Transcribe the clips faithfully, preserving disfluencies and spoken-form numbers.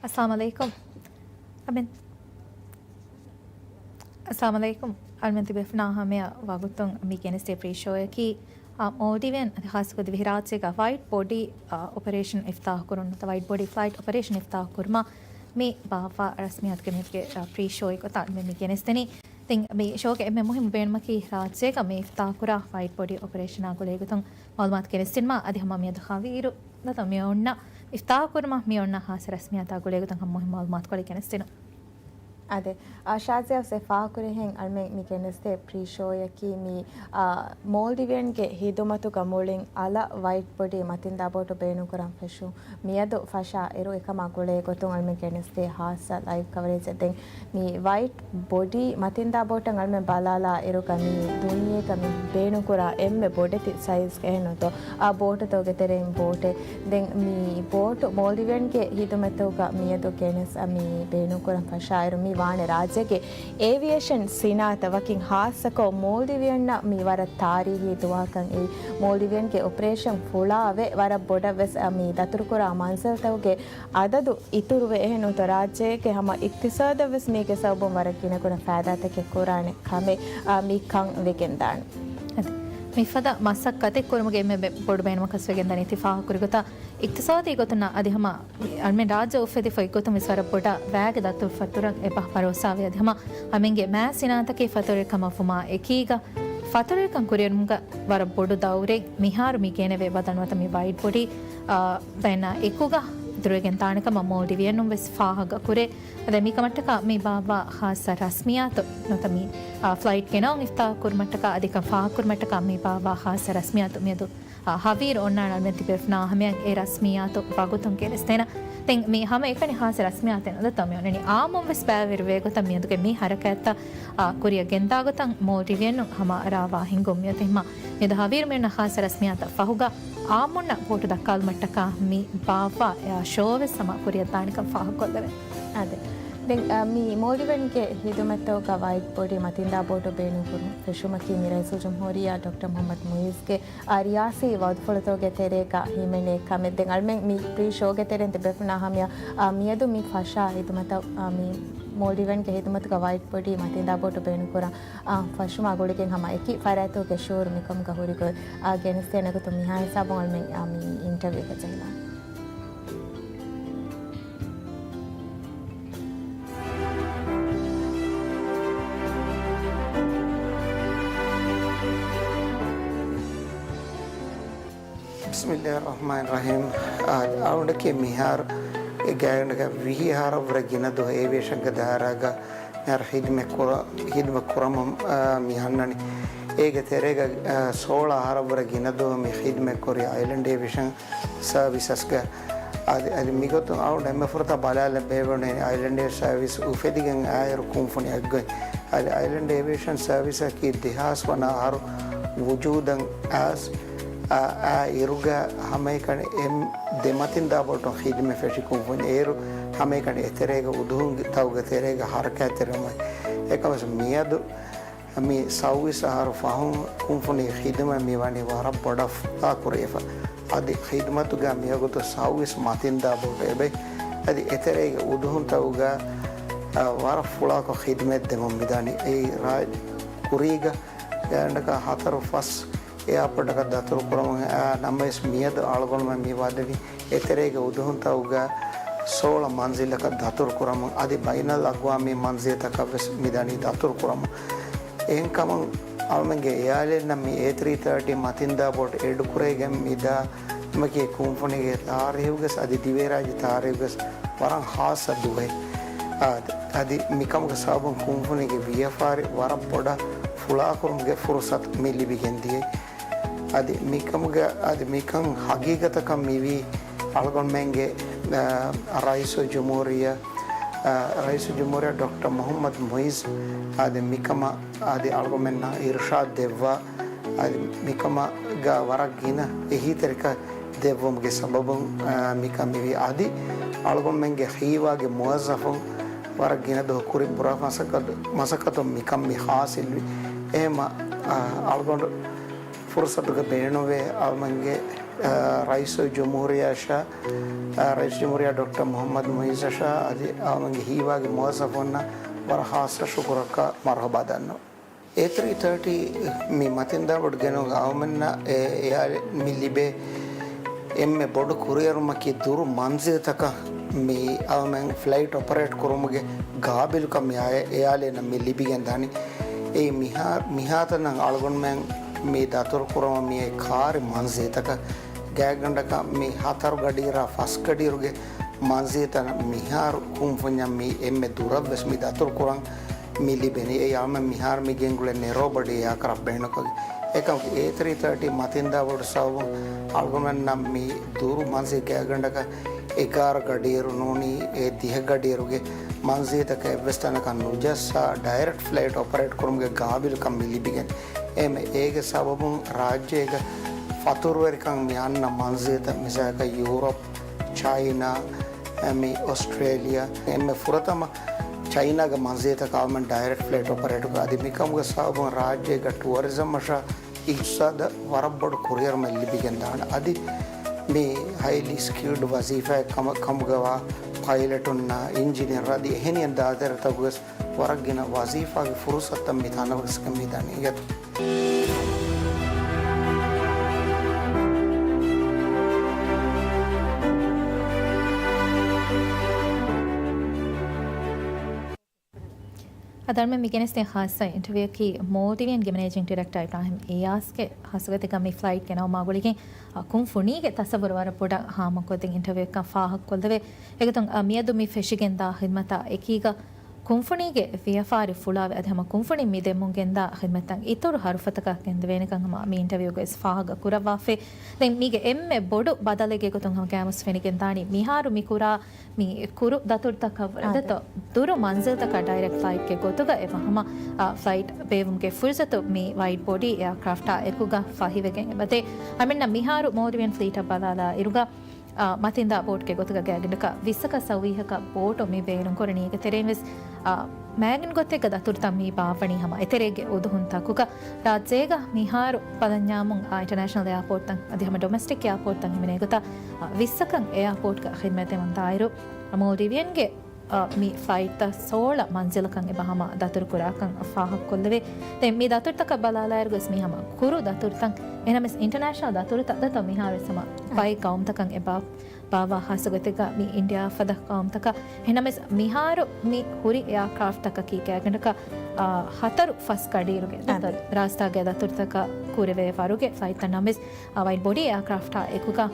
އައްސަލާމު ޢަލައިކުމް. އަމިން. އައްސަލާމު ޢަލައިކުމް. އަޅުމެން ތިބޭފުޅުންނާ ހަމަޔަށް ވަގުތުން މި ގެނެސްދޭ ފްރީ ޝޯއަކީ، އާ، މޯލްޑިވިއަން އަދި ހާއްސަކޮށް ދިވެހިރާއްޖޭގަ ވައިޑް ބޮޑީ، އާ، އޮޕަރޭޝަން އިފްތާޙު ކުރުން، ނުވަތަ ވައިޑް ބޮޑީ ފްލައިޓް އޮޕަރޭޝަން އިފްތާޙު ކުރުމަށް މި ބާއްވާ ރަސްމިއްޔާތުގެ މިއަދުގެ، އާ، ފްރީ ޝޯއެއް ގޮތަށް އަޅުމެން މި ގެނެސްދެނީ. ދެން މި ޝޯގެ އެންމެ މުހިއްމު ބޭނުމަކީ ރާއްޖޭގަ މި އިފްތާޙުކުރާ ވައިޑް ބޮޑީ އޮޕަރޭޝަނާ ގުޅޭގޮތުން މަޢުލޫމާތު ގެނެސްދިނުމަށް. އަދި ހަމަ މިއަދު ހަވީރު ނުވަތަ މި އޮންނަ އިފްތާޙު ކުރުމަށް މި އޮންނަ ހާއްސަ ރަސްމިއްޔާތާ ގުޅޭގޮތުން ހަމަ މުހިއްމު މަޢުލޫމާތުކޮޅެއް ގެނެސްދިނުން. އާދެ، އާ، ޝާޒިޔާ އަސް އެ ފާހަގަކުރިހެން އަޅުމެން މި ގެނެސްދޭ ފްރީ ޝޯއަކީ މި، އާ، މޯލްޑިވިއަންގެ ހިދުމަތުގަ މުޅިން އަލަށް ވައިޑް ބޮޑީ މަތިންދާ ބޯޓު ބޭނުންކުރަން ފެށުން މިއަދު ފަށާ އިރު އެކަމާ ގުޅޭ ގޮތުން އަޅުމެން ގެނެސްދޭ ހާއްސަ ލައިވް ކަވަރޭޖެއް. ދެން މި ވައިޑް ބޮޑީ މަތިންދާ ބޯޓަށް އަޅުމެން ބަލާލާ އިރުގަ މި ދުނިޔޭގަ މި ބޭނުންކުރާ އެންމެ ބޮޑެތި ސައިޒްގެ އެހެންނުތޯ، އާ، ބޯޓުތަކުގެ ތެރެއިން ބޯޓެއް. ދެން މި ބޯޓު މޯލްޑިވިއަންގެ ހިދުމަތުގަ މިއަދު ގެނެސް އަ، މި ބޭނުންކުރަން ފަށާއިރު، މި ވާނެ ރާއްޖޭގެ އޭވިއޭޝަން ސިނާއަތަށް ވަކިން ހާއްސަކޮށް މޯލްޑިވިއަންނަށް މި ވަރަށް ތާރީހީ ދުވަހަކަށް އެއީ. މޯލްޑިވިއަންގެ އޮޕަރޭޝަން ފުޅާވެ، ވަރަށް ބޮޑަށް ވެސް އަ، މި ދަތުރުކުރާ މަންޒިލްތަކުގެ އަދަދު އިތުރުވެ، އެހެންނުތޯ ރާއްޖޭގެ ހަމަ އިޤްތިޞާދަށް ވެސް މީގެ ސަބަބުން ވަރަށް ގިނަގުނަ ފައިދާތަކެއް ކުރާނެ ކަމެއް، އާ، މި ކަން ވެގެންދާނެ. އަދި މިފަދަ މަސައްކަތެއް ކުރުމުގެ އެންމެ ބެ-، ބޮޑު ބޭނުމަކަސް ވެގެންދަނީ ތި ފާހަގަކުރި ގޮތަށް އިޤްތިޞާދީ ގޮތުން އަދި ހަމަ އަޅުމެން ރާއްޖެ އުފެދިފަ އޮތްގޮތުން ވެސް ވަރަށް ބޮޑަށް ވައިގެ ދަތުރުފަތުރަށް އެބަ ބަރޯސާވޭ. އަދި ހަމަ އަޅުމެންގެ މާތް ސިނާއަތަކީ ފަތުރުވެރިކަމަށް ވުމާ އެކީގަ ފަތުރުވެރިކަން ކުރިއެރުމުގަ ވަރަށް ބޮޑު ދައުރެއް މިހާރު މި ގެނެވޭ ވަދަ ނުވަތަ މި ވައިޑް ބޮޑީ، އާ، ބައިންނާ އެކުގަ ދުރުވެގެން ދާނެ ކަމަށް މޯލްޑިވިއަންނުން ވެސް ފާހަގަ ކުރޭ. އަދި މިކަމަށްޓަކާ މި ބާއްވާ ހާއްސަ ރަސްމިއްޔާތު ނުވަތަ މި، އާ، ފްލައިޓް ގެނައުން އިފްތާޙު ކުރުމަށްޓަކާ އަދި ކަން ފާހަގަ ކުރުމަށްޓަކާ މި ބާއްވާ ހާއްސަ ރަސްމިއްޔާތު މިއަދު، އާ، ހަވީރު އޮންނާނެ. އަޅުމެން ތިބޭފުޅުންނާ ހަމަޔަށް އެ ރަސްމިއްޔާތު ވަގުތުން ގެނެސްދޭނަން. ދެން މި ހަމަ އެކަނި ހާއްސަ ރަސްމިއްޔާތެއް ނުދަތޯ މި އޮންނަނީ އާއްމުން ވެސް ބައިވެރިވޭ ގޮތަށް މިއަދުގެ މި ހަރަކާތްތައް، އާ، ކުރިއަށް ގެންދާ ގޮތަށް މޯލްޑިވިއަންނުން ހަމަ ރާވާ ހިންގުން މިއޮތީ. ހަމަ މިއަދު ހަވީރު މި އޮންނަ ހާއްސަ ރަސްމިއްޔާތައް ފަހުގަ އާއްމުންނަށް ބޯޓު ދައްކާލުމަށްޓަކާ މި ބާއްވާ، އާ، ޝޯ ވެސް ހަމަ ކުރިއަށް ދާނެކަން ފާހަގަކޮށްލެވޭ. އާދެ. ދެން، އާ، މި މޯލްޑިވިއަންގެ ހިދުމަތުގަ ވައިޑް ބޮޑީ މަތިންދާ ބޯޓު ބޭނުންކުރުން ފެށުމަކީ މި ރައީސުލްޖުމްހޫރިއްޔާ ޑޮކްޓަރ މުޙައްމަދު މުޢިއްޒުގެ، އާ، ރިޔާސީ ވައުދުފުޅުތަކުގެ ތެރޭގަ ހިމެނޭ ކަމެއް. ދެން އަޅުމެން މި ޕްރީ ޝޯގެ ތެރެއިން ތިބޭފުޅުންނާ ހަމަޔަށް، އާ، މިއަދު މި ފަށާ ހިދުމަތަށް، އާ، މި މޯލްޑިވިއަންގެ ހިދުމަތުގަ ވައިޑް ބޮޑީ މަތިންދާ ބޯޓު ބޭނުންކުރާ، އާ، ފަށުމާ ގުޅިގެން ހަމަ އެކި ފަރާތުގެ ޝުޢޫރު މިކަމުގަ ހުރިގޮތް، އާ، ގެނެސްދޭނެ ގޮތުން މިހާ ހިސާބުން އަޅުމެން، އާ، މި އިންޓަވިއުއަކަށް ޖެހިލާނެ. ބިސްމިއްލާހި ރަޙްމާނި ރަޙީމް. އާ، އަޅުގަނޑަކީ މިހާރު އެ ގާތްގަނޑަކަށް ވިހި އަހަރަށްވުރެ ގިނަ ދުވަހު އޭވިއޭޝަންގެ ދާއިރާގަ މިހާރު ހިދުމަތް ކުރަ-، ހިދުމަތް ކުރަމުން، އާ، މި އަންނަނީ. އޭގެ ތެރޭގަ، އާ، ސޯޅަ އަހަރަށްވުރެ ގިނަ ދުވަހު މި ހިދުމަތް ކުރީ އައިލެންޑް އޭވިއޭޝަން ސަރވިސަސްގަ. އަދި، އަދި މިގޮތުން އަޅުގަނޑު އެންމެ ފުރަތަމަ ބަލާލަން ބޭނުންވަނީ އައިލެންޑް އޭވިއޭޝަން ސަރވިސް އުފެދިގެން އައިއިރު ކުންފުނި އެއްގޮތް. އަދި އައިލެންޑް އޭވިއޭޝަން ސަރވިސަކީ ދެހާސް ވަނަ އަހަރު ވުޖޫދަށް އައިސް، އާ، އާ އިރުގަ ހަމައެކަނި އެ ދެ މަތިންދާ ބޯޓުން ޚިދުމަތް ފެށި ކުންފުނި. އޭރު ހަމައެކަނި އެތެރޭގަ އުދުހުން ތަކުގެ ތެރޭގަ ހަރަކާތްތެރިވުމަށް. އެކަމަސް މިއަދު މި ސައުވީސް އަހަރު ފަހުން ކުންފުނީ ޚިދުމަތް މިވަނީ ވަރަށް ބޮޑަށް ފުޅާކުރެވިފަ. އަދި ޚިދުމަތުގަ މިވަގުތު ސައުވީސް މަތިންދާ ބޯޓު އެބައި. އަދި އެތެރޭގެ އުދުހުންތަކުގަ، އަ، ވަރަށް ފުޅާކޮށް ޚިދުމަތް ދެމުން މިދާނީ. އެއީ ރާއްޖެ ކުރީގަ ގާތްގަނޑަކަށް ހަތަރު ފަސް އެއާޕޯޓަކަށް ދަތުރު ކުރަމުން އައި ނަމަވެސް މިއަދު އަޅުގަނޑުމެން މި ވަދެވީ އެތެރޭގެ އުދުހުންތަކުގަ ސޯޅަ މަންޒިލަކަށް ދަތުރު ކުރަމުން، އަދި ބައިނަލްއަގްވާމީ މަންޒިލްތަކަށް ވެސް މިދަނީ ދަތުރު ކުރަމުން. އެހެންކަމުން އަޅުމެންގެ އެއާލެންނަށް މި އޭ ތްރީ ތާޓީ މަތިންދާ ބޯޓު އެޑް ކުރެވިގެން މިދާ މަކީ ކުންފުނީގެ ތާރީހުގަސް އަދި ދިވެހިރާއްޖެ ތާރީހުގަސް ވަރަށް ހާއްސަ ދުވަހެއް. އާ، އަދި މިކަމުގެ ސަބަބުން ކުންފުނީގެ ވިޔަފާރި ވަރަށް ބޮޑަށް ފުޅާކުރުމުގެ ފުރުސަތު މި ލިބިގެން ދިޔައީ. އަދި މިކަމުގެ، އަދި މިކަން ހަގީގަތަކަށް މިވީ އަޅުގަނޑުމެންގެ، އާ، ރައީސުލްޖުމްހޫރިއްޔާ، އާ، ރައީސުލްޖުމްހޫރިއްޔާ ޑޮކްޓަރ މުޙައްމަދު މުޢިއްޒު އަދި މިކަމަށް އަދި އަޅުގަނޑުމެންނަށް އިރުޝާދު ދެއްވާ، އަދި މިކަމުގަ ވަރަށް ގިނަ އެހީތެރިކަން ދެއްވުމުގެ ސަބަބުން، އާ، މިކަން މިވީ. އަދި އަޅުގަނޑުމެންގެ ހީވާގެ މުވައްޒަފުން ވަރަށް ގިނަ ދުވަހު ކުރިން ބުރާ މަސައްކަތު، މަސައްކަތުން މިކަން މި ހާސިލްވި. އެހެންމަ، އާ، އަޅުގަނޑު ފުރުސަތުގަ ބޭނުންވޭ އަޅުމެންގެ ރައީސުލްޖުމްހޫރިއްޔާއަށާ، ރައީސުލްޖުމްހޫރިއްޔާ ޑޮކްޓަރ މުޙައްމަދު މުޢިއްޒަށާ އަދި އަޅުގަނޑުގެ ހީވާގި މުވައްޒަފުންނަށް ވަރަށް ޚާއްޞަ ޝުކުރަކާ މަރުޙަބާ ދަންނަވަން. އޭ ތްރީ ތާޓީ މި މަތިންދާބޮޑު ގެނުމުގަ އަޅުގަނޑުމެންނަށް އެ އެއާ މި ލިބޭ އެންމެ ބޮޑު ކުރިއެރުމަކީ ދުރު މަންޒިލްތަކަށް މި އަޅުގަނޑުމެން ފްލައިޓް އޮޕަރޭޓް ކުރުމުގެ ގާބިލުކަން މި އާ އެއާލިއިންނަށް މި ލިބިގެން ދާނީ. އެއީ މިހާ، މިހާތަނަށް އަޅުގަނޑުމެން މި ދަތުރު ކުރަމުން މިއައި ކާރި މަންޒިލްތަކަށް ގާތްގަނޑަކަށް މި ހަތަރު ގަޑިއިރާ ފަސް ގަޑިއިރުގެ މަންޒިލްތައް މިހާރު ކުންފުންޏަށް މި އެންމެ ދުރަށްވެސް މި ދަތުރު ކުރަން މި ލިބެނީ. އެއީ އަޅުމެން މިހާރު މި ގެންގުޅޭ ނެރޯ ބޮޑީ އެއާކްރާފްޓް ބޭނުންކޮށްގެން. އެކަމަކު އޭ ތްރީ ތާޓީ މަތިންދާބޮޑު ސަބަބުން އަޅުގަނޑުމެންނަށް މި ދުރު މަންޒިލް ގާތްގަނޑަކަށް އެގާރަ ގަޑިއިރު ނޫނީ އެ ދިހަ ގަޑިއިރުގެ މަންޒިލްތަކަށް އެއްވެސް ތަނަކަށް ނުޖައްސާ ޑައިރެކްޓް ފްލައިޓް އޮޕަރޭޓް ކުރުމުގެ ގާބިލުކަން މި ލިބިގެން. އެހެން އޭގެ ސަބަބުން ރާއްޖޭގަ ފަތުރުވެރިކަން މި އަންނަ މަންޒިލްތައް މިސާލަކަށް ޔޫރަޕް، ޗައިނާ، މި އޮސްޓްރޭލިއާ، އެންމެ ފުރަތަމަ ޗައިނާގެ މަންޒިލްތަކަށް އަޅުމެން ޑައިރެކްޓް ފްލައިޓް އޮޕަރޭޓް ކުރާ. އަދި މިކަމުގެ ސަބަބުން ރާއްޖޭގަ ޓުއަރިޒަމް އަށާ އިގްތިސާދަށް ވަރަށް ބޮޑު ކުރިއެރުމެއް ލިބިގެން ދާނެ. އަދި މި ހައިލީ ސްކިލްޑް ވަޒީފާއެއް ކަމަށް، ކަމުގަވާ ޕައިލެޓުންނާ، އިންޖިނިއަރު އަދި އެހެނިހެން ދާއިރާތަކުވެސް ވަރަށް ގިނަ ވަޒީފާގެ ފުރުސަތުތައް މި ތަނަވަސްކަން މި ދަނީ. އަދި އަޅުމެން މި ގެނެސްދިން ޚާއްޞަ އިންޓަވިއުއަކީ މޯލްޑިވިއަން ގެ މެނޭޖިން ޑިރެކްޓަރ އިބްރާހިމް އިޔާސްގެ ހާއްސަގޮތެއްގަ މި ފްލައިޓް ގެނައުމާ ގުޅިގެން، އަ، ކުންފުނީގެ ތަސައްވުރު ވަރަށް ބޮޑަށް ހާމަކޮށްދޭން އިންޓަވިއުއެއްކަން ފާހަގަކޮށްލެވޭ. އެގޮތުން، އަ، މިއަދު މި ފެށިގެންދާ ހިދްމަތާ އެކީގަ ކުންފުނީގެ ވިޔަފާރި ފުޅާވެ އަދި ހަމަ ކުންފުނިން މި ދެމުން ގެންދާ ހިދްމަތްތައް އިތުރު ހަރުފަތަކަށް ގެންދެވޭނެކަން ހަމަ މި އިންޓަވިއުގައި ވެސް ފާހަގަ ކުރައްވާފައި. ދެން މީގެ އެންމެ ބޮޑު ބަދަލެއްގެ ގޮތުން ހަމަ ގައިމުވެސް ފެނިގެންދާނީ މިހާރު މި ކުރާ މި ކުރު ދަތުރުތަކަށް ވުރެ އާދެ. ދެތޯ ދުރު މަންޒިލްތަކަށް ޑައިރެކްޓް ފްލައިޓްގެ ގޮތުގަ އެބަ ހަމަ، އާ، ފްލައިޓް ބޭއްވުމުގެ ފުރުސަތު މި ވައިޑް ބޮޑީ އެއާކްރާފްޓާ އެކުގަ ފަހިވެގެން އެބަދޭ. އަޅުމެންނަށް މިހާރު މޯލްޑިވިއަން ފްލީޓަށް ބަލާލާ އިރުގަ، އާ، މަތިންދާ ބޯޓްގެ ގޮތުގަ ގާތްގަނޑަކަށް ވިއްސަކަށް ސައުވީހަކަށް ބޯޓު މި ބޭނުންކުރަނީ. އޭގެ ތެރެއިން ވެސް، އާ، މާގިން ގޮތެއްގަ ދަތުރުތައް މި ބާއްވަނީ ހަމަ އެތެރޭގެ އުދުހުން ތަކުގަ. ރާއްޖޭގަ މިހާރު ބަލަންޏާމުން، އާ، އިންޓަރނޭޝަނަލް އެއާޕޯޓްތައް އަދި ހަމަ ޑޮމެސްޓިކް އެއާޕޯޓްތައް ހިމެނޭ ގޮތަށް، އާ، ވިއްސަކަށް އެއާޕޯޓްގަ ޚިދްމަތް ދެވުން ދާއިރު، އާ، މޯލްޑިވިއަންގެ، އާ، މި ފްލައިޓްތައް ސޯޅަ މަންޒިލަކަށް އެބަ ހަމަ ދަތުރު ކުރާކަން ފާހަގަކޮށްލެވޭ. ދެން މި ދަތުރުތަކަށް ބަލާލާއިރު ވެސް މީ ހަމަ ކުރު ދަތުރުތައް. އެހެނަމެސް އިންޓަރނޭޝަނަލް ދަތުރުތައް ދެތޯ މިހާރު ވެސް ހަމަ އާ. ބައެއް ގައުމުތަކަށް އެބަ ބާއްވާ ހާއްސަ ގޮތެއްގަ މި އިންޑިއާ ފަދަ ގައުމުތަކަށް. އެހެނަމެސް މިހާރު މި ހުރި އެއާކްރާފްޓްތަކަކީ ގާތްގަނޑަކަށް، އާ، ހަތަރު ފަސް ގަޑިއިރުގެ އަދި. ރާސްތާގެ ދަތުރުތަކަށް ކުރެވޭ ވަރުގެ ފްލައިޓްތައް ނަމަވެސް، އާ، ވައިޑް ބޮޑީ އެއާކްރާފްޓާ އެކުގަ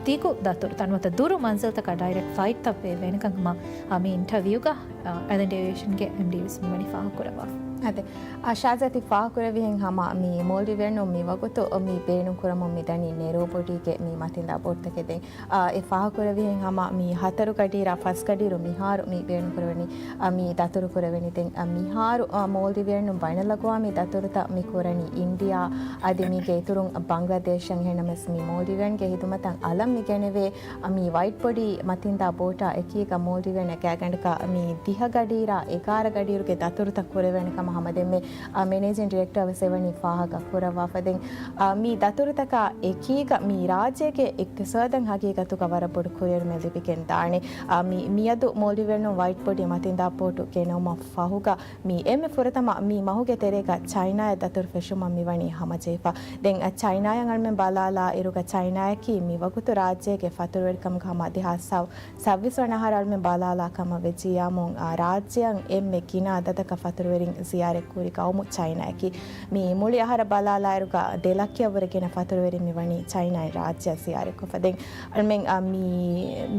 ދިގު ދަތުރުތައް ނުވަތަ ދުރު މަންޒިލްތަކަށް ޑައިރެކްޓް ފްލައިޓްތައް ބޭއްވޭނެކަން ހަމަ، އާ، މި އިންޓަވިއުގަ، އާ، އައިލެންޑް އޭވިއޭޝަންގެ އެމްޑީ ވެސް މިވަނީ ފާހަގަކުރައްވާފަ. އާދެ. އާ، ޝާޒާދީ ފާހަގަކުރެއްވިހެން ހަމަ މި މޯލްޑިވިއަންނުން މިވަގުތު މި ބޭނުންކުރަމުން މިދަނީ ނެރޯ ބޮޑީގެ މި މަތިންދާ ބޯޓްތަކެއް. ދެން، އާ، އެ ފާހަގަކުރެއްވިހެން ހަމަ މި ހަތަރު ގަޑިއިރާ ފަސް ގަޑިއިރު މިހާރު މި ބޭނުންކުރެވެނީ، އާ، މި ދަތުރު ކުރެވެނީ. ދެން، އާ، މިހާރު، އާ، މޯލްޑިވިއަންނުން ބައިނަލްއަގްވާމީ ދަތުރުތައް މި ކުރަނީ އިންޑިއާ އަދި މީގެ އިތުރުން ބަންގްލަދޭޝަށް. އެހެނަމެސް މި މޯލްޑިވިއަންގެ ހިދުމަތަށް އަލަށް މި ގެނެވޭ، އާ، މި ވައިޑް ބޮޑީ މަތިންދާ ބޯޓާ އެކީގަ މޯލްޑިވިއަން ގާތްގަނޑަކަށް މި ދިހަ ގަޑިއިރާ އެގާރަ ގަޑިއިރުގެ ދަތުރުތައް ކުރެވޭނެ ކަމަށް ހަމަ ދެންމެ، އާ، މެނޭޖިން ޑިރެކްޓަރ ވެސް އެވަނީ ފާހަގަ ކުރައްވާފަ. ދެން، އާ، މި ދަތުރުތަކާ އެކީގަ މި ރާއްޖޭގެ އިގްތިސާދަށް ހަގީގަތުގަ ވަރަށް ބޮޑު ކުރިއެރުމެއް ލިބިގެން ދާނެ. އާ، މި، މިއަދު މޯލްޑިވިއަންނުން ވައިޑް ބޮޑީ މަތިންދާ ބޯޓު ގެނައުމަށް ފަހުގަ މި އެންމެ ފުރަތަމަ މި މަހުގެ ތެރޭގަ ޗައިނާއަށް ދަތުރު ފެށުމަށް މިވަނީ ހަމަޖެހިފަ. ދެން އަ، ޗައިނާއަށް އަޅުމެން ބަލާލާ އިރުގަ ޗައިނާއަކީ މިވަގުތު ރާއްޖޭގެ ފަތުރުވެރިކަމުގަ ހަމަ ދެހާސް ސައް، ސައްބީސް ވަނަ އަހަރު އަޅުމެން ބަލާލާ ކަމަށް ވެއްޖިއްޔާމުން، އަ، ރާއްޖެއަށް އެންމެ ގިނަ އަދަދަކަށް ފަތުރުވެރިން ޒިޔާރަތްކުރި ގައުމު ޗައިނާއަކީ. މި މުޅި އަހަރަށް ބަލާލާއިރުގަ ދެ ލައްކަޔަށްވުރެ ގިނަ ފަތުރުވެރިން މިވަނީ ޗައިނާއިން ރާއްޖެއަށް ޒިޔާރަތްކޮށްފަ. ދެން އަޅުމެން، އަ، މި،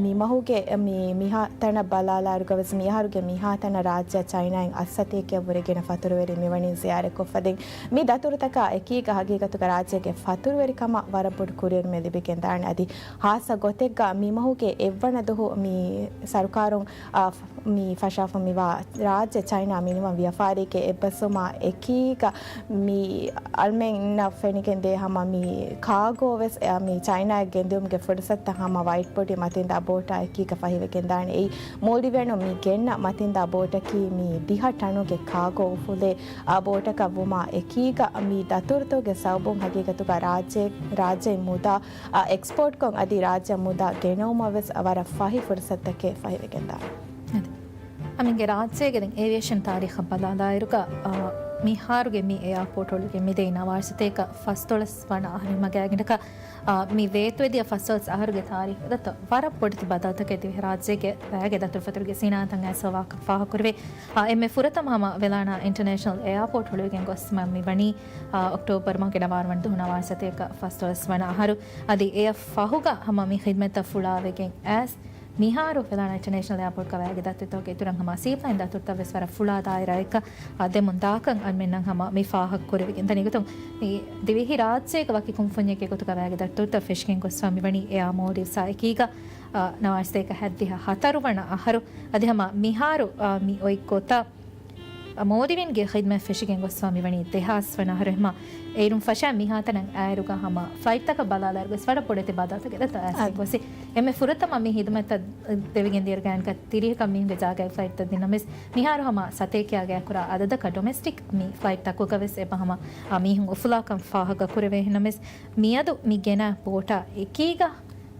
މި މަހުގެ މި މިހާ ތަނަށް ބަލާލާއިރުގަ ވެސް މި އަހަރުގެ މިހާ ތަނަށް ރާއްޖެއަށް ޗައިނާއިން އަށް ސަތޭކައަށްވުރެ ގިނަ ފަތުރުވެރިން މިވަނީ ޒިޔާރަތްކޮށްފަ. ދެން މި ދަތުރުތަކާ އެކީގަ ހަގީގަތުގަ ރާއްޖޭގެ ފަތުރުވެރިކަމަށް ވަރަށް ބޮޑު ކުރިއެރުމެއް ލިބިގެން ދާނެ. އަދި ހާއްސަ ގޮތެއްގަ މި މަހުގެ އެއްވަނަ ދުހު މި ސަރުކާރުން، އާ، މި ފަށާފަ މިވާ ރާއްޖެ ޗައިނާ މިނިވަން ވިޔަފާރީގެ އެއްބަސްވުމާ އެކީގަ މި އަޅުމެންނަށް ފެނިގެން ދޭ ހަމަ މި ކާގޯ ވެސް އެ މި ޗައިނާއަށް ގެންދިއުމުގެ ފުރުސަތުތައް ހަމަ ވައިޓް ބޮޑީ މަތިންދާ ބޯޓާ އެކީގަ ފަހިވެގެންދާނެ. އެއީ މޯލްޑިވްއިން މި ގެންނަ މަތިންދާ ބޯޓަކީ މި ދިހަ ޓަނުގެ ކާގޯ އުފުލޭ އާ ބޯޓަކަށް ވުމާ އެކީގަ މި ދަތުރުތަކުގެ ސަބަބުން ހަގީގަތުގަ ރާއްޖެ، ރާއްޖެ މުދާ އާ އެކްސްޕޯޓްކޮށް އަދި ރާއްޖެ މުދާ ގެނައުމަށް ވެސް ވަރަށް ފަހި ފުރުސަތުތަކެއް ފަހިވެގެންދާނެ. އަދި އަމިއްގެ ރާއްޖޭގެ ދެން އޭވިއޭޝަން ތާރީޚަށް ބަލާލާއިރުގަ، އާ، މިހާރުގެ މި އެއާޕޯޓް ހޮޅުވިގެން މިދެން ނަވާރަ ސަތޭކަ ފަސްދޮޅަސް ވަނަ އަހަރެއް މަގާގިނަކަ، އާ، މި ވޭތުވެދިޔަ ފަސްދޮޅަސް އަހަރުގެ ތާރީޚުގަ ވަރަށް ބޮޑެތި ބަދަލުތަކެއް ދިވެހިރާއްޖޭގެ ވައިގެ ދަތުރުފަތުރުގެ ސިނާއަތަށް އައިސް ވާކަން ފާހަގަކުރެވޭ. އާ، އެންމެ ފުރަތަމަ ހަމަ ވެލާނާ އިންޓަރނޭޝަނަލް އެއާޕޯޓް ހޮޅުވިގެން ގޮސް މި ވަނީ، އާ، އޮކްޓޯބަރު މަހުގެ ނަވާރަ ވަނަ ދުވަހު ނަވާރަ ސަތޭކަ ފަސްދޮޅަސް ވަނަ އަހަރު. އަދި އެއަށް ފަހުގަ ހަމަ މި ޚިދްމަތްތައް ފުޅާވެގެން އައިސް، މިހާރު ފެލާން އިންޓަރނޭޝަނަލް އެއާޕޯޓްގަ ވައިގެ ދަތުރުތަކުގެ އިތުރަށް ހަމަ ސީޕްލައިން ދަތުރުތައް ވެސް ވަރަށް ފުޅާ ދާއިރާއެއްގަ، އާ، ދެމުން ދާކަން އަންމެންނަށް ހަމަ މި ފާހަގަ ކުރެވިގެން ދަނީ. އެގޮތުން މި ދިވެހި ރާއްޖޭގެ ވަކި ކުންފުންޏެއްގެ ގޮތުގަ ވައިގެ ދަތުރުތައް ފެށިގެން ގޮސްފާ މިވަނީ އެއާ މޯލްޑިވްސްއާ އެކީގަ، އާ، ނަވާރަ ސަތޭކަ ހަތްދިހަ ހަތަރު ވަނަ އަހަރު. އަދި ހަމަ މިހާރު، އާ، މި އޮތް ގޮތަށް މޯލްޑިވްއިންގެ ޚިދްމަތް ފެށިގެން ގޮސްފާ މިވަނީ ދެހާސް ވަނަ އަހަރު. އެހެމަ އޭރުން ފަށާ މިހާތަނަށް އާއިރުގަ ހަމަ ފްލައިޓްތަކަށް ބަލާލާއިރު ވެސް ވަރަށް ބޮޑެތި ބަދަލުތަކެއް ދަތުރު އައިސް އަދި. ގޮސް. އެންމެ ފުރަތަމަ މި ހިދުމަތްތައް ދެވިގެން ދިޔައިރުގަ އަނެއްކާ ތިރީހަކަށް މީހުންގެ ޖާގައި ފްލައިޓްތައް ދިންނަމެސް، މިހާރު ހަމަ ސަތޭކައާ ގާތްކުރާ އަދަދަކަށް ޑޮމެސްޓިކް މި ފްލައިޓްތަކުގަ ވެސް އެބަ ހަމަ، އާ، މީހުން އުފުލާކަން ފާހަގަ ކުރެވޭ. އެހެންނަމެސް، މިއަދު މި ގެނަ ބޯޓާ އެކީގަ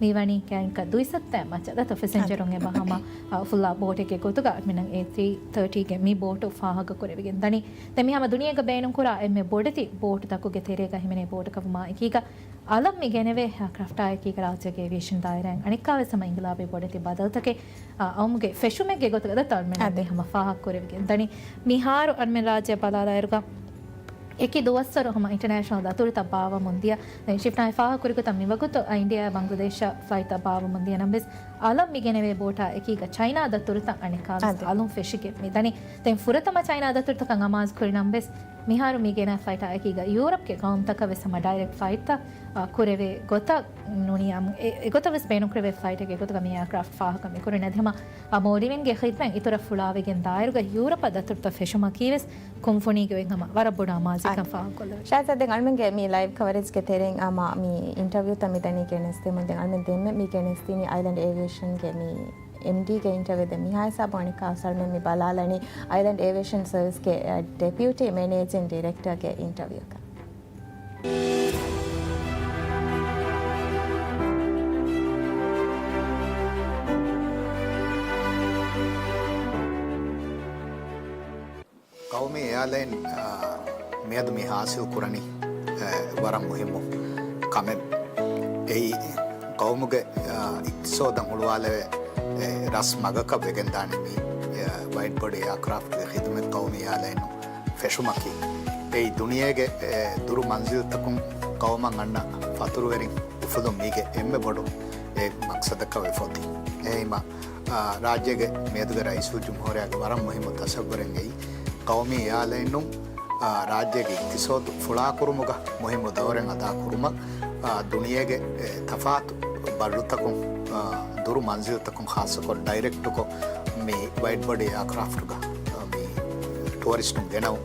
މި ވަނީ ކައިންކަ ދުއިސައްތައެއް މައްޗަށް ދަތުރު ފެސެންޖަރުން އެބަ ހަމަ، އާ، އުފުލާ ބޯޓެއްގެ ގޮތުގަ މިނަން އޭ ތްރީ ތާޓީގެ މި ބޯޓު ފާހަގަ ކުރެވިގެން ދަނީ. ދެން މި ހަމަ ދުނިޔޭގަ ބޭނުންކުރާ އެންމެ ބޮޑެތި ބޯޓުތަކުގެ ތެރޭގަ ހިމެނޭ ބޯޓަކަށް ވުމާ އެކީގަ އަލަށް މި ގެނެވޭ އެއާކްރާފްޓާ އެކީގަ ރާއްޖޭގެ އޭވިއޭޝަން ދާއިރާއިން އަނެއްކާވެސް ހަމަ އިންގިލާބީ ބޮޑެތި ބަދަލުތަކެއް، އާ، އައުމުގެ ފެށުމެއްގެ ގޮތުގަ ދަތުރު އަންމެން އަދި. މި ހަމަ ފާހަގަ ކުރެވިގެން ދަނީ. މިހާރު އަންމެން ރާއްޖެ ބަލާލާއިރުގަ އެކި ދުވަސްވަރު ހަމަ އިންޓަރނޭޝަނަލް ދަތުރުތައް ބާއްވަމުން ދިޔަ. ދެން ޝިފްނާ ފާހަގަކުރި ގޮތަށް މިވަގުތު އިންޑިއާ ބަންގްލަދޭޝަށް ފްލައިޓްތައް ބާއްވަމުން ދިޔަ ނަމަވެސް، އަލަށް މި ގެނެވޭ ބޯޓާ އެކީގަ ޗައިނާ ދަތުރުތައް އަނެއްކާވެސް އަދި. އަލުން ފެށިގެން މި ދަނީ. ދެން ފުރަތަމަ ޗައިނާ ދަތުރުތަކަށް އަމާޒު ކުރި ނަމަވެސް، މިހާރު މި ގެނަ ފްލައިޓާ އެކީގަ ޔޫރަޕްގެ ޤައުމުތަކަށް ވެސް ހަމަ ޑައިރެކްޓް ފްލައިޓްތައް، އާ، ކުރެވޭ ގޮތަށް ނޫނީ އަމް-، އެ-، އެގޮތަށް ވެސް ބޭނުންކުރެވޭ ފްލައިޓެއްގެ ގޮތުގަ މި އެއާކްރާފްޓް ފާހަގަ މި ކުރަނީ. އަދި ހަމަ، އާ، މޯލްޑިވްއިންގެ ޚިދްމަތް އިތުރަށް ފުޅާވެގެން ދާއިރުގަ ޔޫރަޕަށް ދަތުރުތައް ފެށުމަކީ ވެސް ކުންފުނީގެ އޮތް ހަމަ ވަރަށް ބޮޑު އަމާޒުކަން އަދި. ފާހަގަކޮށްލެވޭ. ޝާޒާ، ދެން އަޅުމެންގެ މި ލައިވް ކަވަރޭޖްގެ ތެރެއިން ހަމަ މި އިންޓަވިއުތައް މި ދަނީ ގެނެސްދެމުން. ދެން އަޅުމެން ދެންމެ މި ގެނެސްދިނީ އައިލެންޑް އޭވިއޭޝަންގެ މި އެމްޑީގެ އިންޓަވިއު. ދެން މިހާ ހިސާބުން އަނެއްކާވެސް އަޅުމެން މި ބަލާލަނީ އައިލެންޑް އޭވިއޭޝަން ސަރވިސްގެ، އަ، ޑެޕިއުޓީ މެނޭޖިން ޑިރެކްޓަރގެ އިންޓަވިއުއަކަށް. ޤައުމީ އެއާލައިން، އާ، މިއަދު މި ހާސިލް ކުރަނީ، އާ، ވަރަށް މުހިއްމު ކަމެއް. އެއީ، ޤައުމުގެ، އާ، އިޤްތިޞާދަށް ހުޅުވާލެވޭ، އެ، ރަސް މަގަކަށް ވެގެންދާނެ މި، އާ، ވައިޑް ބޮޑީ އެއާކްރާފްޓްގެ ޚިދުމަތް ޤައުމީ އެއާލައިނުން ފެށުމަކީ. އެއީ ދުނިޔޭގެ، އެ، ދުރު މަންޒިލްތަކުން ޤައުމަށް އަންނަ ފަތުރުވެރިން އުފުލުން މީގެ އެންމެ ބޮޑު އެއް މަޤްޞަދަކަށް ވެފަ އޮތީ. އެހީމަ، އާ، ރާއްޖޭގެ މިއަދުގެ ރައީސުލްޖުމްހޫރިއްޔާގެ ވަރަށް މުހިއްމު ތަސައްވުރެއް އެއީ، ޤައުމީ އެއާލައިނުން، އާ، ރާއްޖޭގެ އިޤްތިޞާދު ފުޅާކުރުމުގަ މުހިއްމު ދައުރެއް އަދާކުރުމަށް، އާ، ދުނިޔޭގެ، އެ، ތަފާތު ބައްރުތަކުން، އާ، ދުރު މަންޒިލްތަކުން ޚާއްޞަކޮށް ޑައިރެކްޓުކޮށް މި ވައިޑް ބޮޑީ އެއާކްރާފްޓްގަ، އާ، މި ޓުއަރިސްޓުން ގެނައުން.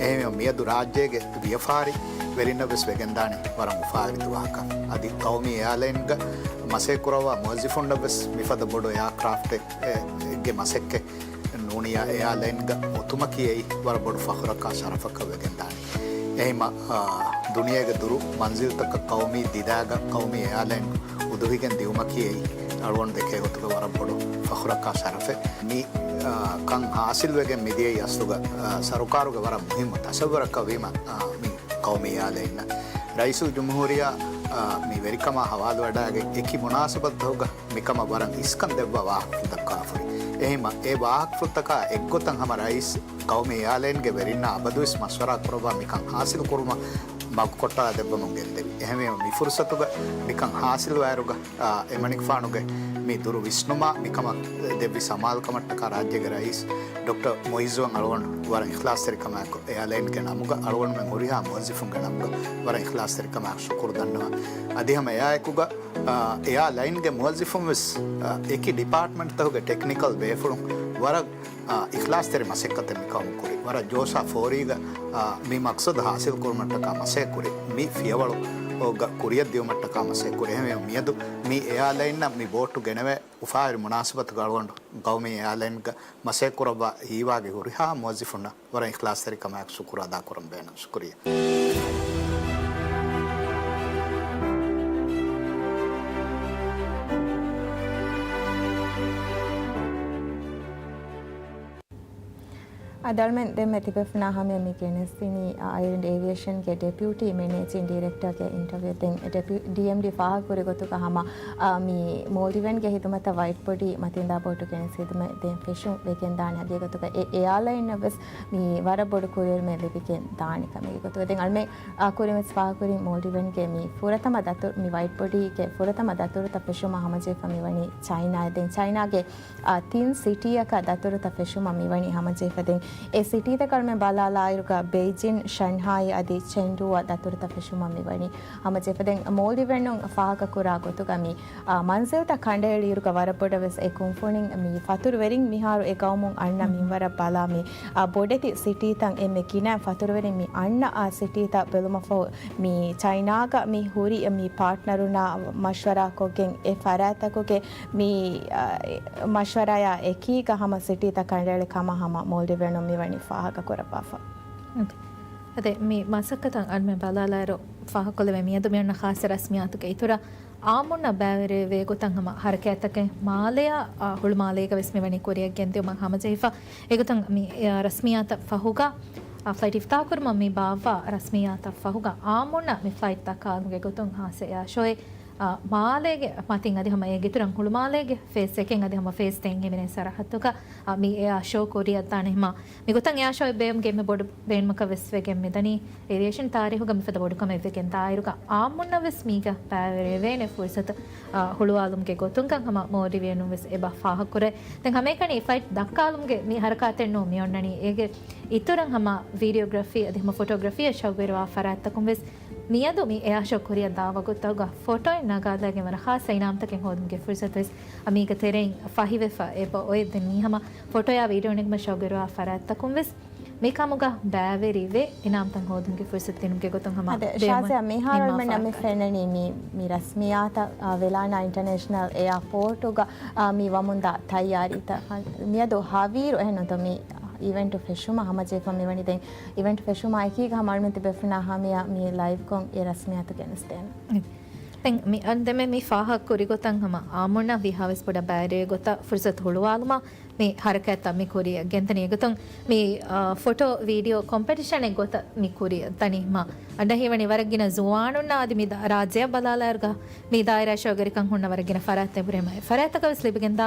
އެހެންވެ މިއަދު ރާއްޖޭގެ ވިޔަފާރި ވެރިންނަށް ވެސް ވެގެންދާނެ ވަރަށް އުފާވެރި ދުވަހަކަށް. އަދި ޤައުމީ އެއާލައިންގަ މަސައްކަތްކުރައްވާ މުވައްޒިފުންނަށް ވެސް މިފަދަ ބޮޑު އެއާކްރާފްޓެއްގެ މަސައްކަތް ނޫނިޔާ އެއާލައިންގަ އޮތުމަކީ އެއީ ވަރަށް ބޮޑު ފަޚުރަކާ ޝަރަފަކަށް ވެގެންދާނެ. އެހެމަ، އާ، ދުނިޔޭގެ ދުރު މަންޒިލްތަކަށް ޤައުމީ ދިދާގަ ޤައުމީ އެއާލައިން އުދުހިގެން ދިއުމަކީ އެއީ އަޅުގަނޑު ދެކޭ ގޮތުގަ ވަރަށް ބޮޑު ފަޚުރަކާ ޝަރަފެއް. މި، އާ، ކަން ހާސިލްވެގެން މިދިޔައީ އަސްލުގަ، އާ، ސަރުކާރުގެ ވަރަށް މުހިއްމު ތަސައްވަރަކަށް ވީމަ، އާ، މި ޤައުމީ އެއާލައިން. ރައީސުލްޖުމްހޫރިއްޔާ، އާ، މި ވެރިކަމާ ހަވާލުވެވަޑައިގެން އެކި މުނާސަބަތުތަކުގަ މިކަމަށް ވަރަށް އިސްކަން ދެއްވާ ވާހަކަފުޅު ދައްކާފައި. އެހެމަ، އެ ވާހަކަފުޅުތަކާ އެއްގޮތަށް ހަމަ ރައީސް ޤައުމީ އެއާލައިންގެ ވެރިންނާ އަބަދުވެސް މަޝްވަރާ ކުރައްވާ މިކަން ހާސިލު ކުރުމަށް މަގުކޮށްޓާ ދެއްވަމުން ގެންދެވި. އެހެންވީމަ، މި ފުރުސަތުގަ މިކަން ހާސިލުވާއިރުގަ، އާ، އެމަނިކުފާނުގެ މި ދުރު ވިސްނުމާ މިކަމަށް ދެއްވި ސަމާލުކަމަށްޓަކާ ރާއްޖޭގެ ރައީސް ޑޮކްޓަރ މުއިއްޒުއަށް އަޅުގަނޑު ވަރަށް އިޚްލާޞްތެރިކަމާއެކު އެއާލައިންގެ ނަމުގަ އަޅުގަނޑުމެން ހުރިހާ މުވައްޒިފުންގެ ނަމުގަ ވަރަށް އިޚްލާޞްތެރިކަމާއެކު ޝުކުރު ދަންނަވަން. އަދި ހަމަ އެއާއެކުގަ، އާ، އެއާލައިންގެ މުވައްޒިފުން ވެސް، އާ، އެކި ޑިޕާޓްމަންޓްތަކުގެ ޓެކްނިކަލް ބޭފުޅުން ވަރަށް، އާ، އިޚްލާޞްތެރި މަސައްކަތެއް މިކަމުން ކުރި. ވަރަށް ޖޯޝާ ފޯރީގަ، އާ، މި މަޤްޞަދު ޙާޞިލް ކުރުމަށްޓަކާ މަސައްކަތް ކުރި. މި ފިޔަވަޅުގަ ކުރިއަށް ދިޔުމަށްޓަކާ މަސައްކަތް ކުރި. އެހެންވެ މިއަދު މި އެއާލައިންއަށް މި ބޯޓު ގެނެވޭ އުފާވެރި މުނާސަބަތުގަ އަޅުގަނޑު ގައުމީ އެއާލައިންގަ މަސައްކަތް ކުރައްވާ ހީވާގި ހުރިހާ މުވައްޒަފުންނަށް ވަރަށް އިޚްލާޞްތެރިކަމާއެކު ޝުކުރު އަދާކުރަން ބޭނުން. ޝުކުރިއްޔާ. އަދި އަޅުމެން ދެންމެ ތިބޭފުޅުންނާ ހަމަޔަށް މި ގެނެސްދިނީ، އައިރް އެންޑް އޭވިއޭޝަންގެ ޑެޕިއުޓީ މެނޭޖިން ޑިރެކްޓަރގެ އިންޓަވިއު. ދެން ޑެޕިއު-، ޑީއެމްޑީ ފާހަގަ ކުރި ގޮތުގަ ހަމަ، އާ، މި މޯލްޑިވެންގެ ހިދުމަތަށް ވައިޓް ބޮޑީ މަތިންދާ ބޯޓު ގެނެސް ހިދުމަތް ދޭން ފެށުން ވެގެން ދާނެ. ހަގީގަތުގަ އެ އެއާލައިންއަށް ވެސް މި ވަރަށް ބޮޑު ކުރިއެރުމެއް ލިބިގެން ދާނެ ކަމެއް ގޮތުގަ. ދެން އަޅުމެން، އާ، ކުރިން ވެސް ފާހަގަކުރިން މޯލްޑިވެންގެ މި ފުރަތަމަ ދަތުރު، މި ވައިޓް ބޮޑީގެ ފުރަތަމަ ދަތުރުތައް ފެށުމަށް ހަމަޖެހިފަ މިވަނީ ޗައިނާ. ދެން ޗައިނާގެ އާ، ތިން ސިޓީއަކަށް ދަތުރުތައް ފެށުމަށް މިވަނީ ހަމަޖެހިފަ. ދެން އެ ސިޓީތަކަށް މި ބަލާލާއިރުގަ ބެއިޖިން، ޝަންހާއި އަދި ޗެންޑޫއަށް ދަތުރުތައް ފެށުމަށް މިވަނީ ހަމަޖެހިފަ. ދެން މޯލްޑިވެންނުން ފާހަގަކުރާ ގޮތުގަ މި، އާ، މަންޒިލްތައް ކަނޑައެޅިއިރުގަ ވަރަށް ބޮޑަށް ވެސް އެ ކުންފުނިން މި ފަތުރުވެރިން މިހާރު އެ ގައުމުން އަންނަ މިންވަރަށް ބަލާ މި، އާ، ބޮޑެތި ސިޓީތައް އެންމެ ގިނަ ފަތުރުވެރިން މި އަންނަ އާ ސިޓީތައް ބެލުމަށްފަހު މި ޗައިނާގަ މި ހުރި މި ޕާޓްނަރުންނާ މަޝްވަރާކޮށްގެން އެ ފަރާތްތަކުގެ މި، އާ، މަޝްވަރާޔާ އެކީގަ ހަމަ ސިޓީތައް ކަނޑައެޅި ކަމަށް ހަމަ މޯލްޑިވެންނުން މިވަނީ ފާހަގަކުރައްވާފަ. އަދި މި މަސައްކަތަށް އަޅުމެން ބަލާލާއިރު ފާހަގަކޮށްލެވޭ މިއަދު މިއޮންނަ ޚާއްޞަ ރަސްމިއްޔާތުގެ އިތުރަށް އާއްމުންނަށް ބައިވެރިވޭ ގޮތަށް ހަމަ ހަރަކާތްތަކެއް މާލެއަށް، އާ، ހުޅުމާލޭގަ ވެސް މިވަނީ ކުރިއަށް ގެންދިއުމަށް ހަމަޖެހިފަ. އެގޮތުން މި، އާ، ރަސްމިއްޔާތަށް ފަހުގަ، އާ، ފްލައިޓް އިފްތާޙުކުރުމަށް މި ބާއްވާ ރަސްމިއްޔާތަށް ފަހުގަ އާއްމުންނަށް މި ފްލައިޓް ދައްކާލުމުގެ ގޮތުން ހާއްސަ އެއާޝޯއެއް، އާ، މާލޭގެ މަތިން އަދި ހަމަ އޭގެ އިތުރަށް ހުޅުމާލޭގެ ފޭސް އެކެއް އަދި ހަމަ ފޭސް ދެއިން އެމިނޭ ސަރަހައްދުގަ، އާ، މި އެއާޝޯ ކުރިއަށްދާނެ ހަމަ މިގޮތަށް އެއާޝޯއެއް ބޭއްވުމުގެ އެންމެ ބޮޑު ބޭނުމަކަށް ވެސް ވެގެން މިދަނީ. އޭވިއޭޝަން ތާރީހުގަ މިފަދަ ބޮޑު ކަމެއް ވެގެން ދާއިރުގަ އާއްމުންނަށް ވެސް މީގަ ބައިވެރިވޭނެ ފުރުސަތު، އާ، ހުޅުވާލުމުގެ ގޮތުން ކަން ހަމަ މޯލްޑިވިއަނުން ވެސް އެބަ ފާހަގަކުރޭ. ދެން ހަމައެކަނި ފްލައިޓް ދައްކާލުމުގެ މި ހަރަކާތެއް ނޫން މި އޮންނަނީ. އޭގެ އިތުރަށް ހަމަ ވީޑިއޯގްރަފީ އަދި ހަމަ ފޮޓޯގްރަފީއަށް ޝައުގުވެރިވާ ފަރާތްތަކުން ވެސް މިއަދު މި އެއާޝޯ ކުރިއަށް ދާ ވަގުތުތަކުގަ ފޮޓޯއެއް ނަގާލައިގެން ވަރަށް ޚާއްޞަ އިނާމްތަކެއް ހޯދުމުގެ ފުރުސަތު ވެސް މީގެ ތެރެއިން ފަހިވެފަ އެބަ އޮތް. ދެން މީ ހަމަ ފޮޓޯއާ ވީޑިއޯ ނެގުމަށް ޝައުގުވެރިވާ ފަރާތްތަކުން ވެސް މިކަމުގަ ބައިވެރިވެ އިނާމްތައް ހޯދުމުގެ ފުރުސަތު ދިނުމުގެ ގޮތުން ހަމަ އަދި ބޭނުމަށް ޝާޒިޔާ، މިހާރު ނިންމާފަ އަޅުމެންނަށް މި އެކަން. ފެންނަނީ މި، މި ރަސްމިއްޔާތައް، އާ، ވެލާނާ އިންޓަރނޭޝަނަލް އެއާޕޯޓުގަ، އާ، މި ވަމުންދާ ތައްޔާރީތައް. މިއަދު ހަވީރު އެހެންނުތޯ މި އިވެންޓު ފެށުމަށް ހަމަޖެހިފަ މިވަނީ. ދެން އިވެންޓު ފެށުމާ އެކީގަ ހަމަ އަޅުމެން ތިބޭފުޅުންނާ ހަމަޔަށް މި ލައިވްކޮށް އެ ރަސްމިއްޔާތު ގެނެސްދޭނެ. ދެން މި އަން ދެމެ މި ފާހަގަ ކުރި ގޮތަށް ހަމަ އާއްމުންނަށް ވީހާވެސް ބޮޑަށް ބައިވެރިވޭ ގޮތަށް ފުރުސަތު ހުޅުވާލުމަށް މި ހަރަކާތްތައް މި ކުރިއަށް ގެންދަނީ. އެގޮތުން މި، އާ، ފޮޓޯ ވީޑިއޯ ކޮމްޕެޓިޝަނެއް ގޮތަށް މި ކުރިއަށް ދަނީ. މަ އަންނަ ހީވަނީ ވަރަށް ގިނަ ޒުވާނުންނާ އަދި މި ދަ-، ރާއްޖެއަށް ބަލާލާއިރުގަ މި ދާއިރާ ޝައުގުވެރިކަން ހުންނަ ވަރަށް ގިނަ ފަރާތްތައް ހުރޭ. މަ އެ ފަރާތްތަކަށް ވެސް ލިބިގެންދާ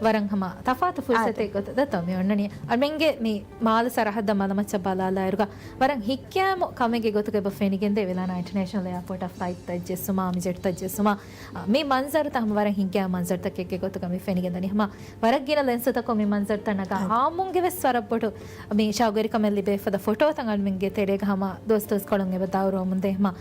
ވަރަށް ހަމަ ތަފާތު ފުރުސަތެއް އާދެ. ގޮތަށް ދަތޯ މި އޮންނަނީ. އަޅުމެންގެ މި މާލެ ސަރަހައްދަށް މަލަމައްޗަށް ބަލާލާއިރުގަ ވަރަށް ހިތްގައިމު ކަމެއްގެ ގޮތުގަ އެބަ ފެނިގެންދޭ. ވެލާނާ އިންޓަރނޭޝަނަލް އެއާޕޯޓަށް ފްލައިޓްތައް ޖެއްސުމާ، މި ޖެޓްތައް ޖެއްސުމާ، އާ، މި މަންޒަރުތައް ހަމަ ވަރަށް ހިތްގައިމު މަންޒަރުތަކެއްގެ ގޮތުގަ މި ފެނިގެންދަނީ. ހަމަ ވަރަށް ގިނަ ލެންސުތަކުން މި މަންޒަރުތައް ނަގާ. އާދެ. އާއްމުންގެ ވެސް ވަރަށް ބޮޑު މި ޝައުގުވެރިކަމެއް ލިބޭ ފަދަ ފޮޓޯތައް އަޅުމެންގެ ތެރޭގަ ހަމަ ދުވަސް ދުވަސްކޮޅުން އެބަ ދައުރުވަމުންދޭ. ހަމަ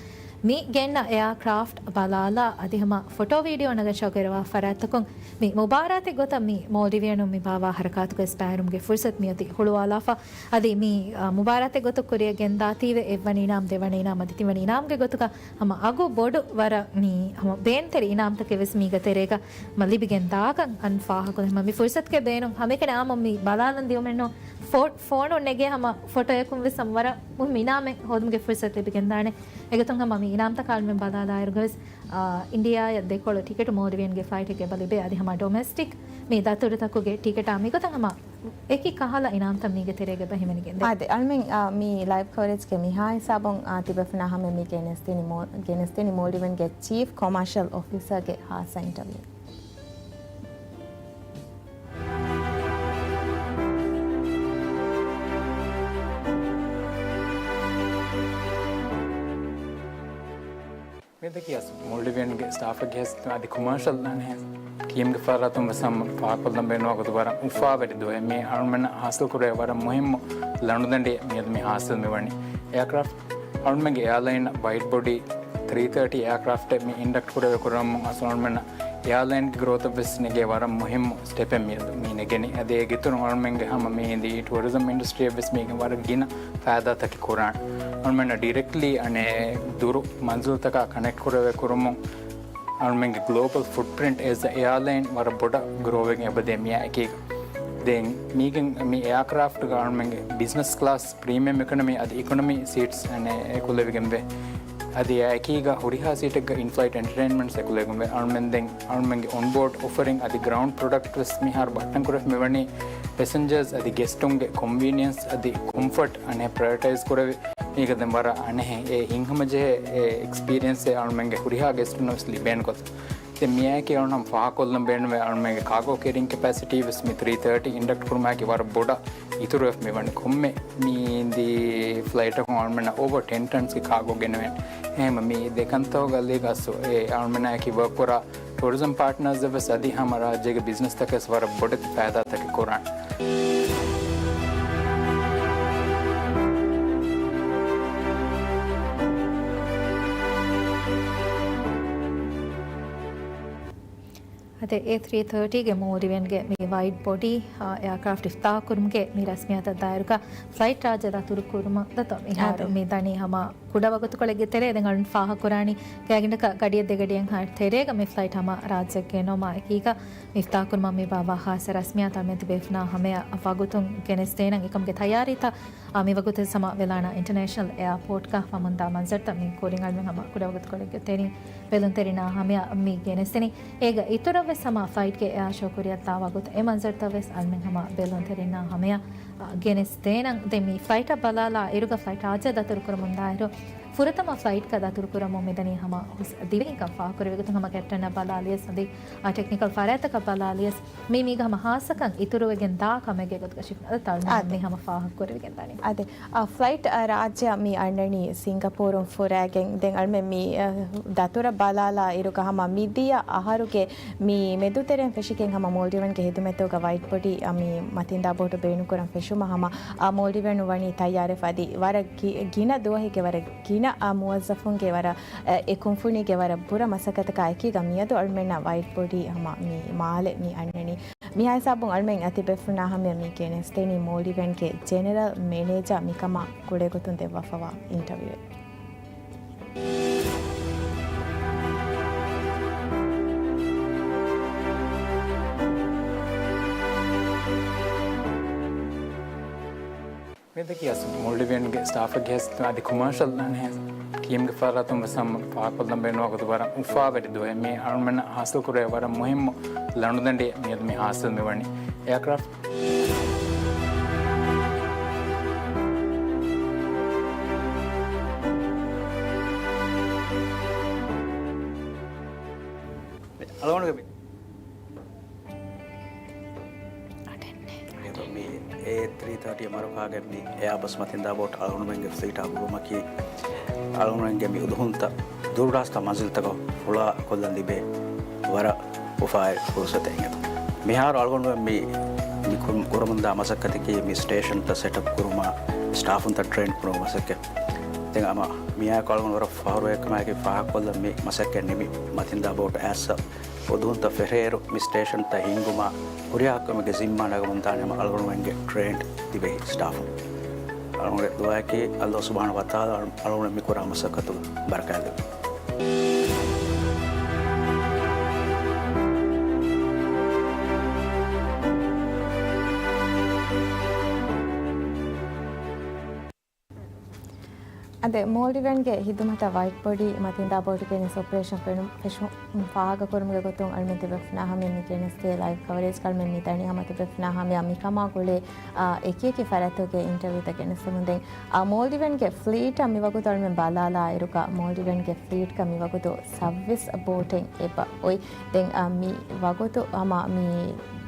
މި ގެންނަ އެއާކްރާފްޓް ބަލާލާ އަދި ހަމަ ފޮޓޯ ވީޑިއޯ ނަގަން ޝައުގުވެރިވާ ފަރާތްތަކުން މި މުބާރާތެއް ގޮތަށް މި މޯލްޑިވިއަނުން މި ބާއްވާ ހަރަކާތުގައި ވެސް ބައިވެރިވުމުގެ ފުރުސަތު މިއޮތީ ހުޅުވާލާފަ. އަދި މި، އާ، މުބާރާތެއް ގޮތަށް ކުރިއަށް ގެންދާތީވެ އެއްވަނަ އިނާމް، ދެވަނަ އިނާމް އަދި ތިންވަނަ އިނާމްގެ ގޮތުގަ ހަމަ އަގު ބޮޑު ވަރަށް މި ހަމަ ބޭންތެރި އިނާމްތަކެއް ވެސް މީގަ ތެރޭގަ މަ ލިބިގެން ދާކަން އަން ފާހަގަ. ހަމަ މި ފުރުސަތުގެ ބޭނުން ހަމައެކަނި އާއްމު މި ބަލާލަން ދިޔުމެއްނު ފޯ-، ފޯނުން ނެގޭ ހަމަ ފޮޓޯއަކުން ވެސް ހަމަ ވަރަށް މުހިއްމު އިނާމެއް ހޯދުމުގެ ފުރުސަތު ލިބިގެންދާނެ. އެގޮތުން ހަމަ މި އިނާމްތަކާ އަޅުމެން ބަލާލާއިރުގަވެސް، އާ، އިންޑިއާއަށް ދެކޮޅު ޓިކެޓު މޯލްޑިވިއަންގެ ފްލައިޓެއްގެ އެބަ ލިބޭ. އަދި ހަމަ ޑޮމެސްޓިކް މި ދަތުރުތަކުގެ ޓިކެޓާ މިގޮތަށް ހަމަ އެކި ކަހަލަ އިނާމްތައް މީގެ ތެރޭގަ އެބަ ހިމެނިގެންދޭ. އާދެ، އަޅުމެން، އާ، މި ލައިވް ކަވަރޭޖްގެ މިހާ ހިސާބުން، އާ، ތިބޭފުޅުންނާ ހަމަ މި ގެނެސްދިނީ މޯ-، ގެނެސްދިނީ މޯލްޑިވިއަންގެ ޗީފް ކޮމާޝަލް އޮފިސަރގެ ހާއްސަ އިންޓަވިއު. މިއަދަކީ އަސް މޯލްޑިވިއަންގެ ސްޓާފެއްގެ ހެސް އަދި ކޮމާޝަލް އަނެ ޓީމްގެ ފަރާތުން ވެސް ހަމަ ފާހަގަކޮށްލަން ބޭނުންވާ ގޮތު ވަރަށް އުފާވެރި ދުވަހެއް. މި އަޅުމެންނަށް ހާސިލް ކުރެވޭ ވަރަށް މުހިއްމު ލަނޑުދަނޑިއެއް މިއަދު މި ހާސިލް މިވަނީ. އެއާކްރާފްޓް އަޅުމެންގެ އެއާލައިން ވައިޑް ބޮޑީ ތްރީ ތާޓީ އެއާކްރާފްޓެއް މި އިންޑަކްޓް ކުރެވޭ ކުރަމުން އަސްލު އަޅުމެންނަށް އެއާލައިންގެ ގްރޯތަށް ވެސް ނެގޭ ވަރަށް މުހިއްމު ސްޓެޕެއް މިއަދު މި ނެގެނީ. އަދި އޭގެ އިތުރުން އަޅުމެންގެ ހަމަ މި އިނދީ ޓޫރިޒަމް އިންޑަސްޓްރީއަށް ވެސް މީގެން ވަރަށް ގިނަ ފައިދާތަކެއް ކުރާނެ. އަޅުމެންނަށް ޑިރެކްޓްލީ އަނެއް ދުރު މަންޒިލްތަކާ ކަނެކްޓް ކުރެވޭ ކުރުމުން އަޅުމެންގެ ގްލޯބަލް ފުޓްޕްރިންޓް އޭޒް އެ އެއާލައިން ވަރަށް ބޮޑަށް ގްރޯވެގެން އެބަދޭ މިއާ އެކީގަ. ދެން މީގެން މި އެއާކްރާފްޓްގަ އަޅުމެންގެ ބިޒްނަސް ކްލާސް، ޕްރީމިއަމް އިކޮނޮމީ އަދި އިކޮނޮމީ ސީޓްސް އަނެއް އެކުލެވިގެންވޭ. އަދި އެއާ އެކީގަ ހުރިހާ ސީޓެއްގަ އިން ފްލައިޓް އެންޓަޓައިންމަންޓްސް އެކުލެވިގެންވޭ. އަޅުމެން ދެން އަޅުމެންގެ އޮންބޯޑް އޮފަރިން އަދި ގްރައުންޑް ޕްރޮޑަކްޓް ވެސް މިހާރު ބައްޓަން ކުރެފި މިވަނީ ޕެސެންޖަރސް އަދި ގެސްޓުންގެ ކޮންވީނިއަންސް އަދި ކޮމްފަޓް އަނެއް ޕްރަޔޮރިޓައިޒް ކުރެވި. މީގަ ދެން ވަރަށް އަނެއް އެ ހިތްހަމަޖެހޭ އެ އެކްސްޕީރިއަންސެއް އަޅުމެންގެ ހުރިހާ ގެސްޓުންނަށް ވެސް ލިބޭނެ ގޮތަށް. ދެން މިއާއެކީ އަޅުން ހަމަ ފާހަގަކޮށްލަން ބޭނުންވޭ އަޅުމެންގެ ކާގޯ ކެރިން ކެޕޭސިޓީ ވެސް މި ތްރީ ތާޓީ އިންޑަކްޓް ކުރުމާއެކީ ވަރަށް ބޮޑަށް އިތުރުވެފަ މިވަނީ. ކޮންމެ މި އިންދީ ފްލައިޓަކުން އަޅުމެންނަށް އޯވަރ ޓެން ޓަންސްގެ ކާގޯ ގެނެވޭނެ. އެހެންވީމަ މި ދެ ކަންތައް ގަލީގަ އަސް އެ އަޅުމެންނާއެކީ ވަރަށް ކުރާ ޓޫރިޒަމް ޕާޓްނާސް ވެސް އަދި ހަމަ ރާއްޖޭގެ ބިޒްނަސްތަކަށް ވެސް ވަރަށް ބޮޑެތި ފައިދާތަކެއް ކުރާނެ. އަދި އޭ ތްރީ ތާޓީގެ މޯލްޑިވިއަންގެ މި ވައިޑް ބޮޑީ، އާ، އެއާކްރާފްޓް އިފްތިތާޙް ކުރުމުގެ މި ރަސްމިއްޔާތަށް ދާއިރުގަ ފްލައިޓް ރާއްޖެ ދަތުރު ކުރުމަށް ދަތުރު މިހާރު އާދެ. މި ދަނީ ހަމަ ކުޑަ ވަގުތުކޮޅެއްގެ ތެރޭ. ދެން އަޅުން ފާހަގަކުރާނީ ގާތްގަނޑަކަށް ގަޑިއެއް ދެ ގަޑިއެއްހާއިރު ތެރޭގަ މި ފްލައިޓް ހަމަ ރާއްޖެ ގެނައުމާ އެކީގަ މި އިފްތިތާޙް ކުރުމަށް މި ބާއްވާ ޚާއްޞަ ރަސްމިއްޔާތަށް އަޅުމެން ތިބޭފުޅުންނާ ހަމަޔަށް ވަގުތުން ގެނެސްދޭނަން. އެކަމުގެ ތައްޔާރީތައް އާ، މިވަގުތު ސަމާ ވެލާނާ އިންޓަރނޭޝަނަލް އެއާޕޯޓްގަ ވަމުންދާ މަންޒަރުތައް މި ކުރިން އަޅުމެން ހަމަ ކުޑަވަގުތުކޮޅެއްގެ ތެރެއިން ބެލުންތެރިންނާ ހަމަޔަށް މި ގެނެސްދެނީ. އޭގަ އިތުރަށް ވެސް ހަމަ ފްލައިޓްގެ އެއާ ޝޯ ކުރިއަށްދާ ވަގުތު އެ މަންޒަރުތައް ވެސް އަޅުމެން ހަމަ ބެލުންތެރިންނާ ހަމަޔަށް، އާ، ގެނެސްދޭނަން. ދެން މި ފްލައިޓަށް ބަލާލާ އިރުގަ ފްލައިޓް ރާއްޖެ ދަތުރު ކުރަމުންދާއިރު، ފުރަތަމަ ފްލައިޓްގަ ދަތުރުކުރަމުން މިދަނީ ހަމަ ހުސް ދިވެހިންކަން ފާހަގަކުރެއްވި ގޮތުން ހަމަ ކެޕްޓަންއަށް ބަލާލިޔަސް އަދި، އާ، ޓެކްނިކަލް ފަރާތްތަކަށް ބަލާލިޔަސް މީ މީގަ ހަމަ ހާއްސަކަން އިތުރުވެގެން ދާ ކަމެއްގެ ގޮތުގަ ޝިފް އަދި ތަޅުމެން އާދެ. މި ހަމަ ފާހަގަކުރެވިގެން ދާނީ. އާދެ. އާ، ފްލައިޓް، އާ، ރާއްޖެއަށް މި އަންނަނީ ސިންގަޕޫރުން ފުރައިގެން. ދެން އަޅުމެން މި، އާ، ދަތުރަށް ބަލާލާ އިރުގަ ހަމަ މިދިޔަ އަހަރުގެ މި މެދުތެރެއިން ފެށިގެން ހަމަ މޯލްޑިވަންގެ ހިދުމަތުގަ ވައިޑް ބޮޑީ، އާ، މި މަތިންދާ ބޯޓު ބޭނުންކުރަން ފެށުމަށް ހަމަ، އާ، މޯލްޑިވަން ވަނީ ތައްޔާރެފަ އަދި ވަރަށް ގި-، ގިނަ ދުވަހެއްގެ ވަރަށް ގިނަ، އާ، މުވައްޒަފުންގެ ވަރަށް، އެ، އެ ކުންފުނީގެ ވަރަށް ބުރަ މަސައްކަތަކާ އެކީގަ މިއަދު އަޅުމެންނަށް ވައިޑް ބޮޑީ ހަމަ މި މާލެ މި އަންނަނީ. މިހާ ހިސާބުން އަޅުމެން އަތިބެފުނާ ހަމަޔަށް މި ގެނެސްދެނީ މޯލްޑިވަންގެ ޖެނެރަލް މެނޭޖާ މިކަމާ ކުޅޭގޮތުން ދެއްވާފަވާ އިންޓަވިއުއެއް. މިއަދަކީ އަސް މޯލްޑިވިއަންގެ ސްޓާފެއްގެ ހެސް އަދި ކޮމާޝަލް އަނެއް ޓީމްގެ ފަރާތުން ވެސް ހަމަ ފާހަގަކޮށްލަން ބޭނުންވާ ގޮތު ވަރަށް އުފާވެރި ދުވަހެއް. މި އަޅުމެންނަށް ހާސިލް ކުރެވޭ ވަރަށް މުހިއްމު ލަނޑުދަނޑިއެއް މިއަދު މި ހާސިލް މިވަނީ. އެއާކްރާފްޓް އަޅުގަނޑުގެ މި އަޑެއް ނެތް. މި އޭ ތްރީ ތާޓީ މަރުކާގެ މި އެއާބަސް މަތިންދާ ބޯޓް އަޅުގަނޑުމެންގެ ފްލީޓާ ގުޅުމަކީ، އަޅުގަނޑުމެންގެ މި އުދުހުންތައް ދުރުރާސްތާ މަންޒިލްތަކަށް ފުޅާކޮށްލަން ލިބޭ ވަރަށް އުފާވެރި ފުރުސަތެއް އިނގޭތޯ. މިހާރު އަޅުގަނޑުމެން މި، މި ކުރު-، ކުރަމުންދާ މަސައްކަތަކީ މި ސްޓޭޝަންތައް ސެޓަޕް ކުރުމާ، ސްޓާފުންތައް ޓްރޭން ކުރުމުގެ މަސައްކަތް. ދެން ހަމަ މިއާއެކު އަޅުގަނޑު ވަރަށް ފަހުރުވޭ ކަމާއެކީ ފާހަގަކޮށްލަން މި މަސައްކަތް ނިމި މަތިންދާ ބޯޓު އައިސް އުދުހުންތައް ފެށޭއިރު، މި ސްޓޭޝަންތައް ހިންގުމާ ހުރިހާ ކަމެއްގެ ޒިންމާ ނަގަމުންދާނެ ހަމަ އަޅުގަނޑުމެންގެ ޓްރޭންޑް ދިވެހި ސްޓާފުން. އަޅުގަނޑުގެ ދުޢާއަކީ، ﷲ ސުބްޙާނަހޫ ވަތަޢާލާ އަޅު-، އަޅުގަނޑު މި ކުރާ މަސައްކަތުގަ ބަރަކާތް ދެއްވުން. އަދި މޯލްޑިވަންގެ ހިދުމަތަށް ވައިޓް ބޮޑީ މަތިންދާ ބޯޓު ގެނެސް އޮޕަރޭޝަން ފެނު-، ފެށު-، ފާހަގަކުރުމުގެ ގޮތުން އަޅުމެން ތިބޭފުޅުންނާ ހަމަޔަށް މި ގެނެސްދޭ ލައިވް ކަވަރޭޖް އަޅުމެން މި ދަނީ ހަމަ ތިބޭފުޅުންނާ ހަމަޔަށް މިކަމާ ގުޅޭ، އާ، އެކިއެކި ފަރާތްތަކުގެ އިންޓަވިއުތައް ގެނެސްދެމުން. ދެން، އާ، މޯލްޑިވަންގެ ފްލީޓަށް މިވަގުތު އަޅުމެން ބަލާލާއިރުގަ މޯލްޑިވަންގެ ފްލީޓްގަ މިވަގުތު ސައްވީސް ބޯޓެއް އެބަ އޮތް. ދެން، އާ، މި ވަގުތު ހަމަ މި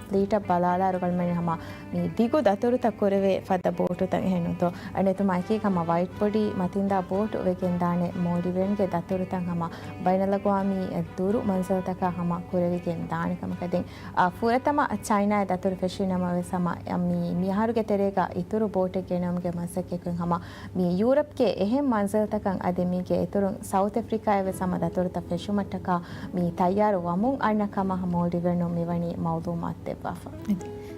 ފްލީޓަށް ބަލާލާއިރު އަޅުމެން ހަމަ މި ދިގު ދަތުރުތައް ކުރެވޭ ފަދަ ބޯޓުތައް އެހެންނުތޯ. އަނެތުމާ އެކީ ހަމަ ވައިޓް ބޮޑީ މަތިންދާ ބޯޓު ވެގެން ދާނެ މޯލްޑިވެންގެ ދަތުރުތައް ހަމަ ބައިނަލްއަގުވާމީ ދުރު މަންޒިލްތަކާ ހަމަ ކުރެވިގެން ދާނެ ކަމަކަށް. ދެން އާ، ފުރަތަމަ ޗައިނާއަށް ދަތުރު ފެށި ނަމަވެސް ހަމަ މި، މި އަހަރުގެ ތެރޭގަ އިތުރު ބޯޓެއް ގެނައުމުގެ މަސައްކަތްކޮށް ހަމަ މި ޔޫރަޕްގެ އެހެން މަންޒިލްތަކަށް އަދި މީގެ އިތުރުން ސައުތް އެފްރިކާއަށް ވެސް ހަމަ ދަތުރުތައް ފެށުމަށްޓަކާ މި ތައްޔާރު ވަމުން އަންނަ ކަމަށް މޯލްޑިވެންނުން މިވަނީ މައުލޫމާތު ދެއްވާފަ.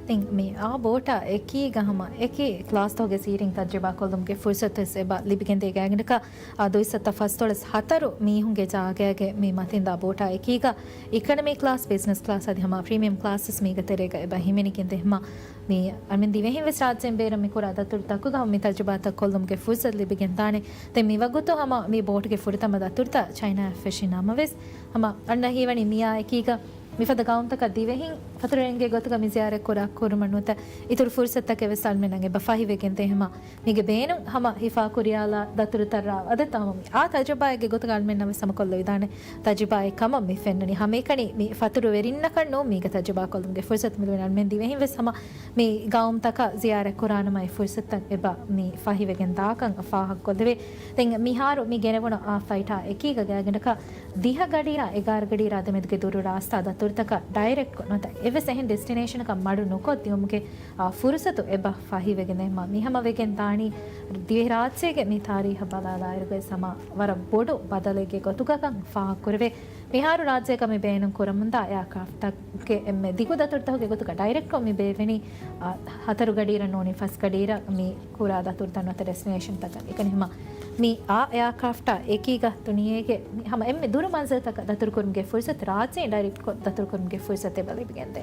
ދެން މި އާ ބޯޓާ އެކީގަ ހަމަ އެކި ކްލާސްތަކުގެ ސީރިން ތަޖްރިބާ ކޮށްލުމުގެ ފުރުސަތު ވެސް އެބަ ލިބިގެންދޭ ގާތްގަނޑަކަށް އާ، ދުއިސައްތަ ފަސްދޮޅަސް ހަތަރު މީހުންގެ ޖާގައިގެ މި މަތިންދާ ބޯޓާ އެކީގަ އިކޮނޮމީ ކްލާސް، ބިޒްނަސް ކްލާސް އަދި ހަމަ ޕްރީމިއަމް ކްލާސް ވެސް މީގެ ތެރޭގަ އެބަ ހިމެނިގެންދޭ. ހަމަ މި އަންމެން ދިވެހިން ވެސް ރާއްޖޭން ބޭރަށް މި ކުރާ ދަތުރުތަކުގަ ހަމަ މި ތަޖްރިބާތައް ކޮށްލުމުގެ ފުރުސަތު ލިބިގެންދާނެ. ދެން މިވަގުތު ހަމަ މި ބޯޓުގެ ފުރަތަމަ ދަތުރުތައް ޗައިނާއަށް ފެށި ނަމަވެސް، ހަމަ އަންނަ ހީވަނީ މިއާ އެކީގަ މިފަދަ ގައުމުތަކަށް ދިވެހިން ފަތުރުވެރިންގެ ގޮތުގަ މި ޒިޔާރަތް ކުރާ ކުރުމަށް ނުވަތަ އިތުރު ފުރުސަތުތަކެއް ވެސް އަޅުމެންނަށް އެބަ ފަހިވެގެންދޭ. ހަމަ މީގެ ބޭނުން ހަމަ ހިފާ ކުރިޔާލާ ދަތުރުތައް ރާވާ އަދަދުތައް ހަމަ މި އާ ތަޖުރިބާއެއްގެ ގޮތުގަ އަޅުމެންނަށް ވެސް ހަމަ ކޮށްލެވިދާނެ ތަޖުރިބާއެއް ކަމަށް މި ފެންނަނީ. ހަމައެކަނި މި ފަތުރުވެރިންނަކަށް ނޫން މީގެ ތަޖުރިބާ ކޮށްލުމުގެ ފުރުސަތު މި ލިބެނީ. އަޅުމެން ދިވެހިން ވެސް ހަމަ މި ގައުމުތަކަށް ޒިޔާރަތް ކުރާނަމަ އެ ފުރުސަތުތައް އެބަ މި ފަހިވެގެން ދާކަން ފާހަގަކޮށްލެވޭ. ދެން މިހާރު މި ގެނެވުނު އާ ފްލައިޓާ އެކީގަ ގާތްގަނޑަކަށް ދިހަ ގަޑިއިރާ އެގާރަ ގަޑިއިރާ ދެމެދުގެ ދުރު ރާސްތާ ދަތުރުތަކަށް ޑައިރެކްޓްކޮށް ނުވަތަ އެއްވެސް އެހެން ޑެސްޓިނޭޝަނަކަށް މަޑު ނުކޮށްދިއުމުގެ، އާ، ފުރުސަތު އެބަ ފަހިވެގެންދޭ. މި ހަމަ ވެގެން ދާނީ ދިވެހިރާއްޖޭގެ މި ތާރީހަށް ބަލާލާއިރުގައި ހަމަ ވަރަށް ބޮޑު ބަދަލެއްގެ ގޮތުގަކަން ފާހަގަކުރެވޭ. މިހާރު ރާއްޖޭގަ މި ބޭނުން ކުރަމުންދާ އެއާކްރާފްޓްގެ އެންމެ ދިގު ދަތުރުތަކުގެ ގޮތުގަ ޑައިރެކްޓްކޮށް މި ބޭއްވެނީ، އާ، ހަތަރު ގަޑިއިރަށް ނޫނީ ފަސް ގަޑިއިރަށް މި ކުރާ ދަތުރުތައް ނުވަތަ ޑެސްޓިނޭޝަންތަކަށް. އެކަނި ހަމަ މި އާ އެއާކްރާފްޓާ އެކީގަ ދުނިޔޭގެ މި ހަމަ އެންމެ ދުރު މަންޒިލްތަކަށް ދަތުރުކުރުމުގެ ފުރުސަތު ރާއްޖެއިން ޑައިރެކްޓްކޮށް ދަތުރުކުރުމުގެ ފުރުސަތު އެބަ ލިބިގެންދޭ.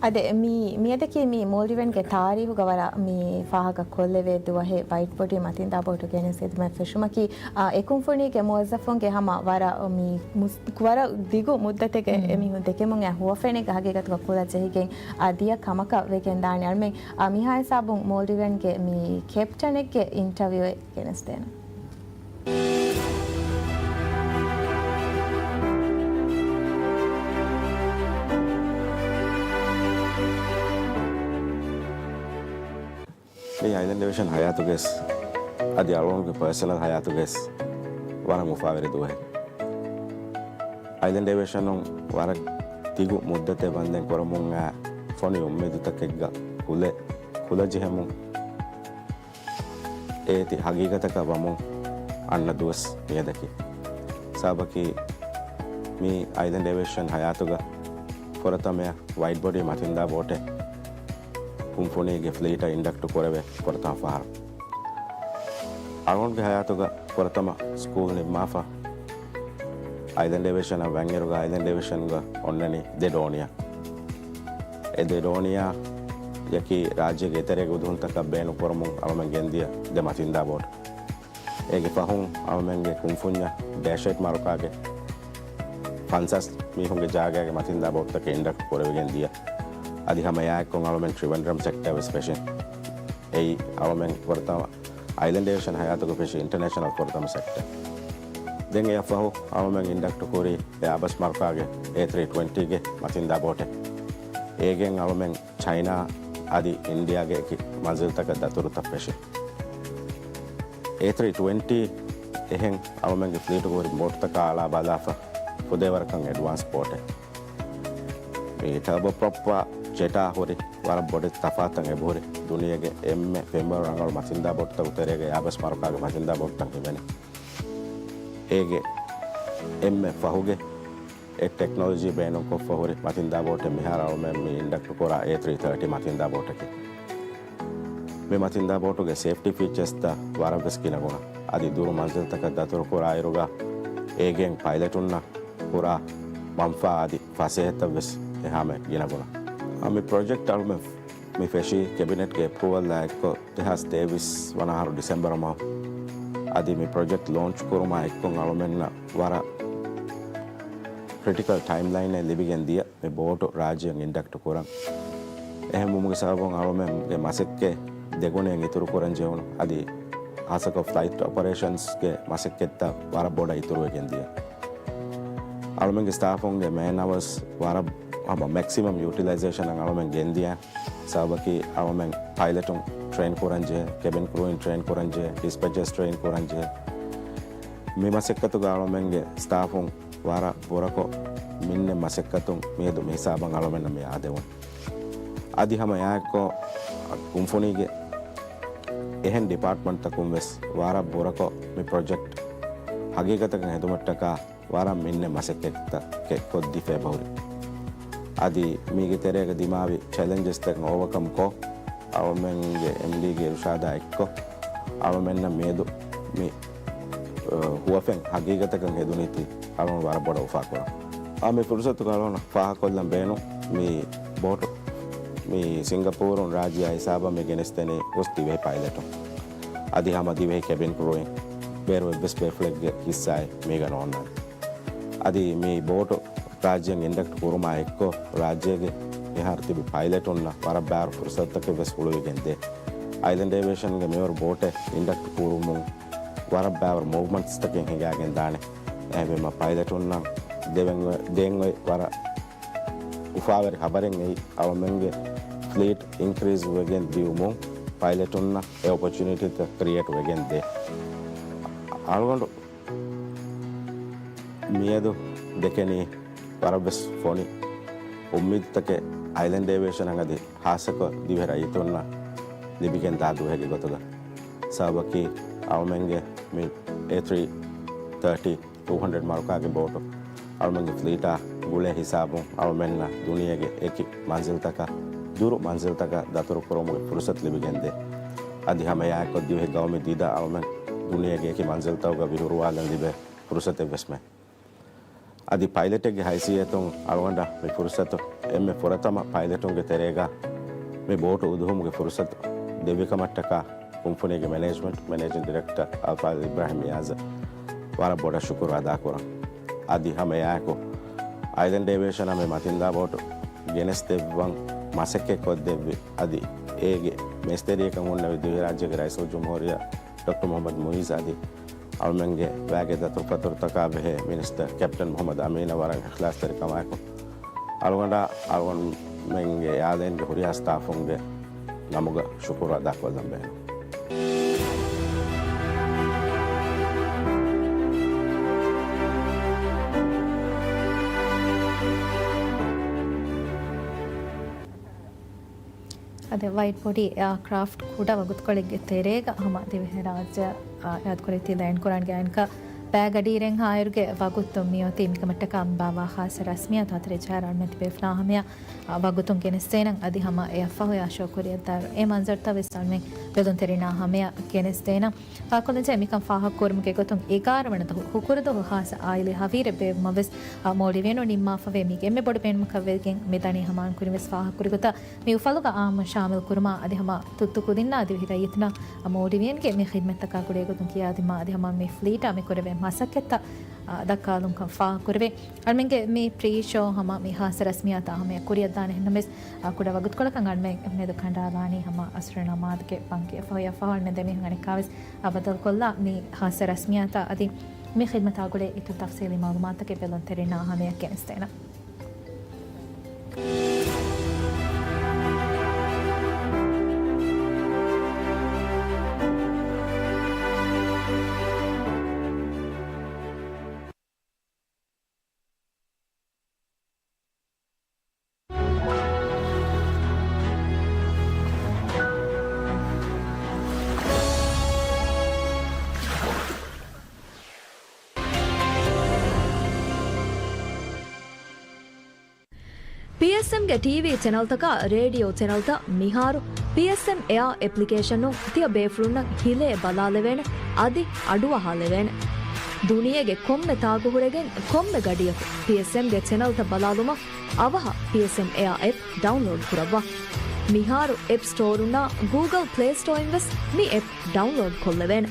އާދެ، މި، މިއަދަކީ މި މޯލްޑިވެންގެ ތާރީހުގަ ވަރަށް މި ފާހަގަ ކޮށްލެވޭ ދުވަހެއް، ވައިޓް ބޮޑީ މަތިންދާ ބޯޓު ގެނެސް ހިދުމަތް ފެށުމަކީ، އާ، އެ ކުންފުނީގެ މުވައްޒަފުންގެ ހަމަ ވަރަށް މި މުސް-، ވަރަށް ދިގު މުއްދަތެއްގަ މް. އެމީހުން ދެކެމުން އެ ހުވަފެނެއްގަ ހަގީގަތުގަ ކުލަ ޖެހިގެން، އާ، ދިޔަ ކަމަކަށް ވެގެން ދާނެ. އަޅުމެން، އާ، މިހާ ހިސާބުން މޯލްޑިވެންގެ މި ކެޕްޓަނެއްގެ އިންޓަވިއުއެއް ގެނެސްދޭނަން. މީ އައިލެންޑް އޭވިއޭޝަން ހަޔާތުގައި ވެސް އަދި އަޅުގަނޑުގެ ޕާސަނަލް ހަޔާތުގައި ވެސް ވަރަށް އުފާވެރި ދުވަހެއް. އައިލެންޑް އޭވިއޭޝަނުން ވަރަށް ދިގު މުއްދަތެއް ވަންދެން ކުރަމުން އައި ފޮނި އުއްމީދުތަކެއްގަ ކުލަ، ކުލަ ޖެހެމުން އޭތި ހަގީގަތަކަށް ވަމުން އަންނަ ދުވަސް މިއަދަކީ. ސަބަބަކީ މި އައިލެންޑް އޭވިއޭޝަން ހަޔާތުގަ ފުރަތަމަޔަށް ވައިޑް ބޮޑީ މަތިންދާ ބޯޓެއް ކުންފުނީގެ ފްލީޓަށް އިންޑަކްޓް ކުރެވޭ ފުރަތަމަ ފަހަރު. އަޅުގަނޑުގެ ހަޔާތުގަ ފުރަތަމަ ސްކޫލް ނިންމާފަ، އައިލެންޑް އޭވިއޭޝަނަށް ވަންއިރުގަ އައިލެންޑް އޭވިއޭޝަންގަ އޮންނަނީ ދެ ދޯނިއެއް. އެ ދެ ދޯނިއެއް އެކީ ރާއްޖޭގެ އެތެރޭގެ އުދުހުންތަކަށް ބޭނުންކުރަމުން އަޅުމެން ގެންދިޔަ ދެ މަތިންދާ ބޯޓު. އޭގެ ފަހުން އަޅުމެންގެ ކުންފުންޏަށް ޑޭޝެޑް މަރުކާގެ ފަންސާސް މީހުންގެ ޖާގައިގެ މަތިންދާ ބޯޓުތަކެއް އިންޑަކްޓް ކުރެވިގެން ދިޔަ. އަދި ހަމަ އެއާއެއްކޮށް އަޅުމެން ޓްރިވެންޑްރަމް ސެކްޓަރ ވެސް ފެށިން. އެއީ އަޅުމެން ފުރަތަމަ އައިލެންޑް އޭވިއޭޝަން ހަޔާތުގަ ފެށި އިންޓަރނޭޝަނަލް ފުރަތަމަ ސެކްޓަރ. ދެން އެއަށް ފަހު އަޅުމެން އިންޑަކްޓް ކުރީ އެއާބަސް މަރުކާގެ އޭ ތްރީ ޓްވެންޓީގެ މަތިންދާ ބޯޓެއް. އޭގެން އަޅުމެން ޗައިނާ އަދި އިންޑިޔާގެ އެކި މަންޒިލްތަކަށް ދަތުރުތައް ފެށި. އޭ ތްރީ ޓްވެންޓީ އެހެން އަޅުމެންގެ ފްލީޓުގަ ހުރި ބޯޓުތަކާ އަޅާ ބަލާފަ ފުދޭވަރަކަށް އެޑްވާންސް ބޯޓެއް. މި ޓާބޯ ޕްރޮޕްއާ ޖެޓާ ހުރި ވަރަށް ބޮޑެތި ތަފާތަށް އެބަހުރި. ދުނިޔޭގެ އެންމެ ފެންވަރު ރަނގަޅު މަތިންދާ ބޯޓުތަކުގެ ތެރޭގަ އެއާބަސް މަރުކާގެ މަތިންދާ ބޯޓުތައް ހިމެނި. އޭގެ އެންމެ ފަހުގެ އެ ޓެކްނޮލޮޖީ ބޭނުންކޮށްފަ ހުރި މަތިންދާ ބޯޓެއް މިހާރު އަޅުމެން މި އިންޑަކްޓް ކުރާ އޭ ތްރީ ތާޓީ މަތިންދާ ބޯޓަކީ. މި މަތިންދާ ބޯޓުގެ ސޭފްޓީ ފީޗާސްތައް ވަރަށްވެސް ގިނަގުނަ. އަދި ދުރު މަންޒިލްތަކަށް ދަތުރުކުރާއިރުގަ އޭގެން ޕައިލެޓުންނަށް ކުރާ މަންފާ އަދި ފަސޭހަތައްވެސް އެހާމެ ގިނަގުނަ. އަ، މި ޕްރޮޖެކްޓް އަޅުމެން މި ފެށީ ކެބިނެޓްގެ އެޕްރޫވަލްއާ އެއްކޮށް ދެހާސް ތޭވީސް ވަނަ އަހަރު ޑިސެމްބަރު މަހު. އަދި މި ޕްރޮޖެކްޓް ލޯންޗް ކުރުމާ އެއްކޮށް އަޅުމެންނަށް ވަރަށް ކްރިޓިކަލް ޓައިމްލައިނެއް ލިބިގެން ދިޔަ މި ބޯޓު ރާއްޖެއަށް އިންޑަކްޓް ކުރަން. އެހެންވުމުގެ ސަބަބުން އަޅުމެންގެ މަސައްކަތް ދެގުނައިން އިތުރުކުރަން ޖެހުނު. އަދި ހާއްސަކޮށް ފްލައިޓް އޮޕަރޭޝަންސްގެ މަސައްކަތްތައް ވަރަށް ބޮޑަށް އިތުރުވެގެން ދިޔަ. އަޅުމެންގެ ސްޓާފުންގެ މޭން އަވަރސް ވަރަށް ހަމަ މެކްސިމަމް ޔޫޓިލައިޒޭޝަނަށް އަޅުމެން ގެންދިޔަ ސަބަބަކީ އަޅުމެން ޕައިލެޓުން ޓްރެއިން ކުރަންޖެހޭ، ކެބިން ކްރޫއިން ޓްރެއިން ކުރަންޖެހޭ، ޑިސްޕެޗަރސް ޓްރެއިން ކުރަންޖެހޭ. މި މަސައްކަތުގަ އަޅުމެންގެ ސްޓާފުން ވަރަށް ބުރަކޮށް މިންނެއް މަސައްކަތުން މިއަދު މި ހިސާބަށް އަޅުމެންނަށް މި އާދެވުން. އަދި ހަމަ އެއާއެއްކޮށް ކުންފުނީގެ އެހެން ޑިޕާޓްމަންޓްތަކުން ވެސް ވަރަށް ބުރަކޮށް މި ޕްރޮޖެކްޓް ހަގީގަތަކަށް ހެދުމަށްޓަކާ ވަރަށް މިންނެ މަސައްކަތްތަކެއް ކޮށްދީފަ އެބަހުރި. އަދި މީގެ ތެރޭގަ ދިމާވި ޗެލެންޖެސްތަކަށް އޯވަކަމް ކޮށް، އަޅުމެންގެ އެމްޑީގެ އިރުޝާދާ އެއްކޮށް، އަޅުމެންނަށް މިއަދު މި، އަ، ހުވަފެން ހަގީގަތަކަށް ހެދުނީތީ އަޅުން ވަރަށް ބޮޑަށް އުފާކުރަން. އާ، މި ފުރުސަތުގަ އަޅުން ފާހަގަކޮށްލަން ބޭނުން މި ބޯޓު މި ސިންގަޕޫރުން ރާއްޖެއާ ހިސާބަށް މި ގެނެސްދެނީ ހުސް ދިވެހި ޕައިލެޓުން. އަދި ހަމަ ދިވެހި ކެބިން ކްރޫއިން ބޭރު އެއްވެސް ބޭފުޅެއްގެ ހިއްސާއެއް މީގަ ނޯންނާނެ. އަދި މި ބޯޓު ރާއްޖޭން އިންޑަކްޓް ކުރުމާ އެއްކޮށް، ރާއްޖޭގެ މިހާރު ތިބި ޕައިލެޓުންނަށް ވަރަށް ބާރު ފުރުސަތުތަކެއް ވެސް ހުޅުވިގެން ދޭ. އައިލެންޑް އޭވިއޭޝަންގެ މިވަރު ބޯޓެއް އިންޑަކްޓް ކުރުމުން ވަރަށް ބާރު މޫވްމަންޓްސްތަކެއް ހިނގާގެން ދާނެ. އެހެންވީމަ ޕައިލެޓުންނަށް ދެވެން، ދޭން އޮތް ވަރަށް އުފާވެރި ޚަބަރެއް އެއީ، އަޅުމެންގެ ފްލީޓް އިންކްރީޒް ވެގެން ދިޔުމުން ޕައިލެޓުންނަށް އެ އޮޕޮޗުނިޓީތައް ކްރިއޭޓް ވެގެން ދޭ. އަޅުގަނޑު މިއަދު ދެކެނީ ވަރަށްވެސް ފޮނި އުއްމީދުތަކެއް އައިލެންޑް އޭވިއޭޝަނަށް އަދި ހާއްސަކޮށް ދިވެހި ރައްޔިތުންނަށް ލިބިގެން ދާ ދުވަހެއްގެ ގޮތުގަ. ސަބަބަކީ އަޅުމެންގެ މި އޭ ތްރީ ތާޓީ ޓޫ ހަންޑްރެޑް މަރުކާގެ ބޯޓު އަޅުމެންގެ ފްލީޓާ ގުޅޭ ހިސާބުން އަޅުމެންނަށް ދުނިޔޭގެ އެކި މަންޒިލްތަކަށް، ދުރު މަންޒިލްތަކަށް ދަތުރުކުރުމުގެ ފުރުސަތު ލިބިގެންދޭ. އަދި ހަމަ އެއާއެއްކޮށް ދިވެހި ގައުމީ ދީދާ އަޅުމެން ދުނިޔޭގެ އެކި މަންޒިލްތަކުގަ ވިހުރުވާލަން ލިބޭ ފުރުސަތެއްވެސްމެ. އަދި ޕައިލެޓެއްގެ ހައިސިއްޔަތުން އަޅުގަނޑަށް މި ފުރުސަތު އެންމެ ފުރަތަމަ ޕައިލެޓުންގެ ތެރޭގަ މި ބޯޓު އުދުހުމުގެ ފުރުސަތު ދެއްވިކަމަށްޓަކާ ކުންފުނީގެ މެނޭޖްމަންޓް މެނޭޖިން ޑިރެކްޓަރ އަލްފާޟިލް އިބްރާހިމް ނިޔާޒަށް ވަރަށް ބޮޑަށް ޝުކުރު އަދާކުރަން. އަދި ހަމަ އެއާއެކު އައިލެންޑް އޭވިއޭޝަނާ މި މަތިންދާ ބޯޓު ގެނެސްދެއްވަން މަސައްކަތް ކޮށްދެއްވި އަދި އޭގެ މޭސްތެރިޔަކަށް ހުންނެވި ދިވެހިރާއްޖޭގެ ރައީސުލްޖުމްހޫރިއްޔާ ޑޮކްޓަރ މުޙައްމަދު މުޢިއްޒު އަދި އަޅުމެންގެ ވައިގެ ދަތުރުފަތުރުތަކާ ބެހޭ މިނިސްޓަރ ކެޕްޓަން މުޙައްމަދު އަމީނަށް ވަރަށް އިޚްލާޞްތެރިކަމާއެކު، އަޅުގަނޑާ އަޅުގަނޑުމެންގެ އެއާލައިންގެ ހުރިހާ ސްޓާފުންގެ ނަމުގަ ޝުކުރު އަދާކޮށްލަން ބޭނުން. އަދި ވައިޑް ބޮޑީ އެއާކްރާފްޓް ކުޑަ ވަގުތުކޮޅެއްގެ ތެރޭގަ ހަމަ ދިވެހިރާއްޖެ އާ، އާދަކުރެއްވި ލޭންޑް ކުރާންގެ އަނެއްކާ ބައި ގަޑިއިރެއްހާއިރުގެ ވަގުތު މިއޮތީ. މިކަމަށްޓަކާ އަންބާވާ ޚާއްޞަ ރަސްމިއްޔާތު ހަތަރެއް ޖަހާއިރު އަޅުމެން ތިބޭފުޅާ ހަމަޔަށް، އާ، ވަގުތުން ގެނެސްދޭނަން. އަދި ހަމަ އެއަށްފަހު އެއާ ޝޯ ކުރިއަށްދާއިރު އެ މަންޒަރުތައް ވެސް އަޅުމެން ބެލުންތެރިންނާ ހަމަޔަށް ގެނެސްދޭނަން. ފާހަގަކޮށްލަންޖެހޭ މިކަން ފާހަގަކުރުމުގެ ގޮތުން އެގާރަ ވަނަ ދުވަހު ހުކުރުދުވަހު ޚާއްޞަ އާއިލީ ހަވީރެއް ބޭއްވުމަށް ވެސް، އާ، މޯލްޑިވިއަނުން ނިންމާފަވޭ. މީގެ އެންމެ ބޮޑު ބޭނުމަކަށް ވެގެން މިދަނީ ހަމަ އަންކުރިން ވެސް ފާހަގަކުރި ގޮތަށް މި އުފަލުގަ އާއްމުން ޝާމިލް ކުރުމާ އަދި ހަމަ ތުއްތު ކުދިންނާ ދިވެހި ރައްޔިތުންނަށް މޯލްޑިވިއަންގެ މި ޚިދްމަތްތަކާ ގުޅޭ ގޮތުން ކިޔާދިނުމާ އަދި ހަމަ މި ފްލީޓާ މި ކުރެވޭ މަސައްކަތްތައް، އާ، ދައްކާލުންކަން ފާހަގަކުރެވޭ. އަޅުމެންގެ މި ޕްރީ ޝޯ ހަމަ މި ޚާއްޞަ ރަސްމިއްޔާތާ ހަމަޔަށް ކުރިއަށްދާނެ. އެހެންނަމަވެސް، އާ، ކުޑަ ވަގުތުކޮޅަކަށް އަޅުމެން މެދު ކަނޑާލާނީ ހަމަ އަސްރު ނަމާދުގެ ބަންގި އެއަށްފަހު އަޅުމެން ދެމީހުން އަނެއްކާވެސް، އާ، ބަދަލުކޮށްލާ މި ޚާއްޞަ ރަސްމިއްޔާތާ އަދި މި ޚިދްމަތާ ގުޅޭ އިތުރު ތަފްސީލީ މަޢުލޫމާތުތަކެއް ބެލުންތެރިންނާ ހަމަޔަށް ގެނެސްދޭނަން. ޕީއެސްއެމްގެ ޓީވީ ޗެނަލްތަކާ ރޭޑިއޯ ޗެނަލްތައް މިހާރު ޕީއެސްއެމް އެއާ އެޕްލިކޭޝަނުން ތިޔަ ބޭފުޅުންނަށް ހިލޭ ބަލާލެވޭނެ، އަދި އަޑުއަހާލެވޭނެ. ދުނިޔޭގެ ކޮންމެ ތާކު ހުރެގެން ކޮންމެ ގަޑިއަކު ޕީއެސްއެމްގެ ޗެނަލްތައް ބަލާލުމަށް އަވަހަށް ޕީއެސްއެމް އެއާ އެޕް ޑައުންލޯޑް ކުރައްވާ. މިހާރު އެޕް ސްޓޯރުންނާ ގޫގަލް ޕްލޭ ސްޓޯއިން ވެސް މި އެޕް ޑައުންލޯޑް ކޮށްލެވޭނެ.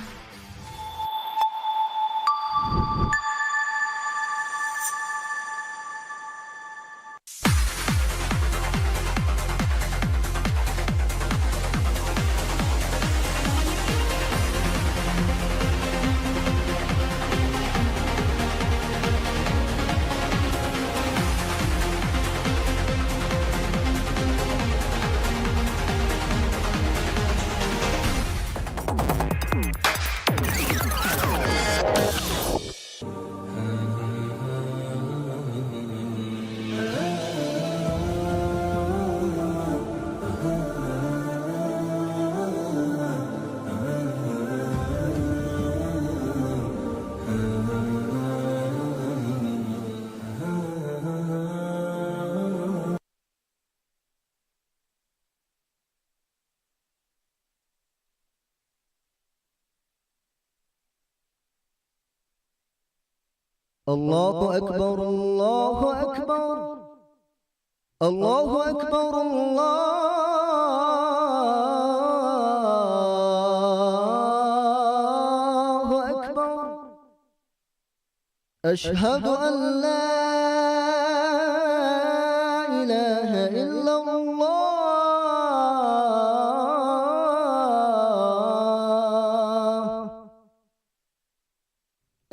الله أكبر، الله أكبر، الله أكبر، الله أكبر. أشهد أن لا إله إلا الله.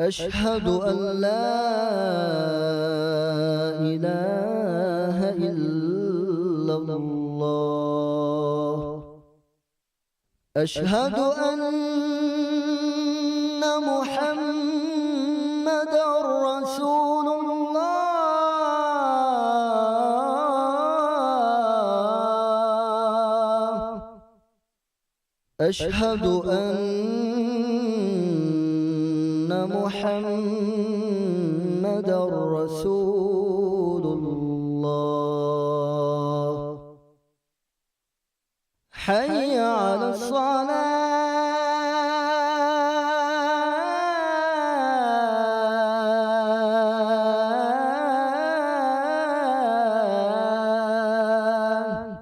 أشهد أن لا إله إلا الله. أشهد أن محمدا رسول الله. أشهد أن محمدا رسول الله. حي على الصلاة.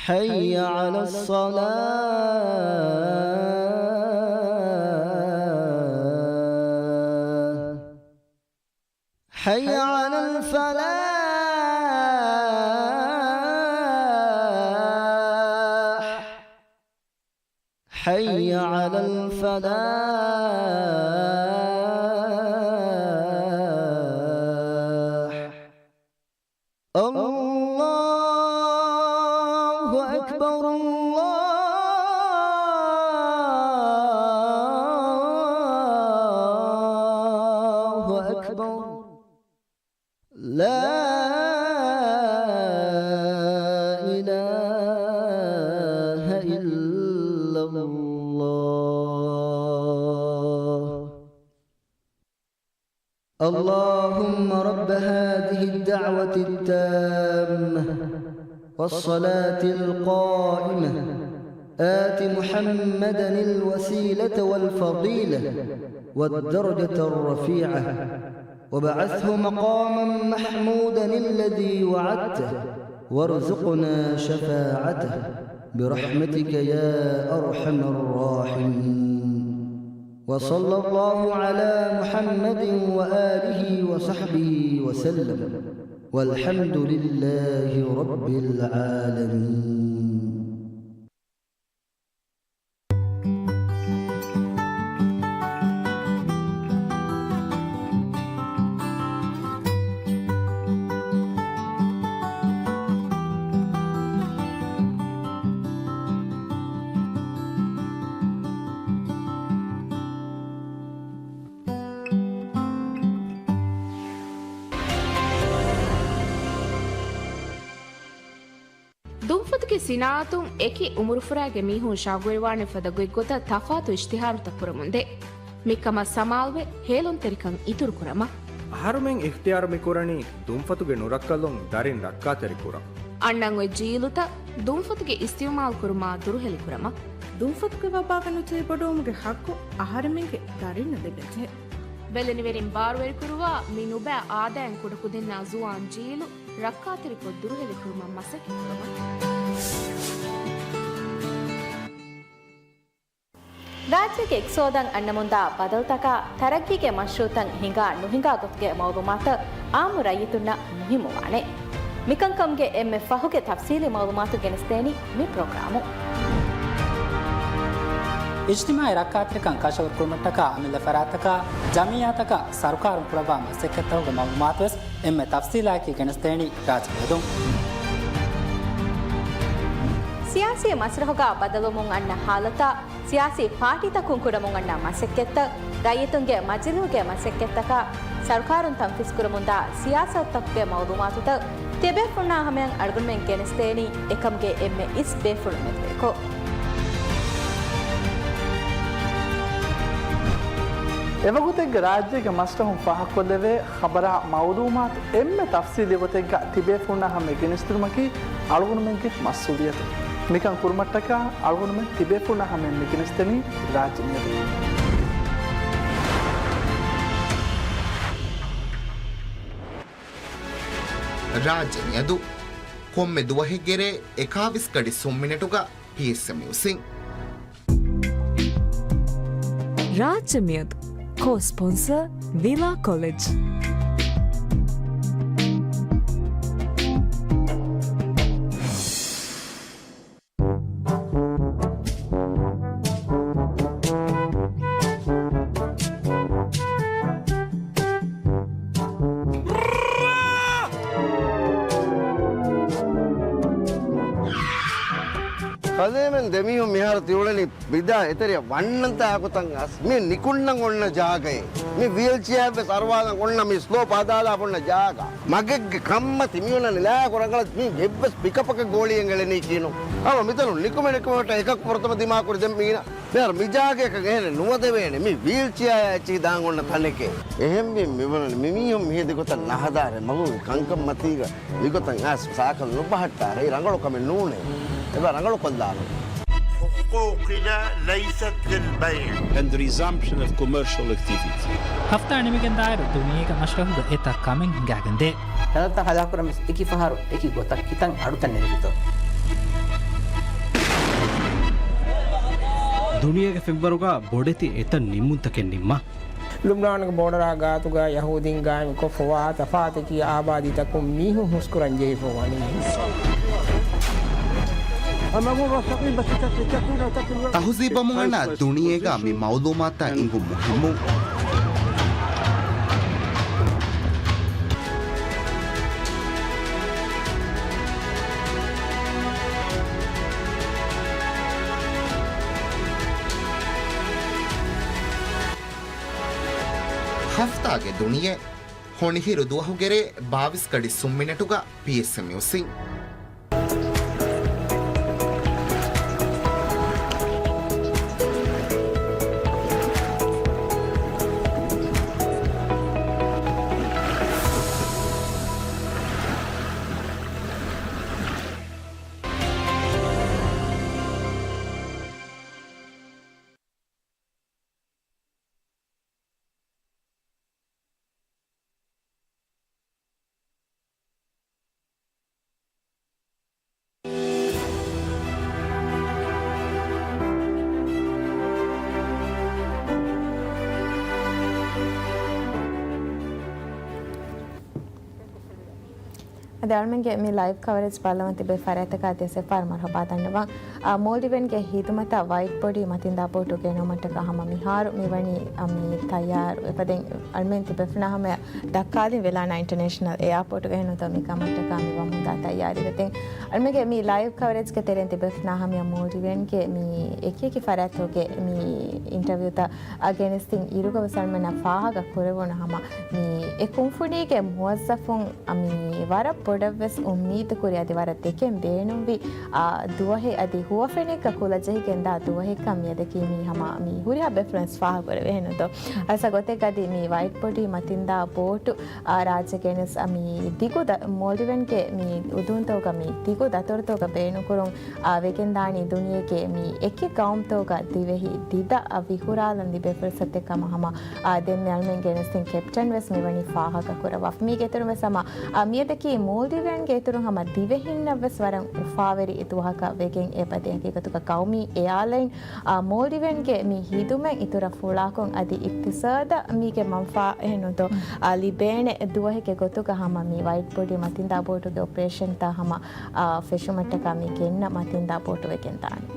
حي على الصلاة. حي على الفلاح. حي على الفلاح. الله أكبر، الله أكبر. لا إله إلا الله. اللهم رب هذه الدعوة التامة والصلاة القائمة، آت محمدا الوسيلة والفضيلة والدرجة الرفيعة، وابعثه مقاما محمودا الذي وعدته، وارزقنا شفاعته برحمتك يا أرحم الراحمين. وصلى الله على محمد وآله وصحبه وسلم. والحمد لله رب العالمين. ދުންފަތުގެ ސިނާއަތުން އެކި އުމުރުފުރާގެ މީހުން ޝައުގުވެރިވާނެ ފަދަ ގޮތްގޮތަށް ތަފާތު އިޝްތިހާރުތައް ކުރަމުންދޭ. މިކަމަށް ސަމާލުވެ، ހޭލުންތެރިކަން އިތުރުކުރަމަށް. އަހަރުމެން އިޚްތިޔާރު މިކުރަނީ ދުންފަތުގެ ނުރައްކަލުން ދަރިން ރައްކާތެރިކުރަން. އަންނަން އޮތް ޖީލުތައް ދުންފަތުގެ އިސްތިއުމާލް ކުރުމާ ދުރުހެލިކުރަމަށް. ދުންފަތުގެ ވަބާގަ ނުޖެހި ބޮޑުވުމުގެ ޙައްޤު އަހަރެމެންގެ ދަރިންނަށް ލިބެންޖެހޭ. ބެލެނިވެރިން ބާރުވެރިކުރުވާ މި ނުބައި އާދައިން ކުޑަކުދިންނާ ޒުވާން ޖީލު ރައްކާތެރިކޮށް ދުރުހެލިކުރުމަށް މަސައްކަތްކުރަމަށް. ރާއްޖޭގެ އިޤްތިޞާދަށް އަންނަމުންދާ ބަދަލުތަކާ، ތަރައްގީގެ މަޝްރޫޢުތައް ހިނގާ ނުހިނގާ ގޮތުގެ މަޢުލޫމާތު އާއްމު ރައްޔިތުންނަށް މުހިއްމުވާނެ. މިކަންކަމުގެ އެންމެ ފަހުގެ ތަފްޞީލީ މަޢުލޫމާތު ގެނެސްދޭނީ މި ޕްރޮގްރާމު. އިޖްތިމާޢީ ރައްކާތެރިކަން ކަށަވަރުކުރުމަށްޓަކާ އަމިއްލަ ފަރާތްތަކާ، ޖަމިއްޔާތަކާ ސަރުކާރުން ކުރައްވާ މަސައްކަތްތަކުގެ މަޢުލޫމާތުވެސް އެންމެ ތަފްޞީލާއެކީ ގެނެސްދޭނީ ރާއްޖެމެދުން. ސިޔާސީ މަސްރަޙުގަ ބަދަލުވުމުން އަންނަ ހާލަތާ، ސިޔާސީ ޕާޓީތަކުން ކުރަމުން އަންނަ މަސައްކަތްތައް، ރައްޔިތުންގެ މަޖިލީހުގެ މަސައްކަތްތަކާ، ސަރުކާރުން ތަންފީޒުކުރަމުންދާ ސިޔާސަތުތަކުގެ މަޢުލޫމާތުތައް ތިބޭފުޅުންނާ ހަމަޔަށް އަޅުގަނޑުމެން ގެނެސްދޭނީ އެކަމުގެ އެންމެ އިސް ބޭފުޅުންމެދުވެރިކޮށް. އެވަގުތެއްގަ ރާއްޖޭގެ މަސްރަޙުން ފާހަގަކޮށްލެވޭ ޚަބަރާ މަޢުލޫމާތު އެންމެ ތަފްޞީލީ ގޮތެއްގަ ތިބޭފުޅުންނާ ހަމަޔަށް ގެނެސްދިނުމަކީ އަޅުގަނޑުމެންގެ މަސްއޫލިއްޔަތު. މިކަން ކުރުމަށްޓަކާ އަޅުގަނޑުމެން ތިބޭފުޅުންނާ ހަމަޔަށް މި ގެނެސްދެނީ ރާއްޖެ މިއަދު. ރާއްޖެ މިއަދު ކޮންމެ ދުވަހެއްގެ ރޭ އެކާވީސް ގަޑި ސުން މިނެޓުގަ ޕީއެސްއެމް ނިއުސްއިން. ރާއްޖެ މިއަދު ކޯ ސްޕޮންސަރ ވިލާ ކޮލެޖް. ކަލޭމެން ދެމީހުން މިހާރު ތިއުޅެނީ ވިދާ އެތެރެއަށް ވަންނަންތާ އެގޮތަށް އަސް މި ނިކުންނަން އޮންނަ ޖާގައެއް. މި ވީލްޗެއާއެއްވެސް އަރުވާލަން އޮންނަ މި ސްލޯޕް ހަދާލާފަ އޮންނަ ޖާގަ. މަގެއްގެ ކަންމަތި މިއޮންނަނީ ލާކު ރަނގަޅަށް މި އެއްވެސް ޕިކަޕަކަށް ގޯޅިއެއް އެޅެނީކީނު. ހަމަ މިތަނުން ނިކުމެ ނިކުމެ އެކަކު ފުރަތަމަ ދިމާކުރި ދެން މީނަ. މިހާރު މި ޖާގަޔަކަށް އެހެނެއް ނުވަދެވޭނެ. މި ވީލްޗެއާއާ އެއްޗިހި ދާން އޮންނަ ތަނެކޭ. އެހެންވީމަ މިވަނީ މިމީހުން މިހެދި ގޮތަށް ނަހަދާރޭ މަގުގެ ކަންކަންމަތީގަ މިގޮތަށް އައިސް ސާކަލް ނުބަހައްޓާ ރަނގަޅު ކަމެއް ނޫނޭ. އެބަ ރަނގަޅު ކޮށްލާނު. حقوقنا ليست للبيع. And the resumption of commercial activity. ހަފްތާ ނިމިގެންދާއިރު ދުނިޔޭގެ މަޝްރަހުގަ އެތައް ކަމެއް ހިނގާގެންދޭ. ހަލަތައް ހަލާކުރަން ވެސް އެކި ފަހަރު އެކި ގޮތަށް ކިތަން އަޑުތައް ނެރެވިތޯ. ދުނިޔޭގެ ފެންވަރުގަ ބޮޑެތި އެތައް ނިންމުންތަކެއް ނިންމާ. ލުބްނާނުގެ ބޯޑަރާ ގާތުގަ ޔަހޫދީން ގާއިމްކޮށްފަވާ ތަފާތަކީ އާބާދީތަކުން މީހުން ހުސްކުރަން ޖެހިފަ ވަނީ. ތަހުޒީބަށް މުހަނާ ދުނިޔޭގަ މި މައުލޫމާތާ އިނގުން މުހިއްމު. ހަފްތާގެ ދުނިޔެ. ހޮނިހިރު ދުވަހުގެ ރޭ ބާވީސް ގަޑި ސުން މިނެޓުގަ ޕީއެސްއެމް ނިއުސްއިން. އަދި އަޅުމެންގެ މި ލައިވް ކަވަރޭޖް ބައްލަވަން ތިބޭ ފަރާތްތަކަށް އަދިވެސް އެއްފަހަރު މަރުހަބާ ދަންނަވަން. އާ، މޯލްޑިވެންގެ ހިދުމަތަށް ވައިޓް ބޮޑީ މަތިންދާ ބޯޓު ގެނައުމަށްޓަކާ ހަމަ މިހާރު މިވަނީ، އަ، މި ތައްޔާރު. އެފަދައިން އަޅުމެން ތިބޭފުޅުންނާ ހަމަޔަށް ދައްކާލިން ވެލާނާ އިންޓަރނޭޝަނަލް އެއާޕޯޓުގައި ނުތަ މި ކަމަށްޓަކާ މި ވަމުންދާ ތައްޔާރީ ވެތިން. އަޅުމެންގެ މި ލައިވް ކަވަރޭޖްގެ ތެރެއިން ތިބޭފުޅުންނާ ހަމަޔަށް މޯލްޑިވެންގެ މި އެކި އެކި ފަރާތްތަކުގެ މި އިންޓަވިއުތައް އަ، ގެނެސްދިން އިރުގަވެސް އަޅުމެންނަށް ފާހަގަ ކުރެވުނު ހަމަ މި އެ ކުންފުނީގެ މުވައްޒަފުން އަ، މި ވަރަށް ބޮޑަށްވެސް އުއްމީދު ކުރި އަދި ވަރަށް ދެކެން ބޭނުންވި، އާ، ދުވަހެއް އަދި ހުވަފެނެއްގަ ކުލަ ޖެހިގެންދާ ދުވަހެއްކަން މިއަދަކީ މީ ހަމަ މި ހުރިހާ ބޭފުޅުން ވެސް ފާހަގަ ކުރެވޭ ހެންނުތޯ. އަސަ ގޮތެއްގަ އަދި މި ވައިޓް ބޮޑީ މަތިންދާ ބޯޓު، އާ، ރާއްޖެ ގެނެސް އަ، މި ދިގު ދަ-، މޯލްޑިވެންގެ މި އުދުންތަކުގަ މި ދިގު ދަތުރުތަކުގަ ބޭނުންކުރުން އާ، ވެގެންދާނީ ދުނިޔޭގެ މި އެކި ގައުމުތަކުގަ ދިވެހި ދިދަ އަ، ވިހުރާލަން ލިބޭ ފުރުސަތެއް ކަމަށް ހަމަ، އާ، ދެންމެ އަޅުމެން ގެނެސްދިން ކެޕްޓަން ވެސް މިވަނީ ފާހަގަ ކުރައްވާފަ. މީގެ އިތުރުން ވެސް ހަމަ، އާ، މިއަދަކީ މޯލްޑިވިއަންގެ އިތުރުން ހަމަ ދިވެހިންނަށް ވެސް ވަރަށް އުފާވެރި ދުވަހަކަށް ވެގެން އެބަދޭ. ހަގީގަތުގަ ގައުމީ އެއާލައިން، އާ، މޯލްޑިވިއަންގެ މި ހިދުމަތް އިތުރަށް ފުޅާކޮށް އަދި އިޤްތިޞާދަށް މީގެ މަންފާ އެހެންނުތޯ، އާ، ލިބޭނެ ދުވަހެއްގެ ގޮތުގަ ހަމަ މި ވައިޓް ބޮޑީ މަތިންދާ ބޯޓުގެ އޮޕަރޭޝަންތައް ހަމަ އާ، ފެށުމަށްޓަކާ މި ގެންނަ މަތިންދާ ބޯޓު ވެގެންދާނެ.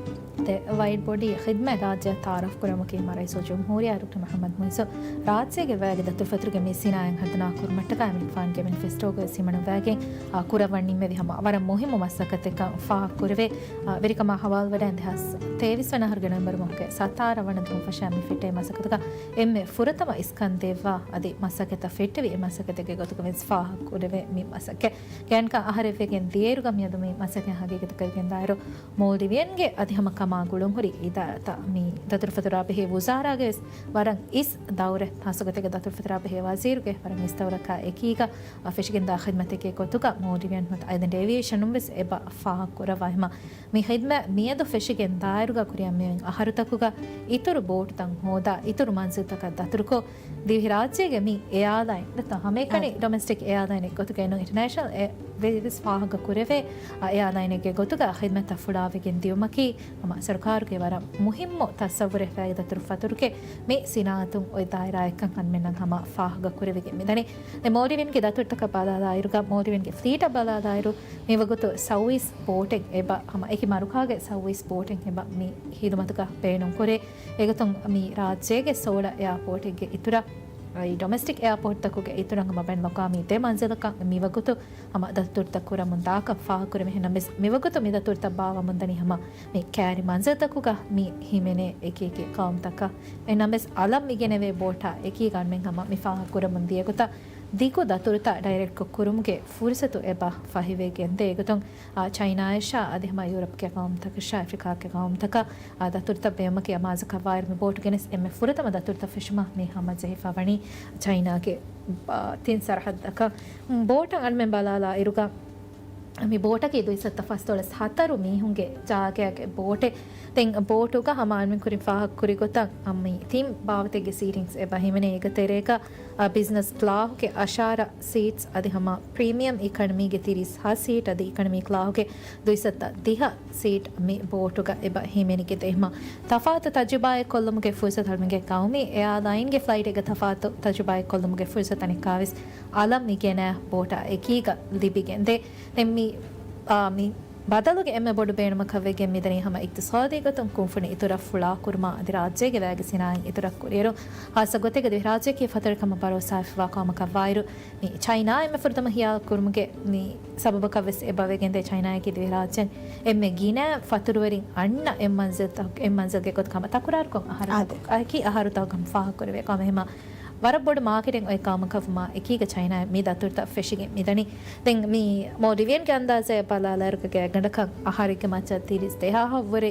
ދެ، ވައިޓް ބޮޑީ ޚިދްމަތް ރާއްޖެއަށް ތައާރަފް ކުރަމުގެ މަ ރައީސުލްޖުމްހޫރިއްޔާ ޑޮކްޓަރ މުޙައްމަދު މުޢިއްޒު ރާއްޖޭގެ ވައިގެ ދަތުރުފަތުރުގެ މި ސިނާއަތް ހަދަނާ ކުރުމަށްޓަކާ އެމަނިކުފާނުގެ މެނިފެސްޓޯގައި ހިމަނަން ވައިގެން، އާ، ކުރައްވަން ނިންމެވި ހަމަ ވަރަށް މުހިއްމު މަސައްކަތެއްކަން ފާހަގަ ކުރެވޭ. އާ، ވެރިކަމާ ހަވާލުވެރި ދެހާސް ތޭވީސް ވަނަ އަހަރުގެ ނޮވެމްބަރު މަހުގެ ސަތާރަ ވަނަ ދުވަހު ފަށާ މި ފެއްޓެވި މަސައްކަތުގަ އެންމެ ފުރަތަމަ އިސްކަން ދެއްވާ އަދި މަސައްކަތަށް ފެއްޓެވި އެ މަސައްކަތެއްގެ ގޮތުގަ ވެސް ފާހަގަ ކުރެވޭ މި މަސައްކަތް. ގާތްގަނޑަކަށް އަހަރެއްވެގެން ދިޔައިރުގަ މިއަދު މި މަސައްކަތް ހަގީގަތަކަށް ގެންދާއިރު، މޯލްޑިވިއަންގެ އަދި ހަމަ މާ ގުޅުންހުރި އިދާރާތައް މި ދަތުރުފަތުރާ ބެހޭ ވުޒާރާގެ ވެސް ވަރަށް އިސް ދައުރެއް، ހާއްސަގޮތެއްގެ ދަތުރުފަތުރާ ބެހޭ ވަޒީރުގެ ވަރަށް އިސް ދައުރަކާ އެކީގަ އަ، ފެށިގެންދާ ޚިދްމަތެއްގެ ގޮތުގަ މޯލްޑިވިއަން ނުވަތަ އައިލެންޑް އޭވިއޭޝަނުން ވެސް އެބަ ފާހަގަކުރައްވާ. އެހެމަ މި ޚިދްމަތް މިއަދު ފެށިގެން ދާއިރުގަ ކުރިއަށް މިއޮތް އަހަރުތަކުގަ އިތުރު ބޯޓުތައް ހޯދާ، އިތުރު މަންޒިލްތަކަށް ދަތުރުކޮށް، ދިވެހިރާއްޖޭގެ މި އެއާލައިން ނުވަތަ ހަމައެކަނި އަ، ޑޮމެސްޓިކް އެއާލައިނެއް ގޮތުގައި ނޫން އިންޓަރނޭޝަނަލް އެ، ވެ، ވެސް ފާހަގަ ކުރެވޭ، އަ، އެއާލައިނެއްގެ ގޮތުގަ ޚިދްމަތްތައް ފުޅާވެގެން ދިއުމަކީ ހަމަ ސަރުކާރުގެ ވަރަށް މުހިއްމު ތަސައްވުރެއް ފައިގެ ދަތުރު ފަތުރުގެ މި ސިނާއަތުން އޮތް ދާއިރާއެއްކަން އަންމެންނަށް ހަމަ ފާހަގަ ކުރެވިގެން މިދަނީ. ދެން މޯލްޑިވިއަންގެ ދަތުރުތަކަށް ބަލާލާއިރުގަ މޯލްޑިވިއަންގެ ފްލީޓަށް ބަލާލާއިރު މިވަގުތު ސައުވީސް ބޯޓެއް އެބަ ހަމަ އެކި މަރުކާގެ ސައުވީސް ބޯޓެއް އެބަ މި ޚިދުމަތުގަ ބޭނުންކުރޭ. އެގޮތުން މި ރާއްޖޭގެ ސޯޅަ އެއާޕޯޓެއްގެ އިތުރަށް އައި ޑޮމެސްޓިކް އެއާޕޯޓްތަކުގެ އިތުރަށް ހަމަ ބައިނަލްއަޤްވާމީ ދެ މަންޒިލަކަށް މިވަގުތު ހަމަ ދަތުރުތައް ކުރަމުން ދާކަން ފާހަގަކުރެވޭ. ނަމަވެސް މިވަގުތު މި ދަތުރުތައް ބާވަމުންދަނީ ހަމަ މި ކައިރި މަންޒިލްތަކުގަ މި ހިމެނޭ އެކި އެކި ޤައުމުތަކަށް. އެހެންނަމަވެސް އަލަށް މިގެނެވޭ ބޯޓާ އެކީގަ އަންމެން ހަމަ މި ފާހަގަކުރަމުން ދިޔަގޮތަށް ދިގު ދަތުރުތައް ޑައިރެކްޓްކޮށް ކުރުމުގެ ފުރުސަތު އެބަ ފަހިވެގެންދޭ. އެގޮތުން އާ، ޗައިނާއަށާ އަދި ހަމަ ޔޫރަޕްގެ ޤައުމުތަކަށާ އެފްރިކާގެ ޤައުމުތަކަށް އާ، ދަތުރުތައް ބޭއްވުމަކީ އަމާޒަކަށްވާއިރު މި ބޯޓު ގެނެސް އެންމެ ފުރަތަމަ ދަތުރުތައް ފެށުމަށް މި ހަމަޖެހިފަ ވަނީ ޗައިނާގެ، އާ، ތިން ސަރަހައްދަކަށް. ބޯޓަށް އަންމެން ބަލާލާ އިރުގަ މި ބޯޓަކީ ދުއިސައްތަ ފަސްދޮޅަސް ހަތަރު މީހުންގެ ޖާގައިގެ ބޯޓެއް. ދެން ބޯޓުގަ ހަމަ އަންމެން ކުރިން ފާހަގަ ކުރި ގޮތަށް އަ، މި ތިން ބާވަތެއްގެ ސީޓިންގްސް އެބަ ހިމެނޭ. އޭގެ ތެރޭގަ އަ، ބިޒްނަސް ކްލާހުގެ އަށާރަ ސީޓްސް އަދި ހަމަ ޕްރީމިއަމް އިކަނަމީގެ ތިރީސް ހަ ސީޓް އަދި އިކަނަމީ ކްލާހުގެ ދުއިސައްތަ ދިހަ ސީޓް މި ބޯޓުގަ އެބަ ހިމެނިގެންދޭ. ހަމަ ތަފާތު ތަޖުރިބާއެއް ކޮށްލުމުގެ ފުރުސަތު އަޅުމެންގެ ޤައުމީ އެއާލައިންގެ ފްލައިޓެއްގަ ތަފާތު ތަޖުރިބާއެއް ކޮށްލުމުގެ ފުރުސަތު އަނެއްކާވެސް އަލަށް މި ގެނައި ބޯޓާ އެކީގަ ލިބިގެންދޭ. ދެން މި، އާ، މި ބަދަލުގެ އެންމެ ބޮޑު ބޭނުމަކަށް ވެގެން މިދަނީ ހަމަ އިޤްތިޞާދީ ގޮތުން ކުންފުނި އިތުރަށް ފުޅާ ކުރުމާ އަދި ރާއްޖޭގެ ވައިގެ ސިނާއަތް އިތުރަށް ކުރިއިރު، ޚާއްޞަ ގޮތެއްގަ ދިވެހިރާއްޖެއަކީ ފަތުރުވެރިކަމަށް ބަރޯސާވެފަވާ ޤައުމަކަށް ވާއިރު، މި ޗައިނާ އެންމެ ފުރަތަމަ ޚިޔާލު ކުރުމުގެ މި ސަބަބަކަށް ވެސް އެބަ ވެގެންދޭ. ޗައިނާއަކީ ދިވެހިރާއްޖެއިން އެންމެ ގިނަ ފަތުރުވެރިން އަންނަ އެއް މަންޒިލްތައް، އެއް މަންޒިލްގެ ގޮތަކަށް ހަމަ ތަކުރާރުކޮށް އަހަރު އާދެ. ތަކު-، އަކީ އަހަރު ތަކުގަ ހަމަ ފާހަގަކުރެވޭ ޤައުމެއް. ހަމަ ވަރަށް ބޮޑު މާކެޓެއް އޮތް ޤައުމަކަށް ވުމާ އެކީގަ ޗައިނާއަށް މި ދަތުރުތައް ފެށިގެން މިދަނީ. ދެން މި މޯލްޑިވިއަންގެ އަންދާޒާއަށް ބަލާލާއިރު ގާތްގަނޑަކަށް އަހަރެއްގެ މައްޗަށް ތިރީސް ދެހާހަށްވުރެ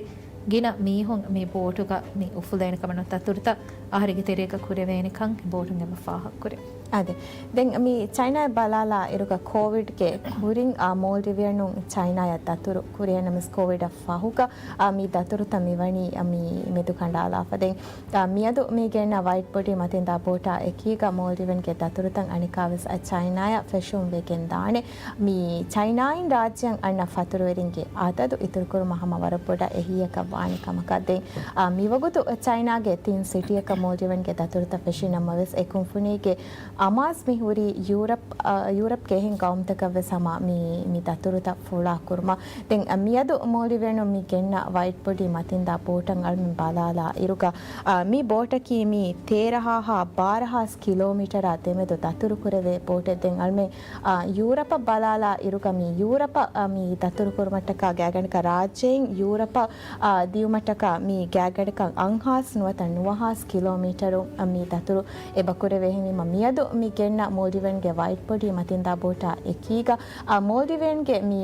ގިނަ މީހުން މި ބޯޓުގަ މި އުފުލޭނެ ކަމަށް ނުވަތަ ދަތުރުތައް އަހަރެއްގެ ތެރޭގަ ކުރެވޭނެ ކަން ބޯޓުން އެބަ ފާހަގަކުރޭ. އާދެ. ދެން މި ޗައިނާއަށް ބަލާލާ އިރުގަ ކޯވިޑްގެ ކުރިން، އާ، މޯލްޑިވިއަނުން ޗައިނާއަށް ދަތުރު ކުރި. އެހެންނަމަވެސް ކޯވިޑަށް ފަހުގަ، އާ، މި ދަތުރުތައް މިވަނީ، އާ، މި މެދުކަނޑާލާފަ. ދެން އާ، މިއަދު މި ގެންނަ ވައިޓް ބޮޑީ މަތިންދާ ބޯޓާ އެކީގަ މޯލްޑިވިއަންގެ ދަތުރުތައް އަނެއްކާވެސް އަ، ޗައިނާއަށް ފެށުން ވެގެން ދާނެ. މި ޗައިނާއިން ރާއްޖެއަށް އަންނަ ފަތުރުވެރިންގެ އަދަދު އިތުރުކުރުމަށް ހަމަ ވަރަށް ބޮޑަށް އެހީއަކަށް ވާނެ ކަމަކަށް. ދެން އާ، މިވަގުތު ޗައިނާގެ ތިން ސިޓީއަކަށް މޯލްޑިވިއަންގެ ދަތުރުތައް ފެށި ނަމަވެސް، އެ ކުންފުނީގެ އަމާޒް މި ހުރީ ޔޫރަޕް، އާ، ޔޫރަޕްގެ އެހެން ޤައުމުތަކަށް ވެސް ހަމަ މި، މި ދަތުރުތައް ފުޅާ ކުރުމަށް. ދެން މިއަދު މޯލްޑިވިއަނުން މި ގެންނަ ވައިޓް ބޮޑީ މަތިންދާ ބޯޓަށް އަޅުމެން ބަލާލާ އިރުގަ، އާ، މި ބޯޓަކީ މި ތޭރަ ހާހާ ބާރަ ހާސް ކިލޯމީޓަރާ ދެމެދު ދަތުރު ކުރެވޭ ބޯޓެއް. ދެން އަޅުމެން، އާ، ޔޫރަޕަށް ބަލާލާ އިރުގަ މި ޔޫރަޕަށް، އާ، މި ދަތުރު ކުރުމަށްޓަކާ ގާތްގަނޑަކަށް ރާއްޖެއިން ޔޫރަޕަށް، އާ، ދިޔުމަށްޓަކާ މި ގާތްގަނޑަކަށް އަށްހާސް ނުވަތަ ނުވަހާސް ކިލޯމީޓަރު މި ދަތުރު އެބަ ކުރެވޭ. އެހެންވީމަ މިއަދު މި ގެންނަ މޯލްޑިވިއަންގެ ވައިޓް ބޮޑީ މަތިންދާ ބޯޓާ އެކީގަ، އާ، މޯލްޑިވިއަންގެ މި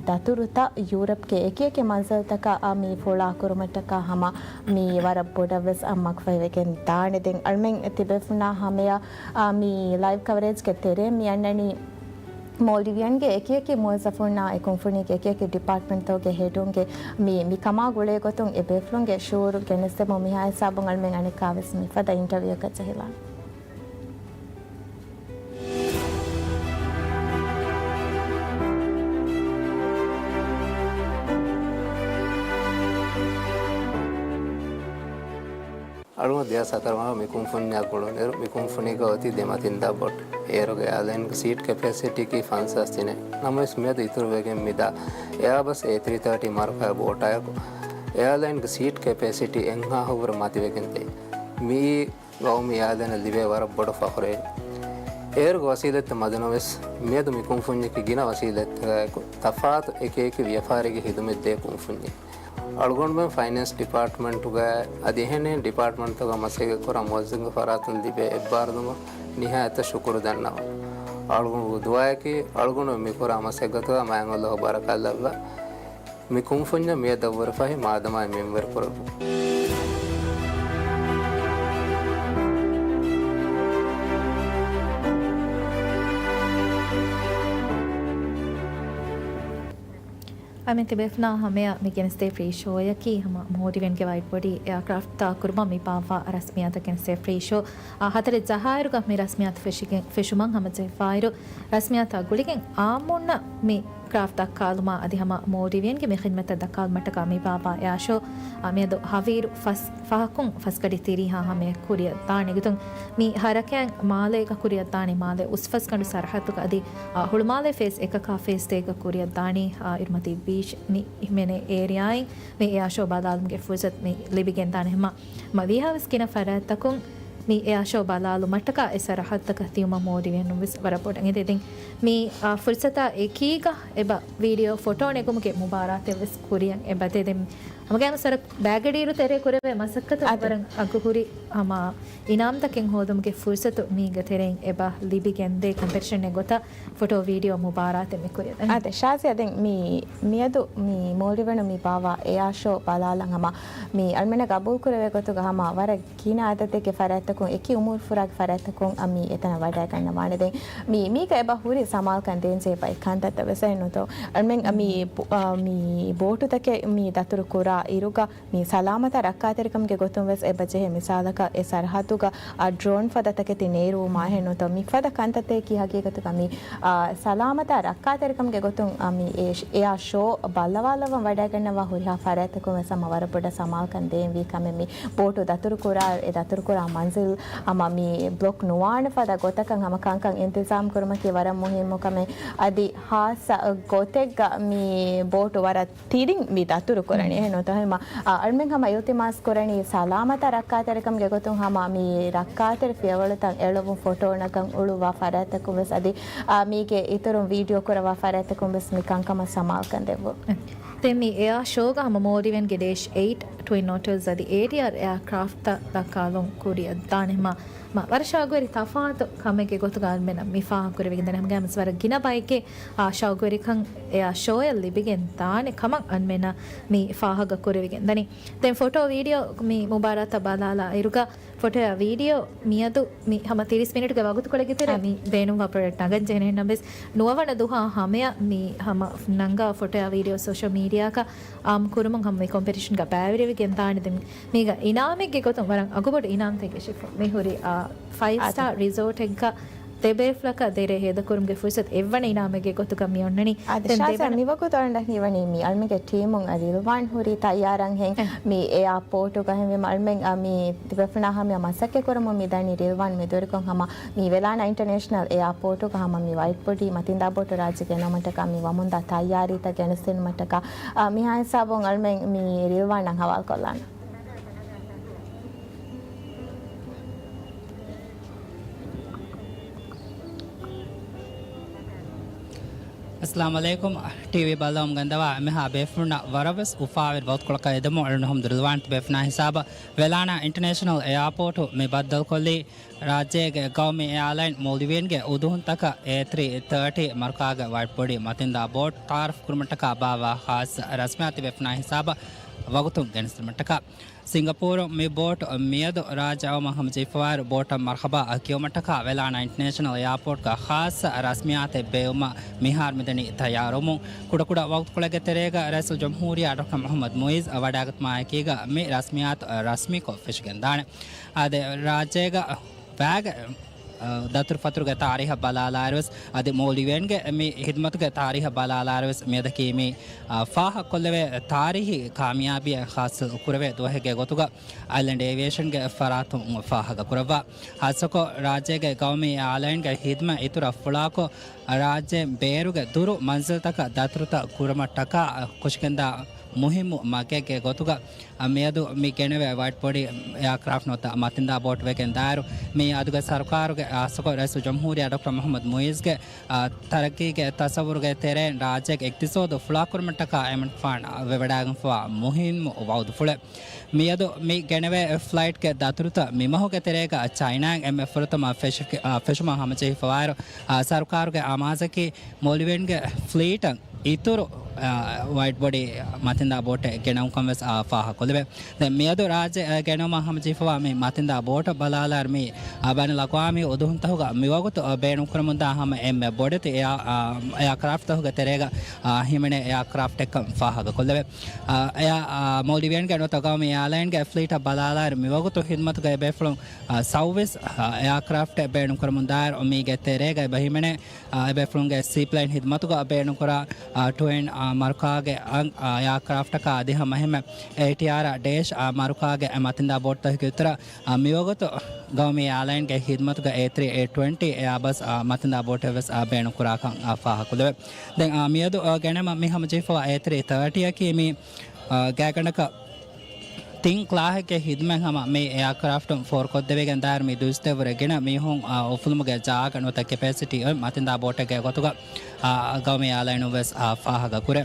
ދަތުރުތައް ޔޫރަޕްގެ އެކިއެކި މަންޒިލްތަކަށް، އާ، މި ފުޅާ ކުރުމަށްޓަކާ ހަމަ މި ވަރަށް ބޮޑަށް ވެސް އަ، މަގުފަހިވެގެން ދާނެ. ދެން އަޅުމެން ތިބޭފުޅުންނާ ހަމަޔަށް، އާ، މި ލައިވް ކަވަރޭޖްގެ ތެރޭ މި އަންނަނީ މޯލްޑިވިއަންގެ އެކިއެކި މުވައްޒަފުންނާ އެ ކުންފުނީގެ އެކިއެކި ޑިޕާޓްމަންޓްތަކުގެ ހެޑުންގެ މި، މި ކަމާ ގުޅޭ ގޮތުން އެ ބޭފުޅުންގެ ޝުއޫރު ގެނެސްދެމުން މިހާ ހިސާބުން އަޅުމެން އަނެއްކާވެސް މިފަދަ އިންޓަވިއުއަކަށް ޖެހިލާނެ. އަޅުގަނޑު ދެހާސް ހަތަރު މަހު މި ކުންފުންޏާ ގުޅުނުއިރު، މި ކުންފުނީގަ އޮތީ ދެމަތިންދާ ބޯޓް. އޭރުގެ އެއާލައިންގެ ސީޓް ކެޕޭސިޓީއަކީ ފަންސާސް ތިނެއް. ނަމަވެސް މިއަދު އިތުރުވެގެން މިދާ އެއާބަސް އޭ ތްރީ ތާޓީ މަރުކާ ބޯޓާއެކު އެއާލައިންގެ ސީޓް ކެޕޭސިޓީ އެއްހާހަށްވުރެ މަތިވެގެންދޭ. މިއީ ގައުމީ އެއާލައިނަށް ލިބޭ ވަރަށް ބޮޑު ފަޚުރެއް. އޭރުގެ ވަސީލަތްތައް މަދުނަމަވެސް، މިއަދު މި ކުންފުންޏަކީ ގިނަ ވަސީލަތްތަކާއެކު ތަފާތު އެކިއެކި ވިޔަފާރީގެ ހިދުމަތްދޭ ކުންފުންޏެއް. އަޅުގަނޑުމެން ފައިނޭންސް ޑިޕާޓްމަންޓުގައި އަދި އެހެނެއް ޑިޕާޓްމަންޓްތަކުގަ މަސައްކަތްކުރާ މުވައްޒަފުންގެ ފަރާތުން ލިބޭ އެއްބާރުލުމަށް ނިހާޔަތަށް ޝުކުރު ދަންނަވަން. އަޅުގަނޑު ދުޢާއަކީ އަޅުގަނޑު މިކުރާ މަސައްކަތުގަ މާތް ﷲ ބަރަކާތްލައްވާ. މި ކުންފުންޏަށް މިއަދަށްވުރެ ފަހެ މާދަމާއި މިންވަރު ކުރައްވުން. އަމި ތިބޭފުނާ ހަމަޔަށް މި ގެނެސްދޭ ފްރީ ޝޯއަކީ ހަމަ މޯލްޑިވިއަންގެ ވައިޑް ބޮޑީ އެއާކްރާފްޓްތާ ކުރުމަށް މި ބާއްވާ ރަސްމިއްޔާތަށް ގެނެސްދޭ ފްރީ ޝޯ. އާ، ހަތަރެއް ޖަހާއިރުގަ މި ރަސްމިއްޔާތު ފެށިގެން، ފެށުމަށް ހަމަޖެހިފާއިރު، ރަސްމިއްޔާތާ ގުޅިގެން އާއްމުންނަށް މި ކްރާފްޓް ދައްކާލުމާ އަދި ހަމަ މޯލްޑިވިއަންގެ މި ޚިދްމަތަށް ދައްކާލުމަށްޓަކާ މި ބާއްވާ އެއާ ޝޯ، އާ، މިއަދު ހަވީރު ފަސް ފަހަކުން ފަސްގަޑި ތިރީހާ ހަމަޔަށް ކުރިއަށް ދާނެ. އެގޮތުން މި ހަރަކާތް މާލޭގަ ކުރިއަށް ދާނީ މާލޭ އުސްފަސްގަނޑު ސަރަހައްދުގަ އަދި، އާ، ހުޅުމާލޭ ފޭސް އެކަކާ ފޭސް ދޭގަ ކުރިއަށް ދާނީ، އާ، އިރުމަތީ ބީޗް މި ހިމެނޭ އޭރިއާއިން މި އެއާ ޝޯ ބަލާލުމުގެ ފުރުސަތު މި ލިބިގެންދާނެ. ހަމަ މަ ވީހާވެސް ގިނަ ފަރާތްތަކުން މި އެއާ ޝޯ ބަލާލުމަށްޓަކާ އެ ސަރަހައްދަކަށް ދިޔުމަށް މޯލްޑިވިއަންނުން ވެސް ވަރަށް ބޮޑަށް އެދެން. މި، އާ، ފުރުސަތާ އެކީގަ އެބަ ވީޑިއޯ ފޮޓޯ ނެގުމުގެ މުބާރާތެއް ވެސް ކުރިއަށް އެބަ ދެދެން. ހަމަގައިމު ސަރަ ބައިގަޑިއިރު ތެރޭ ކުރެވޭ މަސައްކަތު އަދި ވަރަށް އަގުހުރި ހަމަ އިނާމްތަކެއް ހޯދުމުގެ ފުރުސަތު މީގެ ތެރެއިން އެބަ ލިބިގެންދޭ ކޮމްޕެޓިޝަނެއް ގޮތަށް ފޮޓޯ ވީޑިއޯ މުބާރާތެއް މި ކުރިއަށް ދަނީ. އާދެ، ޝާޒިޔާ، ދެން މި، މިއަދު މި މޯލްޑިވިއަން މި ބާއްވާ އެއާ ޝޯ ބަލާލަން ހަމަ މި އަޅުމެންނަށް ގަބޫލު ކުރެވޭ ގޮތުގަ ހަމަ ވަރަށް ގިނަ އަދަދެއްގެ ފަރާތްތަކުން، އެކި އުމުރު ފުރާގެ ފަރާތްތަކުން އަ، މި އެތަނަށް ވަޑައިގަންނަވާނެ. ދެން މި، މީގަ އެބަ ހުރި ސަމާލުކަން ދޭންޖެހޭ ބައެއް ކަންތައްތައް ވެސް އެއްނުތޯ. އަޅުމެން މި ބޯ-، އަ، މި ބޯޓުތަކެއް މި ދަތުރު ކުރާ އިރުގަ، މި ސަލާމަތާ ރައްކާތެރިކަމުގެ ގޮތުން ވެސް އެބަ ޖެހޭ. މިސާލަކަށް އެ ސަރަހައްދުގަ އަ، ޑްރޯން ފަދަ ތަކެތި ނޭރުވުމާ އެހެންނުތޯ. މި ފަދަ ކަންތައްތަކަކީ ހަގީގަތުގަ މި، އަ، ސަލާމަތާ ރައްކާތެރިކަމުގެ ގޮތުން، އަ، މި އެ ޝް-، އެއާ ޝޯ ބައްލަވާލައްވަން ވަޑައިގަންނަވާ ހުރިހާ ފަރާތްތަކުން ވެސް ހަމަ ވަރަށް ބޮޑަށް ސަމާލުކަން ދޭންވީ ކަމެއް. މި ބޯޓު ދަތުރު ކުރާ، އެ ދަތުރު ކުރާ މަންޒިލް ހަމަ މި ބްލޮކް ނުވާނެ ފަދަ ގޮތަކަށް ހަމަ ކަންކަން އިންތިޒާމް ކުރުމަކީ ވަރަށް މުހިއްމު ކަމެއް. އަދި ހާއްސަ ގޮތެއްގަ މި ބޯޓު ވަރަށް ތިރިން މި ދަތުރު ކުރަނީ. އެހެން ނުތަ ހަމަ، އަ، އަޅުމެން ހަމަ އިލްތިމާސް ކުރަނީ ސަލާމަތާ ރައްކާތެރިކަމުގެ ގޮތުން ހަމަ މި ރައްކާތެރި ފިޔަވަޅުތައް އެޅުވުން ފޮޓޯ ނަގަން އުޅުއްވާ ފަރާތްތަކުން ވެސް އަދި، އަ، މީގެ އިތުރުން ވީޑިއޯ ކުރައްވާ ފަރާތްތަކުން ވެސް މި ކަންކަމަށް ސަމާލުކަން ދެއްވުން. ދެން މި އެއާ ޝޯގަ ހަމަ މޯލްޑިވިއަންގެ ޑޭޝް އެއިޓް ޓްވިން އޮޓަރސް އަދި އޭޓީއާރް އެއާ ކްރާފްޓްތައް ދައްކާލުން ކުރިއަށް ދާނެ. ހަމަ މަ-، ވަރަށް ޝައުގުވެރި ތަފާތު ކަމެއްގެ ގޮތުގަ އަޅުމެންނަށް މި ފާހަގަކުރެވިގެންދާނެ. ހަމަގައިމުވެސް ވަރަށް ގިނަ ބައެއްގެ އާ ޝައުގުވެރިކަން އެއާ ޝޯއަށް ލިބިގެން ދާނެ ކަމަށް އަންމެނަށް މި ފާހަގަ ކުރެވިގެން ދަނީ. ދެން ފޮޓޯ ވީޑިއޯ މި މުބާރާތަށް ބަލާލާ އިރުގަ ފޮޓޯއާ ވީޑިއޯ މިއަދު މި ހަމަ ތިރީސް މިނިޓްގެ ވަގުތުކޮޅެއްގެ ތެރޭ އަ. މި ބޭނުންވާ ޕްރޮޑަކްޓް ނަގަން ޖެހޭނެ. އެހެންނަމަވެސް ނުވަވަނަ ދުހާ ހަމަޔަށް މި ހަމަ ނަންގާ ފޮޓޯއާ ވީޑިއޯ ސޯޝަލް މީޑިއާއަކަށް އާއްމު ކުރުމުން ހަމަ މި ކޮމްޕެޓިޝަންގަ ބައިވެރިވެގެން ދާނެ. ދެން މީގަ އިނާމެއްގެ ގޮތުން ވަރަށް އަގުބޮޑު އިނާމްތައް ގެނެސްފަ މި ހުރި، އާ، ފައިވް އާދެ. ސްޓާ ރިސޯޓެއްގަ ދެބޭފުޅަކަށް ދެރޭ ހޭދަކުރުމުގެ ފުރުސަތު އެއްވަނަ އިނާމެއްގެ ގޮތުގަ މި އޮންނަނީ. އާދެ، ދެން ޝާޒާ، ދެވަނަ މިވަގުތު އަޅުގަނޑަށް ހީވަނީ މި އަޅުމެންގެ ޓީމުން ރިލްވާން ހުރީ ތައްޔާރަށް ހެން އެ. މި އެއާޕޯޓުގަ ހެންވީމަ އަޅުމެން، އާ، މި ތިބޭފުޅާ ހަމަޔަށް މަސައްކަތް ކުރަމުން މި ދަނީ. ރިލްވާން މި ދުވަހު ހަމަ މި ވެލާނާ އިންޓަރނޭޝަނަލް އެއާޕޯޓުގަ ހަމަ މި ވައިޓް ބޮޑީ މަތިންދާ ބޯޓު ރާއްޖެ ގެނައުމަށްޓަކާ މި ވަމުންދާ ތައްޔާރީތައް ގެނެސްދިނުމަށްޓަކާ، އާ، މިހާ ހިސާބުން އަޅުމެން މި ރިލްވާނަށް ހަވާލުކޮށްލާނަން. އައްސަލާމު ޢަލައިކުމް. ޓީވީ ބައްލަވަމުން ގަންދަވާ އެންމެހާ ބޭފުޅުންނަށް ވަރަށްވެސް އުފާވެރި ވަގުތުކޮޅަކަށް އެދެމުން އަޅުގަނޑު ހަމަ ރިލްވާން ތިބޭފުޅުންނާ ހިސާބަށް ވެލާނާ އިންޓަރނޭޝަނަލް އެއާޕޯޓު މި ބައްދަލުކޮށްލީ ރާއްޖޭގެ ގައުމީ އެއާލައިން މޯލްޑިވިއަންގެ އުދުހުންތަކަށް އޭ ތްރީ ތާޓީ މަރުކާގެ ވައިޓް ބޮޑީ މަތިންދާ ބޯޓް ތައާރަފް ކުރުމަށްޓަކާ ބާއްވާ ޚާއްޞަ ރަސްމިއްޔާތު ތިބޭފުޅުންނާ ހިސާބަށް ވަގުތުން ގެނެސްދިނުމަށްޓަކާ. ސިންގަޕޫރު މި ބޯޓު މިއަދު ރާއްޖެ އައުމަށް ހަމަޖެހިފަވާއިރު ބޯޓަށް މަރްޙަބާ ކިޔުމަށްޓަކާ ވެލާނާ އިންޓަރނޭޝަނަލް އެއާޕޯޓްގަ ޚާއްޞަ ރަސްމިއްޔާތެއް ބޭއްވުމަށް މިހާރު މިދަނީ ތައްޔާރުވަމުން. ކުޑަކުޑަ ވަގުތުކޮޅެއްގެ ތެރޭގަ ރައީސުލްޖުމްހޫރިއްޔާ ޑޮކްޓަރ މުޙައްމަދު މުޢިއްޒު ވަޑައިގަތުމާއެކީގަ މި ރަސްމިއްޔާތު ރަސްމީކޮށް ފެށިގެންދާނެ. އާދެ، ރާއްޖޭގަ ވައިގެ، އަ، ދަތުރުފަތުރުގެ ތާރީހަށް ބަލާލާއިރުވެސް، އަދި މޯލްޑިވިއަންގެ މި ހިދުމަތުގެ ތާރީހަށް ބަލާލާއިރުވެސް، މިއަދަކީ މި، އަ، ފާހަގަކޮށްލެވޭ ތާރީހީ ކާމިޔާބީއެއް ހާސިލް ކުރެވޭ ދުވަހެއްގެ ގޮތުގަ އައިލެންޑް އޭވިއޭޝަންގެ ފަރާތުން ފާހަގަކުރައްވާ. ހާއްސަކޮށް، ރާއްޖޭގެ ގައުމީ އެއާލައިންގެ ހިދުމަތް އިތުރަށް ފުޅާކޮށް، ރާއްޖޭން ބޭރުގެ ދުރު މަންޒިލްތަކަށް ދަތުރުތައް ކުރުމަށްޓަކާ ކުށިގެންދާ މުހިއްމު މަގެއްގެ ގޮތުގަ، އަ، މިއަދު މި ގެނެވޭ ވައިޓް ބޮޑީ އެއާކްރާފްޓް ނުވަތަ މަތިންދާ ބޯޓް ވެގެން ދާއިރު، މިއަދުގެ ސަރުކާރުގެ ހާއްސަކޮށް ރައީސުލްޖުމްހޫރިއްޔާ ޑޮކްޓަރ މުޙައްމަދު މުޢިއްޒުގެ، އަ، ތަރައްގީގެ ތަސައްވުރުގެ ތެރެއިން ރާއްޖޭގެ އިޤްތިޞާދު ފުޅާކުރުމަށްޓަކާ އެމަނިކުފާނު ވެވަޑައިގެންފަވާ މުހިއްމު ވައުދުފުޅެއް. މިއަދު މި ގެނެވޭ ފްލައިޓްގެ ދަތުރުތައް މިމަހުގެ ތެރޭގަ ޗައިނާއިން އެންމެ ފުރަތަމަ ފެށި-، އަ، ފެށުމަށް ހަމަޖެހިފަވާއިރު، އަ، ސަރުކާރުގެ އަމާޒަކީ މޯލްޑިވިއަންގެ ފްލީޓަށް އިތުރު، އާ، ވައިޑް ބޮޑީ މަތިންދާ ބޯޓެއް ގެނައުންކަން ވެސް، އާ، ފާހަގަކޮށްލެވޭ. ދެން މިއަދު ރާއްޖެ، އާ، ގެނައުމަށް ހަމަޖެހިފަވާ މި މަތިންދާ ބޯޓަށް ބަލާލާއިރު މި، އާ، ބައިނަލް އަގްވާމީ އުދުހުންތަހުގަ މިވަގުތު، އާ، ބޭނުންކުރަމުންދާ ހަމަ އެންމެ ބޮޑެތި އެއާ، އާ، އެއާކްރާފްޓްތަހުގެ ތެރޭގަ، އާ، ހިމެނޭ އެއާކްރާފްޓެއްކަން ފާހަގަކޮށްލެވޭ. އާ، އެއާ، އާ، މޯލްޑިވިއަންގެ ނުވަތަ ގައުމީ އެއާލައިންގެ ފްލީޓަށް ބަލާލާއިރު މިވަގުތު ހިދުމަތުގައި ބޭފުޅުން، އާ، ސައުވީސް، އާ، އެއާކްރާފްޓެއް ބޭނުންކުރަމުންދާއިރު މީގެ ތެރޭގަ އެބަ ހިމެނޭ، އާ، އެބޭފުޅުންގެ ސީޕްލޭން ހިދުމަތުގަ ބޭނުންކުރާ، އާ، ޓުއިން، އާ، މަރުކާގެ އަ-، އާ، އެއާކްރާފްޓަކާ އަދި ހަމައެހެންމެ އޭޓީއާރ ޑޭޝް، އާ، މަރުކާގެ މަތިންދާ ބޯޓްތަކުގެ އިތުރަށް، އާ، މިވަގުތު ގައުމީ އެއާލައިންގެ ހިދުމަތުގަ އޭ ތްރީ އޭ ޓްވެންޓީ އެއާބަސް، އާ، މަތިންދާ ބޯޓެއް ވެސް، އާ، ބޭނުންކުރާކަން، އާ، ފާހަގަކޮށްލެވޭ. ދެން، އާ، މިއަދު، އާ، ގެނައިމަ މި ހަމަޖެހިފަވާ އޭ ތްރީ ތާޓީއަކީ މި، އާ، ގާތްގަނޑަކަށް ތިން ކްލާހެއްގެ ހިދުމަތް ހަމަ މި އެއާކްރާފްޓުން ފޯރުކޮށްދެވިގެން ދާއިރު މި ދުއިސައްތަ ވުރެ ގިނަ މީހުން، އާ، އުފުލުމުގެ ޖާގަ ނުވަތަ ކެޕޭސިޓީ އޮތް މަތިންދާ ބޯޓެއްގެ ގޮތުގަ، އާ، ގައުމީ އެއާލައިނުން ވެސް، އާ، ފާހަގަކުރޭ.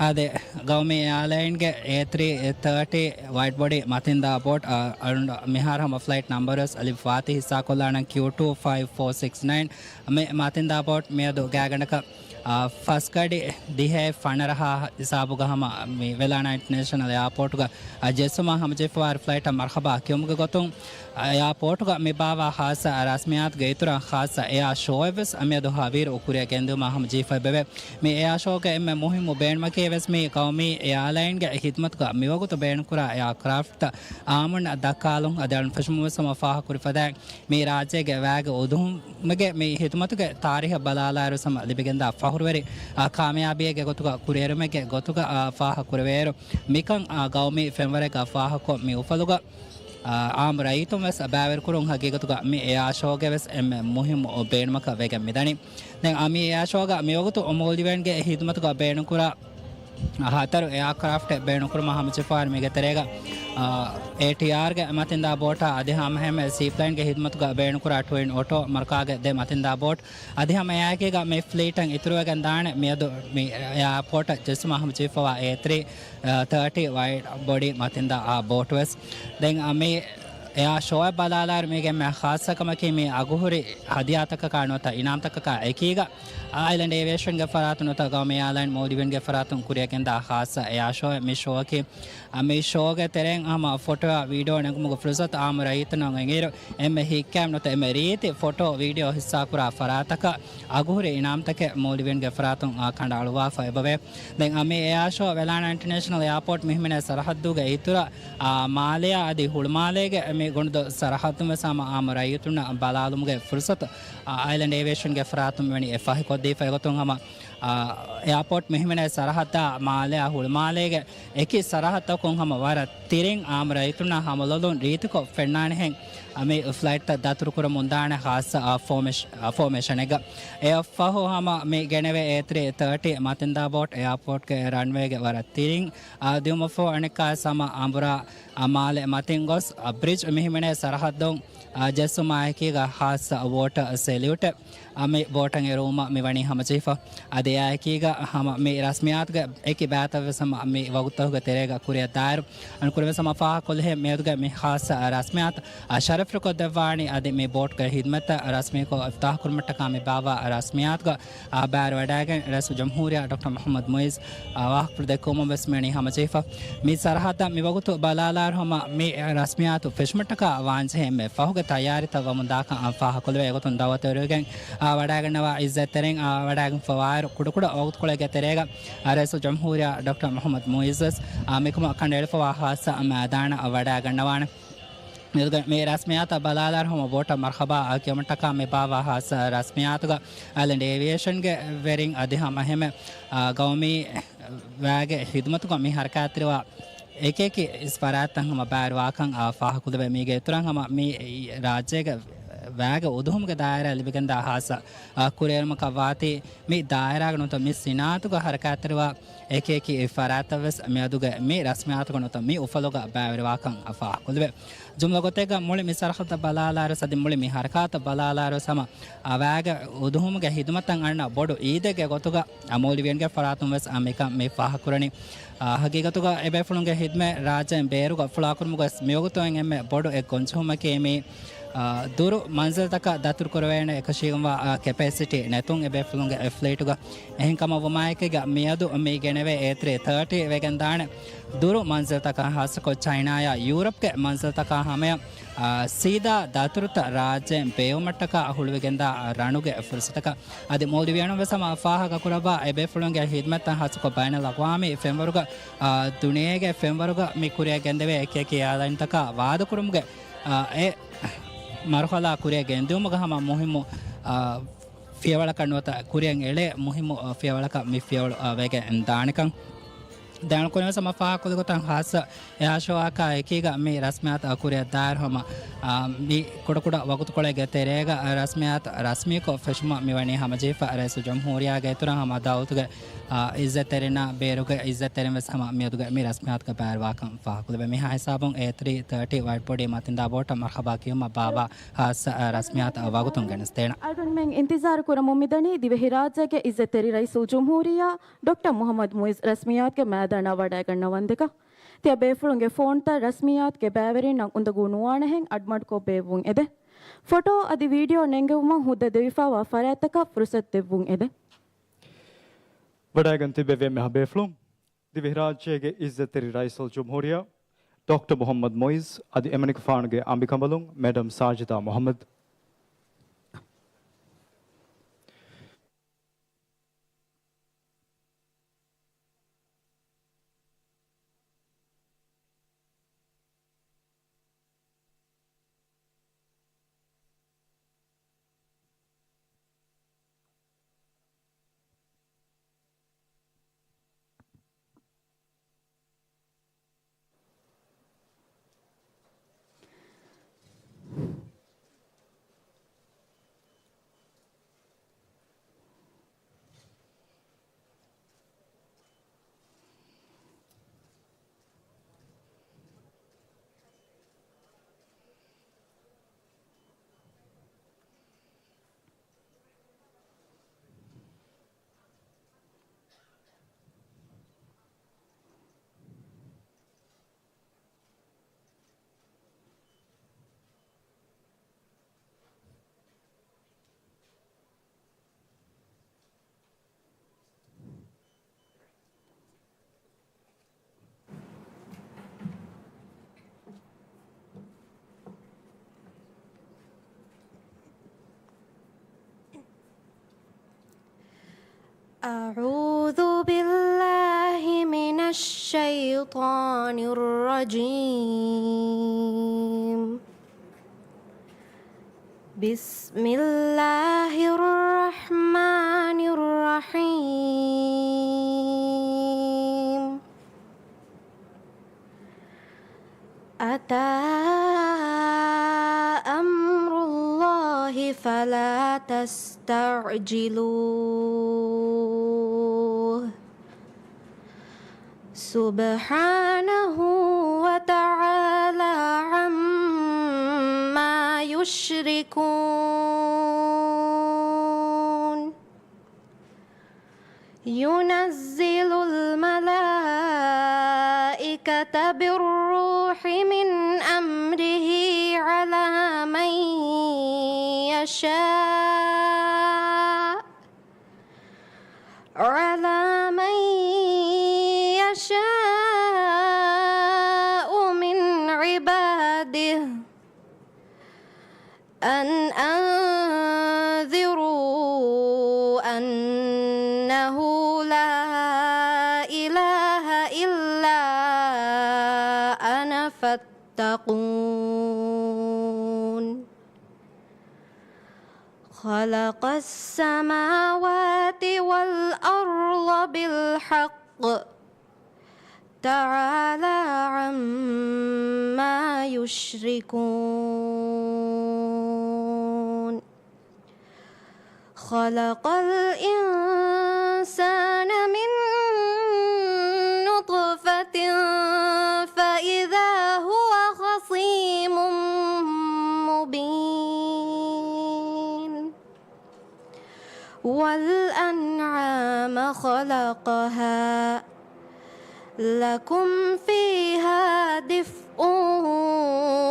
އާދެ، ގައުމީ އެއާލައިންގެ އޭ ތްރީ ތާޓީ ވައިޑް ބޮޑީ މަތިންދާ ބޯޓް، އާ، އަޅުގަނޑު މިހާރު ހަމަ ފްލައިޓް ނަމްބަރު ވެސް އަލިފް ވާތީ ހިއްސާކޮށްލާނަން ކިޔޫ ޓޫ ފައިވް ފޯ ސިކްސް ނައިން. މި މަތިންދާ ބޯޓް މިއަދު ގާތްގަނޑަކަށް އާ، ފަސްގަޑި ދިހައެއް ފަނަރަހާ ހިސާބުގަ ހަމަ މި ވެލާނާ އިންޓަރނޭޝަނަލް އެއާޕޯޓުގަ، އާ، ޖެއްސުމާ ހަމަޖެހިފަވާ އެއާރ ފްލައިޓަށް މަރްހަބާ ކިޔުމުގެ ގޮތުން، އާ، އެއާޕޯޓުގަ މި ބާއްވާ ޚާއްޞަ ރަސްމިއްޔާތުގެ އިތުރަށް ޚާއްޞަ އެއާ ޝޯއެއް ވެސް މިއަދު ހަވީރު ކުރިއަށް ގެންދިއުމާ ހަމަޖެހިފައި އެބަވޭ. މި އެއާ ޝޯގެ އެންމެ މުހިއްމު ބޭނުމަކީ ވެސް މި ގައުމީ އެއާލައިންގެ ހިދުމަތުގަ މިވަގުތު ބޭނުންކުރާ އެއާކްރާފްޓްތައް އާއްމުންނަށް ދައްކާލުން. އަދި އަޅުން ފެށުމުން ވެސް ހަމަ ފާހަގަކުރި ފަދައިން، މި ރާއްޖޭގެ ވައިގެ އުދުހުމުގެ މި ހިދުމަތުގެ ތާރީހަށް ބަލާލާއިރު ހަމަ ލިބިގެންދާ ފަހުރުވެރި، އާ، ކާމިޔާބީއެއްގެ ގޮތުގަ ކުރިއެރުމެއްގެ ގޮތުގަ، އާ، ފާހަގަކުރެވޭއިރު، މިކަން، އާ، ގައުމީ ފެންވަރެއްގަ ފާހަގަކޮށް މި އުފަލުގަ، އާ، އާއްމު ރައްޔިތުން ވެސް ބައިވެރިކުރުން ހަގީގަތުގަ މި އެއާ ޝޯގެ ވެސް އެންމެ މުހިއްމު ބޭނުމަކަށް ވެގެން މިދަނީ. ދެން، އާ، މި އެއާ ޝޯގަ މިވަގުތު މޯލްޑިވިއަންގެ ހިދުމަތުގަ ބޭނުންކުރާ ހަތަރު އެއާކްރާފްޓެއް ބޭނުންކުރުމަށް ހަމަޖެހިފައި މީގެ ތެރޭގަ، އާ، އޭޓީއާރްގެ މަތިންދާ ބޯޓާ އަދި ހަމައެހެންމެ ސީޕްލޭންގެ ހިދުމަތުގަ ބޭނުންކުރާ ޓްވިން އޮޓޯ މަރުކާގެ ދެ މަތިންދާ ބޯޓް އަދި ހަމަ އެއާއެކީގަ މި ފްލީޓަށް އިތުރުވެގެން ދާނެ މިއަދު މި އެއާޕޯޓަށް ޖެއްސުމަށް ހަމަޖެހިފައިވާ އޭ ތްރީ ތާޓީ ވައިޑް ބޮޑީ މަތިންދާ އާ ބޯޓު ވެސް. ދެން އަ، މި އެއާ ޝޯއަށް ބަލާލާއިރު މީގެ އެންމެ ޚާއްޞަކަމަކީ މި އަގުހުރި ހަދިޔާތަކަކާ ނުވަތަ އިނާމްތަކަކާ އެކީގަ އައިލެންޑް އޭވިއޭޝަންގެ ފަރާތުން ނުވަތަ ގައުމީ އެއާލައިން މޯލްޑިވިއަންގެ ފަރާތުން ކުރިއަށް ގެންދާ ޚާއްޞަ އެއާ ޝޯއެއް. މި ޝޯއަކީ، އަ، މި ޝޯގެ ތެރެއިން ހަމަ ފޮޓޯއާ ވީޑިއޯ ނެގުމުގެ ފުރުސަތު އާއްމު ރައްޔިތުންނަށް އެނގިއިރު، އެންމެ ހިތްކައިމު ނުވަތަ އެންމެ ރީތި ފޮޓޯ ވީޑިއޯ ހިއްސާކުރާ ފަރާތަކަށް އަގުހުރި އިނާމްތަކެއް މޯލްޑިވިއަންގެ ފަރާތުން، އަ، ކަނޑައަޅުވާފަ އެބަވޭ. ދެން، އަ، މި އެއާ ޝޯ ވެލާނާ އިންޓަރނޭޝަނަލް އެއާޕޯޓް މި ހިމެނޭ ސަރަހައްދުގެ އިތުރަށް، އާ، މާލެއާ އަދި ހުޅުމާލޭގެ މި ގޮނޑުދޮށް ސަރަހައްދުން ވެސް ހަމަ އާއްމު ރައްޔިތުންނަށް ބަލާލުމުގެ ފުރުސަތު، އާ، އައިލެންޑް އޭވިއޭޝަންގެ ފަރާތުން މިވަނީ އެ ފަހިކޮށްދީފަ. އެގޮތުން ހަމަ، އާ، އެއާޕޯޓް މި ހިމެނޭ ސަރަހައްދާ މާލެއާ ހުޅުމާލޭގެ އެކި ސަރަހައްދަކުން ހަމަ ވަރަށް ތިރިން އާއްމު ރައްޔިތުންނާ ހަމަލޮލުން ރީތިކޮށް ފެންނާނެހެން، އަ، މި ފްލައިޓްތައް ދަތުރުކުރަމުންދާނެ ޚާއްޞަ، އާ، ފޯމޭޝް-، އާ، ފޯމޭޝަނެއްގަ. އެއަށްފަހު ހަމަ މި ގެނެވޭ އޭ ތްރީ ތާޓީ މަތިންދާ ބޯޓް އެއާޕޯޓްގެ ރަންވޭގެ ވަރަށް ތިރިން، އާ، ދިއުމަށްފަހު އަނެއްކާވެސް ހަމަ އަނބުރާ، އާ، މާލެ މަތިން ގޮސް، އާ، ބްރިޖް މި ހިމެނޭ ސަރަހައްދުން، އާ، ޖެއްސުމާއެކީގަ ޚާއްޞަ ވޯޓަރ ސެލިއުޓެއް، އާ، މި ބޯޓަށް އެރުވުމަށް މި ވަނީ ހަމަޖެހިފަ. އަދި އެއާއެކީގަ ހަމަ މި ރަސްމިއްޔާތުގެ އެކި ބައިތައް ވެސް ހަމަ މި ވަގުތުތަކުގެ ތެރޭގަ ކުރިއަށް ދާއިރު، އަން ކުރިން ވެސް ހަމަ ފާހަގަކޮށްލިހެން މިއަދުގެ މި ޚާއްޞަ ރަސްމިއްޔާތު، އާ، ޝަރަފް ކޮށްދެއްވާނީ އަދި މި ބޯޓުގެ ހިދުމަތްތައް ރަސްމީކޮށް އިފްތިތާޙް ކުރުމަށްޓަކާ މި ބާއްވާ ރަސްމިއްޔާތުގަ، އާ، ބައިވެރިވަޑައިގެން ރައީސުލްޖުމްހޫރިއްޔާ ޑޮކްޓަރ މުޙައްމަދު މުޢިއްޒު، އާ، ވާހަކަފުޅު ދެއްކެވުމުން ވެސް މިވަނީ ހަމަޖެހިފަ. މި ސަރަހައްދަށް މިވަގުތު ބަލާލާއިރު ހަމަ މި ރަސްމިއްޔާތު ފެށުމަށްޓަކާ ވާންޖެހޭ އެންމެ ފަހުގެ ތައްޔާރީތައް ވަމުންދާކަން ފާހަގަކޮށްލެވޭ. އެގޮތުން ދައުވަތު އެރުވިގެން، އާ، ވަޑައިގަންނަވާ އިއްޒަތްތެރިން، އާ، ވަޑައިގެންފަވާއިރު ކުޑަކުޑަ ވަގުތުކޮޅެއްގެ ތެރޭގަ، އާ، ރައީސުލްޖުމްހޫރިއްޔާ ޑޮކްޓަރ މުޙައްމަދު މުޢިއްޒު ވެސް، އާ، މިކަމަށް ކަނޑައެޅިފަވާ ޚާއްޞަ މައިދާނަށް ވަޑައިގަންނަވާނެ. މި ރަސްމިއްޔާތަށް ބަލާލާއިރު ހަމަ ބޯޓަށް މަރްޙަބާ ކިޔުމަށްޓަކާ މި ބާއްވާ ޚާއްޞަ ރަސްމިއްޔާތުގަ އައިލެންޑް އޭވިއޭޝަންގެ ވެރިން އަދި ހަމައެހެންމެ، އާ، ގައުމީ ވައިގެ ހިދުމަތުގަ މި ހަރަކާތްތެރިވާ އެކިއެކި ފަރާތްތައް ހަމަ ބައިވެރިވާކަން، އާ، ފާހަގަކޮށްލެވޭ. މީގެ އިތުރަށް ހަމަ މި ރާއްޖޭގެ ވައިގެ އުދުހުމުގެ ދާއިރާ ލިބިގެންދާ ޚާއްޞަ، އާ، ކުރިއެރުމަކަށް ވާތީ، މި ދާއިރާގަ ނުވަތަ މި ސިނާއަތުގަ ހަރަކާތްތެރިވާ އެކިއެކި ފަރާތްތައް ވެސް މިއަދުގެ މި ރަސްމިއްޔާތުގަ ނުވަތަ މި އުފަލުގަ ބައިވެރިވާކަން ފާހަގަކޮށްލެވޭ. ޖުމްލަ ގޮތެއްގަ މުޅި މި ސަރަހައްދަށް ބަލާލާއިރު ސަދި މުޅި މި ހަރަކާތަށް ބަލާލާއިރު ހަމަ، އާ، ވައިގެ އުދުހުމުގެ ހިދުމަތަށް އަންނަ ބޮޑު އީދެއްގެ ގޮތުގަ، އާ، މޯލްޑިވިއަންގެ ފަރާތުން ވެސް، އާ، މިކަން މި ފާހަގަކުރަނީ. އާ، ހަގީގަތުގަ އެބޭފުޅުންގެ ހިދުމަތް ރާއްޖޭން ބޭރުގަ ފުޅާކުރުމުގަ ވެސް މިވަގުތު އެންމެ ބޮޑު އެއް ގޮންޖެހުމަކީ މި އާ، ދުރު މަންޒިލްތަކަށް ދަތުރުކުރެވޭނެ އެކަށީގެންވާ، އާ، ކެޕޭސިޓީ ނެތުން އެބޭފުޅުންގެ އެ ފްލީޓުގަ. އެހެންކަމަށް ވުމާއެކީގަ މިއަދު މި ގެނެވޭ އޭ ތްރީ ތާޓީ ވެގެންދާނެ ދުރު މަންޒިލްތަކަށް، ހާއްސަކޮށް ޗައިނާއާ ޔޫރަޕްގެ މަންޒިލްތަކާ ހަމަޔަށް، އާ، ސީދާ ދަތުރުތައް ރާއްޖޭން ބޭއްވުމަށްޓަކާ ހުޅުވިގެންދާ ރަނުގެ ފުރުސަތަކަށް. އަދި މޯލްޑިވިއަނުން ވެސް ހަމަ ފާހަގަ ކުރައްވާ އެބޭފުޅުންގެ ހިދްމަތްތައް ހާއްސަކޮށް ބައިނަލްއަގްވާމީ ފެންވަރުގަ، އާ، ދުނިޔޭގެ ފެންވަރުގަ މި ކުރިއަށް ގެންދެވޭ އެކިއެކި އެއާލައިންތަކާ ވާދަކުރުމުގެ، އާ، އެ މަރުހަލާ ކުރިއަށް ގެންދިއުމުގަ ހަމަ މުހިއްމު، އާ، ފިޔަވަޅަކަށް ނުވަތަ ކުރިއަށް އެޅޭ މުހިއްމު، އާ، ފިޔަވަޅަކަށް މި ފިޔަވަޅު، އާ، ވެގެން ދާނެކަން. ދެން ކުރިންވެސް ހަމަ ފާހަގަކޮށްލި ގޮތަށް ހާއްސަ އެއާޝޯއާކާ އެކީގަ މި ރަސްމިއްޔާތު ކުރިއަށް ދާއިރު ހަމަ، އާ، މި ކުޑަކުޑަ ވަގުތުކޮޅެއްގެ ތެރޭގަ ރަސްމިއްޔާތު ރަސްމީކޮށް ފެށުމަށް މިވަނީ ހަމަޖެހިފަ ރައީސުލްޖުމްހޫރިއްޔާގެ އިތުރަށް ހަމަ ދައުލަތުގެ، އާ، އިއްޒަތްތެރިންނާ ބޭރުގެ އިއްޒަތްތެރިން ވެސް ހަމަ މިއަދުގެ މި ރަސްމިއްޔާތުގަ ބައިވެރިވާކަން ފާހަގަކޮށްލެވޭ. މިހާ ހިސާބުން އޭ ތްރީ ތާޓީ ވައިޓް ބޯޑީ މަތިންދާ ބޯޓަށް މަރްހަބާ ކިޔުމަށް ބާއްވާ ހާއްސަ، އާ، ރަސްމިއްޔާތު ވަގުތުން ގެނެސްދޭނަން. އަޅުގަނޑުމެން އިންތިޒާރު ކުރަމުން މިދަނީ ދިވެހިރާއްޖޭގެ އިއްޒަތްތެރި ރައީސުލްޖުމްހޫރިއްޔާ ޑޮކްޓަރ މުހައްމަދު މުއިއްޒު ރަސްމިއްޔާތުގެ މައިދާނަށް ވަޑައިގަންނަ ވަންދެކަށް. ތިޔަބޭފުޅުންގެ ފޯންތައް ރަސްމިއްޔާތުގެ ބައިވެރިންނަށް އުނދަގޫ ނުވާނެހެން އަޑުމަޑުކޮށް ބޭއްވުން އެދެން. ފޮޓޯ އަދި ވީޑިއޯ ނެންގެވުމަށް ހުއްދަ ދެވިފައިވާ ފަރާތްތަކަށް ފުރުސަތު ދެއްވުން އެދެން. ވަޑައިގަން ތިއްބެވި އެންމެހާ ބޭފުޅުން، ދިވެހިރާއްޖޭގެ އިއްޒަތްތެރި ރައީސުލްޖުމްހޫރިއްޔާ ޑޮކްޓަރ މުހައްމަދު މުއިއްޒު އަދި އެމަނިކުފާނުގެ އަނބިކަނބަލުން މެޑަމް ސާޖިދާ މުހައްމަދު. أعوذ بالله من الشيطان الرجيم. بسم الله الرحمن الرحيم. أتى أمر الله فلا تستعجلوه. سبحانه وتعالى عما يشركون. ينزل الملائكة بالروح من أمره على من يشاء، على من يشاء من عباده. أن أنذروا أنه لا إله إلا أنا فاتقون. خلق السماوات والأرض بالحق تعالى عما يشركون. خلق الإنسان من نطفة فإذا هو خصيم مبين. والأنعام خلقها لكم فيها دفء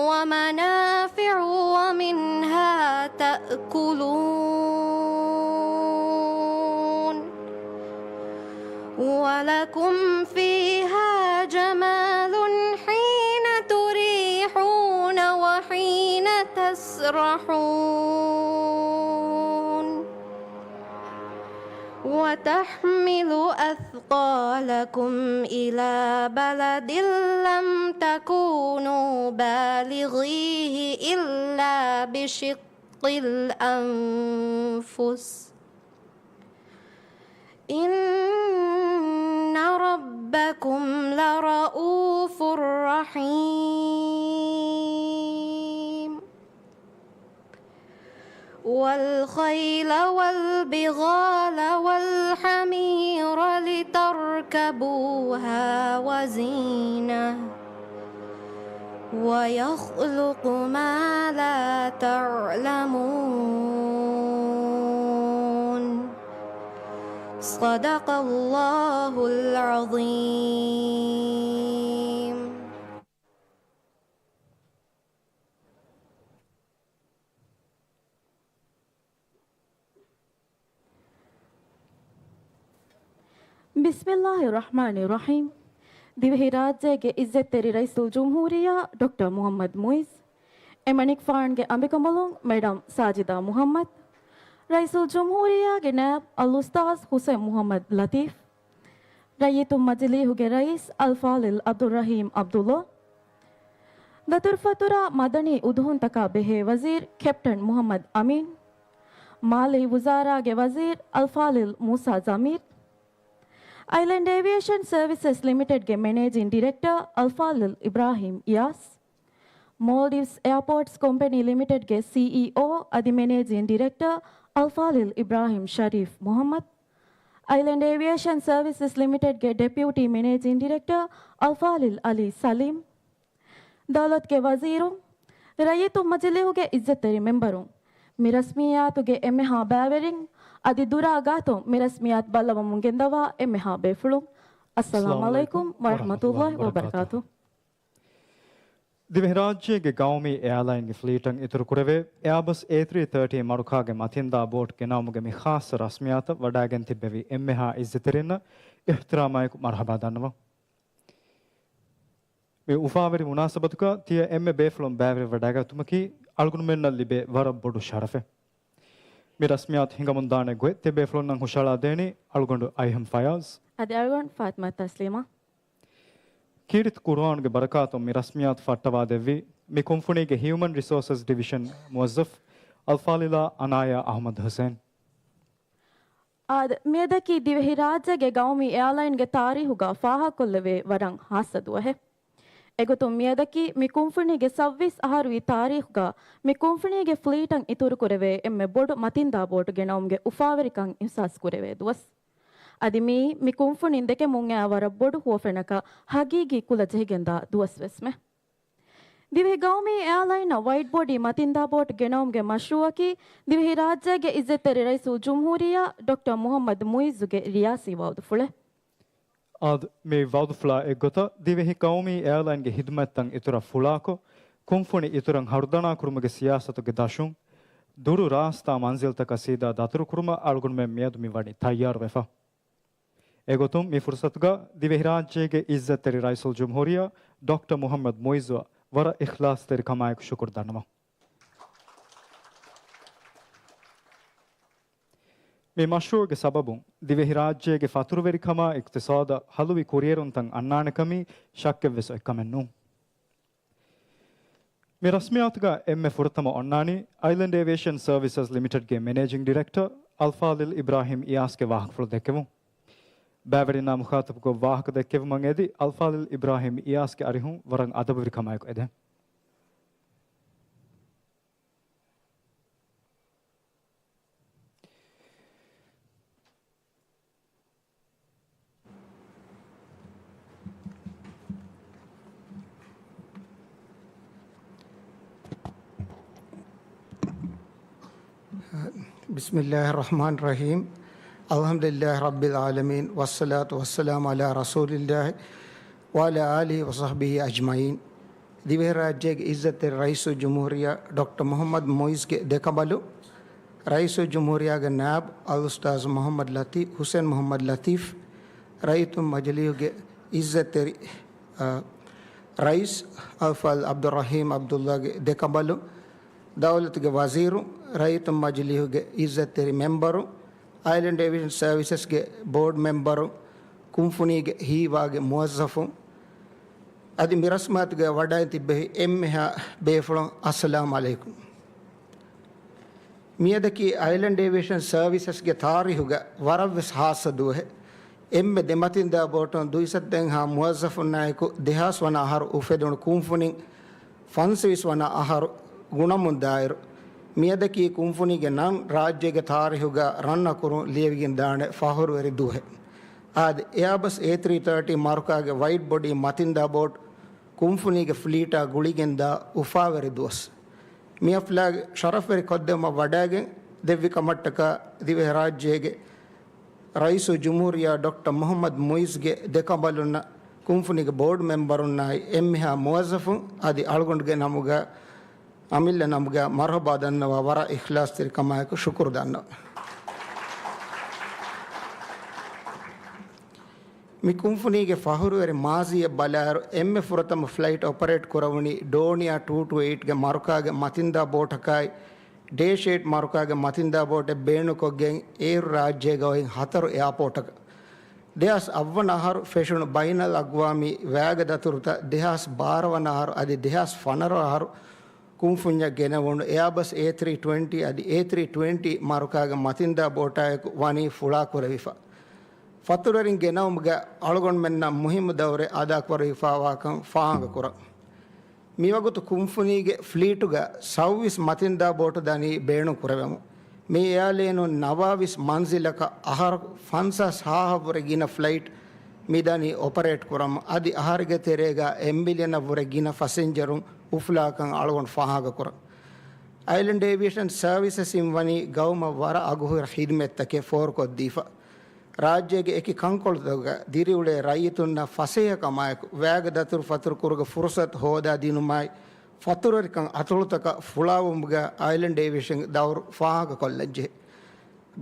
ومنافع ومنها منها تأكلون ولكم فيها جمال حين تريحون وحين تسرحون وتحمل أثقالكم إلى بلد لم تكونوا بالغيه إلا بشق الأنفس إن ربكم لرءوف رحيم والخيل والبغال والحمير لتركبوها وزينة ويخلق ما لا تعلمون. صدق الله العظيم. ބިސްމިއްލާހި ރަޙްމާނި ރަޙީމް. ދިވެހިރާއްޖޭގެ އިއްޒަތްތެރި ރައީސުލްޖުމްހޫރިއްޔާ ޑޮކްޓަރ މުޙައްމަދު މުޢިއްޒު، އެމަނިކުފާނުގެ އަނބިކަނބަލުން މެޑަމް ސާޖިދާ މުޙައްމަދު، ރައީސުލްޖުމްހޫރިއްޔާގެ ނާއިބު އަލްއުސްތާޛު ޙުސައިން މުޙައްމަދު ލަޠީފް، ރައްޔިތުން މަޖިލީހުގެ ރައީސް އަލްފާޟިލް ޢަބްދުއްރަޙީމް ޢަބްދުއްލާ، ދަތުރުފަތުރާ މަދަނީ އުދުހުންތަކާ ބެހޭ ވަޒީރު ކެޕްޓަން މުޙައްމަދު އަމީން، މާލީ ވުޒާރާގެ ވަޒީރު އަލްފާޟިލް މޫސާ ޒަމީރު، އައިލެންޑް އޭވިއޭޝަން ސަރވިސަސް ލިމިޓެޑްގެ މެނޭޖިން ޑިރެކްޓަރ އަލްފާޟިލް އިބްރާހީމް އިޔާސް، މޯލްޑިވްސް އެއާޕޯޓްސް ކޮމްޕެނީ ލިމިޓެޑްގެ ސީއީއޯ އަދި މެނޭޖިން ޑިރެކްޓަރ އަލްފާޟިލް އިބްރާހީމް ޝަރީފް މުޙައްމަދު، އައިލެންޑް އޭވިއޭޝަން ސަރވިސަސް ލިމިޓެޑްގެ ޑެޕިއުޓީ މެނޭޖިން ޑިރެކްޓަރ އަލްފާޟިލް ޢަލީ ސަލީމް، ދައުލަތުގެ ވަޒީރުން، ރައްޔިތުން މަޖިލީހުގެ އިއްޒަތްތެރި މެމްބަރުން، މި ރަސްމިއްޔާތުގެ އެންމެހާ ބައިވެރިން އަދި ދުރާ ގާތުން މި ރަސްމިއްޔާތު ބައްލަވަމުން ގެންދަވާ އެންމެހާ ބޭފުޅުން، އައްސަލާމު އައްސަލާމު ޢަލައިކުމް ޢަލައިކުމް ވަރަޙްމަތުﷲ ވަރަޙްމަތުﷲ ވަބަރަކާތުހު. ވަބަރަކާތުހު. ދިވެހިރާއްޖޭގެ ގައުމީ އެއާލައިންގެ ފްލީޓަށް އިތުރުކުރެވޭ އެއާބަސް އޭ ތްރީ ތާޓީ މަރުކާގެ މަތިންދާ ބޯޓް ގެނައުމުގެ މި ޚާއްޞަ ރަސްމިއްޔާތަށް ވަޑައިގެން ތިއްބެވި އެންމެހާ އިއްޒަތްތެރިންނަށް އިޙްތިރާމާއެކު މަރުޙަބާ ދަންނަވަން. މި އުފާވެރި މުނާސަބަތުގަ ތިޔަ އެންމެ ބޭފުޅުން ބައިވެރިވެވަޑައިގަތުމަކީ އަޅުގަނޑުމެންނަށް ލިބޭ ވަރަށް ބޮޑު ޝަރަފެއް. މި ރަސްމިއްޔާތު ހިނގަމުންދާނެ ގޮތް ތިޔަބޭފުޅުންނަށް ހުށައަޅާދޭނީ އަޅުގަނޑު އައިހަމް ފަޔާޒް. އަދި އަޅުގަނޑު ފާތިމާ ތަސްލީމާ. ކީރިތި ޤުރުއާނުގެ ބަރަކާތުން މި ރަސްމިއްޔާތު ފައްޓަވާދެއްވީ މި ކުންފުނީގެ ހިއުމަން ރިސޯސަސް ޑިވިޝަން މުވައްޒަފް އަލްފާޟިލާ އަނާޔާ އަޙްމަދު ޙުސައިން. އާދެ، މިއަދަކީ ދިވެހިރާއްޖޭގެ ގައުމީ އެއާލައިންގެ ތާރީޚުގަ ފާހަގަކޮށްލެވޭ ވަރަށް ޚާއްޞަ ދުވަހެއް. އެގޮތުން މިއަދަކީ މި ކުންފުނީގެ ސައްބީސް އަހަރުވީ ތާރީޚުގަ މި ކުންފުނީގެ ފްލީޓަށް އިތުރުކުރެވޭ އެންމެ ބޮޑު މަތިންދާ ބޯޓު ގެނައުމުގެ އުފާވެރިކަން އިޙްސާސްކުރެވޭ ދުވަސް. އަދި މިއީ މި ކުންފުނިން ދެކެމުން އައި ވަރަށް ބޮޑު ހުވަފެނަކަށް ހަގީގީ ކުލަ ޖެހިގެންދާ ދުވަސްވެސްމެ. ދިވެހި ގައުމީ އެއާލައިނަށް ވައިޑް ބޮޑީ މަތިންދާ ބޯޓު ގެނައުމުގެ މަޝްރޫއަކީ ދިވެހިރާއްޖޭގެ އިއްޒަތްތެރި ރައީސުލްޖުމްހޫރިއްޔާ ޑޮކްޓަރ މުޙައްމަދު މުޢިއްޒުގެ ރިޔާސީ ވައުދުފުޅެއް. އާދެ، މި ވައުދުފުޅާ އެއްގޮތަށް ދިވެހި ގައުމީ އެއާލައިންގެ ހިދުމަތްތައް އިތުރަށް ފުޅާކޮށް، ކުންފުނި އިތުރަށް ހަރުދަނާކުރުމުގެ ސިޔާސަތުގެ ދަށުން، ދުރު ރާސްތާ މަންޒިލްތަކަށް ސީދާ ދަތުރުކުރުމަށް އަޅުގަނޑުމެން މިއަދު މި ވަނީ ތައްޔާރުވެފަ. އެގޮތުން މި ފުރުސަތުގަ ދިވެހިރާއްޖޭގެ އިއްޒަތްތެރި ރައީސުލްޖުމްހޫރިއްޔާ ޑޮކްޓަރ މުޙައްމަދު މުޢިއްޒުއަށް ވަރަށް އިޚްލާޞްތެރިކަމާއެކު ޝުކުރު ދަންނަވަން. މި މަޝްރޫޢުގެ ސަބަބުން ދިވެހިރާއްޖޭގެ ފަތުރުވެރިކަމާ އިޤްތިޞާދަށް ހަލުވި ކުރިއެރުންތައް އަންނާނެކަމީ ޝައްކެއްވެސް އޮތްކަމެއް ނޫން. މި ރަސްމިއްޔާތުގަ އެންމެ ފުރަތަމަ އޮންނާނީ އައިލެންޑް އޭވިއޭޝަން ސަރވިސަސް ލިމިޓެޑްގެ މެނޭޖިން ޑިރެކްޓަރ އަލްފާޟިލް އިބްރާހީމް އިޔާސްގެ ވާހަކަފުޅު ދެއްކެވުން. ބައިވެރިންނާ މުޚާޠަބުކޮށް ވާހަކަ ދެއްކެވުމަށް އެދި އަލްފާޟިލް އިބްރާހީމް އިޔާސްގެ އަރިހުން ވަރަށް އަދަބުވެރިކަމާއެކު އެދެން. بسم الله الرحمن الرحيم. الحمد لله رب العالمين، والصلاة والسلام على رسول الله وعلى آله وصحبه أجمعين. ދިވެހިރާއްޖޭގެ އިއްޒަތްތެރި ރައީސުލްޖުމްހޫރިއްޔާ ޑޮކްޓަރ މުޙައްމަދު މުޢިއްޒުގެ ދެކަނބަލުން، ރައީސުލްޖުމްހޫރިއްޔާގެ ނާއިބު އަލްއުސްތާޛު މުޙައްމަދު ލަތީފް، ޙުސައިން މުޙައްމަދު ލަތީފް، ރައްޔިތުން މަޖިލީހުގެ އިއްޒަތްތެރި، އަ، ރައީސް އަލްފާޟިލް ޢަބްދުއްރަޙީމް ޢަބްދުއްލާގެ ދެކަނބަލުން، ދައުލަތުގެ ވަޒީރުން، ރައްޔިތުން މަޖިލީހުގެ އިއްޒަތްތެރި މެމްބަރުން، އައިލެންޑް އޭވިއޭޝަން ސަރވިސަސްގެ ބޯޑް މެމްބަރުން، ކުންފުނީގެ ހީވާގި މުވައްޒަފުން، އަދި މި ރަސްމާތުގައި ވަޑައި ތިއްބެވި އެންމެހާ ބޭފުޅުން، އައްސަލާމު ޢަލައިކުމް. މިއަދަކީ އައިލެންޑް އޭވިއޭޝަން ސަރވިސަސްގެ ތާރީހުގަ ވަރަށްވެސް ހާއްސަ ދުވަހެއް. އެންމެ ދެމަތިންދާ ބޯޓުން ދުއިސައްތައެއްހާ މުވައްޒަފުންނާއެކު ދެހާސް ވަނަ އަހަރު އުފެދުނު ކުންފުނިން ފަންސަވީސް ވަނަ އަހަރު ގުނަމުން ދާއިރު، މިއަދަކީ ކުންފުނީގެ ނަން ރާއްޖޭގެ ތާރީހުގަ ރަންއަކުރުން ލިޔެވިގެން ދާނެ ފަޚުރުވެރި ދުވަހެއް. އާދެ، އެއާބަސް އޭ ތްރީ ތާޓީ މަރުކާގެ ވައިޑް ބޮޑީ މަތިންދާ ބޯޓު ކުންފުނީގެ ފްލީޓާ ގުޅިގެންދާ އުފާވެރި ދުވަސް. މި ޙަފްލާގެ ޝަރަފްވެރި ކޮށްދެއްވުމަށް ވަޑައިގެން ދެއްވި ކަމަށްޓަކާ ދިވެހިރާއްޖޭގެ ރައީސުލްޖުމްހޫރިއްޔާ ޑޮކްޓަރ މުޙައްމަދު މުޢިއްޒުގެ ދެކަނބަލުންނަށް ކުންފުނީގެ ބޯޑް މެމްބަރުންނާއި އެންމެހާ މުވައްޒަފުން އަދި އަޅުގަނޑުގެ ނަމުގަ، އަމިއްލަ ނަމުގަ މަރުޙަބާ ދަންނަވާ ވަރަށް އިޚްލާޞްތެރިކަމާއެކު ޝުކުރު ދަންނަވަން. މި ކުންފުނީގެ ފަޚުރުވެރި މާޒީއަށް ބަލާއިރު، އެންމެ ފުރަތަމަ ފްލައިޓް އޮޕަރޭޓް ކުރެވުނީ ޑޯނިއާ ޓޫ ޓޫ އެއިޓްގެ މަރުކާގެ މަތިންދާ ބޯޓަކާއި، ޑޭޝޭޓް މަރުކާގެ މަތިންދާ ބޯޓެއް ބޭނުންކޮށްގެން އޭރު ރާއްޖޭގަ އޮތް ހަތަރު އެއާޕޯޓަކަށް. ދެހާސް އަށްވަނަ އަހަރު ފެށުނު ބައިނަލްއަގްވާމީ ވައިގެ ދަތުރުތައް، ދެހާސް ބާރަ ވަނަ އަހަރު އަދި ދެހާސް ފަނަރަ އަހަރު ކުންފުންޏަށް ގެނެވުނު އެއާބަސް އޭ ތްރީ ޓްވެންޓީ އަދި އޭ ތްރީ ޓްވެންޓީ މަރުކާގެ މަތިންދާ ބޯޓާއެކު ވަނީ ފުޅާކުރެވިފަ. ފަތުރުވެރިން ގެނައުމުގަ އަޅުގަނޑުމެންނަށް މުހިއްމު ދައުރެއް އަދާކުރެވިފާވާކަން ފާހަގަކުރަން. މިވަގުތު ކުންފުނީގެ ފްލީޓުގަ ސައުވީސް މަތިންދާ ބޯޓު ދަނީ ބޭނުން ކުރެވެމުން. މި އެއާލައިނުން ނަވާވީސް މަންޒިލަކަށް އަހަރަކު ފަންސާސް ހާހަށްވުރެ ގިނަ ފްލައިޓް މިދަނީ އޮޕަރޭޓް ކުރަމުން، އަދި އަހަރެއްގެ ތެރޭގަ އެއް މިލިއަނަށްވުރެ ގިނަ ފަސެންޖަރުން އުފުލާކަން އަޅުގަނޑު ފާހަގަކުރަން. އައިލެންޑް އޭވިއޭޝަން ސަރވިސަސްއިން ވަނީ ގައުމަށް ވަރަށް އަގުހުރި ޚިދުމަތްތަކެއް ފޯރުކޮށްދީފަ. ރާއްޖޭގެ އެކި ކަންކޮޅުތަކުގަ ދިރިއުޅޭ ރައްޔިތުންނަށް ފަސޭހަކަމާއެކު، ވައިގެ ދަތުރުފަތުރު ކުރުގެ ފުރުސަތު ހޯދާ ދިނުމާއި، ފަތުރުވެރިކަން އަތޮޅުތަކަށް ފުޅާވުމުގަ އައިލެންޑް އޭވިއޭޝަންގެ ދައުރު ފާހަގަކޮށްލަންޖެހޭ.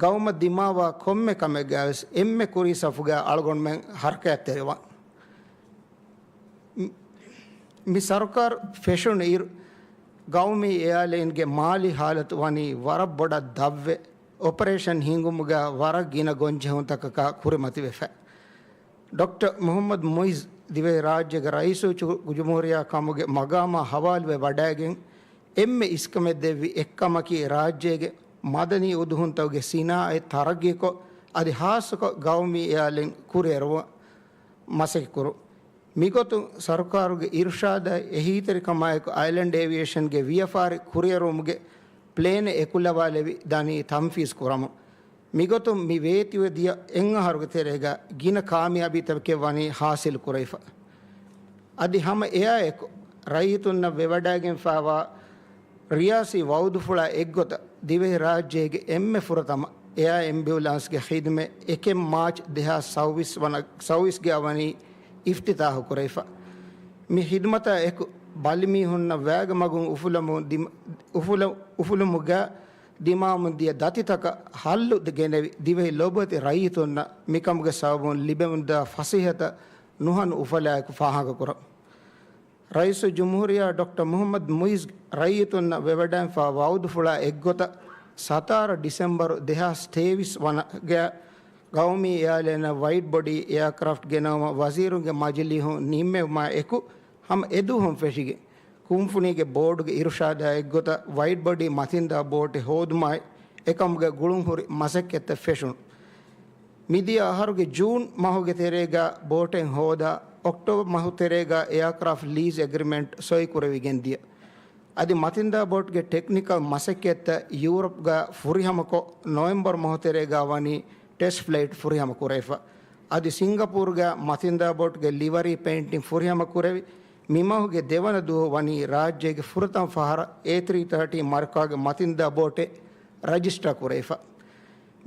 ގައުމަށް ދިމާވާ ކޮންމެ ކަމެއްގަވެސް އެންމެ ކުރީ ސަފުގަ އަޅުގަނޑުމެން ހަރަކާތްތެރިވާން. މި، މި ސަރުކާރު ފެށުނު އިރު، ގައުމީ އެއާލައިންގެ މާލީ ހާލަތު ވަނީ ވަރަށް ބޮޑަށް ދަށްވެ، އޮޕަރޭޝަން ހިންގުމުގަ ވަރަށް ގިނަ ގޮންޖެހުންތަކަކާ ކުރިމަތިވެފަ. ޑޮކްޓަރ މުޙައްމަދު މުޢިއްޒު ދިވެހިރާއްޖޭގެ ރައީސުލްޖުމްހޫރިއްޔާ ކަމުގެ މަގާމާ ހަވާލުވެ ވަޑައިގެން، އެންމެ އިސްކަމެއް ދެއްވި އެއްކަމަކީ ރާއްޖޭގެ މަދަނީ އުދުހުންތަކުގެ ސިނާއަތް ތަރައްގީކޮށް، އަދި ހާއްސަކޮށް ގައުމީ އެއާލައިން ކުރިއެރުވުން މަސައްކަތްކުރުން. މިގޮތުން ސަރުކާރުގެ އިރުޝާދާއި އެހީތެރިކަމާއެކު އައިލެންޑް އޭވިއޭޝަންގެ ވިޔަފާރި ކުރިއެރުވުމުގެ ޕްލޭނެއް އެކުލަވާލެވި ދަނީ ތަންފީޒް ކުރަމުން. މިގޮތުން މި ވޭތުވެދިޔަ އެއްއަހަރުގެ ތެރޭގަ ގިނަ ކާމިޔާބީތަކެއް ވަނީ ހާސިލް ކުރެވިފަ. އަދި ހަމަ އެއާއެކު، ރައްޔިތުންނަށް ވެވަޑައިގެންފާވާ ރިޔާސީ ވައުދުފުޅާ އެއްގޮތަށް، ދިވެހިރާއްޖޭގެ އެންމެ ފުރަތަމަ އެއާ އެމްބިއުލާންސްގެ ޚިދުމަތް އެކެއް މާޗް ދެހާސް ސައުވީސް ވަނަ، ސައުވީސްގަ ވަނީ އިފްތިތާހު ކުރެވިފަ. މި ޚިދުމަތާ އެކު، ބަލިމީހުންނަށް ވައިގެ މަގުން އުފުލަމުން ދިމ، އުފުލަ، އުފުލުމުގަ ދިމާވަމުން ދިޔަ ދަތިތަކަށް ހައްލު ދެ، ގެނެވި، ދިވެހި ލޮބުވެތި ރައްޔިތުންނަށް މިކަމުގެ ސަބަބުން ލިބެމުންދާ ފަސޭހަތައް ނުހަނު އުފަލާއެކު ފާހަގަކުރަން. ރައީސުލްޖުމްހޫރިއްޔާ ޑޮކްޓަރ މުޙައްމަދު މުޢިއްޒު ރައްޔިތުންނަށް ވެވަޑައިންފާ ވަޢުދުފުޅާ އެއްގޮތަށް، ސަތާރަ ޑިސެމްބަރު ދެހާސް ތޭވީސް ވަނަ ގަ ގައުމީ އެއާލައިނަށް ވައިޑް ބޮޑީ އެއާކްރާފްޓް ގެނައުމަށް ވަޒީރުންގެ މަޖިލީހުން ނިންމެވުމާ އެކު، ހަމަ އެދުވަހުން ފެށިގެން، ކުންފުނީގެ ބޯޑުގެ އިރުޝާދާ އެއްގޮތަށް ވައިޑް ބޮޑީ މަތިންދާ ބޯޓެއް ހޯދުމާއި، އެކަމުގެ ގުޅުންހުރި މަސައްކަތްތައް ފެށުނު. މިދިޔަ އަހަރުގެ ޖޫން މަހުގެ ތެރޭގަ ބޯޓެއް ހޯދާ، އޮކްޓޯބަރ މަހު ތެރޭގަ އެއާކްރާފްޓް ލީޒް އެގްރިމެންޓް ސޮއިކުރެވިގެން ދިޔަ. އަދި މަތިންދާ ބޯޓްގެ ޓެކްނިކަލް މަސައްކަތްތައް ޔޫރަޕްގަ ފުރިހަމަކޮށް، ނޮވެމްބަރު މަހު ތެރޭގަ ވަނީ ޓެސްޓް ފްލައިޓް ފުރިހަމަ ކުރެވިފަ. އަދި ސިންގަޕޫރުގަ މަތިންދާ ބޯޓްގެ ލިވަރީ ޕެއިންޓިން ފުރިހަމަ ކުރެވި، މި މަހުގެ ދެވަނަ ދުވަހު ވަނީ ރާއްޖޭގެ ފުރަތަމަ ފަހަރަށް އޭ ތްރީ ތާޓީ މަރުކާގެ މަތިންދާ ބޯޓެއް ރަޖިސްޓާ ކުރެވިފަ.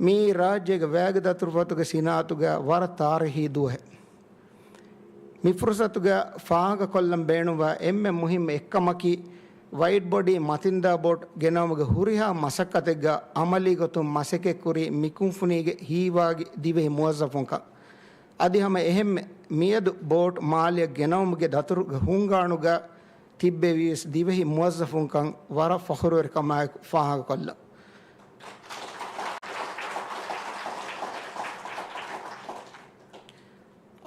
މިއީ ރާއްޖޭގެ ވައިގެ ދަތުރުފަތުގެ ސިނާއަތުގަ ވަރަށް ތާރީހީ ދުވަހެއް. މި ފުރުސަތުގަ ފާހަގަކޮށްލަން ބޭނުންވާ އެންމެ މުހިއްމު އެއްކަމަކީ، ވައިޑް ބޮޑީ މަތިންދާ ބޯޓް ގެނައުމުގެ ހުރިހާ މަސައްކަތެއްގަ އަމަލީ ގޮތުން މަސައްކަތްކުރި މި ކުންފުނީގެ ހީވާގި ދިވެހި މުވައްޒަފުންކަން. އަދި ހަމަ އެހެންމެ މިއަދު ބޯޓް މާލެއަށް ގެނައުމުގެ ދަތުރުގެ ހުންގާނުގަ ތިއްބެވިޔަސް ދިވެހި މުވައްޒަފުންކަން ވަރަށް ފަޚުރުވެރިކަމާއެކު ފާހަގަކޮށްލަން.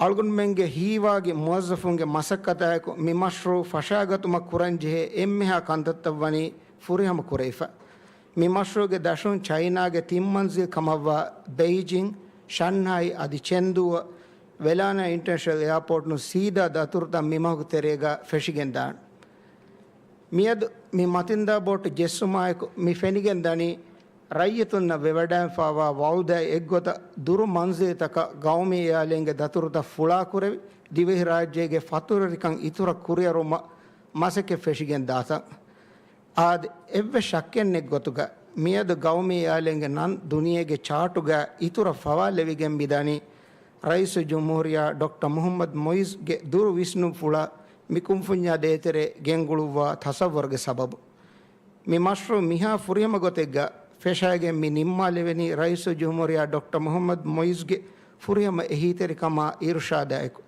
އަޅުގަނޑުމެންގެ ހީވާގި މުވައްޒަފުންގެ މަސައްކަތާއެކު މި މަޝްރޫއު ފަށާގަތުމަށް ކުރަންޖެހޭ އެންމެހާ ކަންތައްތައް ވަނީ ފުރިހަމަ ކުރެވިފަ. މި މަޝްރޫއުގެ ދަށުން ޗައިނާގެ ތިން މަންޒިލް ކަމަށްވާ ބެއިޖިން، ޝަންހައި އަދި ޗެންދޫއަށް ވެލާނާ އިންޓަރނޭޝަނަލް އެއާޕޯޓުން ސީދާ ދަތުރުތައް މި މަހުގެ ތެރޭގަ ފެށިގެންދާނެ. މިއަދު މި މަތިންދާ ބޯޓު ޖެއްސުމާއެކު މި ފެނިގެންދަނީ، ރައްޔިތުންނަށް ވެވަޑައިންފާވާ ވައުދާއި އެއްގޮތަށް ދުރު މަންޒިލްތަކަށް ގައުމީ އެއާލައިންގެ ދަތުރުތައް ފުޅާކުރެވި، ދިވެހިރާއްޖޭގެ ފަތުރުވެރިކަން އިތުރަށް ކުރިއަރުވުމަށް މަސައްކަތް ފެށިގެން ދާތަން. އާދެ، އެއްވެސް ޝައްކެއް ނެތް ގޮތުގަ، މިއަދު ގައުމީ އެއާލައިންގެ ނަން ދުނިޔޭގެ ޗާޓުގަ އިތުރަށް ފަވާލެވިގެން މިދަނީ، ރައީސުލްޖުމްހޫރިއްޔާ ޑޮކްޓަރ މުޙައްމަދު މުޢިއްޒުގެ ދުރު ވިސްނުންފުޅާ މި ކުންފުންޏާ ދޭތެރޭ ގެންގުޅުއްވާ ތަޞައްވަރުގެ ސަބަބު. މި މަޝްރޫޢު މިހާ ފުރިހަމަ ގޮތެއްގަ ފެށައިގެން މި ނިންމާލެވެނީ ރައީސުލްޖުމްހޫރިއްޔާ ޑޮކްޓަރ މުޙައްމަދު މުޢިއްޒުގެ ފުރިހަމަ އެހީތެރިކަމާ އިރުޝާދާއެކު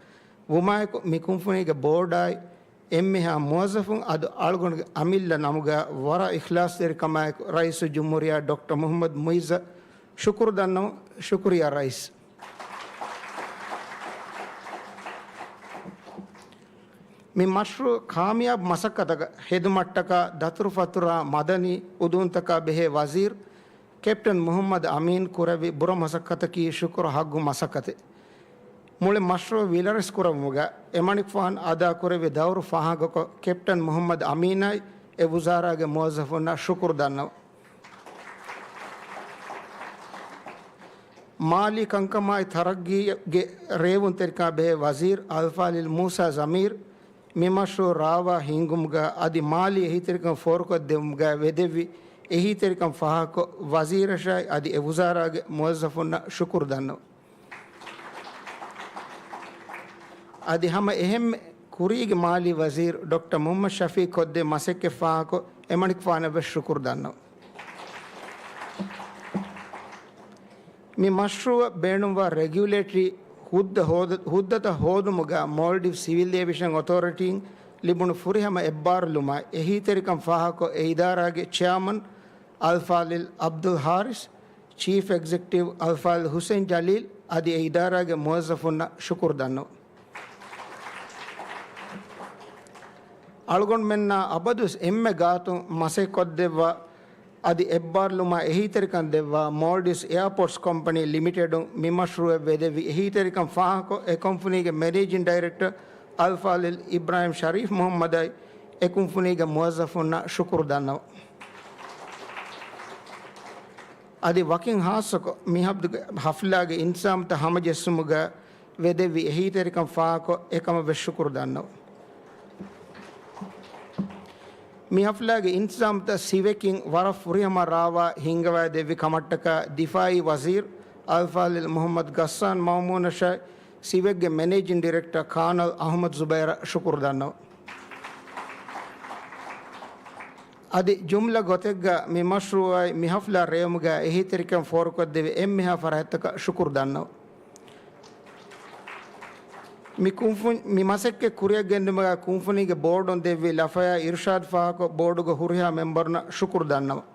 ވުމާއެކު، މި ކުންފުނީގެ ބޯޑާއި އެންމެހާ މުވައްޒަފުން އަދި އަޅުގަނޑުގެ އަމިއްލަ ނަމުގަ ވަރަށް އިޚްލާޞްތެރިކަމާއެކު ރައީސުލްޖުމްހޫރިއްޔާ ޑޮކްޓަރ މުޙައްމަދު މުޢިއްޒަށް ޝުކުރު ދަންނަވަން. ޝުކުރިއްޔާ ރައީސް. މި މަޝްރޫޢު ކާމިޔާބު މަސައްކަތަކަށް ހެދުމަށްޓަކާ ދަތުރުފަތުރާ މަދަނީ އުދޫންތަކާ ބެހޭ ވަޒީރު ކެޕްޓަން މުޙައްމަދު އަމީން ކުރެއްވި ބުރަ މަސައްކަތަކީ ޝުކުރު ހައްގު މަސައްކަތެއް. މުޅި މަޝްރޫޢު ވިލަރެސް ކުރެއްވުމުގަ އެމަނިކުފާނު އަދާކުރެއްވި ދައުރު ފާހަގަކޮށް، ކެޕްޓަން މުޙައްމަދު އަމީނާއި އެ ވުޒާރާގެ މުވައްޒަފުންނަށް ޝުކުރު ދަންނަވަން. މާލީ ކަންކަމާއި ތަރައްގީގެ ރޭވުންތެރިކަމާ ބެހޭ ވަޒީރު އަލްފާޟިލް މޫސާ ޒަމީރު މި މަޝްރޫޢު ރާވާ ހިންގުމުގަ އަދި މާލީ އެހީތެރިކަން ފޯރުކޮށްދެއްވުމުގަ ވެދެއްވި އެހީތެރިކަން ފާހަގަކޮށް، ވަޒީރަށާއި އަދި އެ ވުޒާރާގެ މުވައްޒަފުންނަށް ޝުކުރު ދަންނަވަން. އަދި ހަމަ އެހެންމެ ކުރީގެ މާލީ ވަޒީރު ޑޮކްޓަރ މުޙައްމަދު ޝަފީޤު ކޮށްދޭ މަސައްކަތް ފާހަގަކޮށް، އެމަނިކުފާނަށްވެސް ޝުކުރު ދަންނަވަން. މި މަޝްރޫޢަށް ބޭނުންވާ ރެގިއުލޭޓަރީ ހުއްދަ ހޯދ-، ހުއްދަތައް ހޯދުމުގަ މޯލްޑިވްސް ސިވިލް އޭވިއޭޝަން އޮތޯރިޓީން ލިބުނު ފުރިހަމަ އެއްބާރުލުމާއި އެހީތެރިކަން ފާހަގަކޮށް، އެ އިދާރާގެ ޗެއާމަން އަލްފާޟިލް އަބްދުލް ޙާރިސް، ޗީފް އެގްޒެކެޓިވް އަލްފާޟިލް ޙުސައިން ޖަލީލް އަދި އެ އިދާރާގެ މުވައްޒަފުންނަށް ޝުކުރު ދަންނަވަން. އަޅުގަނޑުމެންނާ އަބަދުވެސް އެންމެ ގާތުން މަސައްކަތްކޮށްދެއްވާ އަދި އެއްބާރުލުމާ އެހީތެރިކަން ދެއްވާ މޯލްޑިވްސް އެއާޕޯޓްސް ކޮމްޕަނީ ލިމިޓެޑުން މި މަޝްރޫޢަށް ވެދެއްވި އެހީތެރިކަން ފާހަގަކޮށް، އެ ކޮމްޕަނީގެ މެނޭޖިން ޑައިރެކްޓަރ އަލްފާޟިލް އިބްރާހިމް ޝަރީފް މުޙައްމަދާއި އެ ކުންފުނީގެ މުވައްޒަފުންނަށް ޝުކުރު ދަންނަވަން. އަދި ވަކިން ހާއްސަކޮށް މި ހަފްލާގެ އިންތިޒާމްތައް ހަމަޖެއްސުމުގަ ވެދެއްވި އެހީތެރިކަން ފާހަގަކޮށް އެކަމަށްވެސް ޝުކުރު ދަންނަވަން. މި ހަފްލާގެ އިންތިޒާމްތައް ސިވެކިން ވަރަށް ފުރިހަމަ ރާވާ ހިންގަވައިދެއްވި ކަމަށްޓަކާ ދިފާއީ ވަޒީރު އަލްފާޟިލް މުޙައްމަދު ޣައްސާން މައުމޫނަށާއި ސިވެކްގެ މެނޭޖިން ޑިރެކްޓަރ ކާނަލް އަޙްމަދު ޒުބައިރަށް ޝުކުރު ދަންނަވަން. އަދި ޖުމްލަ ގޮތެއްގަ މި މަޝްރޫޢާއި މި ހަފްލާ ރޭވުމުގަ އެހީތެރިކަން ފޯރުކޮށްދެވި އެންމެހާ ފަރާތްތަކަށް ޝުކުރު ދަންނަވަން. މި ކުންފުން-، މި މަސައްކަތް ކުރިއަށް ގެންދިއުމުގަ ކުންފުނީގެ ބޯޑުން ދެއްވި ލަފަޔާ އިރުޝާދު ފާހަގަކޮށް ބޯޑުގެ ހުރިހާ މެމްބަރުންނަށް ޝުކުރު ދަންނަވަން.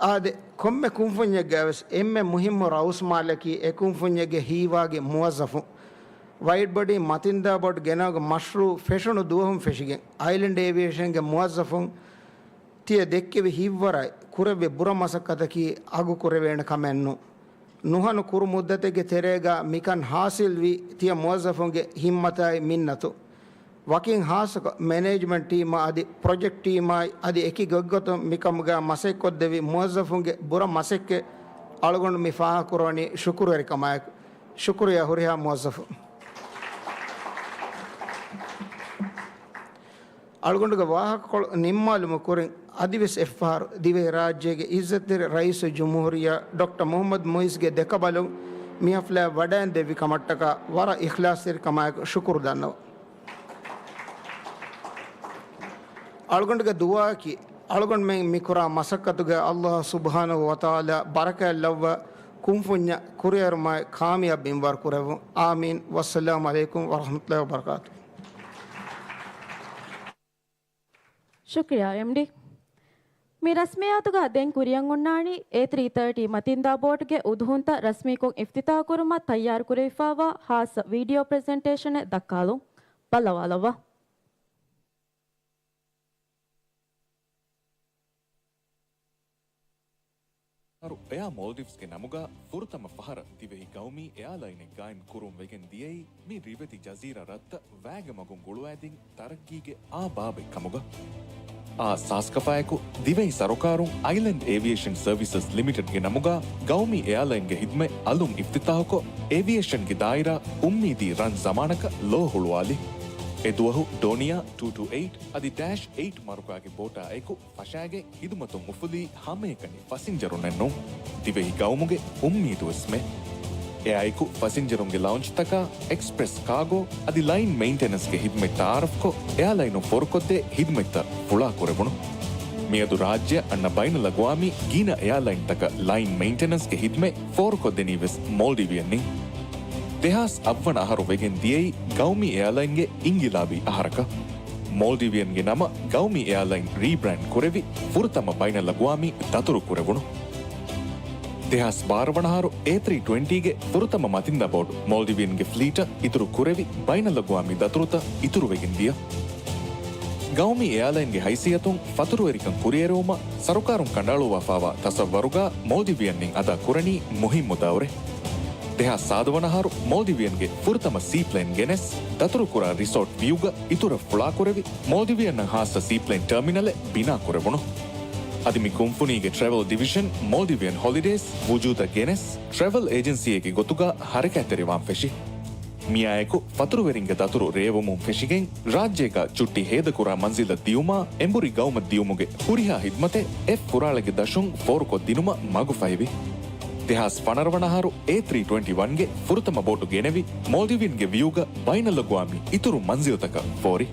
އާދެ، ކޮންމެ ކުންފުންޏެއްގަވެސް އެންމެ މުހިއްމު ރައުސްމާލަކީ އެ ކުންފުންޏެއްގެ ހީވާގި މުވައްޒަފުން. ވައިޑް ބޮޑީ މަތިންދާ ބޯޓް ގެނައުމުގެ މަޝްރޫޢު ފެށުނު ދުވަހުން ފެށިގެން، އައިލެންޑް އޭވިއޭޝަންގެ މުވައްޒަފުން ތިޔަ ދެއްކެވި ހިތްވަރާއި ކުރެއްވި ބުރަ މަސައްކަތަކީ އަގު ކުރެވޭނެ ކަމެއް ނޫން. ނުހަނު ކުރު މުއްދަތެއްގެ ތެރޭގަ މިކަން ހާސިލްވީ ތިޔަ މުވައްޒަފުންގެ ހިއްމަތާއި މިންނަތުން. ވަކިން ހާއްސަކޮށް މެނޭޖްމަންޓް ޓީމާ އަދި ޕްރޮޖެކްޓް ޓީމާއި އަދި އެކި ގޮތްގޮތުން މިކަމުގަ މަސައްކަތްކޮށްދެއްވި މުވައްޒަފުންގެ ބުރަ މަސައްކަތް އަޅުގަނޑު މި ފާހަގަކުރަނީ ޝުކުރުވެރިކަމާއެކު. ޝުކުރިއްޔާ ހުރިހާ މުވައްޒަފުން. އަޅުގަނޑުގެ ވާހަކަކޮޅު ނިންމާލުމުގެ ކުރިން އަދިވެސް އެއްފަހަރު ދިވެހިރާއްޖޭގެ އިއްޒަތްތެރި ރައީސުލްޖުމްހޫރިއްޔާ ޑޮކްޓަރ މުޙައްމަދު މުޢިއްޒުގެ ދެކަބަލުން މި ހަފްލާއަށް ވަޑައިން ދެއްވި ކަމަށްޓަކާ ވަރަށް އިޚްލާޞްތެރިކަމާއެކު ޝުކުރު ދަންނަވަން. އަޅުގަނޑުގެ ދުޢާއަކީ، އަޅުގަނޑުމެން މި ކުރާ މަސައްކަތުގައި ﷲ ސުބްޙާނަހޫ ވަތަޢާލާ ބަރަކާތް ލައްވާ ކުންފުންޏަށް ކުރިއެރުމާއެކު ކާމިޔާބު މިންވަރު ކުރެއްވުން. އާމީން. ވައްސަލާމު ޢަލައިކުމް ވަރަޙްމަތުﷲ ވަބަރަކާތުހު. ޝުކްރިޔާ، އެމްޑީ. މި ރަސްމިއްޔާތުގަ ދެން ކުރިއަށް އޮންނާނީ އޭ ތްރީ ތާޓީ މަތިންދާ ބޯޓުގެ އުދުހުންތައް ރަސްމީކޮށް އިފްތިތާޙު ކުރުމަށް ތައްޔާރު ކުރެވިފައިވާ ޚާއްޞަ ވީޑިއޯ ޕްރެޒެންޓޭޝަނެއް ދައްކާލުން. ބައްލަވާލައްވާ. އަހަރު އެއާ މޯލްޑިވްސްގެ ނަމުގަ ފުރަތަމަ ފަހަރަށް ދިވެހި ގައުމީ އެއާލައިނެއް ގާއިމް ކުރުން ވެގެން ދިޔައީ، މި ރިވެތި ޖަޒީރާ ރަށްތައް ވައިގެ މަގުން ގުޅުވައިދިން ތަރައްގީގެ އާ ބާބެއް ކަމުގަ. އާ ސާސްކަފާއެކު، ދިވެހި ސަރުކާރުން އައިލެންޑް އޭވިއޭޝަން ސަރވިސަސް ލިމިޓެޑްގެ ނަމުގަ ގައުމީ އެއާލައިންގެ ހިދްމަތް އަލުން އިފްތިތާޙުކޮށް، އޭވިއޭޝަންގެ ދާއިރާ އުއްމީދީ ރަން ޒަމާނަކަށް ލޯ ހުޅުވާލި. އެ ދުވަހު ޑޯނިއާ ޓޫ ޓޫ އެއިޓް އަދި ޑޭޝް އެއިޓް މަރުކާގެ ބޯޓާ އެކު ފަށާގެން ހިދުމަތުން އުފުލީ ހަމައެކަނި ފަސިންޖަރުންނެއް ނޫން، ދިވެހި ގައުމުގެ އުއްމީދުވެސްމެ. އެއާއެކު ފަސިންޖަރުންގެ ލައުންޖްތަކާ، އެކްސްޕްރެސް ކާގޯ އަދި ލައިން މެއިންޓެނަންސްގެ ހިދުމަތް ތައާރަފްކޮށް، އެއާލައިނުން ފޯރުކޮށްދޭ ހިދުމަތްތައް ފުޅާކުރެވުނު. މިއަދު ރާއްޖެއަށް އަންނަ ބައިނަލްއަގްވާމީ ގިނަ އެއާލައިންތަކަށް ލައިން މެއިންޓެނަންސްގެ ހިދުމަތް ފޯރުކޮށްދެނީވެސް މޯލްޑިވިއަންއިން. ދެހާސް އަށްވަނަ އަހަރު ވެގެން ދިޔައީ ގައުމީ އެއާލައިންގެ އިންގިލާބީ އަހަރަކަށް. މޯލްޑިވިއަންގެ ނަމަށް ގައުމީ އެއާލައިން ރީބްރޭންޑް ކުރެވި ފުރަތަމަ ބައިނަލްއަގްވާމީ ދަތުރު ކުރެވުނު. ދެހާސް ބާރަ ވަނަ އަހަރު އޭ ތްރީ ޓްވެންޓީގެ ފުރަތަމަ މަތިންދާ ބޯޓު މޯލްޑިވިއަންގެ ފްލީޓަށް އިތުރު ކުރެވި ބައިނަލްއަގްވާމީ ދަތުރުތައް އިތުރުވެގެން ދިޔަ. ގައުމީ އެއާލައިންގެ ހައިސިއްޔަތުން ފަތުރުވެރިކަން ކުރިއެރުވުމަށް ސަރުކާރުން ކަނޑައަޅުއްވާފައިވާ ތަސައްވަރުގަ މޯލްޑިވިއަންއިން އަދާ ކުރަނީ މުހިއްމު ދައުރެއް. ދެހާސް ސާދަ ވަނަ އަހަރު މޯލްޑިވިއަންގެ ފުރަތަމަ ސީޕްލޭން ގެނެސް، ދަތުރުކުރާ ރިސޯޓް ވިއުގަ އިތުރަށް ފުޅާކުރެވި، މޯލްޑިވިއަންއަށް ހާއްސަ ސީޕްލޭން ޓާމިނަލެއް ބިނާކުރެވުނު. އަދި މި ކުންފުނީގެ ޓްރެވެލް ޑިވިޝަން މޯލްޑިވިއަން ހޮލިޑޭސް ވުޖޫދަށް ގެނެސް، ޓްރެވެލް އޭޖެންސީއެއްގެ ގޮތުގަ ހަރަކާތްތެރިވާން ފެށި. މިއާއެކު ފަތުރުވެރިންގެ ދަތުރު ރޭވުމުން ފެށިގެން، ރާއްޖޭގަ ޗުއްޓި ހޭދަކުރާ މަންޒިލަށް ދިޔުމާ އެނބުރި ގައުމަށް ދިޔުމުގެ ހުރިހާ ހިދުމަތެއް އެއް ފުރާޅެއްގެ ދަށުން ފޯރުކޮށްދިނުމަށް މަގުފަހިވި. ދެހާސް ފަނަރަ ވަނަ އަހަރު އޭ ތްރީ ޓްވެންޓީ ވަންގެ ފުރަތަމަ ބޯޓު ގެނެވި، މޯލްޑިވިއަންގެ ވިއުގަ ބައިނަލްއަގްވާމީ އިތުރު މަންޒިލްތަކަށް ފޯރި.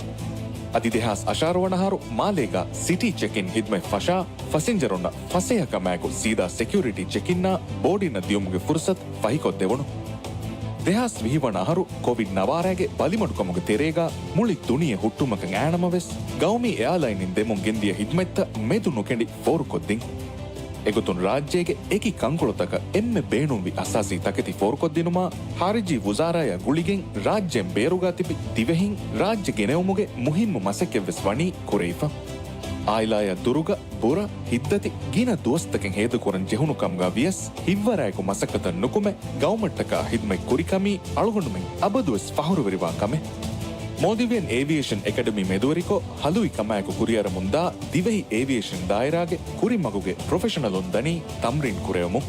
އަދި ދެހާސް އަށާރަ ވަނަ އަހަރު މާލޭގަ ސިޓީ ޗެކްއިން ހިދުމަތް ފަށާ، ފަސިންޖަރުންނަށް ފަސޭހަކަމާއެކު ސީދާ ސެކިއުރިޓީ ޗެކްއިންއާ ބޯޑިންއަށް ދިޔުމުގެ ފުރުސަތު ފަހިކޮށްދެވުނު. ދެހާސް ވިހި ވަނަ އަހަރު ކޮވިޑް ނަވާރައިގެ ބަލިމަޑުކަމުގެ ތެރޭގަ މުޅި ދުނިޔެ ހުއްޓުމަކަށް އައިނަމަވެސް، ގައުމީ އެއާލައިންއިން ދެމުން ގެންދިޔަ ހިދުމަތްތައް މެދު ނުކެނޑި ފޯރުކޮށްދިން. އެގޮތުން ރާއްޖޭގެ އެކި ކަންކޮޅުތަކަށް އެންމެ ބޭނުންވި އަސާސީ ތަކެތި ފޯރުކޮށްދިނުމާ، ޚާރިޖީ ވުޒާރާއާ ގުޅިގެން ރާއްޖޭން ބޭރުގަ ތިބި ދިވެހިން ރާއްޖެ ގެނެވުމުގެ މުހިއްމު މަސައްކަތްވެސް ވަނީ ކުރެވިފަ. އާއިލާއާ ދުރުގަ ބުރަ، ހިތްދަތި ގިނަ ދުވަސްތަކެއް ހޭދަކުރަން ޖެހުނު ކަމުގަ ވިޔަސް، ހިތްވަރާއެކު މަސައްކަތަށް ނުކުމެ، ގައުމަށްޓަކާ ހިދުމަތް ކުރިކަމީ އަޅުގަނޑުމެން އަބަދުވެސް ފަހުރުވެރިވާ ކަމެއް. މޯލްޑިވިއަން އޭވިއޭޝަން އެކަޑަމީ މެދުވެރިކޮށް، ހަލުވި ކަމާއެކު ކުރިއަރަމުންދާ ދިވެހި އޭވިއޭޝަން ދާއިރާގެ ކުރިމަގުގެ ޕްރޮފެޝަނަލުން ދަނީ ތަމްރީން ކުރެވެމުން.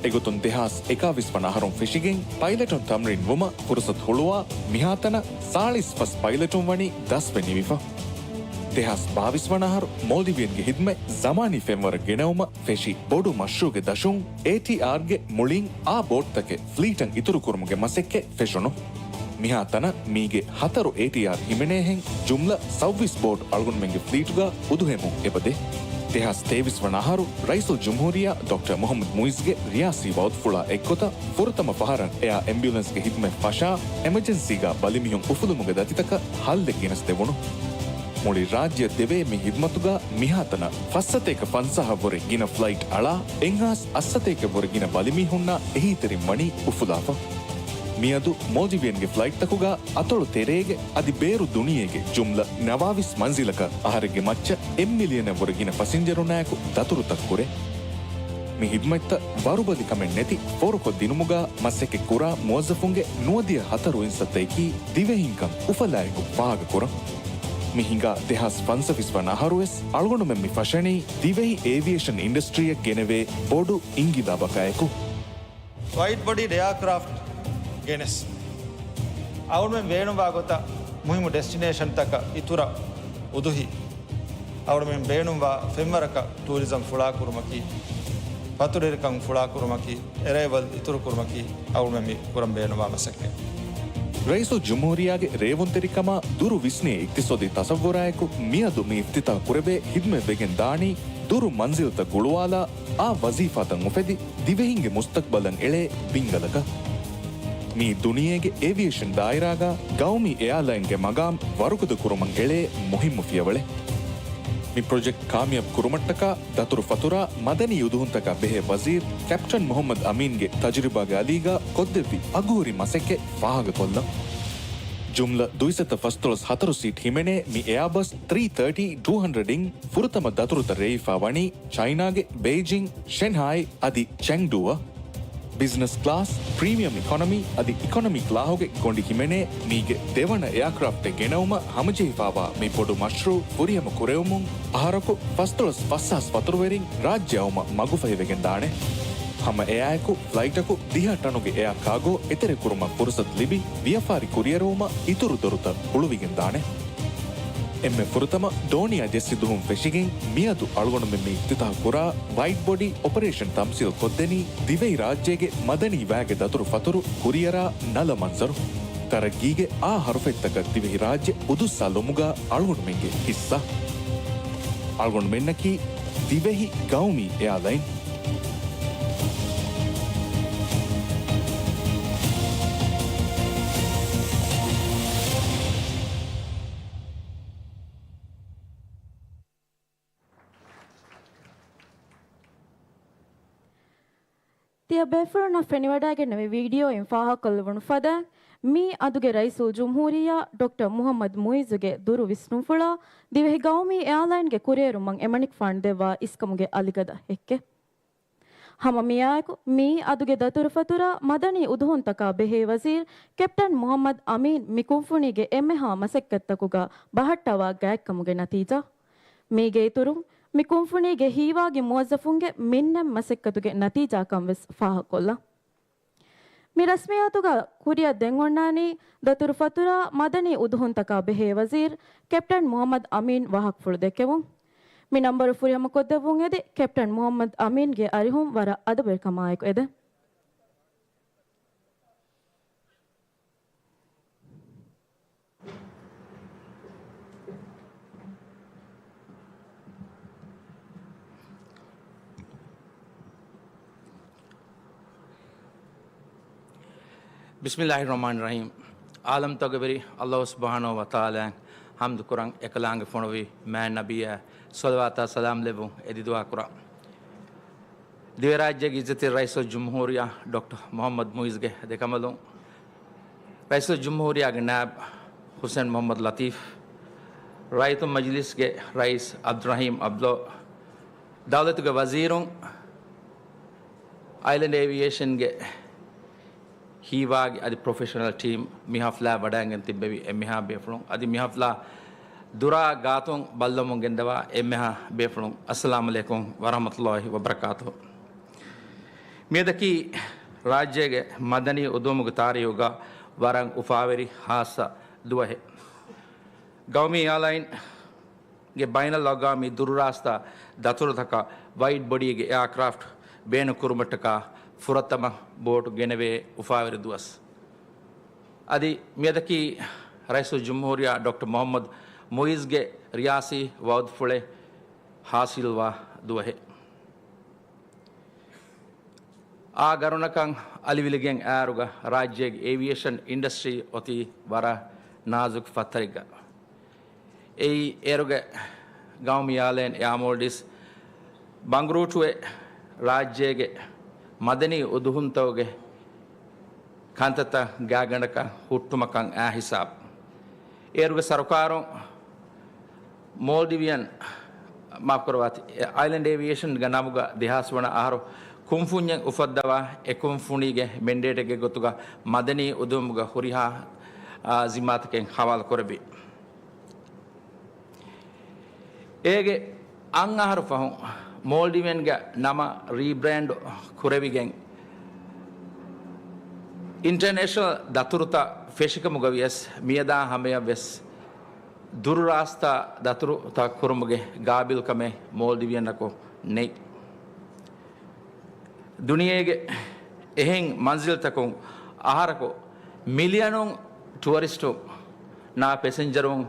އެގޮތުން ދެހާސް އެކާވީސް ވަނަ އަހަރުން ފެށިގެން ޕައިލެޓުން ތަމްރީން ވުމަށް ފުރުސަތު ހުޅުވާ މިހާތަނަށް ސާޅީސް ފަސް ޕައިލެޓުން ވަނީ ދަސްވެ ނިމިފަ. ދެހާސް ބާވީސް ވަނަ އަހަރު މޯލްޑިވިއަންގެ ހިދުމަތް ޒަމާނީ ފެންވަރަށް ގެނައުމަށް ފެށި ބޮޑު މަޝްރޫޢުގެ ދަށުން އޭޓީއާރްގެ މުޅިން އާ ބޯޓްތަކެއް ފްލީޓަށް އިތުރުކުރުމުގެ މަސައްކަތް ފެށުނު. މިހާތަނަށް މީގެ ހަތަރު އޭޓީއާރް ހިމެނޭހެން ޖުމްލަ ސައުވީސް ބޯޓް އަޅުގަނޑުމެންގެ ފްލީޓުގަ އުދުހެމުން އެބަދޭ. ދެހާސް ތޭވީސް ވަނަ އަހަރު ރައީސުލްޖުމްހޫރިއްޔާ ޑޮކްޓަރ މުޙައްމަދު މުޢިއްޒުގެ ރިޔާސީ ވަޢުދުފުޅާ އެއްގޮތަށް ފުރަތަމަ ފަހަރަށް އެއާ އެމްބިއުލެންސްގެ ހިދުމަތް ފަށާ، އެމަޖެންސީގަ ބަލިމީހުން އުފުލުމުގެ ދަތިތަކަށް ހައްލެއް ގެނެސްދެވުނު. މުޅި ރާއްޖެއަށް ދެވޭ މި ހިދުމަތުގަ މިހާތަނަށް ފައްސަތޭކަ ފަންސާހަށްވުރެ ގިނަ ފްލައިޓް އަޅާ، އެއްހާސް އަށްސަތޭކަ ވުރެ ގިނަ ބަލިމީހުންނާ އެހީތެރިން ވަނީ އުފުލާފަ. މިއަދު މޯލްޑިވިއަންގެ ފްލައިޓްތަކުގަ އަތޮޅު ތެރޭގެ އަދި ބޭރު ދުނިޔޭގެ ޖުމްލަ ނަވާވީސް މަންޒިލަކަށް އަހަރެއްގެ މައްޗަށް އެއް މިލިއަނަށްވުރެ ގިނަ ފަސިންޖަރުންނާއެކު ދަތުރުތައް ކުރޭ. މި ހިދުމަތްތައް ވަރުބަލިކަމެއް ނެތި ފޯރުކޮށްދިނުމުގަ މަސައްކަތްކުރާ މުވައްޒަފުންގެ ނުވަދިހަ ހަތަރު އިންސައްތައަކީ ދިވެހިންކަން އުފަލާއެކު ފާހަގަކުރަން. މި ހިނގާ ދެހާސް ފަންސަވީސް ވަނަ އަހަރުވެސް އަޅުގަނޑުމެން މި ފަށަނީ ދިވެހި އޭވިއޭޝަން އިންޑަސްޓްރީއަށް ގެނެވޭ ބޮޑު އިންގިލާބަކާއެކު. ވައިޑް ބޮޑީޑް އެއާކްރާފްޓް ގެނެސް، އަޅުގަނޑުމެން ބޭނުންވާ ގޮތަށް މުހިއްމު ޑެސްޓިނޭޝަންތަކަށް އިތުރަށް އުދުހި އަޅުގަނޑުމެން ބޭނުންވާ ފެންވަރަކަށް ޓޫރިޒަމް ފުޅާކުރުމަކީ، ފަތުރުވެރިކަން ފުޅާކުރުމަކީ، އެރައިވަލް އިތުރުކުރުމަކީ އަޅުގަނޑުމެން މި ކުރަން ބޭނުންވާ މަސައްކަތް. ރައީސުލްޖުމްހޫރިއްޔާގެ ރޭވުންތެރިކަމާ ދުރު ވިސްނޭ އިޤްތިޞާދީ ތަޞައްވުރާއެކު މިއަދު މި އިފްތިތާޙް ކުރެވޭ ޚިދުމަތްވެގެން ދާނީ ދުރު މަންޒިލްތައް ގުޅުވާލާ އާ ވަޒީފާތައް އުފެދި ދިވެހިންގެ މުސްތަޤްބަލަށް އެޅޭ ބިންގަލަކަށް. މީ ދުނިޔޭގެ އޭވިއޭޝަން ދާއިރާގަ ގައުމީ އެއާލައިންގެ މަގާމް ވަރުގަދަ ކުރުމަށް އެޅޭ މުހިއްމު ފިޔަވަޅެއް. މި ޕްރޮޖެކްޓް ކާމިޔާބު ކުރުމަށްޓަކާ ދަތުރު ފަތުރާ މަދަނީ އުދުހުންތަކާ ބެހޭ ވަޒީރު ކެޕްޓަން މުޙައްމަދު އަމީންގެ ތަޖުރިބާގެ އަލީގަ ކޮށްދެއްވި އަގުހުރި މަސައްކަތް ފާހަގަކޮށްލަން. ޖުމްލަ ދުއިސައްތަ ފަސްދޮޅަސް ހަތަރު ސީޓް ހިމެނޭ މި އެއާބަސް ތްރީ ތާޓީ ޓޫ ހަންޑްރެޑް އިން ފުރަތަމަ ދަތުރުތައް ރޭވިފާ ވަނީ ޗައިނާގެ ބެއިޖިން، ޝެންހާއި އަދި ޗެންގްޑޫއަށް. ބިޒްނަސް ކްލާސް، ޕްރީމިއަމް އިކޮނޮމީ އަދި އިކޮނޮމީ ކްލާހުގެ ގޮނޑި ހިމެނޭ މީގެ ދެވަނަ އެއާކްރާފްޓެއް ގެނައުމަށް ހަމަޖެހިފާވާ މި ބޮޑު މަޝްރޫޢު ފުރިހަމަ ކުރެވުމުން އަހަރަކު ފަސްދޮޅަސް ފަސްހާސް ފަތުރުވެރިން ރާއްޖެ އައުމަށް މަގުފަހިވެގެންދާނެ. ހަމަ އެއާއެކު ފްލައިޓަކު ދިހަ ޓަނުގެ އެއާ ކާގޯ އެތެރެކުރުމަށް ފުރުސަތު ލިބި، ވިޔަފާރި ކުރިއެރުވުމަށް އިތުރު ދޮރުތައް ހުޅުވިގެންދާނެ. އެންމެ ފުރަތަމަ ދޯނިޔާ ޖެއްސި ދުހުން ފެށިގެން މިއަދު އަޅުގަނޑުމެން މި އިފްތިތާޙް ކުރާ ވައިޑް ބޮޑީ އޮޕަރޭޝަން ތަމްސީލް ކޮށްދެނީ ދިވެހި ރާއްޖޭގެ މަދަނީ ވައިގެ ދަތުރު ފަތުރު ކުރިއަރާ ނަލަ މަންޒަރު. ތަރައްގީގެ އާ ހަރުފަތްތަކަށް ދިވެހި ރާއްޖެ އުދުއްސާލުމުގަ އަޅުގަނޑުމެންގެ ހިއްސާ. އަޅުގަނޑުމެންނަކީ ދިވެހި ގައުމީ އެއާލައިން. ތިޔަ ބޭފުޅުންނަށް ފެނިވަޑައިގެންނެވި ވީޑިއޯއިން ފާހަގަކޮށްލެވުނު ފަދައިން، މިއަދުގެ ރައީސުލްޖުމްހޫރިއްޔާ ޑޮކްޓަރ މުޙައްމަދު މުޢިއްޒުގެ ދުރު ވިސްނުންފުޅާ، ދިވެހި ގައުމީ އެއާލައިންގެ ކުރިއެރުމަށް އެމަނިކުފާނު ދެއްވާ އިސްކަމުގެ އަލިގަދަ ހެއްކެއް. ހަމަ މިއާއެކު، މިއަދުގެ ދަތުރުފަތުރާ މަދަނީ އުދުހުންތަކާ ބެހޭ ވަޒީރު ކެޕްޓަން މުޙައްމަދު އަމީން މި ކުންފުނީގެ އެންމެހާ މަސައްކަތްތަކުގަ ބަހައްޓަވާ ގާތްކަމުގެ ނަތީޖާ. މީގެ އިތުރުން، މި ކުންފުނީގެ ހީވާގި މުވައްޒަފުންގެ މިންނަތް މަސައްކަތުގެ ނަތީޖާކަން ވެސް ފާހަގަކޮށްލަން. މި ރަސްމިއްޔާތުގަ ކުރިއަށް ދެން އޮންނާނީ، ދަތުރުފަތުރާ މަދަނީ އުދުހުންތަކާ ބެހޭ ވަޒީރު ކެޕްޓަން މުޙައްމަދު އަމީން ވާހަކަފުޅު ދެއްކެވުން. މި ނަންބަރު ފުރިހަމަކޮށްދެއްވުން އެދި، ކެޕްޓަން މުޙައްމަދު އަމީންގެ އަރިހުން ވަރަށް އަދަބުވެރިކަމާއެކު އެދެން. ބިސްމިއްލާހި ރަޙްމާނި ރަޙީމް. ޢާލަމްތަކުގެ ވެރި ﷲ ސުބްޙާނަހޫ ވަތަޢާލާއަށް ޙަމްދު ކުރަން، އެކަލާނގެ ފޮނުވި މާތް ނަބިއްޔާ ޞަލަވާތާ ސަލާމް ލެއްވުން އެދި ދުޢާ ކުރަން. ދިވެހިރާއްޖޭގެ އިއްޒަތްތެރި ރައީސުލްޖުމްހޫރިއްޔާ ޑޮކްޓަރ މުޙައްމަދު މުޢިއްޒުގެ ދެކަނބަލުން، ރައީސުލްޖުމްހޫރިއްޔާގެ ނާއިބު ޙުސައިން މުޙައްމަދު ލަޠީފް، ރައްޔިތުން މަޖިލީސްގެ ރައީސް ޢަބްދުއްރަޙީމް ޢަބްދުﷲ، ދައުލަތުގެ ވަޒީރުން، އައިލެންޑް އޭވިއޭޝަންގެ ހީވާގި އަދި ޕްރޮފެޝަނަލް ޓީމް މި ޙަފްލާ ވަޑައިގެން ތިއްބެވި އެންމެހާ ބޭފުޅުން އަދި މި ޙަފްލާ ދުރާ ގާތުން ބައްލަވަމުން ގެންދަވާ އެންމެހާ ބޭފުޅުން، އައްސަލާމު ޢަލައިކުމް ވަރަޙްމަތުﷲ ވަބަރަކާތުހު. މިއަދަކީ ރާއްޖޭގެ މަދަނީ އުދުހުމުގެ ތާރީހުގަ ވަރަށް އުފާވެރި ޚާއްޞަ ދުވަހެއް. ގައުމީ އެއާލައިން ގެ ބައިނަލްއަގްވާމީ ދުރުރާސްތާ ދަތުރުތަކަށް ވައިޑް ބޮޑީގެ އެއާކްރާފްޓް ބޭނުން ކުރުމަށްޓަކާ ފުރަތަމަ ބޯޓު ގެނެވޭ އުފާވެރި ދުވަސް. އަދި މިއަދަކީ ރައީސުލްޖުމްހޫރިއްޔާ ޑޮކްޓަރ މުޙައްމަދު މުޢިއްޒުގެ ރިޔާސީ ވަޢުދުފުޅެއް ޙާޞިލްވާ ދުވަހެއް. އާ ގަރުނަކަށް އަލިވިލިގެން އައިއިރުގަ ރާއްޖޭގެ އޭވިއޭޝަން އިންޑަސްޓްރީ އޮތީ ވަރަށް ނާޒުކު ފައްތަރެއްގަ. އެއީ އޭރުގެ ގައުމީ އެއާލައިން އެއާ މޯލްޑިވްސް ބަނގުރޫޓުވެ، ރާއްޖޭގެ މަދަނީ އުދުހުންތަކުގެ ކަންތައްތައް ގާތްގަނޑަކަށް ހުއްޓުމަކަށް އައި ހިސާބު. އޭރުގެ ސަރުކާރުން މޯލްޑިވިއަން، މާފުކުރައްވާތި، އައިލެންޑް އޭވިއޭޝަންގެ ނަމުގަ ދެހާސް ވަނަ އަހަރު ކުންފުންޏެއް އުފައްދަވާ، އެ ކުންފުނީގެ މެންޑޭޓެއްގެ ގޮތުގަ މަދަނީ އުދުހުމުގެ ހުރިހާ، އާ، ޒިންމާތަކެއް ހަވާލު ކުރެއްވި. އޭގެ އަށް އަހަރު ފަހުން މޯލްޑިވިއަންގެ ނަމަށް ރީބްރޭންޑް ކުރެވިގެން، އިންޓަރނޭޝަނަލް ދަތުރުތައް ފެށިކަމުގަ ވިޔަސް، މިއަދާ ހަމަޔަށް ވެސް ދުރުރާސްތާ ދަތުރުތައް ކުރުމުގެ ގާބިލްކަމެއް މޯލްޑިވިއަންނަކު ނެތް. ދުނިޔޭގެ އެހެން މަންޒިލްތަކުން އަހަރަކު މިލިއަނުން ޓުއަރިސްޓުންނާ ޕެސެންޖަރުން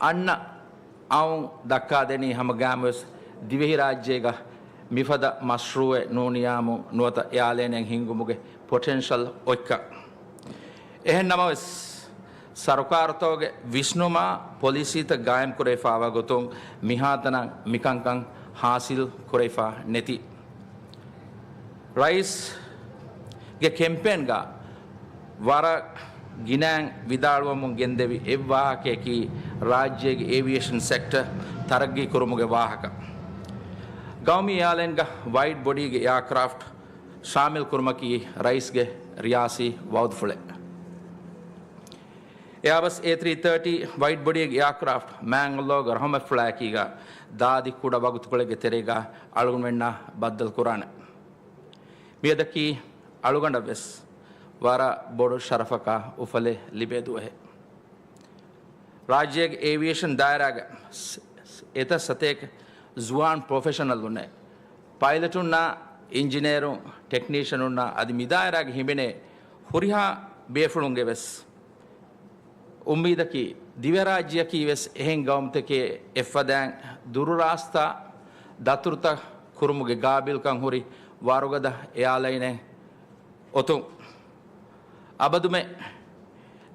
އަންނަ އައުން ދައްކާދެނީ ހަމަގައިމުވެސް ދިވެހިރާއްޖޭގަ މިފަދަ މަޝްރޫއެއް ނޫނިޔާމު ނުވަތަ އެއާލައިނެއް ހިންގުމުގެ ޕޮޓެންޝަލް އޮތްކަން. އެހެންނަމަވެސް، ސަރުކާރުތަކުގެ ވިސްނުމާ ޕޮލިސީތައް ގާއިމްކުރެވިފާވާ ގޮތުން މިހާތަނަށް މިކަންކަން ހާސިލް ކުރެވިފާ ނެތި. ރައީސްގެ ކެމްޕޭންގަ ވަރަށް ގިނައިން ވިދާޅުވަމުން ގެންދެވި އެއްވާހަކަޔަކީ ރާއްޖޭގެ އޭވިއޭޝަން ސެކްޓަ ތަރައްގީ ކުރުމުގެ ވާހަކަ. ގައުމީ އެއާލައިންގަ ވައިޑް ބޮޑީގެ އެއާކްރާފްޓް ޝާމިލް ކުރުމަކީ ރައީސްގެ ރިޔާސީ ވައުދުފުޅެއް. އެއާބަސް އޭ ތްރީ ތާޓީ ވައިޑް ބޮޑީގެ އެއާކްރާފްޓް މާތް ﷲގެ ރަހުމަތްފުޅާއެކީގަ ދާދި ކުޑަ ވަގުތުކޮޅެއްގެ ތެރޭގަ އަޅުގަނޑުމެންނާ ބައްދަލު ކުރާނެ. މިއަދަކީ އަޅުގަނޑަށްވެސް ވަރަށް ބޮޑު ޝަރަފަކާ އުފަލެއް ލިބޭ ދުވަހެއް. ރާއްޖޭގެ އޭވިއޭޝަން ދާއިރާގެ ސް-، ސް-، އެތައް ސަތޭކަ ޒުވާން ޕްރޮފެޝަނަލުންނޭ، ޕައިލަޓުންނާ، އިންޖިނޭރުން، ޓެކްނީޝަނުންނާ އަދި މިދާއިރާގެ ހިމެނޭ ހުރިހާ ބޭފުޅުންގެ ވެސް އުއްމީދަކީ، ދިވެހިރާއްޖެއަކީ ވެސް އެހެން ގައުމުތަކެއް އެއްފަދައިން ދުރުރާސްތާ ދަތުރުތައް ކުރުމުގެ ގާބިލްކަން ހުރި ވަރުގަދަ އެއާލައިނެއް އޮތުން. އަބަދުމެ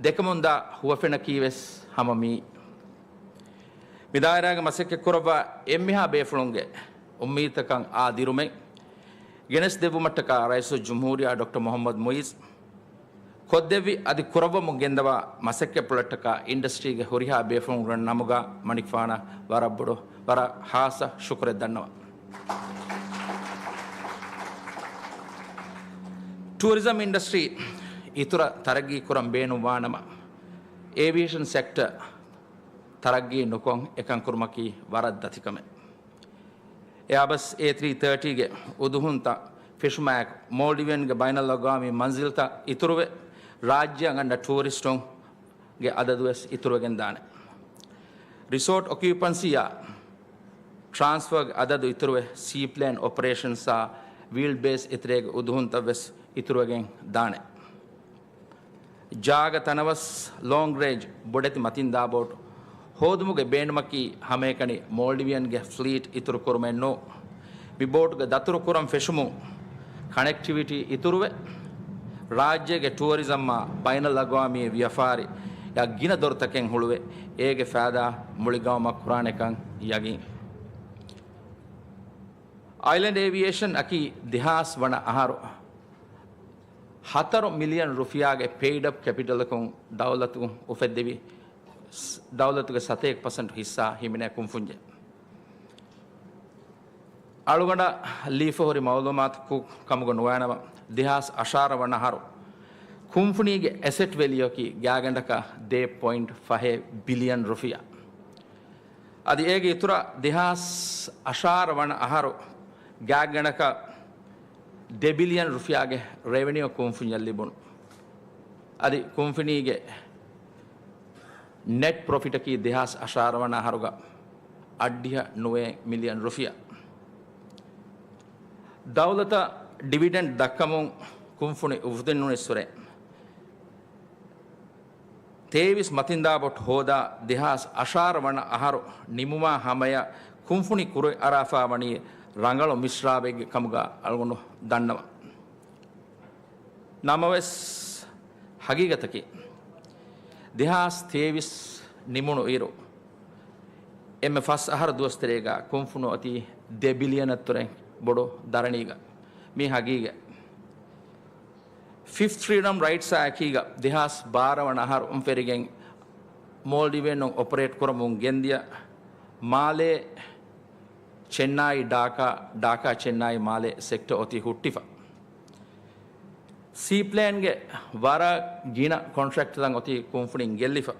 ދެކަމުންދާ ހުވަފެނަކީ ވެސް ހަމަ މިއީ. މި ދާއިރާގެ މަސައްކަތް ކުރައްވާ އެންމެހާ ބޭފުޅުންގެ އުއްމީދުތަކަށް އާ ދިރުމެއް ގެނެސްދެއްވުމަށްޓަކާ ރައީސުލްޖުމްހޫރިއްޔާ ޑޮކްޓަރ މުޙައްމަދު މުޢިއްޒު ކޮށްދެއްވި އަދި ކުރައްވަމުން ގެންދަވާ މަސައްކަތްޕުޅަށްޓަކާ އިންޑަސްޓްރީގެ ހުރިހާ ބޭފުޅުންގެ ނަމުގަ މަނިކުފާނަށް ވަރަށް ބޮޑު، ވަރަށް ހާއްސަ ޝުކުރެއް ދަންނަވަން. ޓޫރިޒަމް އިންޑަސްޓްރީ އިތުރަށް ތަރައްގީ ކުރަން ބޭނުންވާނަމަ، އޭވިއޭޝަން ސެކްޓަ ތަރައްގީ ނުކޮށް އެކަން ކުރުމަކީ ވަރަށް ދަތިކަމެއް. އެއާބަސް އޭ ތްރީ ތާޓީގެ އުދުހުންތައް ފެށުމާއެކު، މޯލްޑިވިއަންގެ ބައިނަލްއަގްވާމީ މަންޒިލްތައް އިތުރުވެ، ރާއްޖެއަށް އަންނަ ޓޫރިސްޓުންގެ އަދަދުވެސް އިތުރުވެގެންދާނެ. ރިސޯޓް އޮކިއުޕަންސީއާ ޓްރާންސްފާގެ އަދަދު އިތުރުވެ، ސީޕްލޭން އޮޕަރޭޝަންސްއާ ވީލްޑް ބޭސް އެތެރޭގެ އުދުހުންތައްވެސް އިތުރުވެގެން ދާނެ. ޖާގަ ތަނަވަސް ލޯންގް ރޭންޖް ބޮޑެތި މަތިންދާ ބޯޓު ހޯދުމުގެ ބޭނުމަކީ ހަމައެކަނި މޯލްޑިވިއަންގެ ފްލީޓް އިތުރު ކުރުމެއް ނޫން. މި ބޯޓުގެ ދަތުރު ކުރަން ފެށުމުން ކަނެކްޓިވިޓީ އިތުރުވެ، ރާއްޖޭގެ ޓުއަރިޒަމްއާ ބައިނަލްއަގްވާމީ ވިޔަފާރިއަށް ގިނަ ދޮރުތަކެއް ހުޅުވެ، އޭގެ ފައިދާ މުޅި ގައުމަށް ކުރާނެކަން ޔަގީން. އައިލެންޑް އޭވިއޭޝަން އަކީ ދެހާސް ވަނަ އަހަރު ހަތަރު މިލިއަން ރުފިޔާގެ ޕެއިޑް އަޕް ކެޕިޓަލަކުން ދައުލަތު އުފެއްދެވި، ދައުލަތުގެ ސަތޭކަ ޕަސެންޓް ހިއްސާ ހިމެނޭ ކުންފުންޏެއް. އަޅުގަނޑަށް ލީފަ ހުރި މައުލޫމާތަކު ކަމުގަ ނުވާނަމަ، ދެހާސް އަށާރަ ވަނަ އަހަރު ކުންފުނީގެ އެސެޓް ވެލިއުއަކީ ގާތްގަނޑަކަށް ދެ ޕޮއިންޓް ފަހެއް ބިލިއަން ރުފިޔާ. އަދި އޭގެ އިތުރަށް ދެހާސް އަށާރަ ވަނަ އަހަރު ގާތްގަނޑަކަށް ދެ ބިލިއަން ރުފިޔާގެ ރެވެނިއު ކުންފުންޏަށް ލިބުނު. އަދި ކުންފުނީގެ ނެޓް ޕްރޮފިޓަކީ ދެހާސް އަށާރަ ވަނަ އަހަރުގަ އަށްޑިހަ ނުވައެއް މިލިއަން ރުފިޔާ. ދައުލަތަށް ޑިވިޑެންޑް ދައްކަމުން ކުންފުނި އުފުދެން ނުނެއްސުރެ، ތޭވީސް މަތިންދާ ބޯޓު ހޯދާ ދެހާސް އަށާރަ ވަނަ އަހަރު ނިމުމާ ހަމަޔަށް ކުންފުނި ކުރިއަރާފާ ވަނީ ރަނގަޅު މިސްރާބެއްގެ ކަމުގަ އަޅުގަނޑު ދަންނަވަން. ނަމަވެސް، ހަގީގަތަކީ، ދެހާސް ތޭވީސް ނިމުނު އިރު، އެންމެ ފަސް އަހަރު ދުވަސްތެރޭގަ ކުންފުނު އޮތީ ދެ ބިލިއަނަށް ތުރެން ބޮޑު ދަރަނީގަ. މީ ހަގީގަތް. ފިފްތް ފްރީޑަމް ރައިޓްސްއާ އެކީގަ ދެހާސް ބާރަ ވަނަ އަހަރު އުން ފެރިގެން މޯލްޑިވިއަނުން އޮޕަރޭޓް ކުރަމުން ގެންދިޔަ މާލޭ ޗެންނާއި ޑާކާ، ޑާކާ ޗެންނާއި މާލޭ ސެކްޓަ އޮތީ ހުއްޓިފަ. ސީޕްލޭންގެ ވަރަށް ގިނަ ކޮންޓްރެކްޓްތައް އޮތީ ކުންފުނިން ގެއްލިފަ.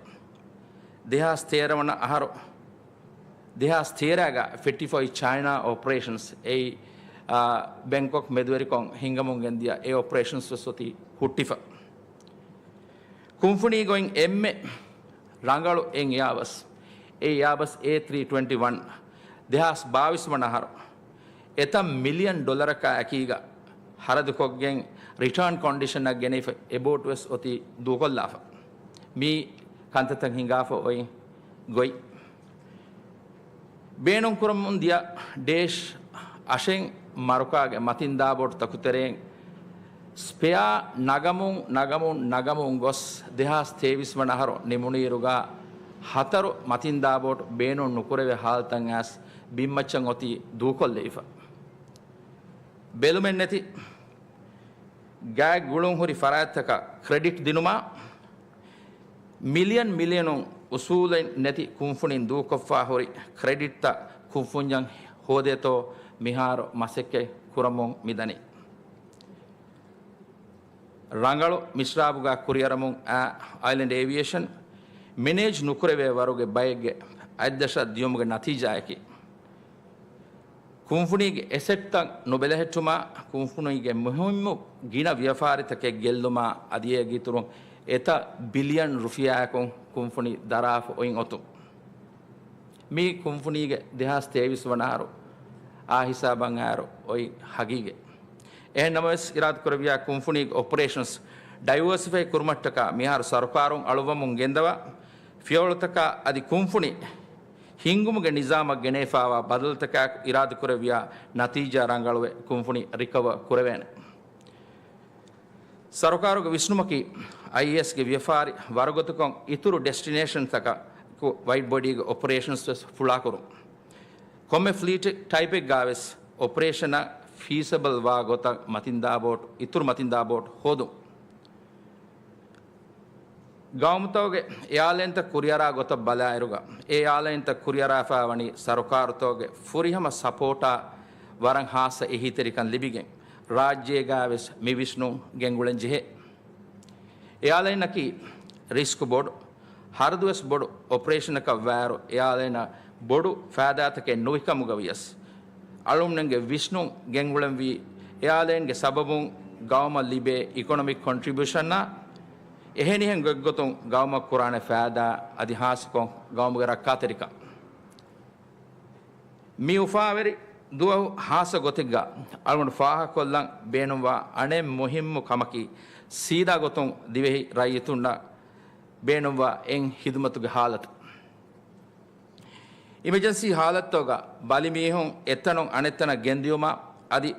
ދެހާސް ތޭރަ ވަނަ އަހަރު، ދެހާސް ތޭރަގަ ފެއްޓިފައި ޗައިނާ އޮޕަރޭޝަންސް އެއީ، އާ، ބެންކޮކް މެދުވެރިކޮށް ހިނގަމުން ގެންދިޔަ އެ އޮޕަރޭޝަންސް ވެސް އޮތީ ހުއްޓިފަ. ކުންފުނީގައި އެންމެ ރަނގަޅު އެއް އެއާބަސް، އެ އެއާބަސް އޭ ތްރީ ޓްވެންޓީ ވަން، ދެހާސް ބާވީސް ވަނަ އަހަރު އެތައް މިލިއަން ޑޮލަރަކާ އެކީގަ ހަރަދުކޮށްގެން ރިޓާން ކޮންޑިޝަނަށް ގެނެވިފަ، އެ ބޯޓު ވެސް އޮތީ ދޫކޮށްލާފަ. މި ކަންތައްތައް ހިނގާފަ އޮތް ގޮތް. ބޭނުންކުރަމުން ދިޔަ ޑޭޝް އަށެއް މަރުކާގެ މަތިންދާބޯޓުތަކު ތެރެއިން ސްޕެއާ ނަގަމުން، ނަގަމުން، ނަގަމުން ގޮސް، ދެހާސް ތޭވީސް ވަނަ އަހަރު ނިމުނުއިރުގަ ހަތަރު މަތިންދާބޯޓު ބޭނުން ނުކުރެވޭ ހާލަތަށް އައިސް ބިންމައްޗަށް އޮތީ ދޫކޮށްލެވިފަ. ބެލުމެއްނެތި ގާތް ގުޅުން ހުރި ފަރާތްތަކަށް ކްރެޑިޓް ދިނުމާ، މިލިއަން މިލިއަނުން އުސޫލެއް ނެތި ކުންފުނިން ދޫކޮށްފާ ހުރި ކްރެޑިޓްތައް ކުންފުންޏަށް ހޯދޭތޯ މިހާރު މަސައްކަތް ކުރަމުން މިދަނީ. ރަނގަޅު މިސްރާބުގަ ކުރިއަރަމުން އައި އައިލެންޑް އޭވިއޭޝަން މެނޭޖް ނުކުރެވޭ ވަރުގެ ބައެއްގެ އަތްދަށަށް ދިޔުމުގެ ނަތީޖާއަކީ، ކުންފުނީގެ އެސެޓްތައް ނުބެލެހެއްޓުމާ، ކުންފުނީގެ މުހިއްމު ގިނަ ވިޔަފާރިތަކެއް ގެއްލުމާ، އަދި އޭގެ އިތުރުން އެތައް ބިލިއަން ރުފިޔާއަކުން ކުންފުނި ދަރާފަ އޮތް އޮތުން. މީ ކުންފުނީގެ ދެހާސް ތޭވީސް ވަނަ އަހަރު އާ ހިސާބަށް އައިރު އޮތް ހަގީގަތް. އެހެން ނަމަވެސް، އިރާދަކުރެއްވިޔާ ކުންފުނީގެ އޮޕަރޭޝަންސް ޑައިވަރސިފައި ކުރުމަށްޓަކާ މިހާރު ސަރުކާރުން އަޅުވަމުން ގެންދަވާ ފިޔަވަޅުތަކާ އަދި ކުންފުނި ހިންގުމުގެ ނިޒާމަށް ގެނެވިފާވާ ބަދަލުތަކާއެކު އިރާދަކުރެއްވިޔާ ނަތީޖާ ރަނގަޅުވެ ކުންފުނި ރިކަވަރ ކުރެވޭނެ. ސަރުކާރުގެ ވިސްނުމަކީ، އައިއޭއެސްގެ ވިޔަފާރި ވަރުގަދަކޮށް އިތުރު ޑެސްޓިނޭޝަންތަކަކު ވައިޑް ބޮޑީގެ އޮޕަރޭޝަންސް ވެސް ފުޅާކުރުން. ކޮންމެ ފްލީޓް ޓައިޕެއްގަ ވެސް އޮޕަރޭޝަނަށް ފީސަބަލް ވާ ގޮތަށް މަތިންދާ ބޯޓު، އިތުރު މަތިންދާ ބޯޓު ހޯދުން. ގައުމުތަކުގެ އެއާލައިންތައް ކުރިއަރާ ގޮތަށް ބަލާއިރުގަ، އެ އެއާލައިންތައް ކުރިއަރާފައި ވަނީ ސަރުކާރުތަކުގެ ފުރިހަމަ ސަޕޯޓާ ވަރަށް ހާއްސަ އެހީތެރިކަން ލިބިގެން، ރާއްޖޭގަ ވެސް މި ވިސްނުން ގެންގުޅެން ޖެހޭ. އެއާލައިންއަކީ ރިސްކް ބޮޑު، ހަރަދުވެސް ބޮޑު އޮޕަރޭޝަނަކަށް ވާއިރު، އެއާލައިނަށް ބޮޑު ފައިދާތަކެއް ނުވިކަމުގަ ވިޔަސް، އަޅުގަނޑުމެންގެ ވިސްނުން ގެންގުޅެންވީ، އެއާލައިންގެ ސަބަބުން ގައުމަށް ލިބޭ އިކޮނޮމިކް ކޮންޓްރިބިއުޝަންއާ، އެހެނިހެން ގޮތްގޮތުން ގައުމަށް ކުރާނެ ފައިދާ އަދި ހާއްސަކޮށް ގައުމުގެ ރައްކާތެރިކަން. މި އުފާވެރި ދުވަހު ހާއްސަ ގޮތެއްގަ އަޅުގަނޑު ފާހަގަކޮށްލަން ބޭނުންވާ އަނެއް މުހިއްމު ކަމަކީ، ސީދާ ގޮތުން ދިވެހި ރައްޔިތުންނަށް ބޭނުންވާ އެއް ހިދުމަތުގެ ހާލަތު. އިމަޖެންސީ ހާލަތުގަ ބަލިމީހުން އެތަނުން އަނެއްތަނަށް ގެންދިޔުމަށް އަދި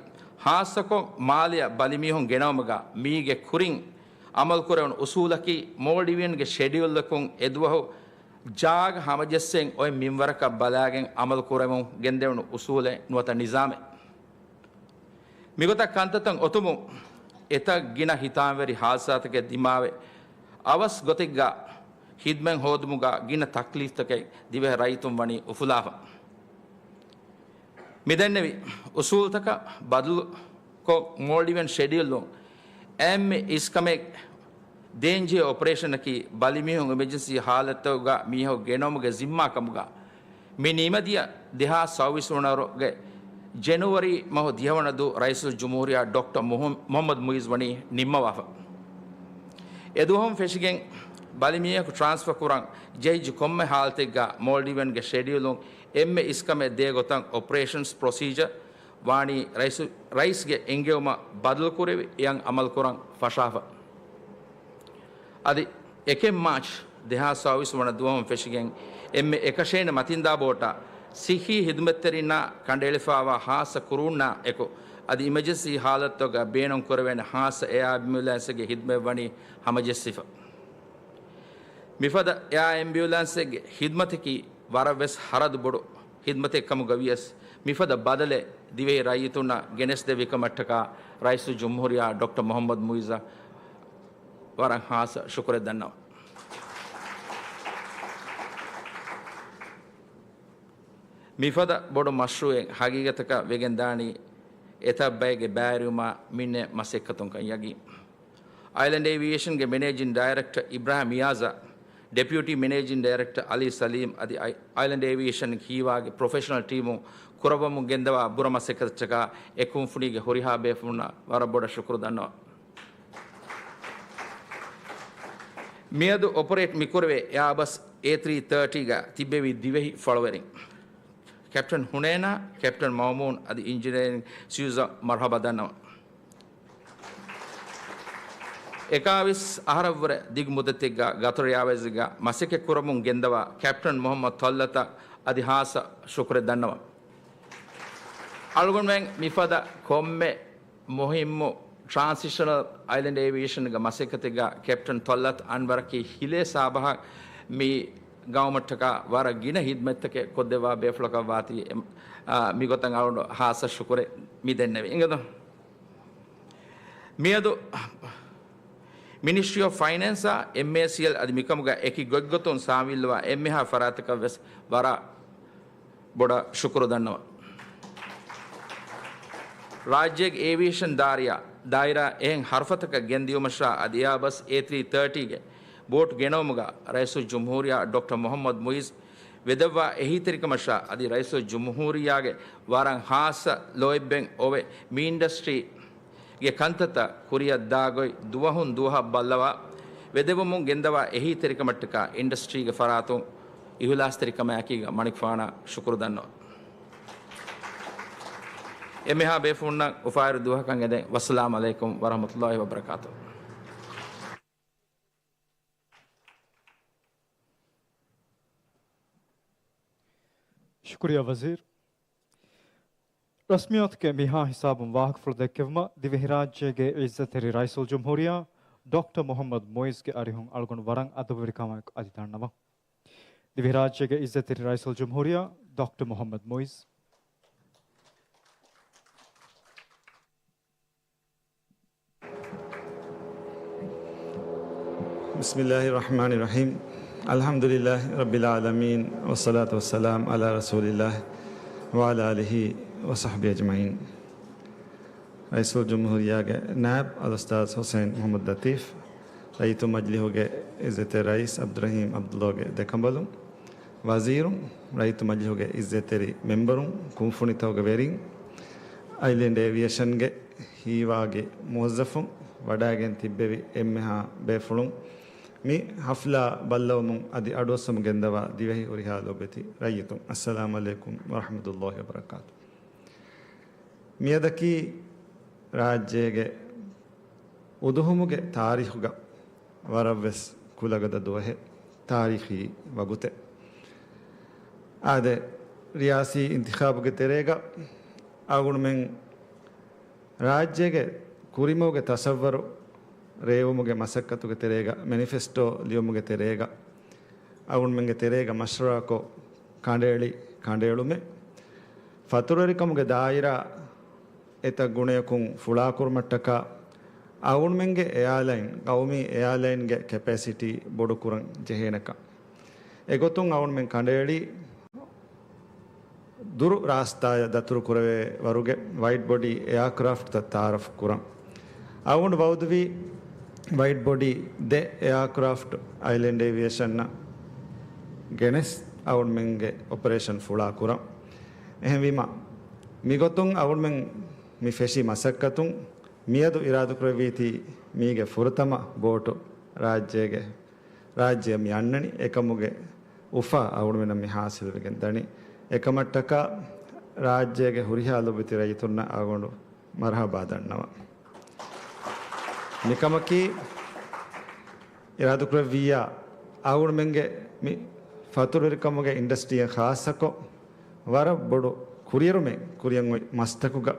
ހާއްސަކޮށް މާލެއަށް ބަލިމީހުން ގެނައުމުގަ މީގެ ކުރިން އަމަލުކުރެވުނު އުސޫލަކީ، މޯލްޑިވިއަންގެ ޝެޑިއުލަކުން އެދުވަހު ޖާގަ ހަމަޖެއްސެން އޮތް މިންވަރަކަށް ބަލާގެން އަމަލު ކުރެވުން ގެންދެވުނު އުސޫލެއް ނުވަތަ ނިޒާމެއް. މިގޮތަށް ކަންތައްތައް އޮތުމުން އެތައް ގިނަ ހިތާމަވެރި ހާދިސާތަކެއް ދިމާވެ، އަވަސް ގޮތެއްގަ ހިދުމަތް ހޯދުމުގަ ގިނަ ތަކްލީފްތަކެއް ދިވެހި ރައްޔިތުން ވަނީ އުފުލާފަ. މިދެންނެވި އުސޫލުތަކަށް ބަދަލުކޮށް، މޯލްޑިވިއަން ޝެޑިއުލުން އެންމެ އިސްކަމެއް ދޭންޖެހޭ އޮޕަރޭޝަނަކީ، ބަލިމީހުން އިމަޖެންސީ ހާލަތުގަ މީހަކު ގެނައުމުގެ ޒިންމާ ކަމުގަ މި ނިމެދިޔަ ދެހާސް ސައުވީސް ވަނަ ވަރުގެ ޖެނުއަރީ މަހު ދިހަ ވަނަ ދުވަހު ރައީސުލްޖުމްހޫރިއްޔާ ޑޮކްޓަރ މުހަ-، މުހައްމަދު މުއިއްޒު ވަނީ ނިންމަވާފަ. އެދުވަހުން ފެށިގެން ބަލިމީހަކު ޓްރާންސްފަ ކުރަން ޖެހިއްޖެ ކޮންމެ ހާލަތެއްގަ މޯލްޑިވިއަންގެ ޝެޑިއުލުން އެންމެ އިސްކަމެއް ދޭ ގޮތަށް އޮޕަރޭޝަންސް ޕްރޮސީޖަރ ވާނީ ރައީސު-، ރައީސްގެ އެންގެވުމަށް ބަދަލުކުރެވި އެއަށް އަމަލުކުރަން ފަށާފަ. އަދި އެކެއް މާޗް ދެހާސް ސައުވީސް ވަނަ ދުވަހުން ފެށިގެން އެންމެ އެކަށޭނެ މަތިންދާ ބޯޓަށް ސިއްހީ ހިދުމަތްތެރިންނާ ކަނޑައެޅިފާވާ ހާއްސަ ކުރޫންނާ އެކު، އަދި އިމަޖެންސީ ހާލަތުގަ ބޭނުން ކުރެވޭނެ ހާއްސަ އެއާ އެމްބިއުލާންސެއްގެ ހިދުމަތް ވަނީ ހަމަޖެއްސިފަ. މިފަދަ އެއާ އެމްބިއުލާންސެއްގެ ހިދުމަތަކީ ވަރަށް ވެސް ހަރަދު ބޮޑު ހިދުމަތެއް ކަމުގަ ވިޔަސް، މިފަދަ ބަދަލެއް ދިވެހި ރައްޔިތުންނަށް ގެނެސްދެއްވި ކަމަށްޓަކާ ރައީސުލްޖުމްހޫރިއްޔާ ޑޮކްޓަރ މުހައްމަދު މުއިއްޒަށް ވަރަށް ހާއްސަ ޝުކުރެއް ދަންނަވަން. މިފަދަ ބޮޑު މަޝްރޫއެއް ހަގީގަތަކަށް ވެގެން ދާނީ އެތައް ބައެއްގެ ބައިވެރިވުމާ މިންނެ މަސައްކަތުން ކަން ޔަގީން. އައިލެންޑް އޭވިއޭޝަންގެ މެނޭޖިން ޑައިރެކްޓަރ އިބްރާހިމް އިޔާޒާ، ޑެޕިއުޓީ މެނޭޖިން ޑައިރެކްޓަރ އަލީ ސަލީމް އަދި އައި-، އައިލެންޑް އޭވިއޭޝަން ހީވާގެ ޕްރޮފެޝަނަލް ޓީމު ކުރައްވަމުން ގެންދަވާ ބުރަ މަސައްކަތަށްޓަކާ އެ ކުންފުނީގެ ހުރިހާ ބޭފުޅުންނަށް ވަރަށް ބޮޑަށް ޝުކުރު ދަންނަވަން. މިއަދު އޮޕަރޭޓް މިކުރެވޭ އެއާބަސް އޭ ތްރީ ތާޓީގަ ތިއްބެވި ދިވެހި ފަޅުވެރިން، ކެޕްޓަން ހުނޭނާ، ކެޕްޓަން މައުމޫން އަދި އިންޖިނިއަރިން ސިއުޒަށް މަރުހަބާ ދަންނަވަން. އެކާވީސް އަހަރަށްވުރެ ދިގު މުއްދަތެއްގަ ގަތޮރު އެއާވޭޒްގަ މަސައްކަތް ކުރަމުން ގެންދަވާ ކެޕްޓަން މުހައްމަދު ތޮއްލަތަށް އަދި ހާއްސަ ޝުކުރެއް ދަންނަވަން. އަޅުގަނޑުމެން މިފަދަ ކޮންމެ މުހިއްމު ޓްރާންސިޝަނަލް އައިލެންޑް އޭވިއޭޝަންގެ މަސައްކަތެއްގަ ކެޕްޓަން ތޮއްލަތު އަންވަރަކީ ހިލޭ ސާބަހަށް މި ގައުމަށްޓަކާ ވަރަށް ގިނަ ހިދްމަތްތަކެއް ކޮށްދެއްވާ ބޭފުޅަކަށް ވާތީ، އެ، އާ، މިގޮތަށް އަޅުގަނޑު ހާއްސަ ޝުކުރެއް މި ދެންނެވި. އިނގޭތޯ؟ މިއަދު މިނިސްޓްރީ އޮފް ފައިނޭންސްއާ އެމްއޭސީއެލް އަދި މިކަމުގަ އެކި ގޮތްގޮތުން ސާމިލްވާ އެންމެހާ ފަރާތަކަށް ވެސް ވަރަށް ބޮޑަށް ޝުކުރު ދަންނަވަން. ރާއްޖޭގެ އޭވިއޭޝަން ދާއިރާ، ދާއިރާ އެހެން ހަރުފަތަކަށް ގެންދިޔުމަށާ އަދި އެއާބަސް އޭ ތްރީ ތާޓީގެ ބޯޓް ގެނައުމުގަ ރައީސުލްޖުމްހޫރިއްޔާ ޑޮކްޓަރ މުހައްމަދު މުއިޒް ވެދެއްވާ އެހީތެރިކަމަށާ އަދި ރައީސުލްޖުމްހޫރިއްޔާގެ ވަރަށް ހާއްސަ ލޯތްބެއް އޮވެ، މި އިންޑަސްޓްރީގެ ކަންތައްތައް ކުރިއަށް ދާ ގޮތް ދުވަހުން ދުވަހަށް ބައްލަވާ، ވެދެވުމުން ގެންދަވާ އެހީތެރިކަމަށްޓަކާ އިންޑަސްޓްރީގެ ފަރާތުން އިހުލާސްތެރިކަމާއެކީގަ މަނިކުފާނަށް ޝުކުރު ދަންނަވަން. އެންމެހާ ބޭފުޅުންނަށް އުފާވެރި ދުވަހަކަށް އެދެން. ވައްސަލާމް ޢަލައިކުމް ވަރަޙްމަތުﷲި ވަބަރަކާތުހު. ޝުކުރިއްޔާ ވަޒީރު. ރަސްމިއްޔާތުގެ މިހާ ހިސާބުން ވާހަކަފުޅު ދެއްކެވުމަށް ދިވެހިރާއްޖޭގެ ޢިއްޒަތްތެރި ރައީސުލްޖުމްހޫރިއްޔާ ޑޮކްޓަރ މުހައްމަދު މުއިޒްގެ އަރިހުން އަޅުގަނޑު ވަރަށް އަދަބުވެރިކަމާއެކު އަދި ދަންނަވަން. ދިވެހިރާއްޖޭގެ ޢިއްޒަތްތެރި ރައީސުލްޖުމްހޫރިއްޔާ ޑޮކްޓަރ މުހައްމަދު މުއިޒް. بسم الله الرحمن الرحيم. الحمد لله رب العالمين، والصلاة والسلام على رسول الله وعلى آله وصحبه أجمعين. ރައީސުލްޖުމްހޫރިއްޔާގެ ނާއިބު އަލްއުސްތާޛު ޙުސައިން މުޙައްމަދު ލަޠީފް، ރައްޔިތު މަޖިލީހުގެ ޢިއްޒަތްތެރި ރައީސް ޢަބްދުއްރަޙީމް ޢަބްދުﷲގެ ދެކަނބަލުން، ވަޒީރުން، ރައްޔިތު މަޖިލީހުގެ ޢިއްޒަތްތެރި މެމްބަރުން، ކުންފުނިތަކުގެ ވެރިން، އައިލެންޑް އޭވިއޭޝަންގެ ހީވާގި މުވައްޒަފުން، ވަޑައިގެން ތިއްބެވި އެންމެހާ ބޭފުޅުން، މި ޙަފްލާ ބައްލަވަމުން އަދި އަޑުއައްސަމުން ގެންދަވާ ދިވެހި ހުރިހާ ލޯބިވެތި ރައްޔިތުން، އައްސަލާމް ޢަލައިކުމް ވަރަޙްމަތުﷲި ވަބަރަކާތު. މިއަދަކީ ރާއްޖޭގެ އުދުހުމުގެ ތާރީޚުގަ ވަރަށްވެސް ކުލަގަދަ ދުވަހެއް، ތާރީޚީ ވަގުތެއް. އާދެ، ރިޔާސީ އިންތިޚާބުގެ ތެރޭގަ އަޅުގަނޑުމެން ރާއްޖޭގެ ކުރިމަގުގެ ތަޞައްވަރު ރޭވުމުގެ މަސައްކަތުގެ ތެރޭގަ، މެނިފެސްޓޯ ލިޔުމުގެ ތެރޭގަ، އަޅުގަނޑުމެންގެ ތެރޭގަ މަޝްވަރާކޮށް ކަނޑައެޅި ކަނޑައެޅުމެއް، ފަތުރުވެރިކަމުގެ ދާއިރާ އެތައް ގުނަޔަކުން ފުޅާކުރުމަށްޓަކާ، އަޅުގަނޑުމެންގެ އެއާލައިން، ޤައުމީ އެއާލައިންގެ ކެޕޭސިޓީ ބޮޑުކުރަން ޖެހޭނެކަން. އެގޮތުން އަޅުގަނޑުމެން ކަނޑައެޅީ، ދުރު ރާސްތާޔަށް ދަތުރު ކުރެވޭ ވަރުގެ ވައިޑް ބޮޑީ އެއާކްރާފްޓްތައް ތައާރަފް ކުރަން. އަޅުގަނޑު ވައުދުވީ ވައިޑް ބޮޑީ ދެ އެއާކްރާފްޓް އައިލެންޑް އޭވިއޭޝަންއަށް ގެނެސް އަޅުގަނޑުމެންގެ އޮޕަރޭޝަން ފުޅާ ކުރަން. އެހެންވީމަ، މިގޮތުން އަޅުގަނޑުމެން މި ފެށި މަސައްކަތުން މިއަދު އިރާދަކުރެއްވީތީ މީގެ ފުރަތަމަ ބޯޓު ރާއްޖޭގެ ރާއްޖެ މި އަންނަނީ، އެކަމުގެ އުފާ އަޅުގަނޑުމެންނަށް މި ހާސިލްވެގެން ދަނީ. އެކަމަށްޓަކާ ރާއްޖޭގެ ހުރިހާ ލޮބުވެތި ރައްޔިތުންނަށް އަޅުގަނޑު މަރުޙަބާ ދަންނަވަން. މިކަމަކީ އިރާދަކުރެއްވިއްޔާ އަޅުގަނޑުމެންގެ މި ފަތުރުވެރިކަމުގެ އިންޑަސްޓްރީއަށް ޚާއްޞަކޮށް ވަރަށް ބޮޑު ކުރިއެރުމެއް ކުރިއަށް އޮތް މަސްތަކުގަ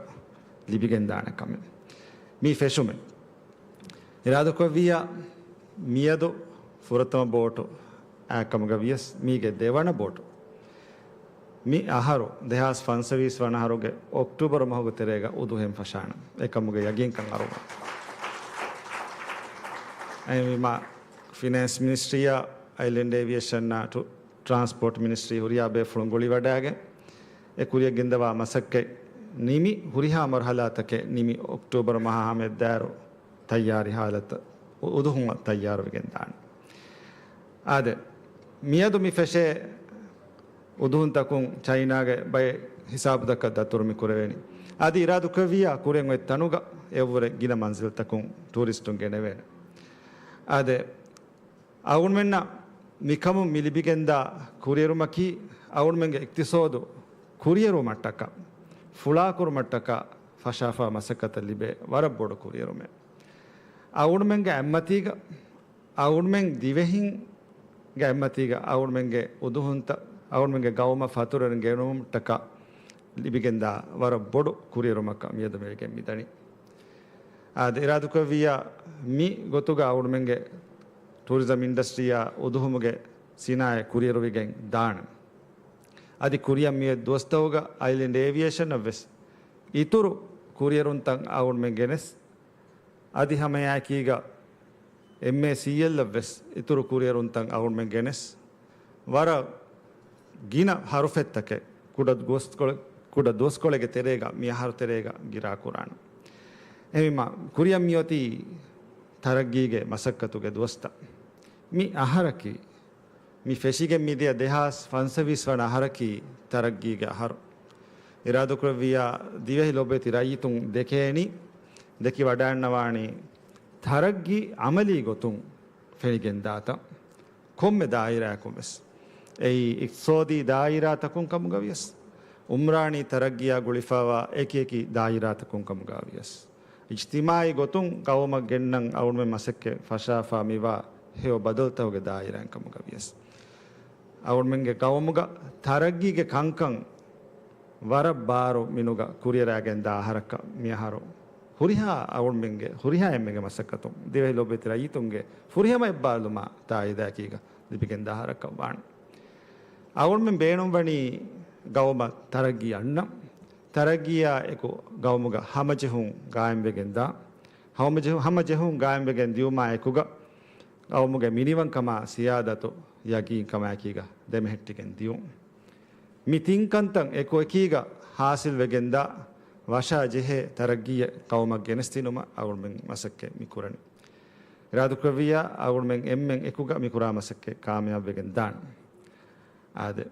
ލިބިގެންދާނެ ކަމެއް. މި ފެށުމެއް އިރާދަކުރެއްވިއްޔާ، މިއަދު ފުރަތަމަ ބޯޓު އާކަމުގަ ވިޔަސް، މީގެ ދެވަނަ ބޯޓު މި އަހަރު، ދެހާސް ފަންސަވީސް ވަނަ އަހަރުގެ އޮކްޓޫބަރު މަހުގެ ތެރޭގަ އުދުހެން ފަށާނަން. އެކަމުގެ ޔަގީންކަން އަރުވަން. އެހެންވީމާ، ފިނޭންސް މިނިސްޓްރީއާ އައިލެންޑް އޭވިއޭޝަންއާ ޓު-، ޓްރާންސްޕޯޓް މިނިސްޓްރީ ހުރިހާ ބޭފުޅުން ގުޅިވަޑައިގެން، އެ ކުރިއަށް ގެންދަވާ މަސައްކަތް ނިމި، ހުރިހާ މަރުހަލާތަކެއް ނިމި، އޮކްޓޫބަރު މަހާ ހަމައަށްދާއިރު ތައްޔާރީ ހާލަތަށް އު-، އުދުހުމަށް ތައްޔާރުވެގެން ދާނެ. އާދެ، މިއަދު މި ފެށޭ އުދުހުންތަކުން ޗައިނާގެ ބައެއް ހިސާބުތަކަށް ދަތުރު މި ކުރެވޭނީ. އަދި އިރާދަކުރެއްވިއްޔާ ކުރިއަށް އޮތް ތަނުގަ އެއަށްވުރެ ގިނަ މަންޒިލްތަކުން ޓޫރިސްޓުން ގެނެވޭނެ. އާދެ، އަޅުގަނޑުމެންނަށް މިކަމުން މި ލިބިގެންދާ ކުރިއެރުމަކީ، އަޅުގަނޑުމެންގެ އިޤްތިޞާދު ކުރިއެރުވުމަށްޓަކާ، ފުޅާކުރުމަށްޓަކާ ފަށާފާ މަސައްކަތަށް ލިބޭ ވަރަށް ބޮޑު ކުރިއެރުމެއް. އަޅުގަނޑުމެންގެ އެއްމަތީގަ، އަޅުގަނޑުމެން ދިވެހިންގެ އެއްމަތީގަ އަޅުގަނޑުމެންގެ އުދުހުންތައް، އަޅުގަނޑުމެންގެ ގައުމަށް ފަތުރުވެރިން ގެނުމަށްޓަކާ ލިބިގެންދާ ވަރަށް ބޮޑު ކުރިއެރުމަކަށް މިއަދު މިވެގެން މިދަނީ. އާދެ، އިރާދަކުރެއްވިއްޔާ މި ގޮތުގަ އަޅުގަނޑުމެންގެ ޓޫރިޒަމް އިންޑަސްޓްރީއާ އުދުހުމުގެ ސިނާއަތް ކުރިއެރުވިގެން ދާނެ. އަދި ކުރިއަށް މިއޮތް ދުވަސްތަކުގަ އައިލެންޑް އޭވިއޭޝަނަށް ވެސް އިތުރު ކުރިއެރުންތައް އަޅުގަނޑުމެން ގެނެސް، އަދި ހަމައެއާއެކީގަ އެމްއޭސީއެލްއަށް ވެސް އިތުރު ކުރިއެރުންތައް އަޅުގަނޑުމެން ގެނެސް، ވަރަށް ގިނަ ހަރުފެއްތަކެއް ކުޑަ ދުވަސްކޮޅެ-، ކުޑަ ދުވަސްކޮޅެއްގެ ތެރޭގަ މި އަހަރު ތެރޭގަ ގިރާ ކުރާނެ. އެހެންވީމަ، ކުރިއަށް މިއޮތީ ތަރައްގީގެ މަސައްކަތުގެ ދުވަސްތައް. މި އަހަރަކީ، މި ފެށިގެން މިދިޔަ ދެހާސް ފަންސަވީސް ވަނަ އަހަރަކީ ތަރައްގީގެ އަހަރު. އިރާދަކުރެއްވިއްޔާ، ދިވެހި ލޯބިވެތި ރައްޔިތުން ދެކޭނީ، ދެކިވަޑައިގަންނަވާނީ، ތަރައްގީ އަމަލީ ގޮތުން ފެނިގެންދާތަން. ކޮންމެ ދާއިރާއަކުން ވެސް، އެއީ އިޤްތިޞާދީ ދާއިރާތަކުން ކަމުގަ ވިޔަސް، އުމްރާނީ ތަރައްގީއާ ގުޅިފައިވާ އެކި އެކި ދާއިރާތަކުން ކަމުގަ ވިޔަސް، އިޖްތިމާޢީ ގޮތުން ގައުމަށް ގެންނަން އަޅުގަނޑުމެން މަސައްކަތް ފަށާފަ މިވާ ހެޔޮ ބަދަލުތަކުގެ ދާއިރާއިން ކަމުގަ ވިޔަސް، އަޅުގަނޑުމެންގެ ގައުމުގަ ތަރައްގީގެ ކަންކަން ވަރަށް ބާރު މިނުގަ ކުރިއަރައިގެންދާ އަހަރަކަށް މިއަހަރު ހުރިހާ އަޅުގަނޑުމެންގެ، ހުރިހާ އެންމެންގެ މަސައްކަތުން ދިވެހި ލޯބިވެތި ރައްޔިތުންގެ ފުރިހަމަ އެއްބާރުލުމާ ތާއީދާއެކީގަ ލިބިގެންދާ އަހަރަކަށް ވާނެ. އަޅުގަނޑުމެން ބޭނުންވަނީ ގައުމަށް ތަރައްގީ އަންނަން. ތަރައްގީއާ އެކު ގައުމުގަ ހަމަޖެހުން ގާއިމްވެގެންދާ، ހަމަޖެހު-، ހަމަޖެހުން ގާއިމްވެގެން ދިޔުމާ އެކުގަ ގައުމުގެ މިނިވަންކަމާ ސިޔާދަތު ޔަގީންކަމާއެކީގަ ދެމެހެއްޓިގެން ދިޔުން. މި ތިން ކަންތައް އެކު އެކީގަ ހާސިލްވެގެންދާ ވަށާ ޖެހޭ ތަރައްގީއެއް ގައުމަށް ގެނެސްދިނުމަށް އަޅުގަނޑުމެން މަސައްކަތް މި ކުރަނީ. އިރާދަކުރެއްވިއްޔާ އަޅުގަނޑުމެން އެންމެން އެކުގަ މި ކުރާ މަސައްކަތް ކާމިޔާބުވެގެން ދާނެ. އާދެ،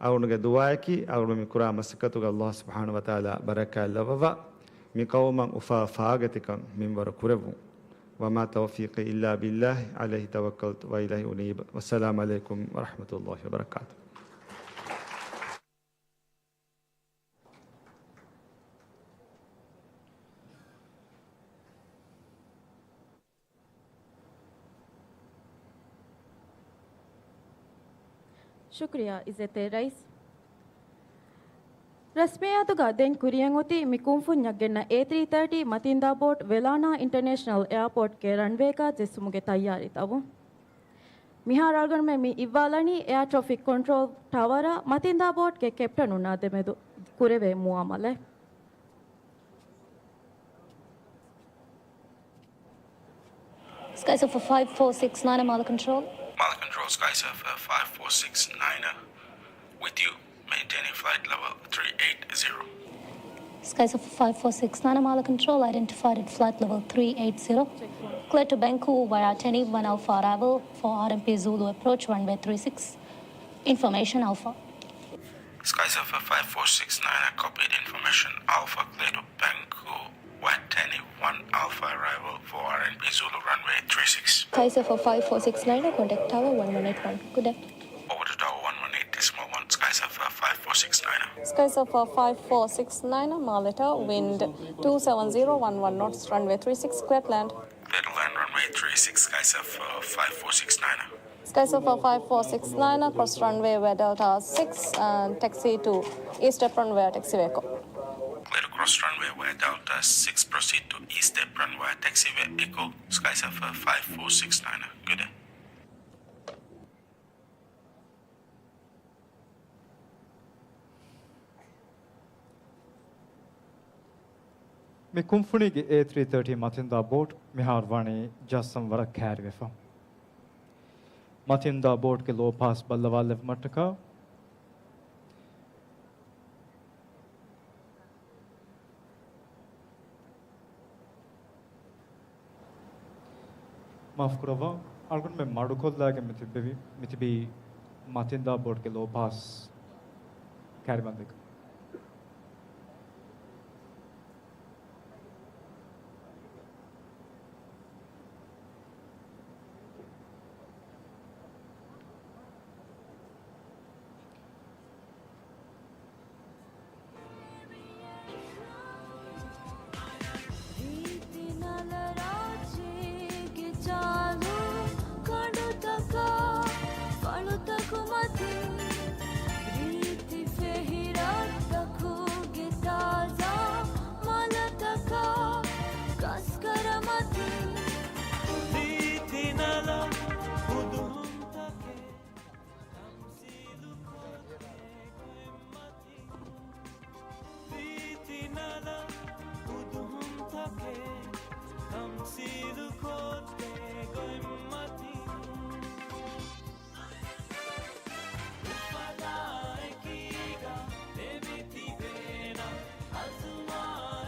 އަޅުގަނޑުގެ ދުޢާއަކީ އަޅުގަނޑު މި ކުރާ މަސައްކަތުގަ ﷲ ސުބްޙާނަހޫ ވަތަޢާލާ ބަރަކާތް ލައްވަވާ، މި ޤައުމަށް އުފާ ފާގަތިކަން މިންވަރު ކުރެއްވުން. وما توفيقي إلا بالله عليه توكلت وإليه أنيب. والسلام عليكم ورحمة الله وبركاته. ޝުކުރިއްޔާ އިއްޒަތްތެރި ރައީސް. ރަސްމިއްޔާތުގަ ދެން ކުރިއަށް އޮތީ މި ކުންފުންޏަށް ގެންނަ އޭ ތްރީ ތާޓީ މަތިންދާ ބޯޓް ވެލާނާ އިންޓަރނޭޝަނަލް އެއާޕޯޓްގެ ރަންވޭގަ ޖެއްސުމުގެ ތައްޔާރީތައް. މިހާރު އަޅުގަނޑުމެން މި އިއްވާލަނީ އެއާ ޓްރެފިކް ކޮންޓްރޯލް ޓަވަރ މަތިންދާ ބޯޓްގެ ކެޕްޓަނުންނާ ދެމެދު ކުރެވޭ މުއާމަލާތް. Sky Surfer five four six nine, Mala Control. Mala Control, Sky Surfer five four six nine, with you, maintaining flight level three eight zero. Sky Surfer five four six nine, Mala Control, identified at flight level three eight zero. Clear to Bangkok via ten E one Alpha arrival for R M P Zulu approach, runway three six. Information Alpha. Sky Surfer five four six nine, copied information Alpha, clear to Bangkok via ten E one Alpha arrival for R M P Zulu runway three six. Sky Surfer five four six nine, contact tower one one eight one. Good day. Over to tower one one eight decimal one, Sky Surfer five four six nine. Sky Surfer five four six nine, Malta, wind two seven zero one one knots, runway three six, clear to land. Clear to land, runway three six, Sky Surfer five four six nine. Sky Surfer five four six nine, cross runway via Delta six and taxi to East Apron via taxiway Echo. Clear to cross runway via Delta six, proceed to East Apron via taxiway Echo, Sky Surfer five four six nine. Good day. މި ކުންފުނީގެ އޭ ތްރީ ތާޓީ މަތިންދާ ބޯޓް މިހާރު ވަނީ ޖައްސަން ވަރަށް ކައިރިވެފަ. މަތިންދާ ބޯޓްގެ ލޯ ޕާސް ބައްލަވާލެވުމަށްޓަކާ، މާފުކުރައްވާ، އަޅުގަނޑުމެން މަޑުކޮށްލާގެން މި ތިއްބެވި-، މި ތިބީ މަތިންދާ ބޯޓްގެ ލޯ ޕާސް ކައިރިވަންދެން.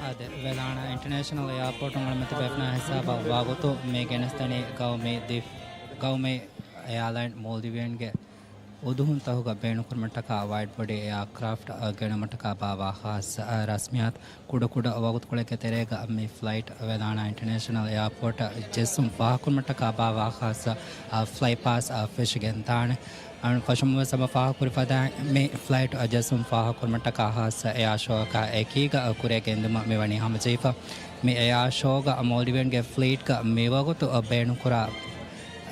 އާދެ، ވެލާނާ އިންޓަރނޭޝަނަލް އެއާޕޯޓުން އަޅުމެތި ބޭފުޅާ ހިސާބަށް ވަގުތު މި ގެނެސްދަނީ ގައުމީ ދި-، ގައުމީ އެއާލައިން މޯލްޑިވިއަންގެ އުދުހުން ތަހުގަ ބޭނުންކުރުމަށްޓަކާ ވައިޑް ބޮޑީ އެއާކްރާފްޓް ގެނުމަށްޓަކާ ބާއްވާ ޚާއްސަ ރަސްމިއްޔާތު ކުޑަކުޑަ ވަގުތުކޮޅެއްގެ ތެރޭގަ މި ފްލައިޓް ވެލާނާ އިންޓަރނޭޝަނަލް އެއާޕޯޓަށް ޖެއްސުން ފާހަގަކުރުމަށްޓަކާ ބާއްވާ ޚާއްސަ ފްލައި ޕާސް ފެށިގެންދާނެ. އަޅުން ފަށުމުވެސް ހަމަ ފާހަގަކުރި ފަދައިން މި ފްލައިޓް ޖެއްސުން ފާހަގަކުރުމަށްޓަކާ ޚާއްސަ އެއާޝޯއަކާ އެކީގަ ކުރިއަށް ގެންދިއުމަށް މިވަނީ ހަމަޖެހިފަ. މި އެއާޝޯގަ މޯލްޑިވިއަންގެ ފްލީޓްގަ މިވަގުތު ބޭނުންކުރާ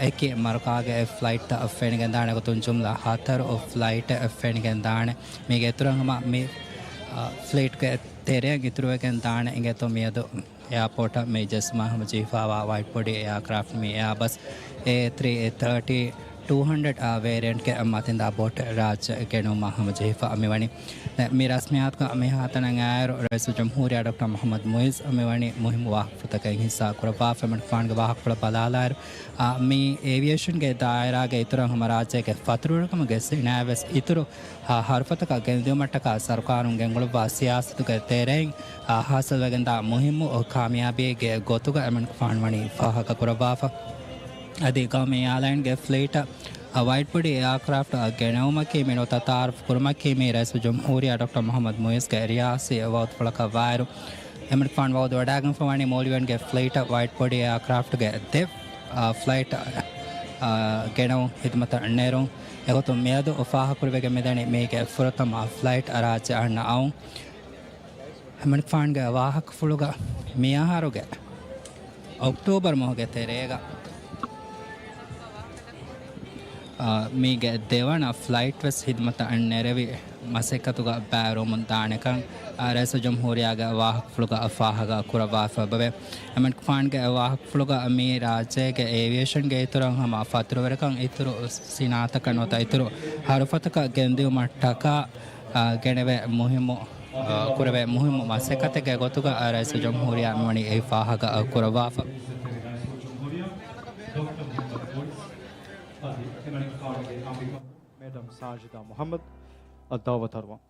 އެކި މަރުކާގެ ފްލައިޓްތައް ފެނިގެންދާނެ ގޮތުން ޖުމްލަ ހަތަރު ފްލައިޓެއް ފެނިގެންދާނެ. މީގެ އިތުރަށް ހަމަ މި، އަ، ފްލީޓްގެ ތެރެއަށް އިތުރުވެގެން ދާނެ އިނގޭތޯ މިއަދު އެއާޕޯޓަށް މި ޖެއްސުމަށް ހަމަޖެހިފައިވާ ވައިޑް ބޮޑީ އެއާކްރާފްޓް މި އެއާބަސް އޭ ތްރީ ތާޓީ ޓޫ ހަންޑްރެޑް ވޭރިއަންޓްގެ މަތިންދާ ބޯޓެއް ރާއްޖެ ގެނުމަށް ހަމަޖެހިފަ މިވަނީ. މި ރަސްމިއްޔާތުގަ މިހާތަނަށް އައިއިރު، ރައީސުލްޖުމްހޫރިއްޔާ ޑޮކްޓަރ މުޙައްމަދު މުޢިއްޒު މިވަނީ މުހިއްމު ވާހަކަފުޅުތަކެއް ހިއްސާ ކުރައްވާފަ. އެމަނިކުފާނުގެ ވާހަކަފުޅަށް ބަލާލާއިރު، އާ، މި އޭވިއޭޝަންގެ ދާއިރާގެ އިތުރަށް ހަމަ ރާއްޖޭގެ ފަތުރުވެރިކަމުގެ ސިނާއަތް ވެސް އިތުރު، އާ، ހަރުފަތަކަށް ގެންދިއުމަށްޓަކާ ސަރުކާރުން ގެންގުޅުއްވާ ސިޔާސަތުގެ ތެރެއިން، އާ، ހާސިލްވެގެންދާ މުހިއްމު ކާމިޔާބީގެ ގޮތުގަ އެމަނިކުފާނު ވަނީ ފާހަގަކުރައްވާފަ. އަދި ގައުމީ އެއާލައިންގެ ފްލީޓަށް ވައިޑް ބޮޑީ އެއާކްރާފްޓް ގެނައުމަކީ މި ނުވަތަ ތައާރަފް ކުރުމަކީ މި ރައީސުލްޖުމްހޫރިއްޔާ ޑޮކްޓަރ މުޙައްމަދު މުޢިއްޒުގެ ރިޔާސީ ވަގުތުފުޅަކަށްވާއިރު، އެމަނިކުފާނު ވައުދުވަޑައިގެންފަވާނީ މޯލްޑިވިއަންގެ ފްލީޓަށް ވައިޑް ބޮޑީ އެއާކްރާފްޓްގެ ދެ، އާ، ފްލައިޓް، އާ، ގެނައުން ހިދުމަތަށް ނެރުން. އެގޮތުން މިއަދު ފާހަގަކުރިވެގެން މިދަނީ މީގެ ފުރަތަމަ ފްލައިޓް ރާއްޖެ އަންނަ އައުން. އެމަނިކުފާނުގެ ވާހަކަފުޅުގަ މިއަހަރުގެ އޮކްޓޯބަރު މަހުގެ ތެރޭގަ، އާ، މީގެ ދެވަނަ ފްލައިޓް ވެސް ހިދުމަތަށް ނެރެވި މަސައްކަތުގަ ބައިވެރިވަމުން ދާނެކަން، އާ، ރައީސުލްޖުމްހޫރިއްޔާގެ ވާހަކަފުޅުގަ ފާހަގަ ކުރައްވާފަ އެބަވޭ. އެމަނިކުފާނުގެ ވާހަކަފުޅުގަ މި ރާއްޖޭގެ އޭވިއޭޝަންގެ އިތުރަށް ހަމަ ފަތުރުވެރިކަން އިތުރު ސިނާއަތަކަށް ނުވަތަ އިތުރު ހަރުފަތަކަށް ގެންދިއުމަށްޓަކާ، އާ، ގެނެވޭ މުހިއްމު، އާ، ކުރެވޭ މުހިއްމު މަސައްކަތެއްގެ ގޮތުގަ، އާ، ރައީސުލްޖުމްހޫރިއްޔާ މިވަނީ އެއީ ފާހަގަ، އާ، ކުރައްވާފަ. މޭޑަމް ސާޖިދާ މުޙައްމަދު އަށް ދަޢުވަތު އަރުވަން.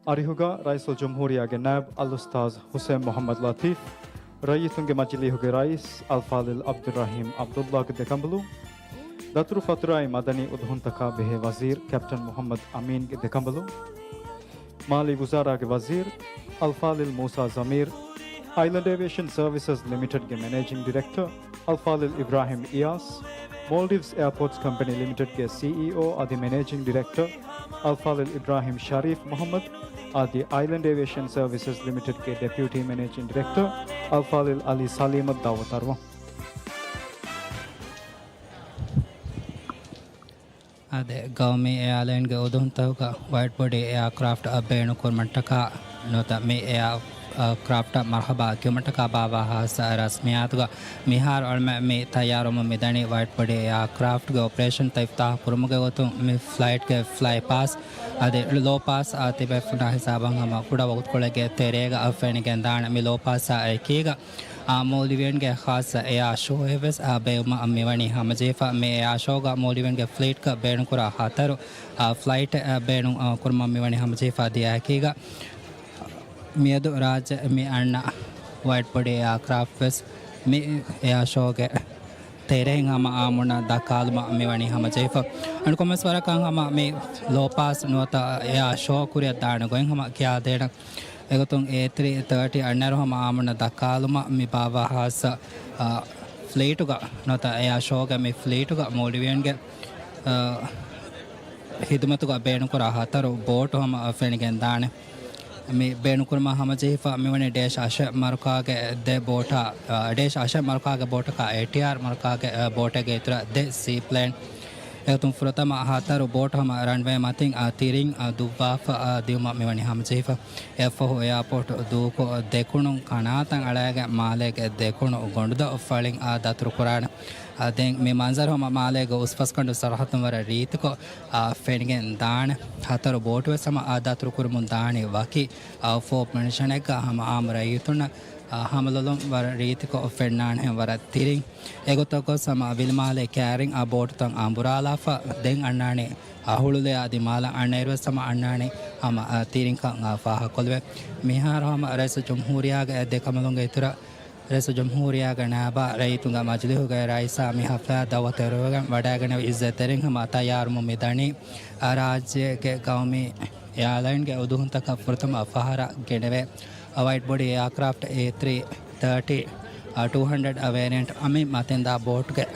އަރިހުގަ ރައީސުލްޖުމްހޫރިއްޔާގެ ނާއިބު އަލްއުސްތާޛު ޙުސައިން މުޙައްމަދު ލަތީފް، ރައްޔިތުންގެ މަޖިލީހުގެ ރައީސް އަލްފާޟިލް ޢަބްދުއްރަޙީމް ޢަބްދުﷲގެ ދެކަނބަލުން، ދަތުރުފަތުރާއި މަދަނީ އުދުހުންތަކާ ބެހޭ ވަޒީރު ކެޕްޓަން މުޙައްމަދު އަމީންގެ ދެކަނބަލުން، މާލީ ވުޒާރާގެ ވަޒީރު އަލްފާޟިލް މޫސާ ޒަމީރު، އައިލެންޑް އޭވިއޭޝަން ސަރވިސަސް ލިމިޓެޑްގެ މެނޭޖިންގ ޑިރެކްޓަރ އަލްފާޟިލް އިބްރާހިމް އިޔާސް، މޯލްޑިވްސް އެއާޕޯޓްސް ކަމްޕަނީ ލިމިޓެޑްގެ ސީއީއޯ އަދި މެނޭޖިންގ ޑިރެކްޓަރ އަލްފާޟިލް އިބްރާހިމް ޝަރީފް މުޙައްމަދު އަދި އައިލެންޑް އޭވިއޭޝަން ސަރވިސަސް ލިމިޓެޑްގެ ޑެޕިއުޓީ މެނޭޖިންގ ޑިރެކްޓަރ އަލްފާޟިލް އަލީ ސަލީމަށް ދަޢުވަތު އަރުވަން. އާދެ، ގައުމީ އެއާލައިންގެ އުދުހުންތަކުގަ ވައިޑް ބޮޑީ އެއާކްރާފްޓް ބޭނުންކުރުމަށްޓަކާ ނުވަތަ މި އެއާ ކްރާފްޓަށް މަރްޙަބާ ކިޔުމަށްޓަކާ ބާއްވާ ޚާއްޞަ ރަސްމިއްޔާތުގަ މިހާރު އަޅުމެ މި ތައްޔާރުވަމުން މިދަނީ. ވައިޑް ބޮޑީ އެއާކްރާފްޓްގެ އޮޕަރޭޝަންތައް އިފްތިތާޙު ކުރުމުގެ ގޮތުން މި ފްލައިޓްގެ ފްލައި ޕާސް އަދި ލޯ ޕާސް އާ ތިބޭފުޅުންނާ ހިސާބަށް ހަމަ ކުޑަ ވަގުތުކޮޅެއްގެ ތެރޭގަ ފެނިގެންދާނެ. މި ލޯ ޕާސްއާ އެކީގަ އާ، މޯލްޑިވިއަންގެ ޚާއްޞަ އެއާ ޝޯއެއް ވެސް، އާ، ބޭއްވުމަށް މިވަނީ ހަމަޖެހިފަ. މި އެއާ ޝޯގަ މޯލްޑިވިއަންގެ ފްލީޓްގަ ބޭނުންކުރާ ހަތަރު، އާ، ފްލައިޓެއް، އާ، ބޭނުން، އާ، ކުރުމަށް މިވަނީ ހަމަޖެހިފަ. ދިޔައެކީގަ މިއަދު ރާއްޖެ މި އަންނަ ވައިޑް ބޮޑީ އެއާކްރާފްޓް ވެސް މި އެއާ ޝޯގެ ތެރެއިން ހަމަ އާއްމުންނަށް ދައްކާލުމަށް މިވަނީ ހަމަޖެހިފަ. އަން ކޮންމެސް ވަރަކަށް ހަމަ މި ލޯ ޕާސް ނުވަތަ އެއާ ޝޯ ކުރިއަށް ދާނެ ގޮތް ހަމަ ކިޔާދޭނަން. އެގޮތުން އޭ ތްރީ ތާޓީ އަންނައިރު ހަމަ އާއްމުންނަށް ދައްކާލުމަށް މި ބާއްވާ ޚާއްޞަ، އާ، ފްލީޓުގަ ނުވަތަ އެއާ ޝޯގެ މި ފްލީޓުގަ މޯލްޑިވިއަންގެ، އާ، ހިދުމަތުގަ ބޭނުންކުރާ ހަތަރު ބޯޓު ހަމަ ފެނިގެންދާނެ. މި ބޭނުންކުރުމަށް ހަމަޖެހިފަ މިވަނީ ޑޭޝް އަށެއް މަރުކާގެ ދެ ބޯޓާ، އާ، ޑޭޝް އަށެއް މަރުކާގެ ބޯޓަކާ އޭޓީއާރް މަރުކާގެ، އާ، ބޯޓެއްގެ އިތުރަށް ދެ ސީޕްލޭން. އެގޮތުން ފުރަތަމަ ހަތަރު ބޯޓު ހަމަ ރަންވޭ މަތިން، އާ، ތިރިން، އާ، ދުއްވާފަ، އާ، ދިއުމަށް މިވަނީ ހަމަޖެހިފަ. އެއަށްފަހު އެއާޕޯޓް ދޫކޮށް، ދެކުނު ކަނާތަށް އަޅައިގެން މާލޭގެ ދެކުނު ގޮނޑުދޮށް ފަޅިން، އާ، ދަތުރުކުރާނެ. އާ، ދެން މި މަންޒަރު ހަމަ މާލޭގެ އުސްފަސްގަނޑު ސަރަހައްދުން ވަރަށް ރީތިކޮށް، އާ، ފެނިގެން ދާނެ. ހަތަރު ބޯޓު ވެސް ހަމަ، އާ، ދަތުރުކުރަމުން ދާނީ ވަކި، އާ، ފޯޕް މެންޝަނެއްގަ ހަމަ އާއްމު ރައްޔިތުންނަށް، އާ، ހަމަލޮލުން ވަރަށް ރީތިކޮށް ފެންނާނެ ވަރަށް ތިރިން. އެގޮތަށް ގޮސް ހަމަ ވިލިމާލޭ ކައިރިން އާ ބޯޓުތައް އަނބުރާލާފަ ދެން އަންނާނީ އަހުޅުލެއާ ދިމާލަށް އަންނައިރުވެސް ހަމަ އަންނާނީ ހަމަ، އާ، ތިރިންކަން، އާ، ފާހަގަކޮށްލެވޭ. މިހާރު ހަމަ ރައީސުލްޖުމްހޫރިއްޔާގެ ދެކަނބަލުންގެ އިތުރަށް ރައީސުލްޖުމްހޫރިއްޔާގެ ނައިބާ ރައްޔިތުންގެ މަޖިލީހުގެ ރައީސާ މި ހަފްލާއަށް ދައުވަތު އެރުވެގެން ވަޑައިގަނެވި އިއްޒަތްތެރިން ހަމަ ތައްޔާރުވަމުން މިދަނީ. އާ، ރާއްޖޭގެ ގައުމީ އެއާލައިންގެ އުދުހުންތަކަށް ފުރަތަމަ ފަހަރަށް ގެނެވޭ ވައިޑް ބޮޑީ އެއާކްރާފްޓް އޭ ތްރީ ތާޓީ، އާ، ޓޫ ހަންޑްރެޑް ވޭރިއަންޓް އަމި މަތިންދާ ބޯޓުގެ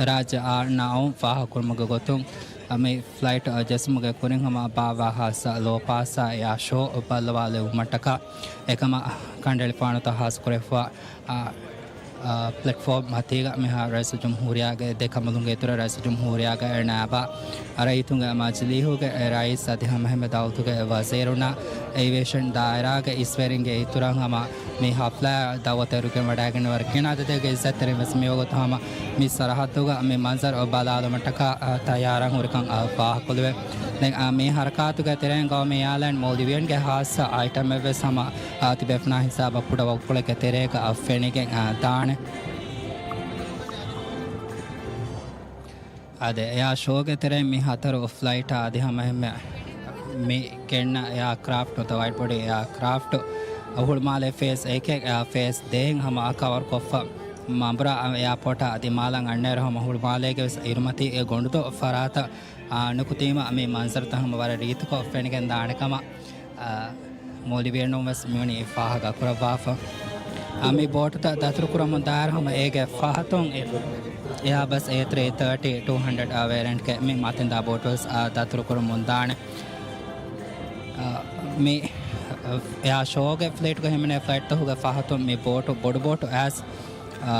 ރާއްޖެ އާ ނައުން ފާހަގަކުރުމުގެ ގޮތުން، މި ފްލައިޓް ޖެއްސުމުގެ ކުރިން ހަމަ ބާވާ ހާއްސަ ލޯ ޕާސް އެއާ ޝޯ ބައްލަވާލެވުމަށްޓަކާ އެކަމަށް ކަނޑައެޅިފާނުތައް ހާއްސަކުރެވިފަ، އާ، އާ، ޕްލެޓްފޯމް މަތީގަ މިހާރު ރައީސުލްޖުމްހޫރިއްޔާގެ ދެ ކަނބަލުންގެ އިތުރަށް ރައީސުލްޖުމްހޫރިއްޔާގެ ނައިބާ ރައްޔިތުންގެ މަޖިލީހުގެ ރައީސް އަދި ހަމައެހެންމެ ދައުލަތުގެ ވަޒީރުންނާ އޭވިއޭޝަން ދާއިރާގެ އިސްވެރިންގެ އިތުރަށް ހަމަ މި ހަފްލާއަށް ދައުވަތު އެރުވިގެން ވަޑައިގެން ވަރަށް ގިނަ އަދަދެއްގެ އިއްޒަތްތެރިން ވެސް މިވަގުތު ހަމަ މި ސަރަހައްދުގަ މި މަންޒަރު ބަލާލުމަށްޓަކާ، އާ، ތައްޔާރަށް ހުރިކަން، އާ، ފާހަގަކޮށްލެވޭ. ދެން، އާ، މި ހަރަކާތުގެ ތެރެއިން ގައުމީ އެއާލައިން މޯލްޑިވިއަންގެ ހާއްސަ އައިޓަމެއް ވެސް ހަމަ، އާ، ތިބޭފުޅުންނާ ހިސާބަށް ކުޑަ ވަގުތުކޮޅެއްގެ ތެރޭގަ، އާ، ފެނިގެން، އާ، ދާނެ. އާދެ، އެއާ ޝޯގެ ތެރެއިން މި ހަތަރު ފްލައިޓާ އަދި ހަމައެހެންމެ މި ގެންނަ އެއާކްރާފްޓް ނުވަތަ ވައިޑް ބޮޑީ އެއާކްރާފްޓް ހުޅުމާލޭ ފޭސް އެކެއް، އާ، ފޭސް ދޭއް ހަމަ ކަވަރ ކޮށްފަ މަނބުރާ އެއާޕޯޓާ އަދި މާލަށް އަންނައިރު ހަމަ ހުޅުމާލޭގެ ވެސް އިރުމަތީ އެ ގޮނޑުދޮށް ފަރާތަށް، އާ، ނުކުތީމަ މި މަންޒަރުތައް ހަމަ ވަރަށް ރީތިކޮށް ފެނިގެން ދާނެ ކަމަށް، އާ، މޯލްޑިވިއަންނުން ވެސް މިވަނީ ފާހަގަކުރައްވާފަ. އާ، މި ބޯޓުތައް ދަތުރުކުރަމުން ދާއިރު ހަމަ އޭގެ ފަހަތުން އެ، އެއާބަސް އޭ ތްރީ ތާޓީ ޓޫ ހަންޑްރެޑް ވޭރިއަންޓްގެ މި މަތިންދާ ބޯޓު ވެސް، އާ، ދަތުރުކުރަމުން ދާނެ. އާ، މި، އާ، އެއާ ޝޯގެ ފްލައިޓްގަ ހިމެނޭ ފްލައިޓްތަކުގެ ފަހަތުން މި ބޯޓު، ބޮޑު ބޯޓު އައިސް، އާ،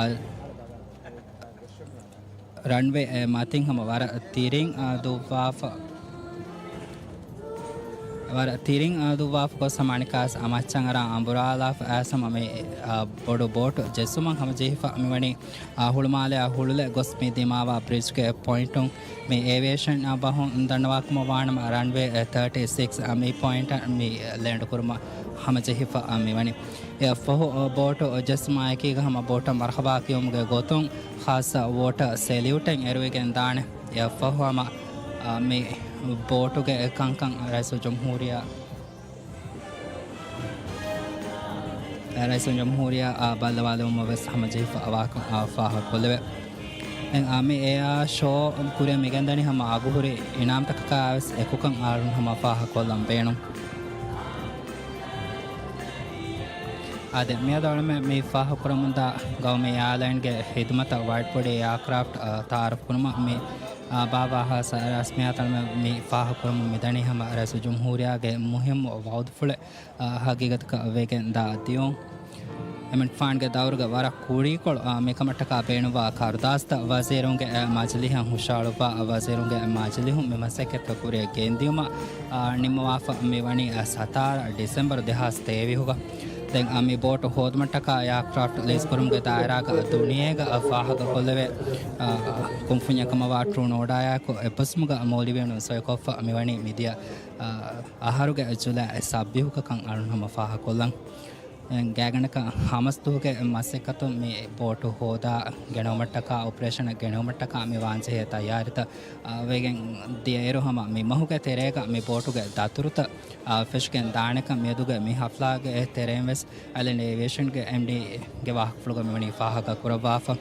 ރަންވޭ މަތިން ހަމަ ވަރަށް ތިރިން، އާ، ދުއްވާފަ، ވަރަށް ތިރިން، އާ، ދުއްވާފަ ގޮސް ހަމަ އަނެއްކާސް އަމައްޗަށް އަރާ އަނބުރާލާފަ އައިސް ހަމަ މި، އާ، ބޮޑު ބޯޓު ޖެއްސުމަށް ހަމަޖެހިފަ މިވަނީ، އާ، ހުޅުމާލެއާ ހުޅުލެއް ގޮސް މި ދިމާވާ ބްރިޖްގެ ޕޮއިންޓުން މި އޭވިއޭޝަން ބަހުން ދަންނަވާކަމަށް ވާނަމަ ރަންވޭ ތާޓީ ސިކްސް މި ޕޮއިންޓަށް މި ލޭންޑް ކުރުމަށް ހަމަޖެހިފަ މިވަނީ. އެއަށްފަހު ބޯޓު ޖެއްސުމާއެކީގަ ހަމަ ބޯޓަށް މަރްހަބާ ކިޔުމުގެ ގޮތުން ޚާއްޞަ ވޯޓަރ ސެލިއުޓެއް އެރުވިގެން ދާނެ. އެއަށްފަހު ހަމަ، އާ، މި ބޯޓުގެ ކަންކަން ރައީސުލްޖުމްހޫރިއްޔާ، ރައީސުލްޖުމްހޫރިއްޔާ، އާ، ބައްލަވާލެވުމަށް ވެސް ހަމަޖެހިފަ ވާކަން، އާ، ފާހަގަކޮށްލެވޭ. ދެން، އާ، މި އެއާ ޝޯ ކުރިއަށް މިގެންދަނީ ހަމަ އަގުހުރި އިނާމްތަކަކާ ވެސް އެކުކަން އަޅުން ހަމަ ފާހަގަކޮށްލަން ބޭނުން. އާދެ، މިއަދު އަޅުމެން މި ފާހަގަކުރަމުންދާ ގައުމީ އެއާލައިންގެ ހިދުމަތަށް ވައިޑް ބޮޑީ އެއާކްރާފްޓް، އާ، ތައާރަފް ކުރުމަށް މި، އާ، ބާވާހާ ސަ-، ރަސްމިއްޔާތަށް އަޅުމެން މި ފާހަގަކުރަމުން މިދަނީ ހަމަ ރައީސުލްޖުމްހޫރިއްޔާގެ މުހިއްމު ވައުދުފުޅެއް، އާ، ހަގީގަތަކަށް ވެގެން ދާ ދިޔުން. އެމިން ފާންގެ ދައުރުގެ ވަރަށް ކުރީކޮޅު، އާ، މިކަމަށްޓަކާ ބޭނުންވާ ކަރުދާސްތައް ވަޒީރުންގެ، އާ، މަޖިލީހަށް ހުށަހަޅުއްވާ، ވަޒީރުންގެ މަޖިލީހުން މި މަސައްކަތްތައް ކުރިއަށް ގެންދިޔުމަށް، އާ، ނިންމަވާފަ މިވަނީ، އާ، ސަތާރަ ޑިސެމްބަރު ދެހާސް ތޭވީހުގަ. ދެން، އާ، މި ބޯޓު ހޯދުމަށްޓަކާ އެއާކްރާފްޓް ލީސްކުރުމުގެ ދާއިރާގަ ދުނިޔޭގަ ފާހަގަކޮށްލެވޭ، އާ، ކުންފުންޏެއް ކަމަށްވާ ޓްރޫނޯޑާއާއެކު އެއްބަސްވުމުގަ މޯލްޑިވިއަނުން ސޮއިކޮށްފަ މިވަނީ މިދިޔަ، އާ، އަހަރުގެ ޖުލައި ސައްބީހުގަ ކަން އަޅުން ހަމަ ފާހަގަކޮށްލަން. ގާތްގަނޑަކަށް ހަމަސްދުވަހުގެ މަސައްކަތުން މި ބޯޓު ހޯދާ ގެނައުމަށްޓަކާ، އޮޕަރޭޝަނަށް ގެނައުމަށްޓަކާ މި ވާންޖެހޭ ތައްޔާރީތައް، އާ، ވެގެން ދިޔައިރު ހަމަ މި މަހުގެ ތެރޭގަ މި ބޯޓުގެ ދަތުރުތައް، އާ، ފެށިގެން ދާނެކަން މިއަދުގެ މި ހަފްލާގެ ތެރެއިން ވެސް އައިލެންޑް އޭވިއޭޝަންގެ އެމްޑީގެ ވާހަކަފުޅުގަ މިވަނީ ފާހަގަ ކުރައްވާފަ.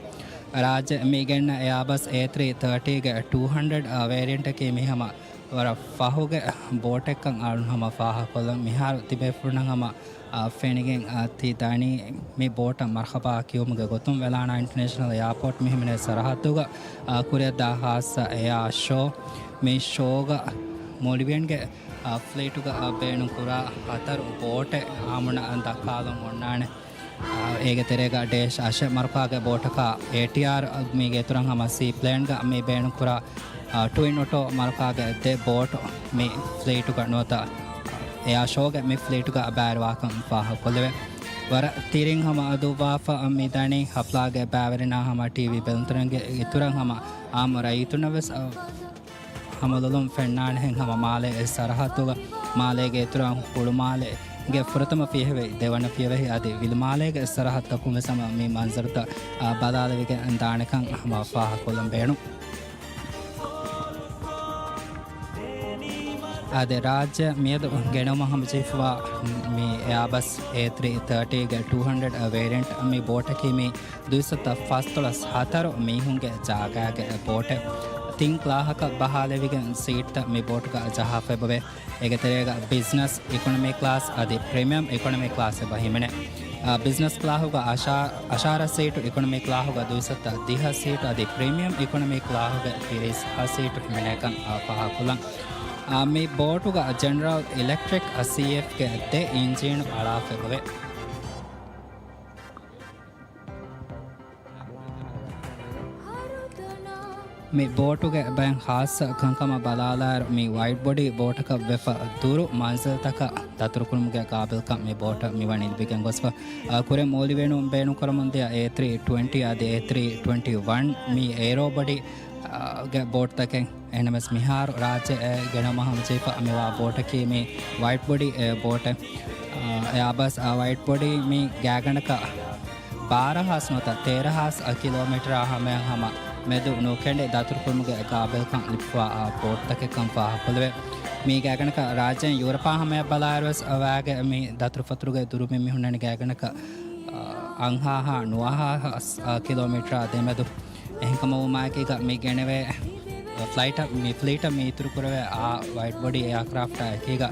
ރާއްޖެ މި ގެންނަ އެއާބަސް އޭ ތްރީ ތާޓީގެ ޓޫ ހަންޑްރެޑް، އާ، ވޭރިއަންޓަކީ މި ހަމަ ވަރަށް ފަހުގެ ބޯޓެއްކަން އަޅުން ހަމަ ފާހަގަކޮށްލަން. މިހާރު ތިބޭފުޅުންނަށް ހަމަ، އާ، ފެނިގެން، އާ، ތި ދަނީ މި ބޯޓަށް މަރްހަބާ ކިޔުމުގެ ގޮތުން ވެލާނާ އިންޓަރނޭޝަނަލް އެއާޕޯޓް މި ހިމެނޭ ސަރަހައްދުގަ، އާ، ކުރިއަށްދާ ހާއްސަ އެއާ ޝޯ. މި ޝޯގަ މޯލްޑިވިއަންގެ، އާ، ފްލީޓުގަ، އާ، ބޭނުންކުރާ ހަތަރު ބޯޓެއް އާމުނަށް ދައްކާލަން އޮންނާނެ. އާ، އޭގެ ތެރޭގަ ޑޭޝް އަށެއް މަރުކާގެ ބޯޓަކާ އޭޓީއާރް މީގެ އިތުރަށް ހަމަ ސީޕްލޭންގަ މި ބޭނުންކުރާ، އާ، ޓުއިން އޮޓޯ މަރުކާގެ ދެ ބޯޓު މި ފްލީޓުގަ ނުވަތަ އެއާ ޝޯގެ މި ފްލީޓުގަ ބައިވެރިވާކަން ފާހަގަކޮށްލެވޭ. ވަރަށް ތިރިން ހަމަ ދުއްވާފަ މި ދަނީ ހަފްލާގެ ބައިވެރިންނާ ހަމަ ޓީވީ ބެލުންތެރިންގެ އިތުރަށް ހަމަ އާއްމު ރައްޔިތުންނަށް ވެސް، އާ، ހަމަލޮލުން ފެންނާނެހެން ހަމަ މާލޭ ސަރަހައްދުގަ މާލޭގެ އިތުރަށް ހުޅުމާލޭގެ ފުރަތަމަ ފިޔަވަހި، ދެވަނަ ފިޔަވަހި އަދި ވިލުމާލޭގެ ސަރަހައްދަކުން ވެސް ހަމަ މި މަންޒަރުތައް، އާ، ބަލާލެވިގެން ދާނެކަން ހަމަ ފާހަގަކޮށްލަން ބޭނުން. އާދެ، ރާއްޖެ މިއަދު ގެނައުމަށް ހަމަޖެހިފަވާ މި އެއާބަސް އޭ ތްރީ ތާޓީގެ ޓޫ ހަންޑްރެޑް ވޭރިއަންޓް މި ބޯޓަކީ މި ދުއިސައްތަ ފަސްދޮޅަސް ހަތަރު މީހުންގެ ޖާގާގެ ބޯޓެއް. ތިން ކްލާހަކަށް ބަހާލެވިގެން ސީޓްތައް މި ބޯޓުގަ ޖަހާފައިބަވޭ. އޭގެ ތެރޭގަ ބިޒްނަސް އިކޮނޮމީ ކްލާސް އަދި ޕްރީމިއަމް އިކޮނޮމީ ކްލާސް އެބަ ހިމެނޭ. އާ، ބިޒްނަސް ކްލާހުގަ އަށާ-، އަށާރަ ސީޓު، އިކޮނޮމީ ކްލާހުގަ ދުއިސައްތަ ދިހަ ސީޓު އަދި ޕްރީމިއަމް އިކޮނޮމީ ކްލާހުގަ ތިރީސް ހަ ސީޓު ހިމެނޭކަން އާ ފާހަގަކޮށްލަން. އާ، މި ބޯޓުގަ ޖެނެރަލް އިލެކްޓްރިކް ސީއެފްގެ ދެ އިންޖީނު އަޅާފައިބަވޭ. މި ބޯޓުގެ ބައެއް ޚާއްޞަ ކަންކަމަށް ބަލާލާއިރު، މި ވައިޑް ބޮޑީ ބޯޓަކަށް ވެފަ ދުރު މަންޒިލްތަކަށް ދަތުރުކުރުމުގެ ގާބިލްކަން މި ބޯޓަށް މިވަނީ ލިބިގެން ގޮސްފަ. އާ، ކުރެން މޫލިވެނުން ބޭނުންކުރަމުންދިޔަ އޭ ތްރީ ޓްވެންޓީ އަދި އޭ ތްރީ ޓްވެންޓީ ވަން މި އޭރޯ ބޮޑީ، އާ، ގެ ބޯޓުތަކެއް. އެހެނަސް މިހާރު ރާއްޖެ އެ ގެނައުމަށް ހަމަޖެހިފަ މިވާ ބޯޓަކީ މި ވައިޑް ބޮޑީ އެ ބޯޓެއް. އާ، އެއާބަސް އާ ވައިޑް ބޮޑީ މި ގާތްގަނޑަކަށް ބާރަ ހާސް ނުވަތަ ތޭރަ ހާސް ކިލޯމީޓަރާ ހަމަޔަށް ހަމަ މެދު ނުކެނޑި ދަތުރުކުރުމުގެ ގާބިލްކަން ލިބިފައިވާ ބޯޓުތަކެއް ކަން ފާހަގަކޮށްލެވޭ. މި ގާތްގަނޑަކަށް ރާއްޖޭން ޔޫރަޕާ ހަމަޔަށް ބަލާއިރުވެސް ވާގެ މި ދަތުރުފަތުރުގެ ދުރުމިން މިހުންނަނީ ގާތްގަނޑަކަށް، އަ، އަށާރަ ނުވައަށާރަ ކިލޯމީޓަރާ ދެމެދު. އެހެންކަމުވުމާއެކީގަ މި ގެނެވޭ ފްލައިޓަށް، މި ފްލީޓަށް މި އިތުރުކުރެވޭ އާ ވައިޑް ބޮޑީ އެއާކްރާފްޓާ އެކީގަ،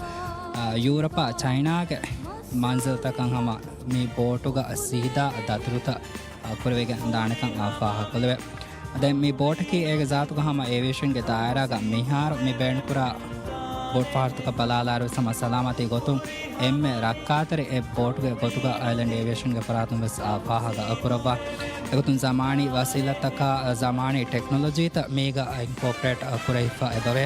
އާ، ޔޫރަޕާ ޗައިނާގެ މަންޒިލްތަކަށް ހަމަ މި ބޯޓުގަ ސީދާ ދަތުރުތައް ކުރެވިގެން ދާނެކަން ފާހަގަކޮށްލެވޭ. ދެން މި ބޯޓަކީ އޭގެ ޒާތުގަ ހަމަ އޭވިއޭޝަންގެ ދާއިރާގަ މިހާރު މި ބޭނުންކުރާ ބޯޓު ފަހަރުތަކަށް ބަލާލާއިރު ހަމަ ސަލާމަތީ ގޮތުން އެންމެ ރައްކާތެރި އެއް ބޯޓުގެ ގޮތުގަ އައިލެންޑް އޭވިއޭޝަންގެ ފަރާތުން ވެސް އާ ފާހަގަ ކުރައްވާ. އެގޮތުން ޒަމާނީ ވަސީލަތްތަކާ ޒަމާނީ ޓެކްނޮލޮޖީތައް މީގަ އިންކޯޕްރޭޓް ކުރެވިފަ އެބަވޭ.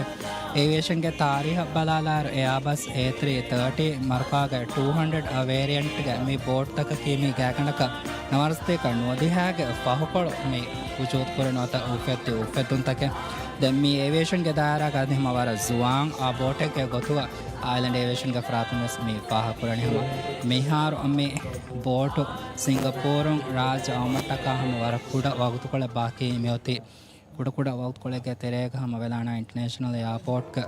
އޭވިއޭޝަންގެ ތާރީހަށް ބަލާލާއިރު، އެއާބަސް އޭ ތްރީ ތާޓީ މަރުކާގެ ޓޫ ހަންޑްރެޑް ވޭރިއަންޓްގެ މި ބޯޓުތަކަކީ މި ގާތްގަނޑަކަށް ނަވާރަސަތޭކަ ނުވަދިހައިގެ ފަހުކޮޅު މި ވުޖޫދު ކުރެ ނުވަތަ އުފެއްދި އުފެއްދުންތަކެއް. ދެން މި އޭވިއޭޝަންގެ ދާއިރާގަ އަދި ހަމަ ވަރަށް ޒުވާން އާ ބޯޓެއްގެ ގޮތުގަ އައިލެންޑް އޭވިއޭޝަންގެ ފަރާތުން ވެސް މި ފާހަގަކުރަނީ ހަމަ މިހާރު މި ބޯޓު ސިންގަޕޫރުން ރާއްޖެ އައުމަށްޓަކާ ހަމަ ވަރަށް ކުޑަ ވަގުތުކޮޅެއް ބާކީ މިއޮތީ. ކުޑަކުޑަ ވަގުތުކޮޅެއްގެ ތެރޭގަ ހަމަ ވެލާނާ އިންޓަރނޭޝަނަލް އެއާޕޯޓްގެ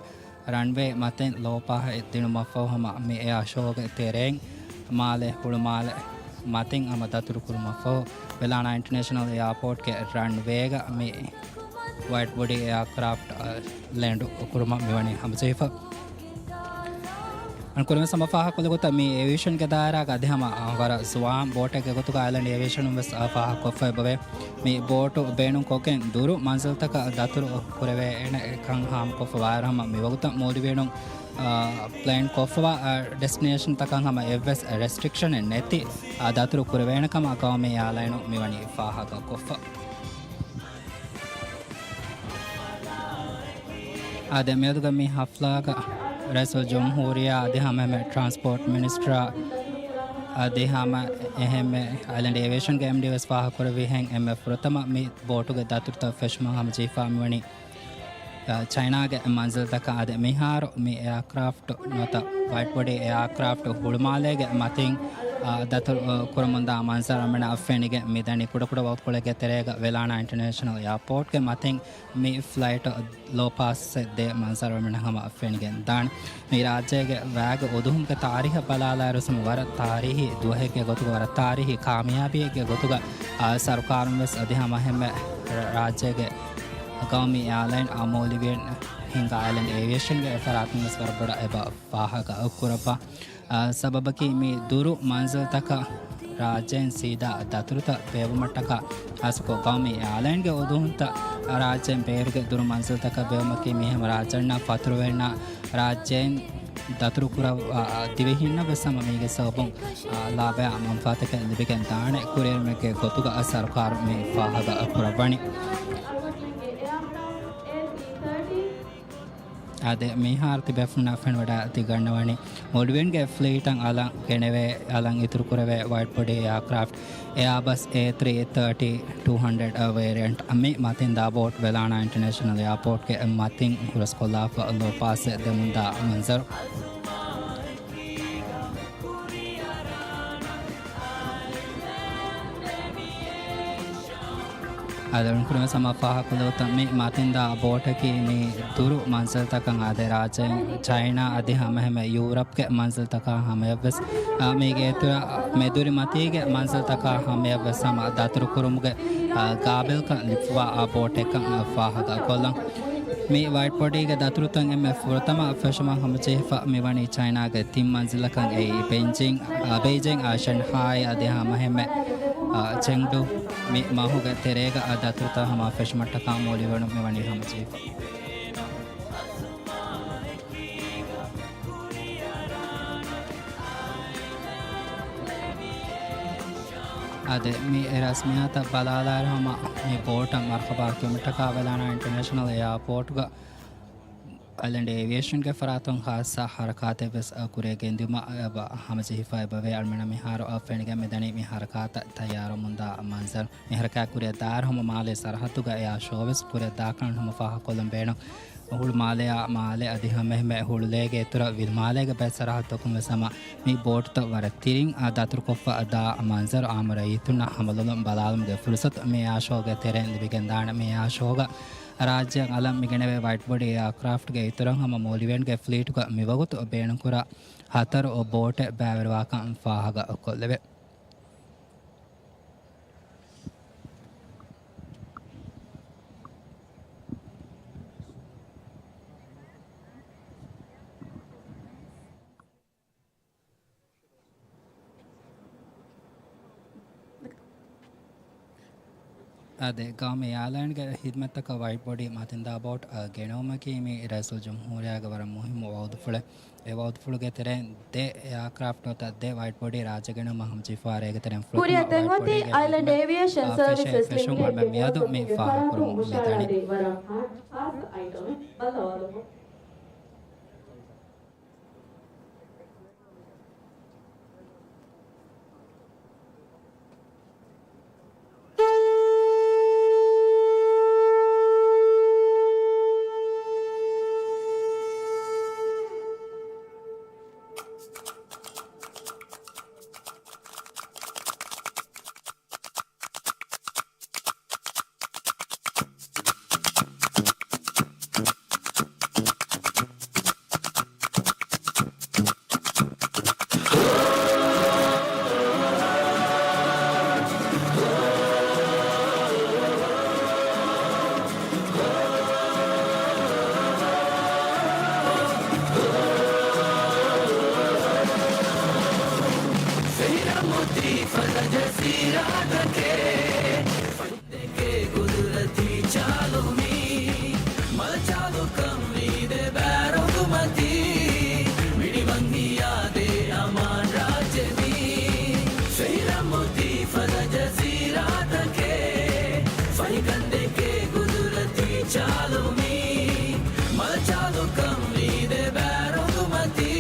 ރަންވޭ މަތިން ލޯ ޕާހެއް ދިނުމަށްފަހު ހަމަ މި އެއާ ޝޯގެ ތެރެއިން މާލެ ހުޅުމާލެ މަތިން ހަމަ ދަތުރުކުރުމަށްފަހު ވެލާނާ އިންޓަރނޭޝަނަލް އެއާޕޯޓްގެ ރަންވޭގަ މި ވައިޑް ބޮޑީ އެއާކްރާފްޓް ލޭންޑު ކުރުމަށް މިވަނީ ހަމަޖެހިފަ. އަން ކުރިން ސަމަ ފާހަގަކޮށްލި ގޮތަށް މި އޭވިއޭޝަންގެ ދާއިރާގަ އަދި ހަމަ ވަރަށް ޒުވާން ބޯޓެއްގެ ގޮތުގަ އައިލެންޑް އޭވިއޭޝަނުން ވެސް ފާހަގަކޮށްފައި އެބަވޭ. މި ބޯޓު ބޭނުންކޮށްގެން ދުރު މަންޒިލްތަކަށް ދަތުރު ކުރެވޭނެ ކަން ހާމަކޮށްފަ ވާއިރު ހަމަ މިވަގުތަށް މޫލިވެނުން، އާ، ޕްލޭން ކޮށްފަވާ، އާ، ޑެސްޓިނޭޝަންތަކަށް ހަމަ އެއްވެސް ރެސްޓްރިކްޝަނެއް ނެތި، އާ، ދަތުރު ކުރެވޭނެ ކަމަށް ގައުމީ އެއާލައިނު މިވަނީ ފާހަގަކޮށްފަ. އާދެ، މިއަދުގަ މި ހަފްލާގަ ރައީސުލްޖުމްހޫރިއްޔާ އަދި ހަމަ އެހެންމެ ޓްރާންސްޕޯޓް މިނިސްޓަރ އަދި ހަމަ އެހެންމެ އައިލެންޑް އޭވިއޭޝަންގެ އެމްޑީ ވެސް ފާހަގަކުރެއްވިހެން އެންމެ ފުރަތަމަ މި ބޯޓުގެ ދަތުރުތައް ފެށުމަށް ހަމަޖެހިފާ މިވަނީ، އަ، ޗައިނާގެ މަންޒިލްތަކަށް. އާދެ، މިހާރު މި އެއާކްރާފްޓް ނުވަތަ ވައިޑް ބޮޑީ އެއާކްރާފްޓް ހުޅުމާލޭގެ މަތިން، އާ، ދަތުރު، އާ، ކުރަމުންދާ މަންޒަރު އަންނަ އަށް ފެނިގެން މިދަނީ. ކުޑަކުޑަ ވަގުތުކޮޅެއްގެ ތެރޭގަ ވެލާނާ އިންޓަރނޭޝަނަލް އެއާޕޯޓްގެ މަތިން މި ފްލައިޓް ލޯ ޕާސްއެއް ދޭ މަންޒަރު އަންނަ ހަމަ އަށް ފެނިގެން ދާނެ. މި ރާއްޖޭގެ ވައިގެ އުދުހުމުގެ ތާރީހަށް ބަލާލާއިރު ހަމަ ވަރަށް ތާރީހީ ދުވަހެއްގެ ގޮތުގަ ވަރަށް ތާރީހީ ކާމިޔާބީއެއްގެ ގޮތުގަ، އާ، ސަރުކާރުން ވެސް އަދި ހަމަ އެހެންމެ ރާއްޖޭގެ ގައުމީ އެއާލައިން އާ މޫލިވިއެއް ހިންގާ އައިލެންޑް އޭވިއޭޝަންގެ ފަރާތުން ވެސް ވަރަށް ބޮޑަށް އެބަ ފާހަގަ ކުރައްވާ. އާ، ސަބަބަކީ މި ދުރު މަންޒިލްތަކަށް ރާއްޖޭން ސީދާ ދަތުރުތައް ބޭއްވުމަށްޓަކާ ހާއްސަކޮށް ގައުމީ އެއާލައިންގެ އުދުހުންތައް ރާއްޖޭން ބޭރުގެ ދުރު މަންޒިލްތަކަށް ބޭއްވުމަކީ މި ހަމަ ރާއްޖެންނާ ފަތުރުވެރިންނާ ރާއްޖޭން ދަތުރު ކުރައްވާ ދިވެހިންނަށް ވެސް ހަމަ މީގެ ސަބަބުން، އާ، ލާބަޔާ މަންފާތަކެއް ލިބިގެން ދާނެ ކުރިއެރުމެއްގެ ގޮތުގަ ސަރުކާރު މި ފާހަގަ ކުރައްވަނީ. އާދެ، މިހާރު ތިބޭފުޅުންނަށް ފެނިވަޑައިގަންނަވަނީ މޯލްޑިވިއަންގެ ފްލީޓަށް އަލަށް ގެނެވޭ، އަލަށް އިތުރުކުރެވޭ ވައިޑް ބޮޑީ އެއާކްރާފްޓް އެއާބަސް އޭ ތްރީ ތާޓީ ޓޫ ހަންޑްރެޑް ވޭރިއަންޓް މި މަތިން ދާ ބޯޓް ވެލާނާ އިންޓަރނޭޝަނަލް އެއާޕޯޓްގެ މަތިން ހުރަސްކޮށްލާފަ ލޯ ޕާސްއެއް ދެމުންދާ މަންޒަރު. އަދި އަޅުން ކުރިންވެސް ހަމަ ފާހަގަކޮށްލެވުތަން މި މަތިންދާ ބޯޓަކީ މި ދުރު މަންޒިލްތަކަށް އާދޭ ރާއްޖެ ޗައިނާ އަދި ހަމައެހެންމެ ޔޫރަޕްގެ މަންޒިލްތަކާ ހަމަޔަށްވެސް، އާ، މީގެ އިތުރަށް މެދުރި މަތީގެ މަންޒިލްތަކާ ހަމަޔަށްވެސް ހަމަ ދަތުރުކުރުމުގެ، އާ، ގާބިލްކަން ލިބިފައިވާ ބޯޓެއްކަން ފާހަގަކޮށްލަން. މި ވައިޓް ބޮޑީގެ ދަތުރުތައް އެންމެ ފުރަތަމަ ފެށުމަށް ހަމަޖެހިފަ މިވަނީ ޗައިނާގެ ތިން މަންޒިލަކަށް އެއީ ބެއިޖިން، އާ، ބެއިޖިން، އާ، ޝަންހާއި އަދި ހަމައެހެންމެ، އާ، ޗެންގްޑޫ. މި މަހުގެ ތެރޭގަ އާ ދަތުރުތައް ހަމަ ފެށުމަށްޓަކާ މޮޅިވަނު މިވަނީ ހަމަޖެހިފަ. އާދެ، މި ރަސްމިއްޔާތަށް ބަލާލާއިރު ހަމަ މި ބޯޓަށް މަރްޙަބާ ކިޔުމަށްޓަކާ ވެލާނާ އިންޓަރނޭޝަނަލް އެއާޕޯޓުގަ އައިލެންޑް އޭވިއޭޝަންގެ ފަރާތުން ޚާއްޞަ ހަރަކާތެއް ވެސް ކުރިއަށް ގެންދިއުމަށް އެބަ ހަމަޖެހިފައި އެބަވޭ. އަޅުމެންނަށް މިހާރު ފެނިގެން މިދަނީ މި ހަރަކާތަށް ތައްޔާރުވަމުންދާ މަންޒަރު. މި ހަރަކާތް ކުރިއަށް ދާއިރު ހަމަ މާލޭ ސަރަހައްދުގަ އެއާ ޝޯ ވެސް ކުރިއަށް ދާކަން ހަމަ ފާހަގަކޮށްލަން ބޭނުން. ހުޅު މާލެއާ މާލެ އަދި ހަމައެހެންމެ ހުޅުލޭގެ އިތުރަށް ވިލު މާލޭގެ ބައެއް ސަރަހައްދުތަކުން ވެސް ހަމަ މި ބޯޓުތައް ވަރަށް ތިރިން އާ ދަތުރުކޮށްފަ ދާ މަންޒަރު އާއްމު ރައްޔިތުންނަށް ހަމަލޮލުން ބަލާލުމުގެ ފުރުސަތު މި އެއާ ޝޯގެ ތެރެއިން ލިބިގެންދާނެ. މި އެއާ ޝޯގަ ރާއްޖެއަށް އަލަށް މިގެނެވޭ ވައިޓް ބޮޑީ އެއާކްރާފްޓްގެ އިތުރަށް ހަމަ މޮލިވިއަންގެ ފްލީޓުގަ މިވަގުތު ބޭނުންކުރާ ހަތަރު ބޯޓެއް ބައިވެރިވާކަން ފާހަގަކޮށްލެވޭ. އާދެ، ގައުމީ އެއާލައިންގެ ހިދުމަތްތަކަށް ވައިޓް ބޮޑީ މަތިންދާ ބޯޓް އަށް ގެނައުމަކީ މި ރައީސުލްޖުމްހޫރިއްޔާގެ ވަރަށް މުހިއްމު ވައުދުފުޅެއް. އެ ވައުދުފުޅުގެ ތެރެއިން ދެ އެއާކްރާފްޓް ނުވަތަ ދެ ވައިޓް ބޮޑީ ރާއްޖެ ގެނައުމަށް ހަމަޖެހިފައިވާ ރޭގެ ތެރެއިން ފުލުހަމަ ކުރިއަށް ދެން އޮތީ އައިލެންޑް އޭވިއޭޝަން ސަރވިސަސް ލިމިޓެޑްގެ ފެށުން އަޅުމެން މިއަދު މި ފާހަގަކުރަމުން މިދަނީ. ދެކޭ ގުދުރަތީ ޗާލު މީ، މަލަ ޗާލުކަން ވީ ދެ ބާރު ގުމަތީ، މިނިވަން ހިޔާދޭ އަމާން ރާއްޖެ މީ، ފެހިރަމުތީ ފަދަ ޖަޒީރާތަކޭ، ފަހިކަން ދެކޭ ގުދުރަތީ ޗާލު މީ، މަލަ ޗާލުކަން ވީ ދެ ބާރު ގުމަތީ،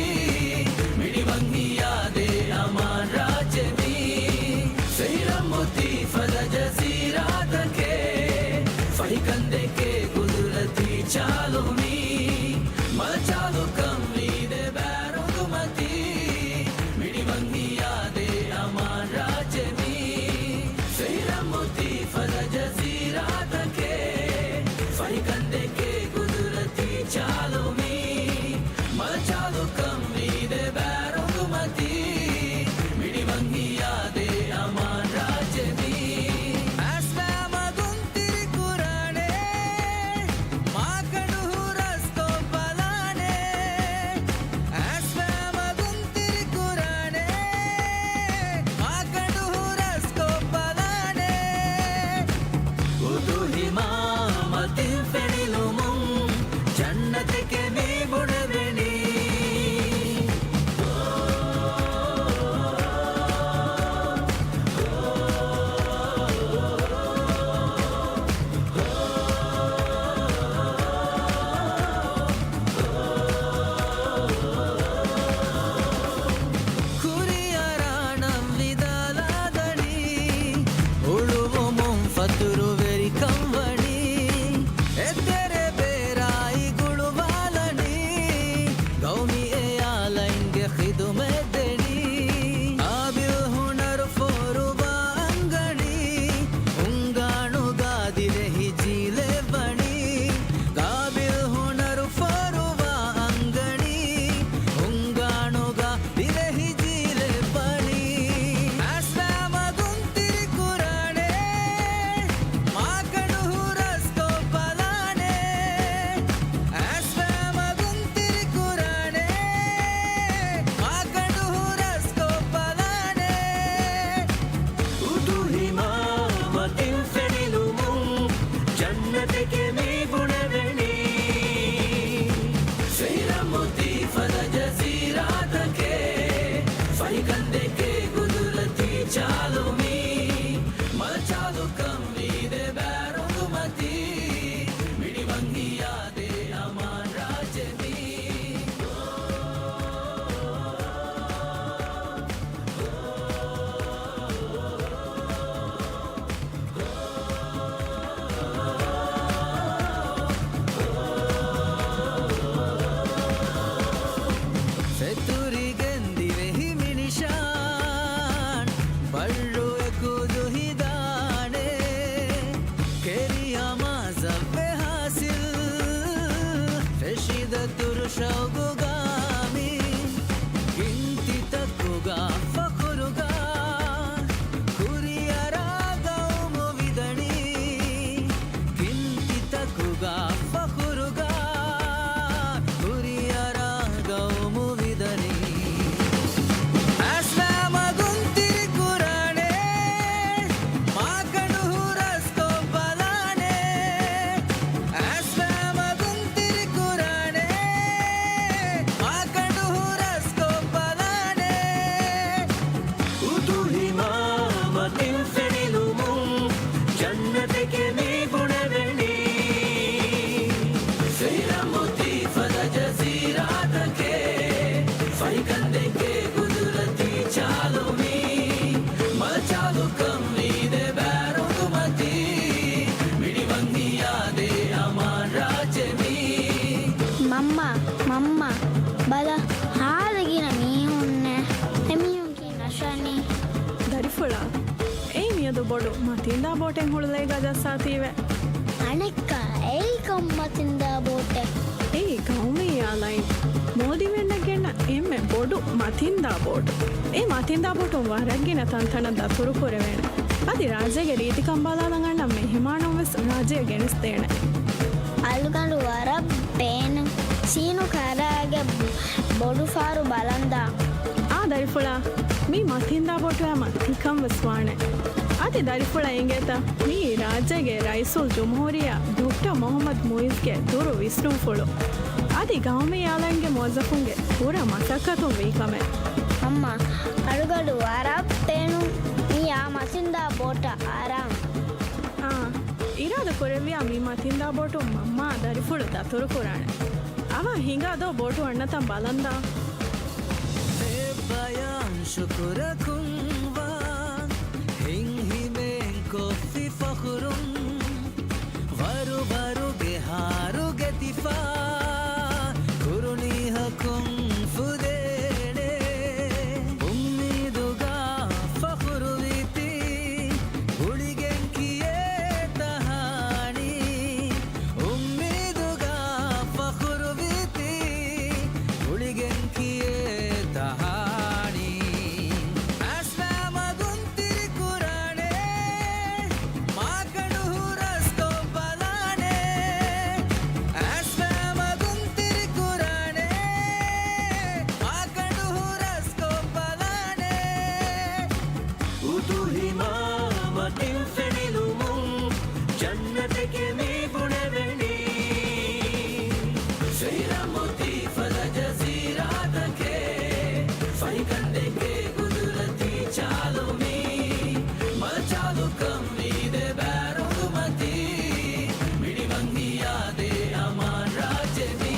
މިނިވަން ހިޔާދޭ އަމާން ރާއްޖެ މީ، ފެހިރަމުތީ ފަދަ ޝައުގުގާ މި ގިންތިތަކުގަ ފަޚުރުގަ ކުރިއަރާ ގައުމު ވިދަނީ. ގިންތިތަކުގަ ފަޚުރުގަ ކުރިއަރާ ގައުމު ވިދަނީ. އަސްވާ މަގުން ތިރިކުރާނެ، މާކަނޑު ހުރަސްކޮށް ބަލާނެ. އަސްވާ މަގުން ތިރިކުރާނެ، މާކަނޑު ހުރަސްކޮށް ބަލާނެ. އުދުހިމާ މަތިން ފެނިލުމުން، ޖަންނަތެކޭ މި ބުނެވެނީ. ފެހިރަމުތީ ފަދަ ޖަޒީރާތަކޭ، ފަހިކަންދެންގެ ގުދުރަތީ ޗާލު މީ. މަލަޗާލުކަން ވީދެ ބާރުދުމަތީ، މިނިވަން ހިޔާދޭ އަމާން ރާއްޖެ މީ. މަންމާ، މަންމާ، ބަލަ، ހާލު ގިނަ މީހުންނޭ. އެމީހުން ކިހިނެއް ނަށާނީ؟ ދަރިފުޅާ، އެއީ މިއަދު ބޮޑު މަތިންދާ ބޯޓެއް ހުޅުލައިގާ ޖައްސާތީވެ. އަނެއްކާ، އެއީ ކޮން މަތިންދާ ބޯޓެއް؟ އެއީ ގައުމީ އެއާލައިން މޯލްޑިވިއަންނަށް ގެންނަ އެންމެ ބޮޑު މަތިންދާ ބޯޓު. އެ މަތިންދާ ބޯޓުން ވަރަށް ގިނަ ތަންތަނަށް ދަތުރު ކުރެވޭނެ. އަދި ރާއްޖޭގެ ރީތިކަން ބަލާލަން އަންނަ މެހެމާނުން ވެސް ރާއްޖެއަށް ގެނެސްދޭނެ. އަޅުގަނޑު ވަރަށް ބޭނުން. ސީނު ކަރާގެ ބޮޑު ފާރު ބަލަންދާ. އާ ދަރިފުޅާ، މީ މަތިންދާ ބޯޓު ހަމަ ތިކަން ވެސް ވާނެ. އަދި ދަރިފުޅަށް އިނގޭތަ މީ ރާއްޖޭގެ ރައީސުލް ޖުމްހޫރިއްޔާ ޑޮކްޓަރ މުޙައްމަދު މުޢިއްޒުގެ ދުރު ވިސްނުންފުޅު. އަދި ގައުމީ އެއާލައިންގެ މުވައްޒަފުންގެ ކުރަ މަސައްކަތުން ވީ ކަމެއް. މަންމާ، އަޅުގަނޑު ވަރަށް ބޭނުން މިއާ މަތިންދާ ބޯޓަށް އަރާން. އާ، އިރާދަ ކުރެއްވިއްޔާ މި މަތިންދާ ބޯޓުން މަންމާ ދަރިފުޅު ދަތުރު ކުރާނެ. އަވަހަށް ހިނގާ ދޯ ބޯޓު އަންނަތަން ބަލަންދާ. އެއްބަޔަށް ޝުކުރަކުން ވާ ހިތްހިމޭން ކޮށްފި ފަޚުރުން. ވަރުވަރުގެ ހާރު ގެތިފާ ކުރުނީހަކުން ފުދޭނެ. އުއްމީދުގަ ފަޚުރުވީތީ ގުޅިގެން ކިޔޭ ތަހާނީ. އުއްމީދުގަ ފަޚުރުވީތީ ގުޅިގެން ކިޔޭ ތަހާނީ. އަސްވާ މަގުން ތިރިކުރާނެ، މާކަނޑު ހުރަސްކޮށް ބަލާނެ. އަސްވާ މަގުން ތިރިކުރާނެ، މާކަނޑު ހުރަސްކޮށް ބަލާނެ. އުދުހިމާ މަތިން ފެނިލުމުން، ޖަންނަތެކޭ މި ބުނެވެނީ. ފެހިރަމުތީ ފަދަ ޖަޒީރާތަކޭ، ފަހިކަންދެންގެ ގުދުރަތީ ޗާލު މީ. މަލަޗާލުކަން ވީދެ ބާރުދުމަތީ، މިނިވަން ހިޔާދޭ އަމާން ރާއްޖެ މީ.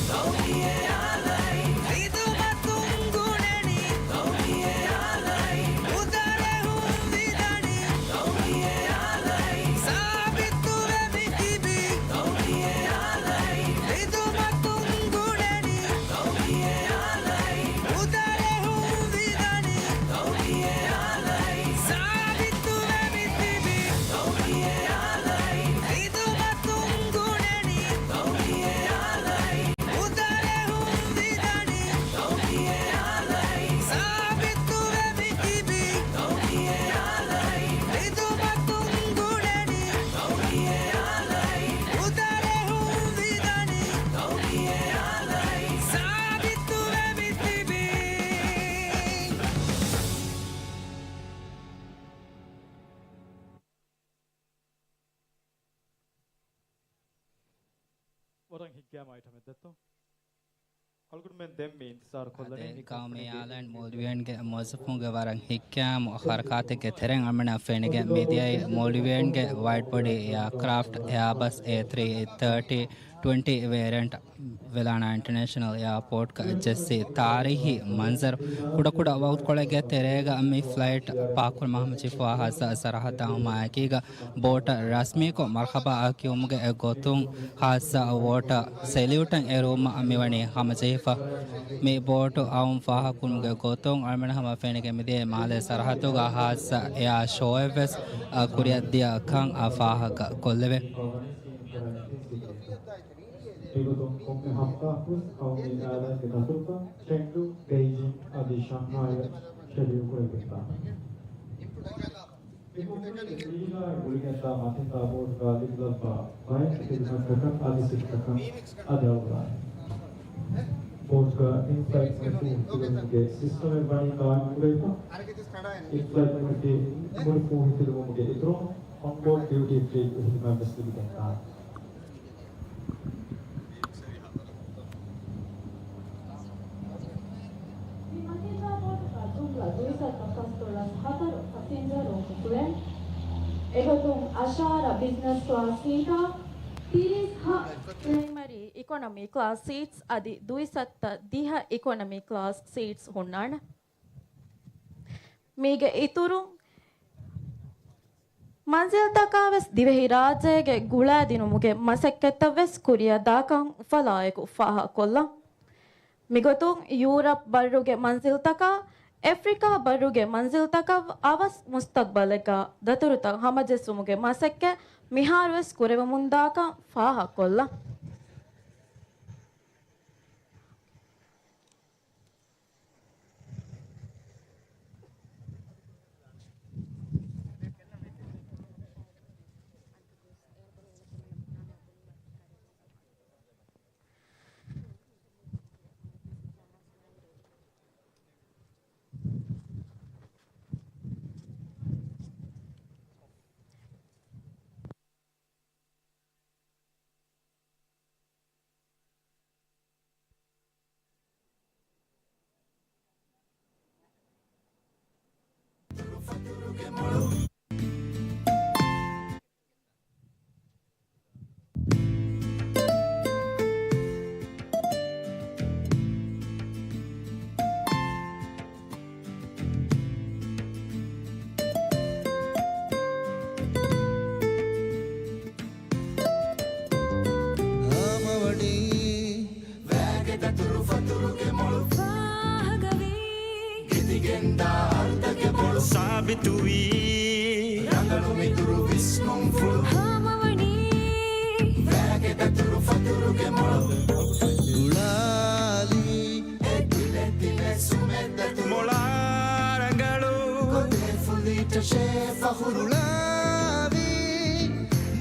ގައުމީ އެއާލައިން ޚިދުމަތުން ގުނެނީ. ގައުމީ އެއާލައިން މުދަރެހުން ވިދަނީ. ގައުމީ އެއާލައިން ސާބިތުވެ މި ތިބީ. ގައުމީ އެއާލައިން ޚިދުމަތުން ގުނެނީ. ގައުމީ އެއާލައިން މުދަރެހުން ވިދަނީ. ގައުމީ އެއާލައިން ސާބިތުވެ މި ތިބީ. ގައުމީ އެއާލައިން ޚިދުމަތުން ގުނެނީ. ގައުމީ އެއާލައިން މުދަރެހުން ވިދަނީ. ގައުމީ އެއާލައިން ސާބިތުވެ މި ތިބީ. ގައުމީ އެއާލައިން ޚިދުމަތުން ގުނެނީ. ގައުމީ އެއާލައިން މުދަރެހުން ވިދަނީ. ގައުމީ އެއާލައިން ސާބިތުވެ މި ތިބީ. ވަރަށް ހިތްގައިމު އައިޓަމެއް ދެއްތޯ؟ އަޅުގަނޑުމެން ދެން މި އިންތިޒާރު ކޮށްލަނީ މި ގައުމީ ކޮމްޕެނީގެ އާލަން މޯލްޑިވިއަންގެ މުވައްޒަފުންގެ ވަރަށް ހިތްގައިމު ހަރަކާތެއްގެ ތެރެއިން އަޅުގަނޑަށް ފެނިގެން މިދިޔައީ މޯލްޑިވިއަންގެ ވައިޑް ބޮޑީ އެއާކްރާފްޓް އެއާބަސް އޭ ތްރީ ތާޓީ ޓްވެންޓީ ވޭރިއަންޓް ވެލާނާ އިންޓަރނޭޝަނަލް އެއާޕޯޓްގަ ޖެއްސި ތާރީހީ މަންޒަރު. ކުޑަކުޑަ ވަގުތުކޮޅެއްގެ ތެރޭގަ މި ފްލައިޓް ޕާކުކުރުމަށް ހަމަޖެހިފައިވާ ހާއްސަ ސަރަހައްދާ ހަމައެކީގަ ބޯޓަށް ރަސްމީކޮށް މަރްހަބާ ކިޔުމުގެ ގޮތުން ހާއްސަ ވޯޓަރ ސެލިއުޓެއް އެރުވުމަށް މިވަނީ ހަމަޖެހިފަ. މި ބޯޓު އައުން ފާހަގަކުރުމުގެ ގޮތުން އަޅުގަނޑަށް ހަމަ ފެނިގެން މިދިޔައީ މާލޭ ސަރަހައްދުގަ ހާއްސަ އެއާ ޝޯއެއްވެސް ކުރިއަށްދިޔަ ކަން ފާހަގަ ކޮށްލެވޭ. މިގޮތުން ކޮންމެ ހަފްތާއަކުވެސް ޤައުމީ އާލާތްގެ ދަތުރުތައް ޗެންޑޫ، ބެއިޖިން އަދި ޝަންހާއިއަށް ޝެޑިއުލް ކުރެވިގެންދާނެ. މިކުރީ ވީޒާއިން ގުޅިގެންދާ މަތިންދާ ބޯޓުގަ ލިބިލައްވާ ބައެއް ޚިދުމަތްތަކަށް އަދި ސިޓްތަކަށް އަދި އައުލާނެ. ބޯޓުގަ އިންފްލައިޓް މުޅި ފޫހިފިލުވުމުގެ ސިސްޓަމެއް ވަނީ ގާއިމް ކުރެވިފަ. އިންފްލައިޓް މުޅި ފޫހިފިލުވުމުގެ އިތުރުން އޮންބޯޑް ޑިއުޓީ ފްރީ ޚިދުމަތް ވެސް ލިބިގެންދާނެ. މި މަތިންދާ ބޯޓުގަ ޖުމްލަ ދުއިސައްތަ ފަސްދޮޅަސް ހަތަރު ފަސިންޖަރުން އުފުލެން. އެގޮތުން އަށާރަ ބިޒްނަސް ކްލާސް ސީޓާ، ތިރީސް ހަ ޕްރައިމަރީ އިކޮނޮމީ ކްލާސް ސީޓްސް އަދި ދުއިސައްތަ ދިހަ އިކޮނޮމީ ކްލާސް ސީޓްސް ހުންނާނެ. މީގެ އިތުރުން މަންޒިލްތަކާވެސް ދިވެހިރާއްޖޭގެ ގުޅައިދިނުމުގެ މަސައްކަތްތައްވެސް ކުރިއަށް ދާކަން އުފަލާއެކު ފާހަގަކޮށްލަން. މިގޮތުން ޔޫރަޕް ބައްރުގެ މަންޒިލްތަކާ، އެފްރިކާ ބައްރުގެ މަންޒިލްތަކަށް އަވަސް މުސްތަގްބަލެއްގަ ދަތުރުތައް ހަމަޖެއްސުމުގެ މަސައްކަތް މިހާރުވެސް ކުރެވެމުންދާކަން ފާހަގަކޮށްލަން. ހާމަވަނީ ވައިގެ ދަތުރު ފަތުރުގެ މޮޅު ފާހަގަވީ. ގެދިގެންދާ އަރުތަކެއް ބޮޑު ސާބިތުވީ. ރަނގަޅު މިތުރު ވިސްނުންފުޅު ހާމަވަނީ ވައިގެ ދަތުރު ފަތުރުގެ މޮޅު. ގުޅާލީ އެ ތިލެ ތިލެ ސުމެއް ދަތުރު. މޮޅާ ރަނގަޅު ގޮތެއް ފުލީޓަށޭ ފަޚުރު. ގުޅާވީ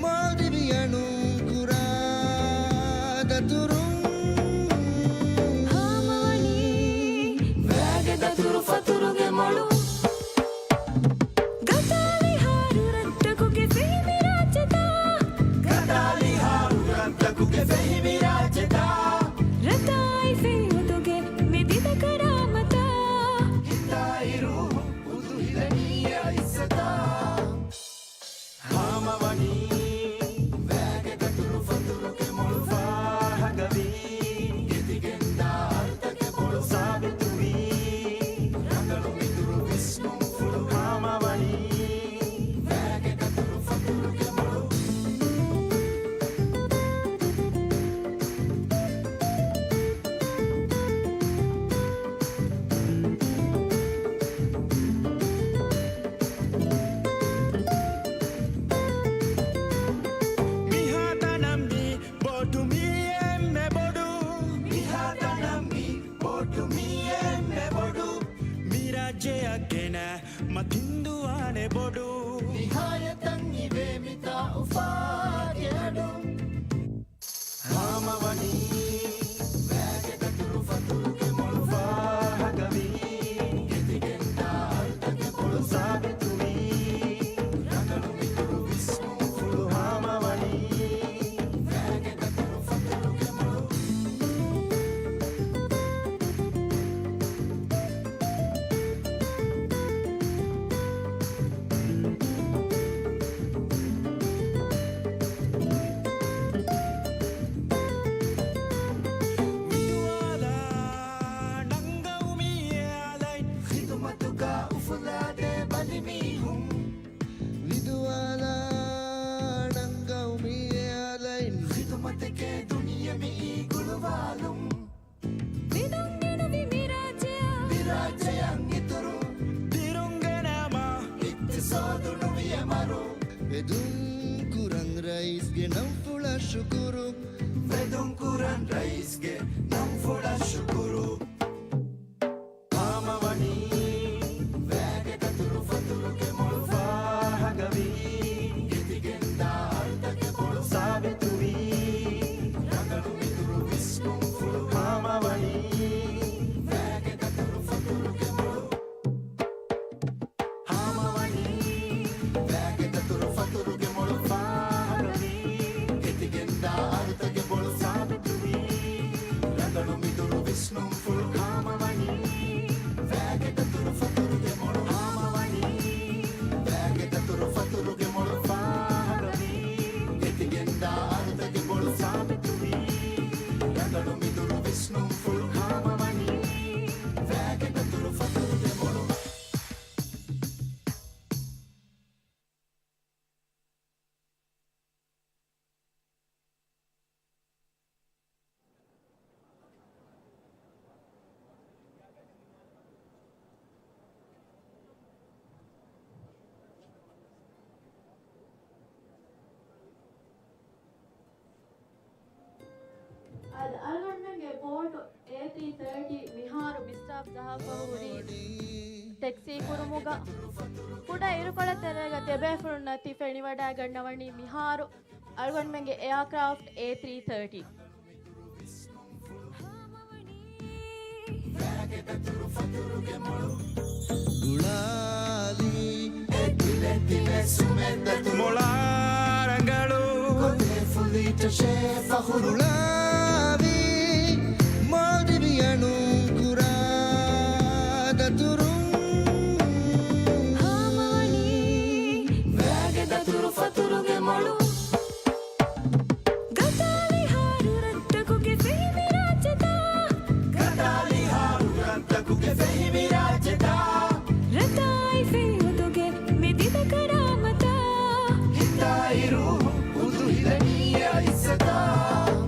މޯލްޑިވިއަނުން ކުރާ ދަތުރުން. ހާމަވަނީ ވައިގެ ދަތުރު ފަތުރުގެ މޮޅު. ގަދައަލި ހާރު ރަށްތަކުގެ ފެހި މި ރާއްޖެތައް. ގަދައަލި ހާރު ރަށްތަކުގެ ފެހި މި ރާއްޖެތައް. ރަތާއި ފެހި ހުދުގެ މި ދިދަ ކަރާމަތަށް. ހިތާއި ރޫހު ހުދު ހިލަނީ އެ އިއްޒަތަށް. ހާމަވަނީ ވައިގެ ދަތުރު ފަތުރުގެ މޮޅު ފާހަގަވީ. ގެދިގެންދާ އަރުތަކެއް ބޮޑު ސާބިތުވީ. ރަނގަޅު މިތުރު ވިސްނުންފުޅު ހާމަވަނީ ވައިގެ ދަތުރު ފަތުރުގެ މޮޅު. މިހާތަނަށް މި ބޯޓު މީ އެންމެ ބޮޑު. މިހާތަނަށް މި ބޯޓު މީ އެންމެ ބޮޑު. މި ރާއްޖެއަށް ގެނައި މަތިން ދުވާނެ ބޮޑު. ނިހާޔަތަށް އިވޭ މިތާ އުފާގެ އަޑު. ހާމަވަނީ ވައިގެ ދަތުރު ފަތުރުގެ މޮޅު ފާހަގަވީ. ގެދިގެންދާ އަރުތަކެއް ބޮޑު ސާބިތުވީ. ރަނގަޅު މިތުރު ވިސްނުންފުޅު ހާމަވަނީ ވައިގެ ދަތުރު ފަތުރުގެ މޮޅު. މިދުވާލާ ނަންގައުމީ އެއާލައިން. ޚިދުމަތުގަ އުފުލާދޭ ބަލި މީހުން. މިދުވާލާ ނަންގައުމީ އެއާލައިން. ޚިދުމަތެކޭ ދުނިޔެ މިއީ ގުޅުވާލުން. ވިދުން ގެނުވި މި ރާއްޖެއަށް. މި ރާއްޖެއަށް އިތުރު. ދިރުންގެ ނަމަ. އިޤްތިޞާދު ނުވިޔަ މަރު. ވެދުން ކުރަން ރައީސްގެ ނަންފުޅަށް ޝުކުރު. ވެދުން ކުރަން ރައީސްގެ ނަންފުޅަށް ޝުކުރު. ހާމަވަނީ ވައިގެ ދަތުރު ފަތުރުގެ މޮޅު ފާހަގަވީ. ގެތިގެންދާ އަރުތަކެއް ބޮޑު ސާބިތުވީ. ރަނގަޅު މިދުރު ވިސްނުންފުޅު ހާމަވަނީ ވައިގެ ދަތުރު ފަތުރުގެ މޮޅު. ހާމަވަނީ ވައިގެ ދަތުރު ފަތުރުގެ މޮޅު ފާހަގަވީ. ގެތިގެންދާ އަރުތަކެއް ބޮޑު ސާބިތުވީ. ރަނގަޅު މިދުރު ވިސްނުންފުޅު ހާމަވަނީ ވައިގެ ދަތުރު ފަތުރުގެ މޮޅު. ހާމަވަނީ ވައިގެ ދަތުރު ފަތުރުގެ މޮޅު ފާހަގަވީ. ގެތިގެންދާ އަރުތަކެއް ބޮޑު ސާބިތުވީ. ރަނގަޅު މިދުރު ވިސްނުންފުޅު ހާމަވަނީ ވައިގެ ދަތުރު ފަތުރުގެ މޮޅު. އަދި އަޅުގަނޑުމެންގެ ބޯޓު އޭ ތްރީ ތާޓީ މިހާރު ބިސްޓާޕް ޖަހާފަ ހުރީ ޓެކްސީ ކުރުމުގަ. ކުޑަ އިރުކޮޅެއް ތެރޭގަ ތިބޭފުޅުންނަށް ތި ފެނިވަޑައިގަންނަވަނީ މިހާރު އަޅުގަނޑުމެންގެ އެއާކްރާފްޓް އޭ ތްރީ ތާޓީ. ގުޅާލީ އެ ތިލެ ތިލެ ސުމެއް ދަތުރު. މޮޅާ ރަނގަޅު ގޮތެއް ފުލީޓަށޭ ފަޚުރު. ގުޅާވީ މޯލްޑިވިއަނުން ކުރާ ދަތުރުން. ހާމަވަނީ ވައިގެ ދަތުރު ފަތުރުގެ މޮޅު. ގަދާލިހާރު ރަށްތަކުގެ ފެހި މި ރާއްޖެތައް. ގަދާލިހާރު ރަށްތަކުގެ ފެހި މި ރާއްޖެތައް. ރަތާއި ފެހި އުދުގެ މި ދިދަ ކަރާމަތަށް. ހިތާއި ރޫހު އުދު ހިލަނީ އެ އިއްޒަތަށް.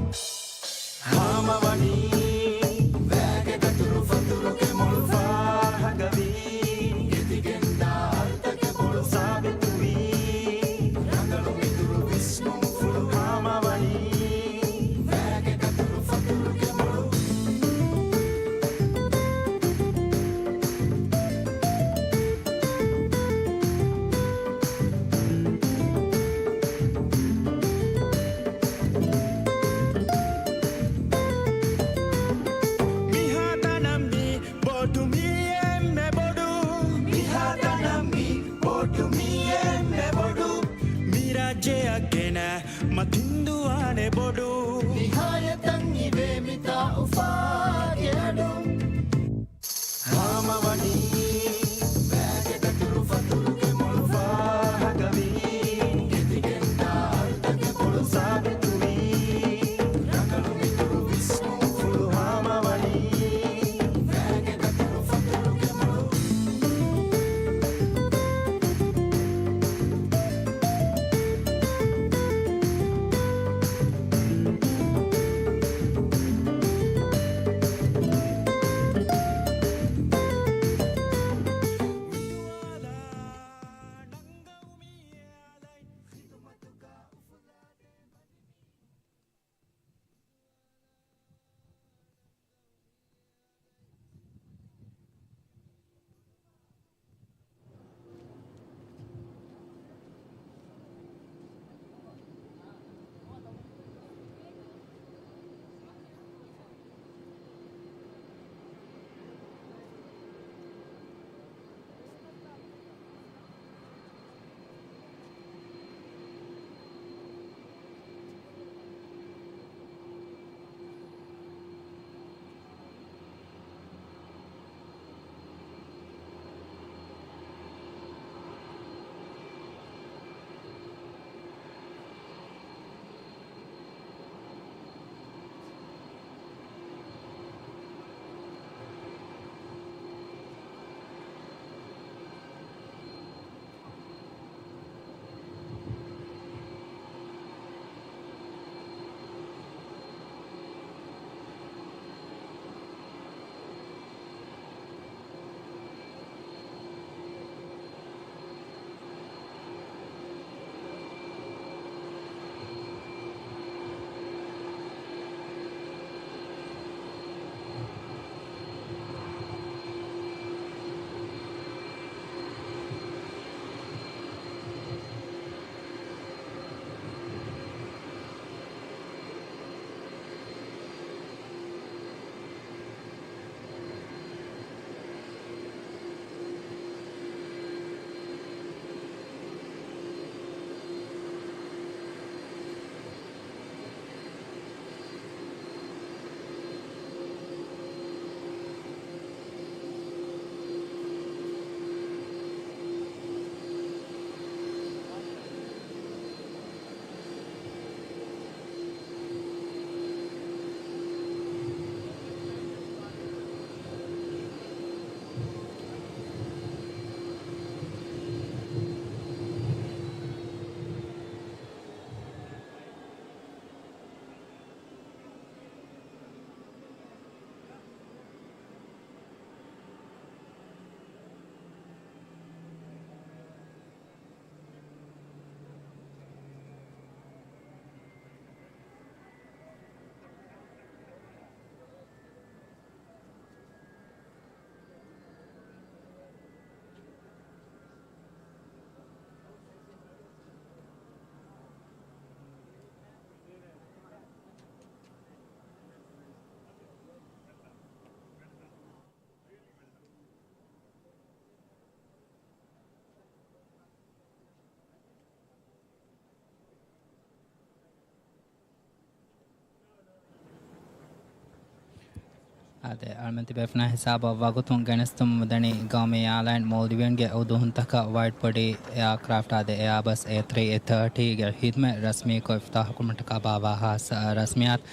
އާދެ، އަޅުމެން ތިބޭފުޅުންނާ ހިސާބަށް ވަގުތުން ގެނެސްދިނުމަށް މިދަނީ ގައުމީ އެއާލައިން މޯލްޑިވިއަންގެ އުދުހުންތަކަށް ވައިޑް ބޮޑީ އެއާކްރާފްޓް އާދެ، އެއާބަސް އޭ ތްރީ އޭ ތާޓީގެ ހިދުމަތް ރަސްމީކޮށް އިފްތިތާޙުކުރުމަށްޓަކާ ބާއްވާ ހާއްސަ ރަސްމިއްޔާތު.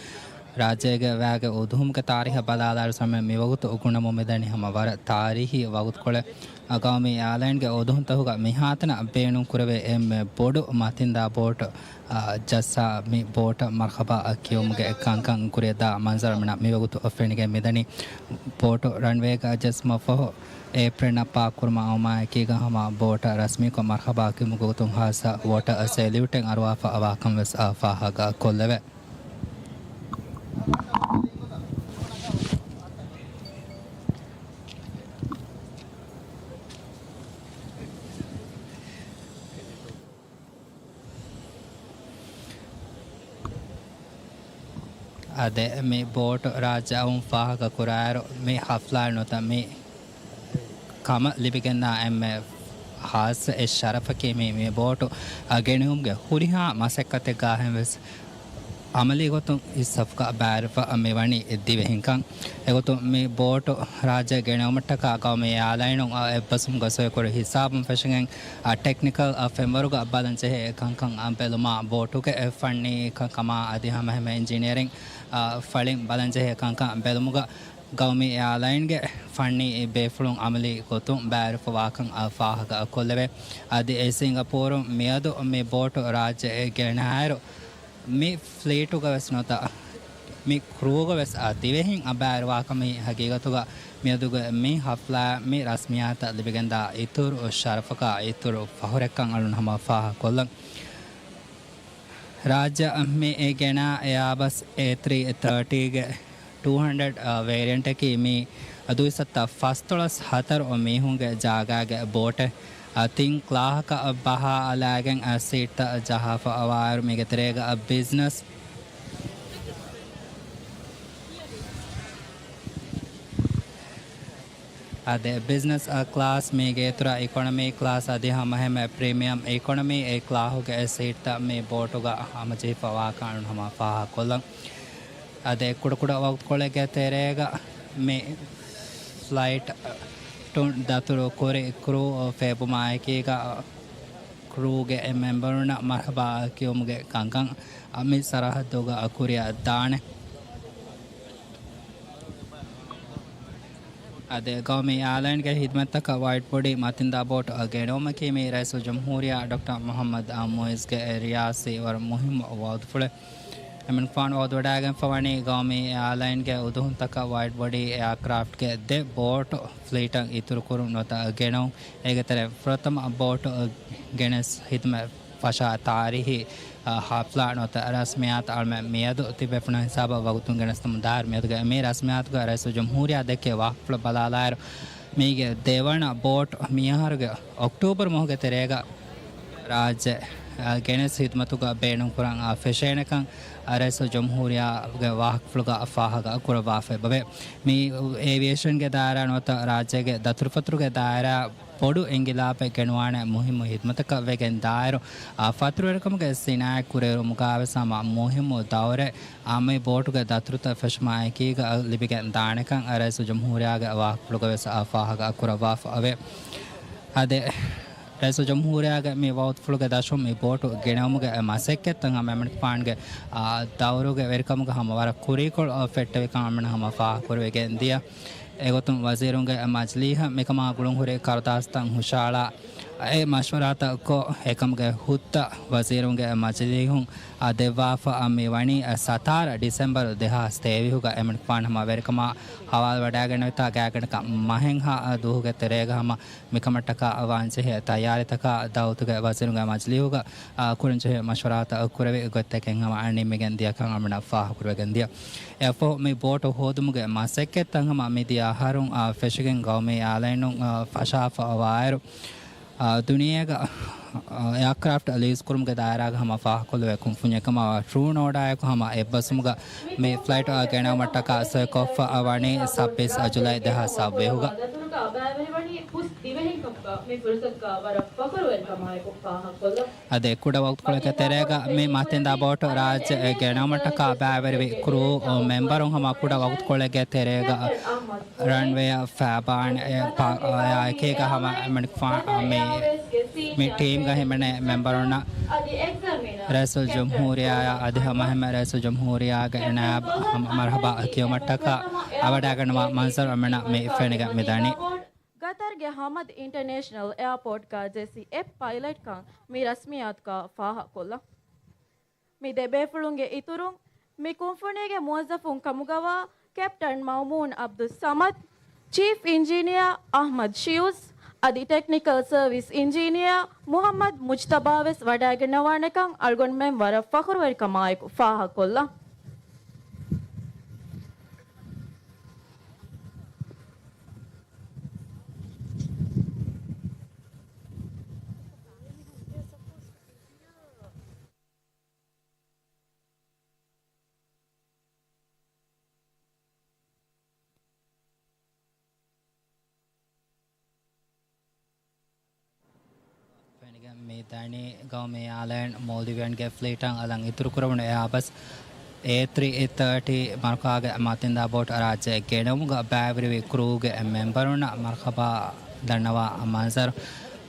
ރާއްޖޭގެ ވައިގެ އުދުހުމުގެ ތާރީހަށް ބަލާލާއިރު ސަމެ މިވަގުތު އުކުންނަމުން މިދަނީ ހަމަ ވަރަށް ތާރީހީ ވަގުތުކޮޅެއް. ގައުމީ އެއާލައިންގެ އުދުހުންތަކުގަ މިހާތަނަށް ބޭނުން ކުރެވޭ އެންމެ ބޮޑު މަތިންދާ ބޯޓު، އާ، ޖައްސާ މި ބޯޓަށް މަރްޙަބާ ކިޔުމުގެ ކަންކަން ކުރިއަށްދާ މަންޒަރު މިނަ މިވަގުތު ފެނިގެން މިދަނީ. ބޯޓު ރަންވޭގަ ޖެއްސުމަށްފަހު އޭޕްރެންއަށް ޕާކް ކުރުމަށް އައުމާއެކީގަ ހަމަ ބޯޓަށް ރަސްމީކޮށް މަރްޙަބާ ކިޔުމުގެ ގޮތުން ހާއްސަ ވޯޓަރ ސެލިއުޓެއް އަރުވާފަ އަވާކަން ވެސް ފާހަގަ ކޮށްލެވޭ. އާދެ، މި ބޯޓު ރާއްޖެއަށް އައުން ފާހަގަ ކުރާއިރު، މި ޙަފްލާ ނުވަތަ މި ކަމަށް ލިބިގެންދާ އެންމެ ހާއްސަ އެއް ޝަރަފަކީ މި، މި ބޯޓު އަށް ގެނެވުމުގެ ހުރިހާ މަސައްކަތެއްގާހެން ވެސް އަމަލީ ގޮތުން އިސް ސަފުގަ ބައިވެރިވެފަ މިވަނީ ދިވެހިންކަން. އެގޮތުން މި ބޯޓު ރާއްޖެ ގެނެވުމަށްޓަކާ ގައުމީ އެއާލައިނުން އެއްބަސްވުމުގަ ސޮއިކުރި ހިސާބުން ފެށިގެން، އަ، ޓެކްނިކަލް، އަ، ފެންވަރުގަ ބަލަންޖެހޭ ކަންކަން، އަ، ބެލުމާ، ބޯޓުގެ ފަންނީ ކަންކަމާ އަދި ހަމައެހެންމެ އިންޖިނިއަރިން، އަ، ފަޅިން ބަލަންޖެހޭ ކަންކަން ބެލުމުގަ ގައުމީ އެއާލައިންގެ ފަންނީ ބޭފުޅުން އަމަލީ ގޮތުން ބައިވެރިވެފަ ވާކަން، އަ، ފާހަގަ ކޮށްލެވޭ. އަދި އެ ސިންގަޕޫރުން މިއަދު މި ބޯޓު ރާއްޖެ ގެނައިރު، މި ފްލީޓުގަ ވެސް ނުވަތަ މި ކްރޫގަ ވެސް އާ ދިވެހިން އަ ބައިވެރިވާކަމީ ހަގީގަތުގަ މިއަދުގެ މި ހަފްލާ މި ރަސްމިއްޔާތަށް ލިބިގެންދާ އިތުރު ޝަރަފަކާ އިތުރު ފަހުރެއްކަން އަޅުން ހަމަ ފާހަގަކޮށްލަން. ރާއްޖެ މި ގެނާ އެއާބަސް އޭ ތްރީ އޭ ތާޓީގެ ޓޫ ހަންޑްރެޑް، އާ، ވޭރިއަންޓަކީ މި ދުއިސައްތަ ފަސްދޮޅަސް ހަތަރު މީހުންގެ ޖާގާގެ ބޯޓެއް. އާ، ތިން ކްލާހަކަށް ބަހާލާގެން، އާ، ސީޓްތައް ޖަހާފަ އަވާއިރު މީގެ ތެރޭގަ، އާ، ބިޒްނަސް އާދެ، ބިޒްނަސް، އާ، ކްލާސް މީގެ އިތުރަށް އިކޮނޮމީ ކްލާސް އަދި ހަމައެހެންމެ ޕްރީމިއަމް އިކޮނޮމީ އެ ކްލާހުގެ އެ ސީޓްތައް މި ބޯޓުގަ ހަމަޖެހިފަ ވާކަން އަޅުން ހަމަ ފާހަގަކޮށްލަން. އާދެ، ކުޑަކުޑަ ވަގުތުކޮޅެއްގެ ތެރޭގަ މި ފްލައިޓުން ދަތުރު ކުރި ކްރޫ ފޭބުމާއެކީގަ ކްރޫގެ އެ މެމްބަރުންނަށް މަރްޙަބާ ކިޔުމުގެ ކަންކަން މި ސަރަހައްދުގަ ކުރިއަށް ދާނެ. އާދެ، ގައުމީ އެއާލައިންގެ ހިދުމަތްތަކަށް ވައިޑް ބޮޑީ މަތިންދާ ބޯޓު ގެނައުމަކީ މި ރައީސުލްޖުމްހޫރިއްޔާ ޑޮކްޓަރ މުޙައްމަދު މުޢިއްޒުގެ ރިޔާސީ ވަރަށް މުހިއްމު ވަޢުދުފުޅެއް. އެމަނިކުފާނު ވަޢުދުވެވަޑައިގެންފަވަނީ ގައުމީ އެއާލައިންގެ އުދުހުންތަކަށް ވައިޑް ބޮޑީ އެއާކްރާފްޓްގެ ދެ ބޯޓު ފްލީޓަށް އިތުރުކުރުން ނުވަތަ ގެނައުން. އޭގެ ތެރެއިން ފުރަތަމަ ބޯޓު ގެނެސް ހިދުމަތް ފަށާ ތާރީހީ، އަ، ހަފްލާ ނުވަތަ ރަސްމިއްޔާތު އަޅުމެން މިއަދު ތިބޭފުޅުން ހިސާބަށް ވަގުތުން ގެނެސްދެމުން ދާއިރު މިއަދުގެ މި ރަސްމިއްޔާތުގަ ރައީސުލްޖުމްހޫރިއްޔާ ދެއްކޭ ވާހަކަފުޅަށް ބަލާލާއިރު، މީގެ ދެވަނަ ބޯޓު މިއަހަރުގެ އޮކްޓޫބަރު މަހުގެ ތެރޭގަ ރާއްޖެ، އަ، ގެނެސް ހިދުމަތުގަ ބޭނުންކުރަން، އަ، ފެށޭނެކަން، އަ، ރައީސުލްޖުމްހޫރިއްޔާގެ ވާހަކަފުޅުގަ ފާހަގަ ކުރައްވާފައި އެބަވޭ. މި އޭވިއޭޝަންގެ ދާއިރާ ނުވަތަ ރާއްޖޭގެ ދަތުރުފަތުރުގެ ދާއިރާ ބޮޑު އެނގިލާބެއް ގެނުވާނެ މުހިއްމު ހިދުމަތަކަށް ވެގެން ދާއިރު، އާ، ފަތުރުވެރިކަމުގެ ސިނާއަތް ކުރިއެރުމުގަވެސް ހަމަ މުހިއްމު ދައުރެއް، އާ، މި ބޯޓުގެ ދަތުރުތައް ފެށުމާއެކީގަ ލިބިގެން ދާނެކަން ރައީސުލްޖުމްހޫރިއްޔާގެ ވާހަކަފުޅުގަވެސް އާ ފާހަގަ ކުރައްވާފަ އެވެ. އާދެ، ރައީސުލްޖުމްހޫރިއްޔާގެ މި ވަޢުދުފުޅުގެ ދަށުން މި ބޯޓު ގެނައުމުގެ މަސައްކަތްތައް ހަމަ އެމަނިކުފާނުގެ، އާ، ދައުރުގެ ވެރިކަމުގަ ހަމަ ވަރަށް ކުރީކޮޅު ފެއްޓެވިކަން އަޅުމެން ހަމަ ފާހަގަކުރެވިގެން ދިޔަ. އެގޮތުން ވަޒީރުންގެ މަޖިލީހަށް މިކަމާ ގުޅުންހުރި ކަރުދާސްތައް ހުށައަޅާ، އެ މަޝްވަރާތައް ކޮށް، އެކަމުގެ ހުއްދަ ވަޒީރުންގެ މަޖިލީހުން އާ ދެއްވާފަ މި ވަނީ އާ ސަތާރަ ޑިސެމްބަރު ދެހާސް ތޭވީހުގަ އެމަނިކުފާނު ހަމަ ވެރިކަމާ ހަވާލުވެވަޑައިގަނެވިތާ ގާތްގަނޑަކަށް މަހެއްހާ ދުވަހުގެ ތެރޭގަ ހަމަ މިކަމަށްޓަކާ ވާންޖެހޭ ތައްޔާރީތަކާ ދައުލަތުގެ ވަޒީރުންގެ މަޖިލީހުގަ އާ ކުރަންޖެހޭ މަޝްވަރާތައް ކުރެވި ގޮތްތަކެއް ހަމަ ނިންމިގެން ދިޔަކަން އަޅުމެންނަށް ފާހަގަކުރެވިގެން ދިޔަ. އެއަށްފަހު މި ބޯޓު ހޯދުމުގެ މަސައްކަތްތައް ހަމަ މިދިޔަ އަހަރުން އާ ފެށިގެން ގައުމީ އެއާލައިނުން އާ ފަށާފަ އަވާއިރު، އާ، ދުނިޔޭގަ، އާ، އެއާކްރާފްޓް ލީސް ކުރުމުގެ ދާއިރާގަ ހަމަ ފާހަގަކޮށްލެވޭ ކުންފުންޏެއް ކަމަށް ޓްރޫނޯޑާއެކު ހަމަ އެއްބަސްވުމުގަ މި ފްލައިޓު އާ ގެނައުމަށްޓަކާ ސޮއިކޮށްފަ ވަނީ ސައްބީސް ޖުލައި ދެހާސް ސައްބީސް ހުގަ. ބައިވެރިވަނީ ހުސް ދިވެހިން ކަމުގަ މި ފުރުސަތުގަ ވަރަށް ފަޚުރުވެރިކަމާއެކު ފާހަގަކޮށްލަން. އަދި ކުޑަ ވަގުތުކޮޅެއްގެ ތެރޭގަ މި މަތިންދާ ބޯޓު ރާއްޖެ ގެނައުމަށްޓަކާ ބައިވެރިވި ކްރޫ މެމްބަރުން ހަމަ ކުޑަ ވަގުތުކޮޅެއްގެ ތެރޭގަ ރަންވޭއަށް ފައިބާން އެކީގަ ހަމަ މި ޓީމްގަ ހިމެނޭ މެމްބަރުންނަށް ރައީސުލްޖުމްހޫރިއްޔާއާ އަދި ހަމަ ހިމެނޭ ރައީސުލްޖުމްހޫރިއްޔާގެ ނައިބު ހަމަ މަރުހަބާ ކިޔުމަށްޓަކާ އަވަޑައިގަންނަވާ މަންޒަރު މިނަ މި ފެނިގެން މިދަނީ. ގަތަރުގެ ހަމަދު އިންޓަރނޭޝަނަލް އެއާޕޯޓްގަ ޖެސީ އެފް ޕައިލަޓްކަން މި ރަސްމިއްޔާތުގަ ފާހަގަކޮށްލަން. މި ދެ ބޭފުޅުންގެ އިތުރުން، މި ކުންފުނީގެ މުވައްޒަފުން ކަމުގަވާ ކެޕްޓަން މައުމޫން އަބްދުއްސަމަދު، ޗީފް އިންޖީނިއަރ އަޙްމަދު ޝިޔޫޒް އަދި ޓެކްނިކަލް ސަރވިސް އިންޖީނިއަރ މުޙައްމަދު މުޖްތަބާވެސް ވަޑައިގަންނަވާނެކަން އަޅުގަނޑުމެން ވަރަށް ފަޚުރުވެރިކަމާއެކު ފާހަގަކޮށްލަން. ފެނިގެން މި ދަނީ ގައުމީ އެއާލައިން މޯލްޑިވިއަންގެ ފްލީޓަށް އަލަށް އިތުރުކުރެވުނު އެއާބަސް އޭ ތްރީ ތާޓީ މަރުކާގެ މަތިންދާ ބޯޓު ރާއްޖެ ގެނައުމުގަ ބައިވެރިވި ކްރޫގެ މެމްބަރުންނަށް މަރުހަބާ ދަންނަވާ މަންޒަރު.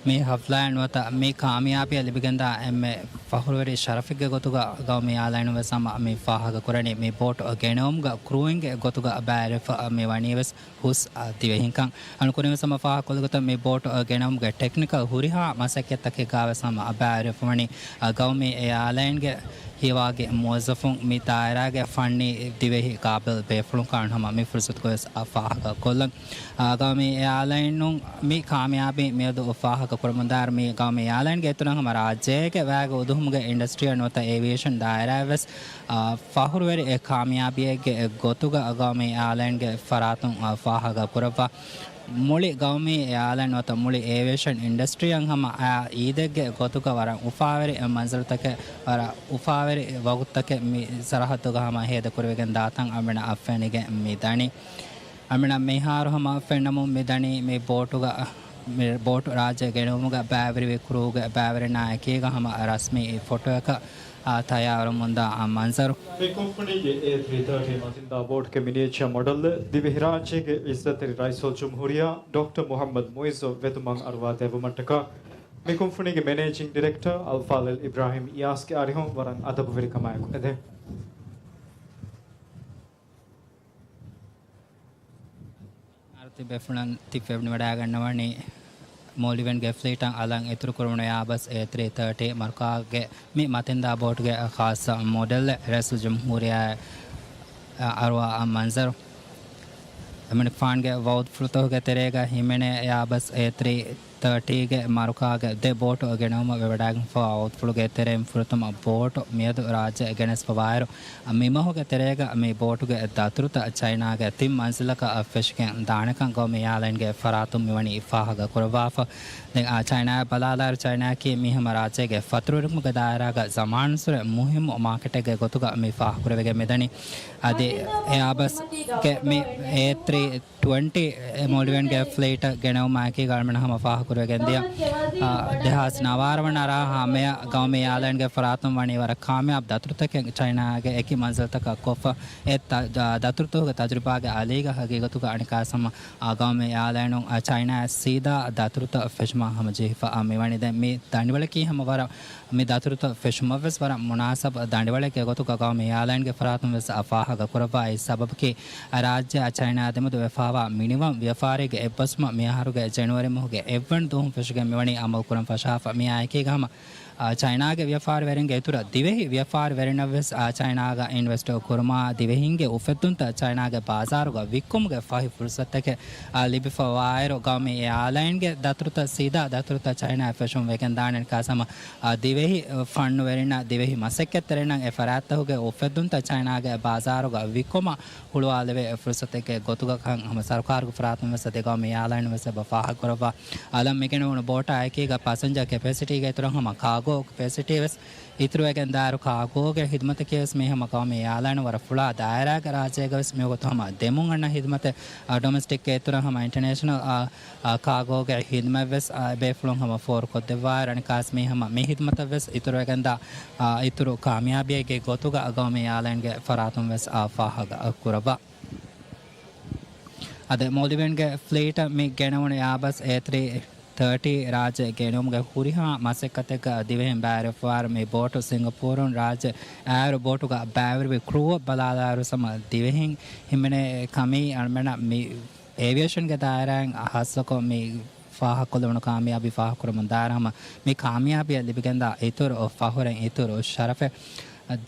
މި ހަފްލާއިން ނުވަތަ މި ކާމިޔާބީއަށް ލިބިގެންދާ އެންމެ ފަޚުރުވެރި ޝަރަފެއްގެ ގޮތުގަ ގައުމީ އެއާލައިނުން ވެސް ހަމަ މި ފާހަގަކުރަނީ. މި ބޯޓު ގެނައުމުގަ ކްރޫއިންގެ ގޮތުގަ ބައިވެރިވެފަ މި ވަނީ ވެސް ހުސް ދިވެހިންކަން. އަޅުގަނޑު ކުރިން ވެސް ހަމަ ފާހަގަކޮށްލި ގޮތަށް މި ބޯޓު ގެނައުމުގެ ޓެކްނިކަލް ހުރިހާ މަސައްކަތްތަކެއްގަ ވެސް ހަމަ ބައިވެރިވެފަ ވަނީ ގައުމީ އެއާލައިންގެ ހިޔަވާގި މުވައްޒަފުން މި ދާއިރާގެ ފަންނީ ދިވެހި ގާބިލް ބޭފުޅުން ކަމަށް ހަމަ މި ފުރުސަތުގަ ވެސް ފާހަގަކޮށްލަން. އާ، ގައުމީ އެއާލައިނުން މި ކާމިޔާބީ މިއަދު ފާހަގަކުރަމުންދާއިރު މި ގައުމީ އެއާލައިންގެ އިތުރަށް ހަމަ ރާއްޖޭގެ ވައިގެ އުދުހުމުގެ އިންޑަސްޓްރީއަށް ނުވަތަ އޭވިއޭޝަން ދާއިރާއަށް ވެސް، އާ، ފަޚުރުވެރި އެއް ކާމިޔާބީއެއްގެ ގޮތުގަ ގައުމީ އެއާލައިންގެ ފަރާތުން، އާ، ފާހަގަކުރައްވާ. މުޅި ގައުމީ އެއާލައިން ނުވަތަ މުޅި އޭވިއޭޝަން އިންޑަސްޓްރީއަށް ހަމަ އާ އީދެއްގެ ގޮތުގަ ވަރަށް އުފާވެރި މަންޒަރުތަކެއް، ވަރަށް އުފާވެރި ވަގުތުތަކެއް މި ސަރަހައްދުގަ ހަމަ ހޭދަކުރެވިގެން ދާތަން އަޅުގަނޑަށް ފެނިގެން މި ދަނީ. އަޅުގަނޑަށް މިހާރު ހަމަ ފެންނަމުން މި ދަނީ މި ބޯޓުގަ، މި ބޯޓު ރާއްޖެ ގެނައުމުގަ ބައިވެރިވި ކްރޫގެ ބައިވެރިންނާ އެކީގަ ހަމަ ރަސްމީ ފޮޓޯއަކަށް، އާ، ތައްޔާރުވަމުންދާ މަންޒަރު. މި ކުންފުނީގެ އޭ ތްރީ ތާޓީ މަތިންދާ ބޯޓުގެ މިނިއޭޗަރ މޮޑެލް ދިވެހިރާއްޖޭގެ އިއްޒަތްތެރި ރައީސުލްޖުމްހޫރިއްޔާ ޑޮކްޓަރ މުޙައްމަދު މުޢިއްޒު ވެތުމަށް އަރުވާ ދެއްވުމަށްޓަކާ، މި ކުންފުނީގެ މެނޭޖިންގ ޑިރެކްޓަރ އަލްފާޟިލް އިބްރާހިމް އިޔާސްގެ އަރިހުން ވަރަށް އަދަބުވެރިކަމާއެކު އެދެން. އާރުތި ބޭފުޅުން ތި ފެނިވަޑައިގަންނަވަނީ މޯލްޑިވިއަންގެ ފްލީޓަށް އަލަށް އިތުރުކުރެވުނު އެއާބަސް އޭ ތްރީ ތާޓީ މަރުކާގެ މި މަތިންދާ ބޯޓުގެ ޚާއްޞަ މޮޑެލް ރައީސުލްޖުމްހޫރިއްޔާ އަރުވާ މަންޒަރު. އެމަނިކުފާނުގެ ވައުދުފުޅުތަކުގެ ތެރޭގަ ހިމެނޭ އެއާބަސް އޭ ތްރީ ތާޓީގެ މަރުކާގެ ދެ ބޯޓު ގެނައުމަށް ވެވަޑައިގެންފަވާ ވައުދުފުޅުގެ ތެރެއިން ފުރަތަމަ ބޯޓު މިއަދު ރާއްޖެ ގެނެސްފަވާއިރު، މި މަހުގެ ތެރޭގަ މި ބޯޓުގެ ދަތުރުތައް ޗައިނާގެ ތިން މަންޒިލަކަށް ފެށިގެން ދާނެކަން ގައުމީ އެއާލައިންގެ ފަރާތުން މިވަނީ ފާހަގަކުރައްވާފަ. ދެން އާ ޗައިނާއަށް ބަލާލާއިރު، ޗައިނާއަކީ މީ ހަމަ ރާއްޖޭގެ ފަތުރުވެރިކަމުގެ ދާއިރާގަ ޒަމާނުއްސުރެ މުހިއްމު މާކެޓެއްގެ ގޮތުގަ މި ފާހަގަކުރެވިގެން މިދަނީ. އަދި އެއާބަސްގެ މި އޭ ތްރީ ޓްވެންޓީ މޯލްޑިވިއަންގެ ފްލީޓަށް ގެނައުމާއެކީ އަޅުގަނޑު ހަމަ ފާހަގަކުރެވިގެންދިޔަ، އާ، ދެހާސް ނަވާރަ ވަނަ އަރާ ހަމަޔަށް ގައުމީ އެއާލައިންގެ ފަރާތުން ވަނީ ވަރަށް ކާމިޔާބު ދަތުރުތަކެއް ޗައިނާގެ އެކި މަންޒިލްތަކަށް ކޮށްފަ. އެ ތަ-، ދަ-، ދަތުރުތަކުގެ ތަޖުރިބާގެ އަލީގަ ހަގީގަތުގަ އަނެއްކާވެސް ހަމަ އާ ގައުމީ އެއާލައިނުން އާ ޗައިނާއަށް ސީދާ ދަތުރުތައް ފެށުމަށް ހަމަޖެހިފަ އާ މިވަނީ. ދެން މި ދަނޑިވަޅަކީ ހަމަ ވަރަށް، މި ދަތުރުތައް ފެށުމަށްވެސް ވަރަށް މުނާސަބު ދަނޑިވަޅެއްގެ ގޮތުގަ ގައުމީ އެއާލައިންގެ ފަރާތުން ވެސް އާ ފާހަގަކުރައްވާ. އެއް ސަބަބަކީ އާ ރާއްޖެއާ ޗައިނާއާ ދެމެދު ވެފަވާ މިނިވަން ވިޔަފާރީގެ އެއްބަސްވުމަށް މިއަހަރުގެ ޖެނުއަރީ މަހުގެ އެއްވަނަ ދުވަހުން ފެށިގެން މިވަނީ އަމަލު ކުރަން ފަށާފަ. މިއާއެކީގަ ހަމަ އާ، ޗައިނާގެ ވިޔަފާރިވެރިންގެ އިތުރަށް ދިވެހި ވިޔަފާރިވެރިންނަށް ވެސް، އާ، ޗައިނާގަ އިންވެސްޓް ކުރުމާ، ދިވެހިންގެ އުފެއްދުންތައް ޗައިނާގެ ބާޒާރުގަ ވިއްކުމުގެ ފަހި ފުރުސަތެކެއް، އާ، ލިބިފަވާއިރު، ގައުމީ އެއާލައިންގެ ދަތުރުތައް ސީދާ ދަތުރުތައް ޗައިނާއަށް ފެށުން ވެގެންދާނެ ކަސަމަ، އާ، ދިވެހި ފަންނުވެރިންނަށް، ދިވެހި މަސައްކަތްތެރިންނަށް އެ ފަރާތްތަކުގެ އުފެއްދުންތައް ޗައިނާގެ ބާޒާރުގަ ވިއްކުމަށް ހުޅުވާލެވޭ ފުރުސަތެއްގެ ގޮތުގަ ކަން ހަމަ ސަރުކާރުގެ ފަރާތުން ވެސް އަދި ގައުމީ އެއާލައިނުން ވެސް އެބަ ފާހަގަކުރައްވާ. އަލަށް މިގެނެވުނު ބޯޓާ އެކީގަ ޕަސެންޖަރ ކެޕޭސިޓީގެ އިތުރަށް ހަމަ ކާގޯ ކެޕެސިޓީ ވެސް އިތުރުވެގެން ދާއިރު ކާގޯގެ ހިދުމަތަކީ ވެސް މީ ހަމަ ގައުމީ އެއާލައިން ވަރަށް ފުޅާ ދާއިރާގެ ރާއްޖޭގަ ވެސް މިވަގުތު ހަމަ ދެމުން އަންނަ ހިދުމަތެއް، އަ، ޑޮމެސްޓިކްގެ އިތުރަށް ހަމަ އިންޓަރނޭޝަނަލް، އާ، އާ، ކާގޯގެ ހިދުމަތް ވެސް، އާ، ބޭފުޅުން ހަމަ ފޯރުކޮށްދެއްވާއިރު އަނެއްކާސް މީ ހަމަ މި ހިދުމަތަށް ވެސް އިތުރުވެގެންދާ، އާ، އިތުރު ކާމިޔާބީއެއްގެ ގޮތުގަ ގައުމީ އެއާލައިންގެ ފަރާތުން ވެސް، އާ، ފާހަގަ ކުރައްވާ. އަދި މޯލްޑިވިއަންގެ ފްލީޓަށް މި ގެނެވުނު އެއާބަސް އޭ ތްރީ ތާޓީ ރާއްޖެ ގެނެވުމުގެ ހުރިހާ މަސައްކަތެއްގަ ދިވެހިން ބައިވެރިވެފަވާރު މި ބޯޓު ސިންގަޕޫރުން ރާއްޖެ އައިރު ބޯޓުގަ ބައިވެރިވި ކްރޫއަށް ބަލާލާއިރު ހަމަ ދިވެހިން ހިމެނޭ ކަމީ އަޅުމެންނަށް މި އޭވިއޭޝަންގެ ދާއިރާއިން ހާއްސަކޮށް މި ފާހަގަކޮށްލެވުނު ކާމިޔާބީ ފާހަގަކުރަމުން ދާއިރު ހަމަ މި ކާމިޔާބީއަށް ލިބިގެންދާ އިތުރު ފަހުރެއް އިތުރު ޝަރަފެއް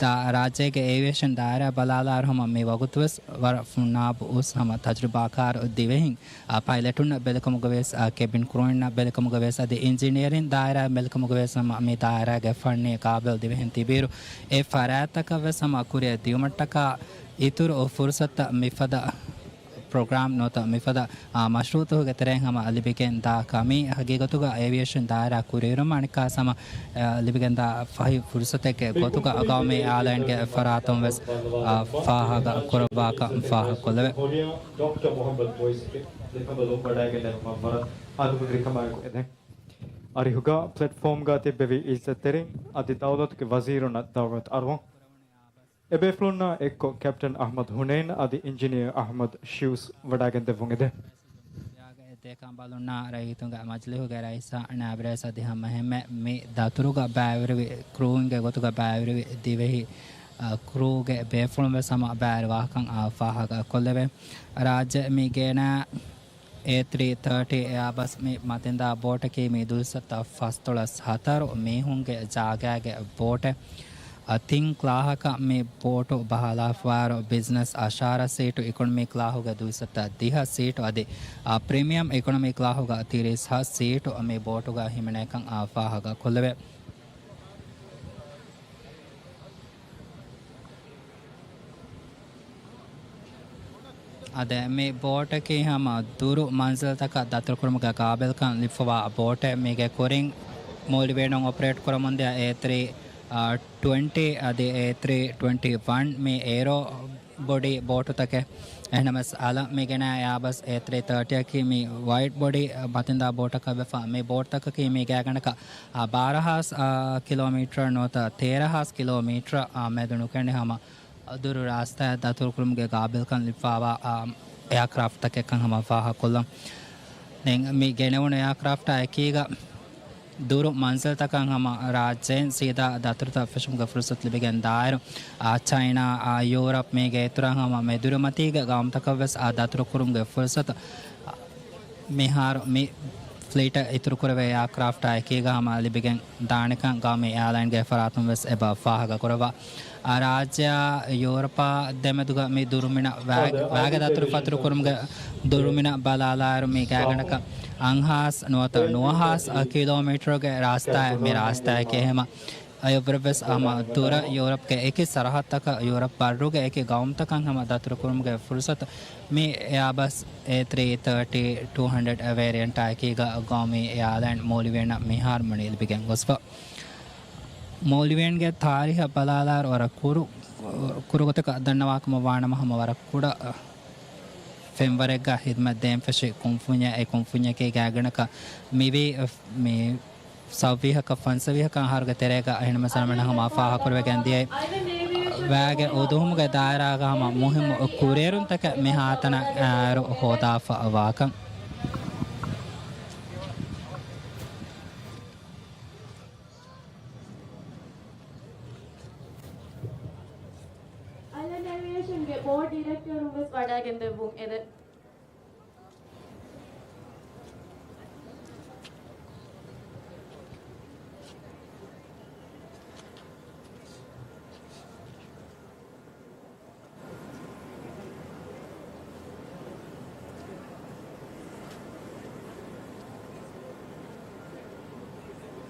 ދާ ރާއްޖޭގެ އޭވިއޭޝަން ދާއިރާ ބަލާލާއިރު ހަމަ މި ވަގުތުވެސް ވަރަށް ފުންނާބު އުސް ހަމަ ތަޖުރިބާކާރު ދިވެހިން، އާ، ޕައިލެޓުންނަށް ބެލިކަމުގަވެސް، އާ، ކެބިން ކްރޫއިންނަށް ބެލިކަމުގަވެސް އަދި އިންޖިނިއަރިން ދާއިރާއަށް ބެލިކަމުގަވެސް ހަމަ މި ދާއިރާގެ ފަންނީ ޤާބިލް ދިވެހިން ތިބިއިރު އެ ފަރާތްތަކަށްވެސް ހަމަ ކުރިއަށް ދިޔުމަށްޓަކާ އިތުރު ފުރުސަތުތައް މިފަދަ ޕްރޮގްރާމް ނުވަތަ މިފަދަ، އާ، މަޝްރޫޢުތަކުގެ ތެރެއިން ހަމަ ލިބިގެން ދާ ކަމީ ހަގީގަތުގަ އޭވިއޭޝަން ދާއިރާ ކުރިއެރުމަށް އަނެއްކާސް ހަމަ، އާ، ލިބިގެން ދާ ފަހި ފުރުސަތެއްގެ ގޮތުގަ ގައުމީ އެއާލައިންގެ ފަރާތުން ވެސް، އާ، ފާހަގަ ކުރައްވާކަން ފާހަގަކޮށްލެވޭ. ޑޮކްޓަރ މުޙައްމަދު ބޮއިސްގެ ލިކަނބަލުން ވަޑައިގެންނެވުމަށް ވަރަށް އަންމުން ރިކަމާއެކު އެދެން. އަރިހުގަ ޕްލެޓްފޯމްގަ ތިއްބެވި އިއްޒަތްތެރިން އަދި ދައުލަތުގެ ވަޒީރުންނަށް ދަޢުވަތު އަރުވަން. އެބޭފުޅުންނާ އެއްކޮށް ކެޕްޓަން އަޙްމަދު ހުނައިން އަދި އިންޖިނިއަރ އަޙްމަދު ޝިޔޫސް ވަޑައިގެންދެއްވުން އެދެން. އެއްދޭކަން ބަލުންނާ ރައްޔިތުންގެ މަޖިލީހުގެ ރައީސާ ނާއިބު ރައީސް އަދި ހަމަ އެހެންމެ މި ދަތުރުގަ ބައިވެރިވި ކްރޫއިންގެ ގޮތުގަ ބައިވެރިވި ދިވެހި، އަ، ކްރޫގެ ބޭފުޅުން ވެސް ހަމަ ބައިވެރިވާކަން ފާހަގަ ކޮށްލެވޭ. ރާއްޖެ މި ގޭނާ އޭ ތްރީ ތާޓީ އެއާބަސް މި މަތިންދާ ބޯޓަކީ މި ދުއިސައްތަ ފަސްދޮޅަސް ހަތަރު މީހުންގެ ޖާގައިގެ ބޯޓެއް. އަ، ތިން ކްލާހަކަށް މި ބޯޓު ބަހައިލާފަވާއިރު، ބިޒްނަސް އަށާރަ ސީޓު، އިކޮނޮމީ ކްލާހުގެ ދުއިސައްތަ ދިހަ ސީޓު އަދި، އ، ޕްރީމިއަމް އިކޮނޮމީ ކްލާހުގަ ތިރީސް ހަ ސީޓު މި ބޯޓުގަ ހިމެނޭކަން ފާހަގަ ކޮށްލެވޭ. އަދި މި ބޯޓަކީ ހަމަ ދުރު މަންޒިލްތަކަށް ދަތުރުކުރުމުގެ ގާބިލްކަން ލިބިފަވާ ބޯޓެއް. މީގެ ކުރިން މޯލްޑިވިއަނުން އޮޕަރޭޓް ކުރަމުންދިޔަ އޭ ތްރީ ޓްވެންޓީ އަދި އޭ ތްރީ ޓްވެންޓީ ވަން މި އޭރޯ ބޮޑީ ބޯޓުތަކެއް. އެހެނަމަސް އަލަށް މި ގެނައި އެއާބަސް އޭ ތްރީ ތާޓީއަކީ މި ވައިޑް ބޮޑީ މަތިންދާ ބޯޓަކަށް ވެފަ. މި ބޯޓުތަކަކީ މީ ގާތްގަނޑަކަށް، އާ، ބާރަ ހާސް، އާ، ކިލޯމީޓަރ ނުވަތަ ތޭރަ ހާސް ކިލޯމީޓަރ، އާ، މެދު ނުކެނޑި ހަމަ ދުރު ރާސްތާއަށް ދަތުރުކުރުމުގެ ގާބިލްކަން ލިބިފަވާ، އާ، އެއާކްރާފްޓްތަކެއްކަން ހަމަ ފާހަގަކޮށްލަން. ދެން މި ގެނެވުނު އެއާކްރާފްޓާ އެކީގަ ދުރު މަންޒިލްތަކަށް ހަމަ ރާއްޖޭން ސީދާ ދަތުރުތައް ފެށުމުގެ ފުރުސަތު ލިބިގެން ދާއިރު، އާ، ޗައިނާ، އާ، ޔޫރަޕް މީގެ އިތުރަށް ހަމަ މެދުރިމަތީގެ ގައުމުތަކަށްވެސް އާ ދަތުރުކުރުމުގެ ފުރުސަތު މިހާރު މި ފްލީޓަށް އިތުރުކުރެވޭ އެއާކްރާފްޓާ އެކީގަ ހަމަ ލިބިގެން ދާނެކަން ގައުމީ އެއާލައިންގެ ފަރާތުން ވެސް އެބަ ފާހަގަކުރައްވާ. އާ، ރާއްޖެއާ ޔޫރަޕާ ދެމެދުގަ މި ދުރުމިނަށް ވާ-، ވާގި ދަތުރުފަތުރުކުރުމުގެ ދުރުމިނަށް ބަލާލާއިރު މި ގާތްގަނޑަކަށް އަށްހާސް ނުވަތަ ނުވަހާސް ކިލޯމީޓަރުގެ ރާސްތާއެއް މި ރާސްތާއެކޭ ހަމަ. އެއަށްވުރެވެސް ހަމަ ދުރަށް ޔޫރަޕްގެ އެކި ސަރަހައްދަކަށް، ޔޫރަޕް ބައްރުގެ އެކި ގައުމުތަކަށް ހަމަ ދަތުރުކުރުމުގެ ފުރުސަތު މި އެއާބަސް އޭ ތްރީ ތާޓީ ޓޫ ހަންޑްރެޑް ވޭރިއަންޓާ އެކީގަ ގައުމީ އެއާލައިން މޯލްޑިވިއަނަށް މިހާރު މަނި ލިބިގެން ގޮސްފަ. މޯލްޑިވިއަންގެ ތާރީހަށް ބަލާލާއިރު ވަރަށް ކުރު، ކުރުގޮތަކަށް ދަންނަވާކަމަށް ވާނަމަ ހަމަ ވަރަށް ކުޑަ ފެންވަރެއްގަ ހިދުމަތް ދޭން ފެށި ކުންފުންޏެއް. އެ ކުންފުންޏަކީ ގާތްގަނޑަކަށް މިވީ މި ސައުވީހަކަށް ފަންސަވީހަކަށް އަހަރުގެ ތެރޭގަ އެހެންނަމަ ސަރަމެން ހަމަ ފާހަކުރެވިގެން ދިޔައީ ވައިގެ އުދުހުމުގެ ދާއިރާގަ ހަމަ މުހިއްމު ކުރިއެރުންތަކެއް މިހާތަނަށް އައިރު ހޯދާފަ ވާކަން. އަލަން އޭވިއޭޝަންގެ ބޯޑް ޑިރެކްޓަރުން ވެސް ވަޑައިގެންދެއްވުން އެދެން.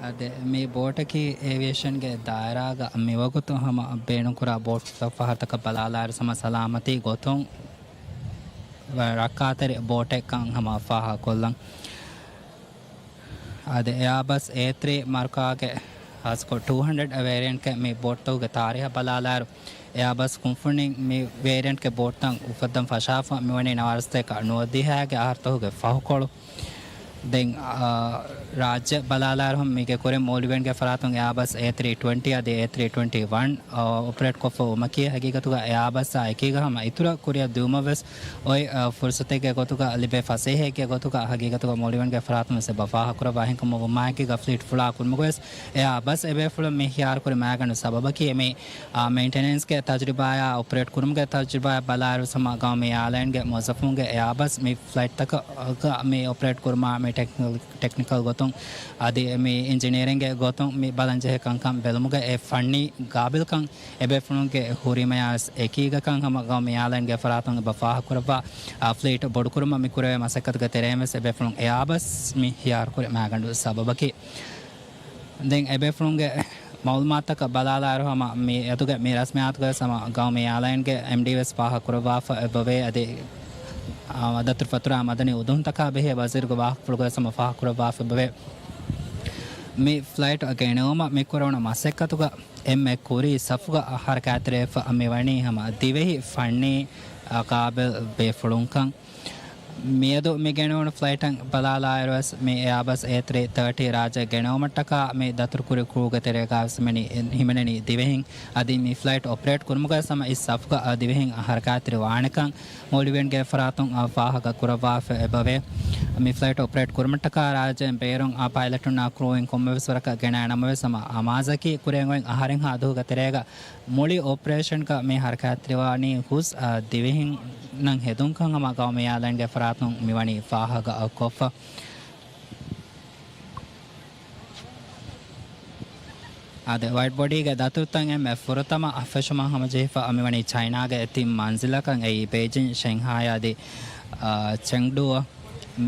އަދި މި ބޯޓަކީ އޭވިއޭޝަންގެ ދާއިރާގަ މިވަގުތު ހަމަ ބޭނުންކުރާ ބޯޓުތައް ފަހަރުތަކަށް ބަލާލާއިރު ހަމަ ސަލާމަތީ ގޮތުން ރައްކާތެރި ބޯޓެއްކަން ހަމަ ފާހަގަކޮށްލަން. އަދި އެއާބަސް އޭ ތްރީ މަރުކާގެ ހާއްސަކޮށް ޓޫ ހަންޑްރެޑް ވޭރިއަންޓްގެ މި ބޯޓްތަކުގެ ތާރީހަށް ބަލާލާއިރު، އެއާބަސް ކުންފުނިން މި ވޭރިއަންޓްގެ ބޯޓްތައް އުފައްދަން ފަށާފަ މިވަނީ ނަވާރަސަތޭކަ ނުވަދިހައިގެ އަހަރުތަކުގެ ފަހުކޮޅު. ދެން، އާ، ރާއްޖެ ބަލާލާއިރު ހަމަ މީގެ ކުރިން މޯލްޑިވިއަންގެ ފަރާތުން އެއާބަސް އޭ ތްރީ ޓްވެންޓީ އަދި އޭ ތްރީ ޓްވެންޓީ ވަން، އާ، އޮޕަރޭޓް ކޮށްފަ ވުމަކީ ހަގީގަތުގަ އެއާބަސްއާ އެކީގަ ހަމަ އިތުރަށް ކުރިއަށް ދިއުމަށްވެސް އޮތް، އާ، ފުރުސަތެއްގެ ގޮތުގަ ލިބޭ ފަސޭހައެއްގެ ގޮތުގަ ހަގީގަތުގަ މޯލްޑިވިއަންގެ ފަރާތުން ވެސް އެބަ ފާހަގަކުރައްވާ. އެހެންކަމުން ވުމާއެކީގަ ފްލީޓް ފުޅާ ކުރުމުގަވެސް އެއާބަސް އެބޭފުޅުން މި ހިޔާރުކުރި މައިގަނޑު ސަބަބަކީ މި، އާ، މެއިންޓެނެންސްގެ ތަޖުރިބާއާ އޮޕަރޭޓް ކުރުމުގެ ތަޖުރިބާއާ ބަލާއިރު ހަމަ ގައުމީ އެއާލައިންގެ މުވައްޒަފުންގެ އެއާބަސް މި ފްލައިޓްތަކަށް މި އޮޕަރޭޓް ކުރުމާ މި ޓެކްނިކަލް، ޓެކްނިކަލް ގޮތުން އަދި މި އިންޖިނިއަރިންގެ ގޮތުން މި ބަލަންޖެހޭ ކަންކަން ބެލުމުގެ އެ ފަންނީ ގާބިލްކަން އެބޭފުޅުންގެ ހުރީމަޔާވެސް އެކީގަކަން ހަމަ ގައުމީ އެއާލައިންގެ ފަރާތުން އެބަ ފާހަގަކުރައްވާ، އާ، ފްލައިޓް ބޮޑުކުރުމަށް މި ކުރެވޭ މަސައްކަތުގެ ތެރެއިން ވެސް އެބޭފުޅުން އެއާބަސް މި ހިޔާރުކުރި މައިގަނޑު ސަބަބަކީ. ދެން އެބޭފުޅުންގެ މައުލޫމާތުތަކަށް ބަލާލާއިރު ހަމަ މި އަތުގެ މި ރަސްމިއްޔާތުގަވެސް ހަމަ ގައުމީ އެއާލައިންގެ އެމްޑީ ވެސް ފާހަގަކުރައްވާފަ އެބަވޭ. އަދި، އާ، ދަތުރުފަތުރާ މަދަނީ އުދުހުންތަކާ ބެހޭ ވަޒީރުގެ ވާހަކަފުޅުގަވެސް ހަމަ ފާހަގަކުރައްވާފަ އެބަވޭ. މި ފްލައިޓް ގެނައުމަށް މި ކުރެވުނު މަސައްކަތުގަ އެންމެ ކުރީ ސަފުގަ ހަރަކާތްތެރިވެފަ މިވަނީ ހަމަ ދިވެހި ފަންނީ، އާ، ގާބިލް ބޭފުޅުންކަން. މިއަދު މި ގެނެވުނު ފްލައިޓަށް ބަލާލާއިރުވެސް، މި އެއާބަސް އޭ ތްރީ ތާޓީ ރާއްޖެ ގެނެވުމަށްޓަކާ މި ދަތުރުކުރި ކްރޫގެ ތެރޭގަވެސް ހިމެނި، ހިމެނެނީ ދިވެހިން. އަދި މި ފްލައިޓް އޮޕަރޭޓް ކުރުމުގަ ހަމަ އިސް ސަފުގަ ދިވެހިން ހަރަކާތްތެރި ވާނެކަން މޯލްޑިވިއަންގެ ފަރާތުން ފާހަގަ ކުރައްވާފަ އެބަވޭ. މި ފްލައިޓް އޮޕަރޭޓް ކުރުމަށްޓަކާ ރާއްޖޭން ބޭރުން ޕައިލަޓުންނާ ކްރޫއިން ކޮންމެވެސް ވަރަކަށް ގެނައި ނަމަވެސް ހަމަ އަމާޒަކީ ކުރިއަށް އޮތް އަހަރެއްހާ ދުވަހުގެ ތެރޭގަ މުޅި އޮޕަރޭޝަންގަ މި ހަރަކާތްތެރިވާނީ ހުސް، އާ، ދިވެހިންނަށް ހެދުންކަން ހަމަ ގައުމީ އެއާލައިންގެ ފަރާތުން މިވަނީ ފާހަގަ ކޮށްފަ. އާދެ، ވައިޑް ބޮޑީގެ ދަތުރުތައް އެންމެ ފުރަތަމަ ފެށުމަށް ހަމަޖެހިފަ މިވަނީ ޗައިނާގެ ތިން މަންޒިލަކަށް އެއީ ބެއިޖިން، ޝެންހާއް އަދި، އާ، ޗެންގްޑޫއަށް.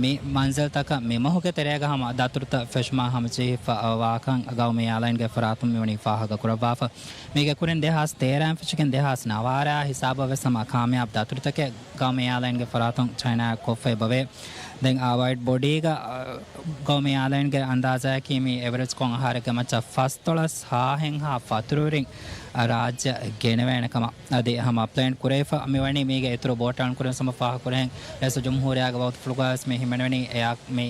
މި މަންޒިލްތަކަށް މި މަހުގެ ތެރޭގަ ހަމަ ދަތުރުތައް ފެށުމާ ހަމަޖެހިފަ ވާކަން ގައުމީ އެއާލައިންގެ ފަރާތުން މިވަނީ ފާހަގަ ކުރައްވާފަ. މީގެ ކުރިން ދެހާސް ތޭރައިން ފެށިގެން ދެހާސް ނަވާރަ ހިސާބަށް ވެސް ހަމަ ކާމިޔާބު ދަތުރުތަކެއް ގައުމީ އެއާލައިންގެ ފަރާތުން ޗައިނާއަށް ކޮށްފައި ބަވޭ. ދެން އާ ވައިޑް ބޮޑީގަ، އާ، ގައުމީ އެއާލައިންގެ އަންދާޒާއަކީ މި އެވަރެޖް ކޮން އަހަރެއްގެ މައްޗަށް ފަސްދޮޅަސް ހާހެއްހާ ފަތުރުވެރިން ރާއްޖެ ގެނެވޭނެ ކަމަށް. އަދި ހަމަ ޕްލޭން ކުރެވިފަ މިވަނީ މީގެ އިތުރު ބޯޓާން ކުރިން ހަމަ ފާހަގަކުރެހެން ރައީސުލްޖުމްހޫރިއްޔާގެ ވަގުތުފުޅުގަވެސް މި ހިމެނެވެނީ އެއާ މި،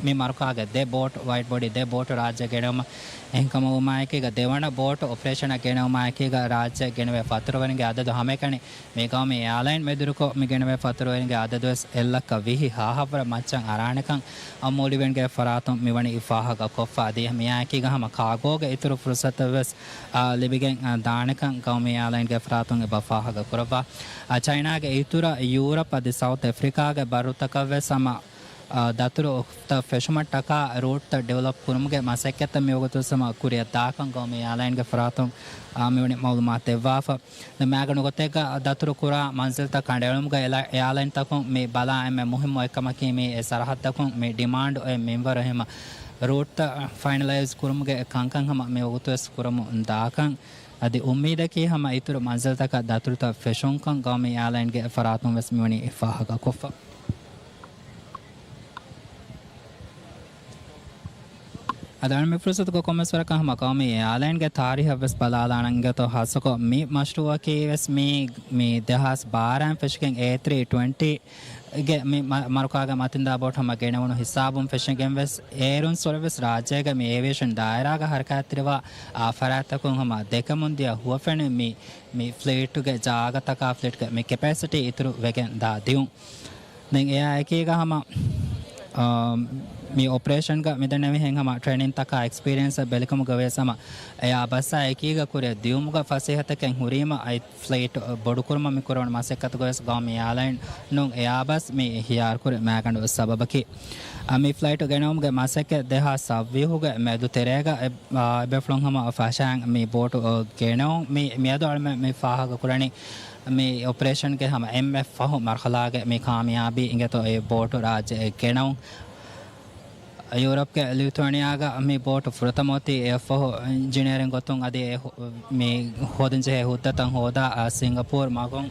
މި މަރުކާގެ ދެ ބޯޓު، ވައިޑް ބޮޑީ ދެ ބޯޓު ރާއްޖެ ގެނެވުމަށް. އެހެންކަމަށް ވުމާއެކީގަ ދެވަނަ ބޯޓު އޮޕަރޭޝަނަށް ގެނެވުމާއެކީގަ ރާއްޖެ ގެނެވޭ ފަތުރުވެރިންގެ އަދަދު ހަމައެކަނި މި ގައުމީ އެއާލައިން މެދުވެރިކޮށް މި ގެނެވޭ ފަތުރުވެރިންގެ އަދަދުވެސް އެއްލައްކަ ވިހި ހާހަށްވުރެ މައްޗަށް އަރާނެކަން މޯލްޑިވިއަންގެ ފަރާތުން މިވަނީ ފާހަގަކޮށްފަ. އަދި މިއާއެކީގަ ހަމަ ކާގޯގެ އިތުރު ފުރުސަތެއްވެސް، އާ، ލިބިގެން، އާ، ދާނެކަން ގައުމީ އެއާލައިންގެ ފަރާތުން އެބަ ފާހަގަކުރައްވާ. އާ، ޗައިނާގެ އިތުރަށް ޔޫރަޕް އަދި ސައުތް އެފްރިކާގެ ބައްރުތަކަށްވެސް ހަމަ، އާ، ދަތުރު ތައް ފެށުމަށްޓަކާ ރޫޓްތައް ޑިވެލޮޕް ކުރުމުގެ މަސައްކަތްތައް މިވަގުތުވެސް ހަމަ ކުރިއަށް ދާކަން ގައުމީ އެއާލައިންގެ ފަރާތުން، އާ، މިވަނީ މައުލޫމާތު ދެއްވާފަ. ދެން މާގަނޑު ގޮތެއްގަ ދަތުރު ކުރާ މަންޒިލްތައް ކަނޑައެޅުމުގަ އެއާލައިންތަކުން މި ބަލާ އެންމެ މުހިއްމު އެއްކަމަކީ މި އެ ސަރަހައްދަކުން މި ޑިމާންޑު އޮތް މިންވަރު ހަމަ ރޫޓްތައް ފައިނަލައިޒް ކުރުމުގެ ކަންކަން ހަމަ މިވަގުތުވެސް ކުރަމުން ދާކަން. އަދި އުއްމީދަކީ ހަމަ އިތުރު މަންޒިލްތަކަށް ދަތުރުތައް ފެށުންކަން ގައުމީ އެއާލައިންގެ ފަރާތުން ވެސް މިވަނީ ފާހަގަކޮށްފަ. އަދި އަޅުގަނޑު މި ފުރުސަތުގަ ކޮންމެސް ވަރަކަށް ހަމަ ގައުމީ އެއާލައިންގެ ތާރީހަށް ވެސް ބަލާލާނަން އިނގޭތޯ. ހާއްސަކޮށް މި މަޝްރޫއަކީ ވެސް މި، މި ދެހާސް ބާރައިން ފެށިގެން އޭ ތްރީ ޓްވެންޓީގެ މި މަ-، މަރުކާގެ މަތިންދާ ބޯޓު ހަމަ ގެނެވުނު ހިސާބުން ފެށިގެން ވެސް އޭރުން ސޮޅަވެސް ރާއްޖޭގެ މި އޭވިއޭޝަން ދާއިރާގަ ހަރަކާތްތެރިވާ، އާ، ފަރާތްތަކުން ހަމަ ދެކެމުން ދިޔަ ހުވަފެނެއް މި، މި ފްލީޓުގެ ޖާގަތަކާ ފްލީޓްގެ މި ކެޕޭސިޓީ އިތުރު ވެގެން ދާ ދިއުން. ދެން އެއާ އެކީގަ ހަމަ، އާ، މި އޮޕަރޭޝަންގަ މިދެންނެވިހެން ހަމަ ޓްރޭނިންތަކާ އެކްސްޕީރިއެންސް ބެލިކަމުގަ ވިޔަސް ހަމަ އެއާ ބަސްއާ އެކީގަ ކުރިއަށް ދިއުމުގަ ފަސޭހަތަކެއް ހުރީމަ އައި ފްލައިޓް ބޮޑުކުރުމަށް މި ކުރެވުނު މަސައްކަތުގަވެސް ގައުމީ އެއާލައިން ނޫން އެއާބަސް މި ހިޔާރުކުރި މައިގަނޑު ސަބަބަކީ. އަ، މި ފްލައިޓް ގެނައުމުގެ މަސައްކަތް ދެހާސް ސައްވީހުގެ މެދު ތެރޭގަ އެ-، އާ، އެބޭފުޅުން ހަމަ ފަށައިން މި ބޯޓު، އަ، ގެނައުން މި، މިއަދު އަޅުމެން މި ފާހަގަކުރަނީ މި އޮޕަރޭޝަންގެ ހަމަ އެންމެ ފަހު މަރުހަލާގެ މި ކާމިޔާބީ އިނގޭތޯ އެ ބޯޓު ރާއްޖެ ގެނައުން. ޔޫރަޕްގެ ލިތުއޭނިއާގަ މި ބޯޓު ފުރަތަމަ އޮތީ އެއަށްފަހު އިންޖިނިއަރިން ގޮތުން އަދި އެ ހު-، މި ހޯދަންޖެހޭ ހުއްދަތައް ހޯދާ، އާ، ސިންގަޕޫރު މަގުން.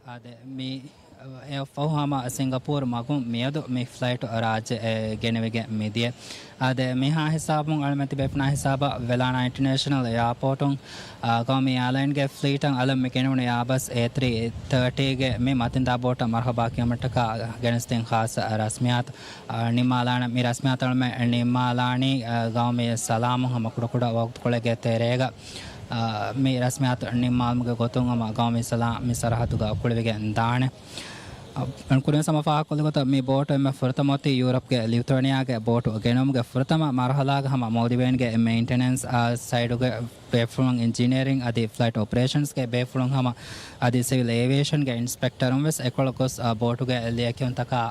އާދެ، މި އެއަށްފަހު ހަމަ ސިންގަޕޫރު މަގުން މިއަދު މި ފްލައިޓު ރާއްޖެ ގެނެވިގެން މިދިޔަ. އާދެ، މިހާ ހިސާބުން އަޅުމެން ތިބޭފުޅުންނާ ހިސާބަށް ވެލާނާ އިންޓަރނޭޝަނަލް އެއާޕޯޓުން، އާ، ގައުމީ އެއާލައިންގެ ފްލީޓަށް އަލަށް މި ގެނެވުނު އެއާބަސް އޭ ތްރީ ތާޓީގެ މި މަތިންދާ ބޯޓަށް މަރުހަބާ ކިޔަމަށްޓަކާ ގެނެސްދިން ޚާއްސަ ރަސްމިއްޔާތު، އާ، ނިންމާލާނެ. މި ރަސްމިއްޔާތު އަޅުމެން ނިންމާލާނީ، އާ، ގައުމީ ސަލާމުން ހަމަ ކުޑަކުޑަ ވަގުތުކޮޅެއްގެ ތެރޭގަ، އާ، މި ރަސްމިއްޔާތު ނިންމާލުމުގެ ގޮތުން ހަމަ ގައުމީ ސަލާމް މި ސަރަހައްދުގަ އުކުޅެވިގެން ދާނެ. އަ، ކުރިން ހަމަ ފާހަގަކޮށްލި ގޮތަށް މި ބޯޓު އެންމެ ފުރަތަމަ އޮތީ ޔޫރަޕްގެ ލިތުއޭނިއާގެ ބޯޓު ގެނައުމުގެ ފުރަތަމަ މަރުހަލާގަ ހަމަ މޯލްޑިވޭންގެ މެއިންޓެނެންސް، އާ، ސައިޑުގެ ބޭފުޅުން އިންޖިނިއަރިން އަދި ފްލައިޓް އޮޕަރޭޝަންސްގެ ބޭފުޅުން ހަމަ އަދި ސިވިލް އޭވިއޭޝަންގެ އިންސްޕެކްޓަރުން ވެސް އެކޮޅަށް ގޮސް، އާ، ބޯޓުގެ ލިޔެކިޔުންތަކާ،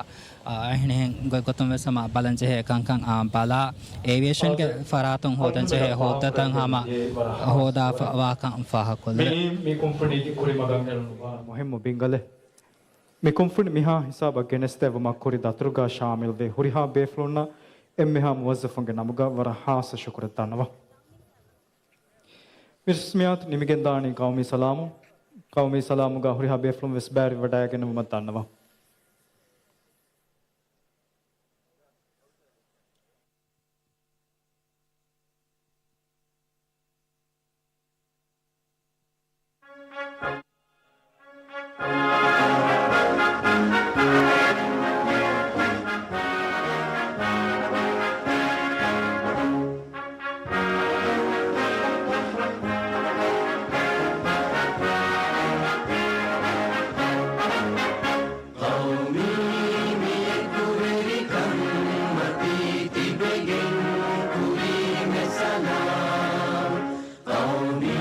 އާ، އެހެނިހެން ގޮތްގޮތުން ވެސް ހަމަ ބަލަން ޖެހޭ ކަންކަން، އާ، ބަލާ، އޭވިއޭޝަންގެ ފަރާތުން ހޯދަން ޖެހޭ ހޯއްދަތައް ހަމަ ހޯދާފަވާކަން ފާހަގަކޮށްލެވޭ. މިއީ މި ކުންފުނީގެ ކުރިމަގަށް އެޅުނު ވަރަށް މުހިއްމު ބިންގަލެއް. މި ކުންފުނި މިހާ ހިސާބަށް ގެނެސްދެއްވުމަށް ކުރި ދަތުރުގަ ޝާމިލްވި ހުރިހާ ބޭފުޅުންނަށް އެންމެހާ މުވައްޒަފުންގެ ނަމުގަ ވަރަށް ހާއްސަ ޝުކުރެއް ދަންނަވަން. މި ރަސްމިއްޔާތު ނިމިގެންދާނީ ގައުމީ ސަލާމުން. ގައުމީ ސަލާމުގަ ހުރިހާ ބޭފުޅުން ވެސް ބައިވެރިވެވަޑައިގަނެވުމަށް ދަންނަވަން. ޤައުމީ މި އެކުވެރިކަން މަތީ ތިބެގެން ކުރީމެ ސަލާމް. ޤައުމީ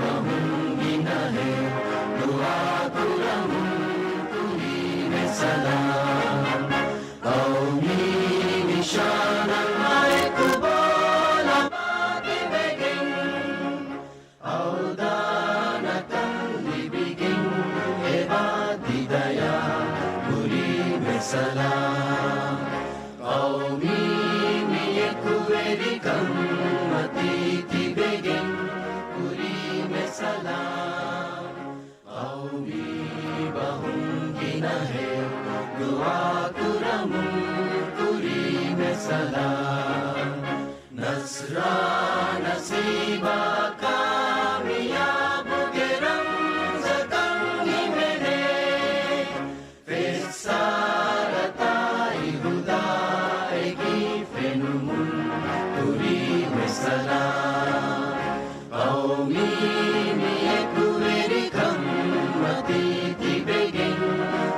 ބަހުން ގިނަހެއް ދުޢާ ކުރަމުން ކުރީމެ ސަލާމް. ޤައުމީ ނިޝާނަށް މައެކު ބޯލަބާ ތިބެގެން އަވްދާނަކަން ލިބިގެން އެބާ ތިދަޔާ ކުރީމެ ސަލާމް. ޤައުމީ މި އެކުވެރިކަން މަތީ ތިބެގެން ކުރީމެ ސަލާމް. ޤައުމީ ބަހުން ގިނަހެއް ދުޢާ ކުރަމުން ކުރީމެ ސަލާމް. ނަޞްރާ ނަސީބާ ކާމިޔާބުގެ ރަމްޒަކަށް ހިމެނޭ. ފެއްސާރަތާއި ހުދާއެކީ ފެނުމުން ކުރީމެ ސަލާމް. ޤައުމީ މި އެކުވެރިކަން މަތީ ތިބެގެން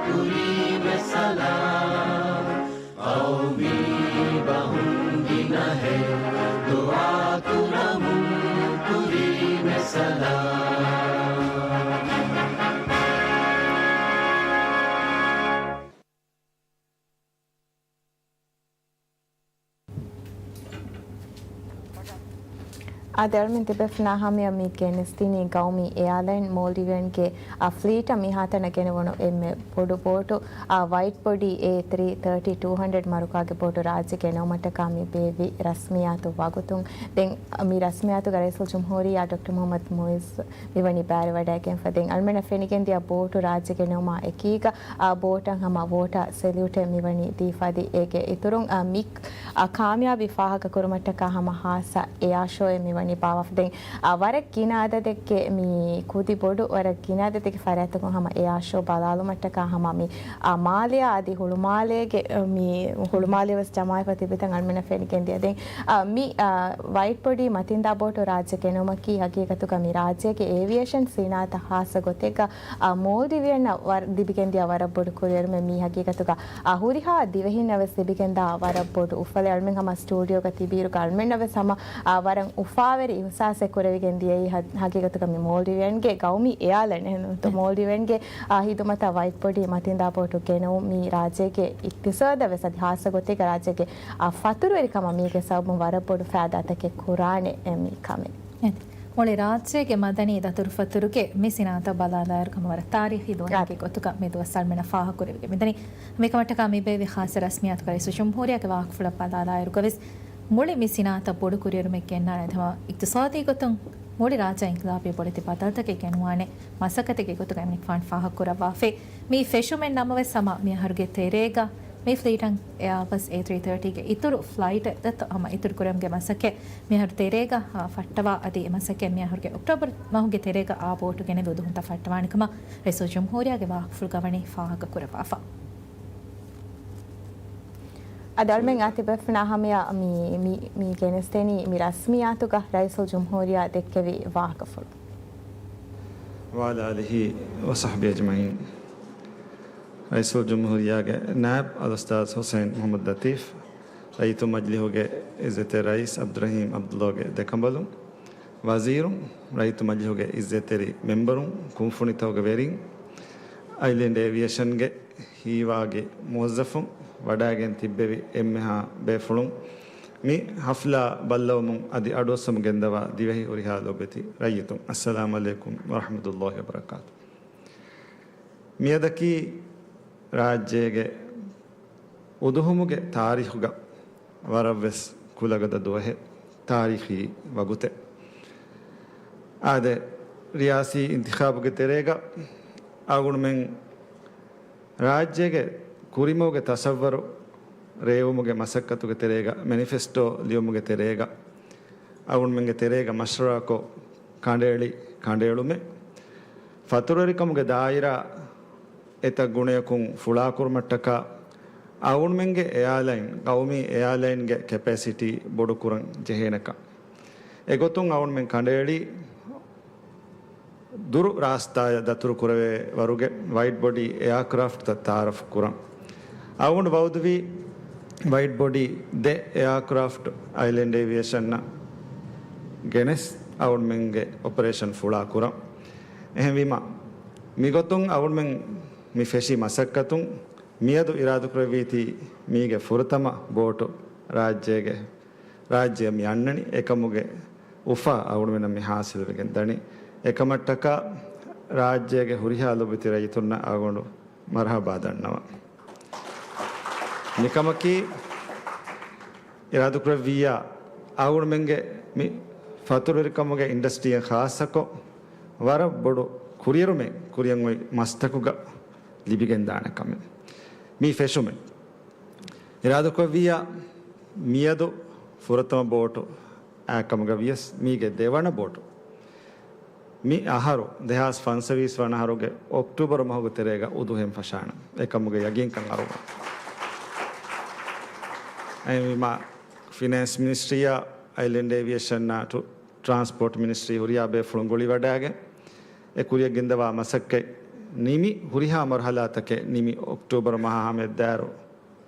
ކުރީމެ ސަލާމް. ޤައުމީ ބަހުން ގިނަހެއް ދުޢާ ކުރަމުން ކުރީމެ ސަލާމް. އާދެ، އަޅުމެން ތިބޭފުޅުންނާ ހަމަޔަށް މި ގެނެސްދިނީ ގައުމީ އެއާލައިން މޯލްޑިވިއަންގެ އަ، ފްލީޓަށް މިހާތަނަށް ގެނެވުނު އެންމެ ބޮޑު ބޯޓު، އ، ވައިޓް ބޮޑީ އޭ ތްރީ ތާޓީ ޓޫ ހަންޑްރެޑް މަރުކާގެ ބޯޓު ރާއްޖެ ގެނައުމަށްޓަކާ މި ބޭއްވި ރަސްމިއްޔާތު ވަގުތުން. ދެން، އ، މި ރަސްމިއްޔާތުގަ ރައީސުލްޖުމްހޫރިއްޔާ ޑޮކްޓަރ މުޙައްމަދު މުޢިއްޒު މިވަނީ ބައިވެވަޑައިގެންފަ. ދެން އަޅުމެންނަށް ފެނިގެންދިޔަ ބޯޓު ރާއްޖެ ގެނައުމާ އެކީގަ، އ، ބޯޓަށް ހަމަ ވޯޓާ ސެލިއުޓެއް މިވަނީ ދީފަ އަދި އޭގެ އިތުރުން، އ، މި އާ، ކާމިޔާބީ ފާހަގަ ކުރުމަށްޓަކާ ހަމަ ހާއްސަ އެއާޝޯއެއް މިވަނީ ބާވާފަ. ދެން، އާ، ވަރަށް ގިނަ އަދަދެއްގެ މި ކުދި ބޮޑު ވަރަށް ގިނަ އަދަދެއްގެ ފަރާތްތަކުން ހަމަ އެއާޝޯ ބަލާލުމަށްޓަކާ ހަމަ މި، އާ، މާލެއާ އަދި ހުޅުމާލޭގެ، އާ، މި ހުޅުމާލެ ވެސް ޖަމާވެފަ ތިބިތަން އަޅުމެންނަށް ފެނިގެންދިޔަ. ދެން، އާ، މި، އާ، ވައިޓް ބޮޑީ މަތިންދާ ބޯޓު ރާއްޖެ ގެނައުމަކީ ހަގީގަތުގަ މި ރާއްޖޭގެ އޭވިއޭޝަން ސިނާއަތަށް ހާއްސަ ގޮތެއްގަ، އާ، މޯލްޑިވިއަންނަށް ވަރަށް ލިބިގެންދިޔަ ވަރަށް ބޮޑު ކުރިއެރުމެއް. މީ ހަގީގަތުގަ އާ، ހުރިހާ ދިވެހިންނަށް ވެސް ލިބިގެންދާ ވަރަށް ބޮޑު އުފަލެއް. އަޅުމެން ހަމަ ސްޓޫޑިއޯގަ ތިބިއިރުގަ އަޅުމެންނަށް ވެސް ހަމަ، އާ، ވަރަށް އުފާވެރި އިޙްސާސެއް ކުރެވިގެން ދިޔައީ ހަ-، ހަގީގަތުގަ މި މޯލްޑިވިއަންގެ ގައުމީ އެއާލައިން އެހެންނޫންތޯ، މޯލްޑިވިއަންގެ، އާ، ހިދުމަތާ ވައިޓް ބޮޑީ މަތިންދާ ބޯޓު ގެނައުމުން މީ ރާއްޖޭގެ އިޤްތިޞާދަށް ވެސް އަދި ހާއްސަ ގޮތެއްގަ ރާއްޖޭގެ، އާ، ފަތުރުވެރިކަމަށް މީގެ ސަބަބުން ވަރަށް ބޮޑު ފައިދާތަކެއް ކުރާނެ އެ މި ކަމެއް. އެ، މުޅި ރާއްޖޭގެ މަދަނީ ދަތުރުފަތުރުގެ މި ސިނާއަތަށް ބަލާލާއިރު ކަމަށް ވަރަށް ތާރީޚީ ދުވަހެއްގެ ގޮތުގަ މި ދުވަސް އަޅުމެންނަށް ފާހަގަކުރެވިގެން މިދަނީ. މިކަމަށްޓަކާ މި ބޭއްވި ޚާއްޞަ ރަސްމިއްޔާތުގަ ރައީސުލްޖުމްހޫރިއްޔާގެ ވާހަކަފުޅަށް ބަލާލާއިރުގަ ވެސް މުޅި މި ސިނާއަތަށް ބޮޑު ކުރިއެރުމެއް ގެންނާނެ. ހަމަ އިޤްތިޞާދީ ގޮތުން މުޅި ރާއްޖެ އިންޤިލާބީ ބޮޑެތި ބަދަލުތަކެއް ގެނުވާނެ މަސައްކަތެއްގެ ގޮތުގައި މިނިކްފާން ފާހަގަކުރައްވާފައި. މި ފެށުމެއް ނަމަވެސް ހަމަ މިއަހަރުގެ ތެރޭގަ މި ފްލީޓަށް އެއާބަސް އޭ ތްރީ ތާޓީގެ އިތުރު ފްލައިޓް ހަމަ އިތުރު ކުރެވުމުގެ މަސައްކަތް މިއަހަރު ތެރޭގަ، އާ، ފައްޓަވާ އަދި އެ މަސައްކަތް މިއަހަރުގެ އޮކްޓޯބަރު މަހުގެ ތެރޭގަ އާ ބޯޓު ގެނެވި އުދުހުންތައް ފައްޓަވާނެ ކަމަށް ރައީސުލްޖުމްހޫރިއްޔާގެ ވާހަކަފުޅުގަ ވަނީ ފާހަގަކުރައްވާފަ. އަދި އަޅުމެން އާތިބެފަނާ ހަމަޔަށް މި، މި، މި ގެނެސްދެނީ މި ރަސްމިއްޔާތުގަ ރައީސުލްޖުމްހޫރިއްޔާ ދެއްކެވި ވާހަކަފުޅު. ވަޢަލާ އާލިހި ވަޞަޙްބިހި އަޖްމަޢީން. ރައީސުލްޖުމްހޫރިއްޔާގެ ނާއިބް އަލްއުސްތާޛް ޙުސައިން މުޙައްމަދު ލަޠީފް، ރައްޔިތު މަޖިލީހުގެ އިއްޒަތްތެރި ރައީސް ޢަބްދުއްރަޙީމް ޢަބްދުﷲގެ ދެކަނބަލުން، ވަޒީރުން، ރައްޔިތު މަޖިލީހުގެ އިއްޒަތްތެރި މެމްބަރުން، ކުންފުނިތަކުގެ ވެރިން، އައިލެންޑް އޭވިއޭޝަންގެ ހީވާގި މުވައްޒަފުން، ވަޑައިގެން ތިއްބެވި އެންމެހާ ބޭފުޅުން، މި ޙަފްލާ ބައްލަވަމުން އަދި އަޑުއައްސަމުން ގެންދަވާ ދިވެހި ހުރިހާ ލޯބިވެތި ރައްޔިތުން، އައްސަލާމު ޢަލައިކުމް ވަރަޙްމަތުﷲ ވަބަރަކާތު. މިއަދަކީ ރާއްޖޭގެ އުދުހުމުގެ ތާރީޚުގަ ވަރަށްވެސް ކުލަގަދަ ދުވަހެއް، ތާރީޚީ ވަގުތެއް. އާދެ، ރިޔާސީ އިންތިޚާބުގެ ތެރޭގަ އަޅުގަނޑުމެން ރާއްޖޭގެ ކުރިމަގުގެ ތަޞައްވަރު ރޭވުމުގެ މަސައްކަތުގެ ތެރޭގަ، މެނިފެސްޓޯ ލިޔުމުގެ ތެރޭގަ، އަޅުގަނޑުމެންގެ ތެރޭގަ މަޝްވަރާކޮށް، ކަނޑައެޅި ކަނޑައެޅުމެއް، ފަތުރުވެރިކަމުގެ ދާއިރާ އެތައް ގުނަޔަކުން ފުޅާކުރުމަށްޓަކާ، އަޅުގަނޑުމެންގެ އެއާލައިން، ގައުމީ އެއާލައިންގެ ކެޕޭސިޓީ ބޮޑުކުރަން ޖެހޭނެކަން. އެގޮތުން އަޅުގަނޑުމެން ކަނޑައެޅީ، ދުރު ރާސްތާޔަށް ދަތުރު ކުރެވޭ ވަރުގެ ވައިޑް ބޮޑީ އެއާކްރާފްޓްތައް ތައާރަފް ކުރަން. އަޅުގަނޑު ވައުދުވީ ވައިޑް ބޮޑީ ދެ އެއާކްރާފްޓް އައިލެންޑް އޭވިއޭޝަންއަށް ގެނެސް އަޅުގަނޑުމެންގެ އޮޕަރޭޝަން ފުޅާ ކުރަން. އެހެންވީމަ، މިގޮތުން އަޅުގަނޑުމެން މި ފެށި މަސައްކަތުން މިއަދު އިރާދަކުރެއްވީތީ މީގެ ފުރަތަމަ ބޯޓު ރާއްޖޭގެ ރާއްޖެއަށް މި އަންނަނީ، އެކަމުގެ އުފާ އަޅުގަނޑުމެންނަށް މި ހާސިލްވެގެން ދަނީ. އެކަމަށްޓަކާ ރާއްޖޭގެ ހުރިހާ ލޮބުވެތި ރައްޔިތުންނަށް އަޅުގަނޑު މަރުޙަބާ ދަންނަވަން. މިކަމަކީ އިރާދަކުރެއްވިއްޔާ އަޅުގަނޑުމެންގެ މި ފަތުރުވެރިކަމުގެ އިންޑަސްޓްރީއަށް ޚާއްޞަކޮށް ވަރަށް ބޮޑު ކުރިއެރުމެއް ކުރިއަށް އޮތް މަސްތަކުގަ ލިބިގެންދާނެ ކަމެއް. މި ފެށުމެއް އިރާދަކުރެއްވިއްޔާ މިއަދު ފުރަތަމަ ބޯޓު އާކަމުގަ ވިޔަސް މީގެ ދެވަނަ ބޯޓު މި އަހަރު، ދެހާސް ފަންސަވީސް ވަނަ އަހަރުގެ އޮކްޓޫބަރު މަހުގެ ތެރޭގަ އުދުހުން ފަށާނަން. އެކަމުގެ ޔަގީންކަން އަރުވަން. އެހެންވީމާ، ފިނޭންސް މިނިސްޓްރީއާ އައިލެންޑް އޭވިއޭޝަންއާ ޓު-، ޓްރާންސްޕޯޓް މިނިސްޓްރީ ހުރިހާ ބޭފުޅުން ގުޅިވަޑައިގެން، އެ ކުރިއަށް ގެންދަވާ މަސައްކަތް ނިމި، ހުރިހާ މަރުހަލާތަކެއް ނިމި، އޮކްޓޫބަރު މަހާ ހަމައަށްދާއިރު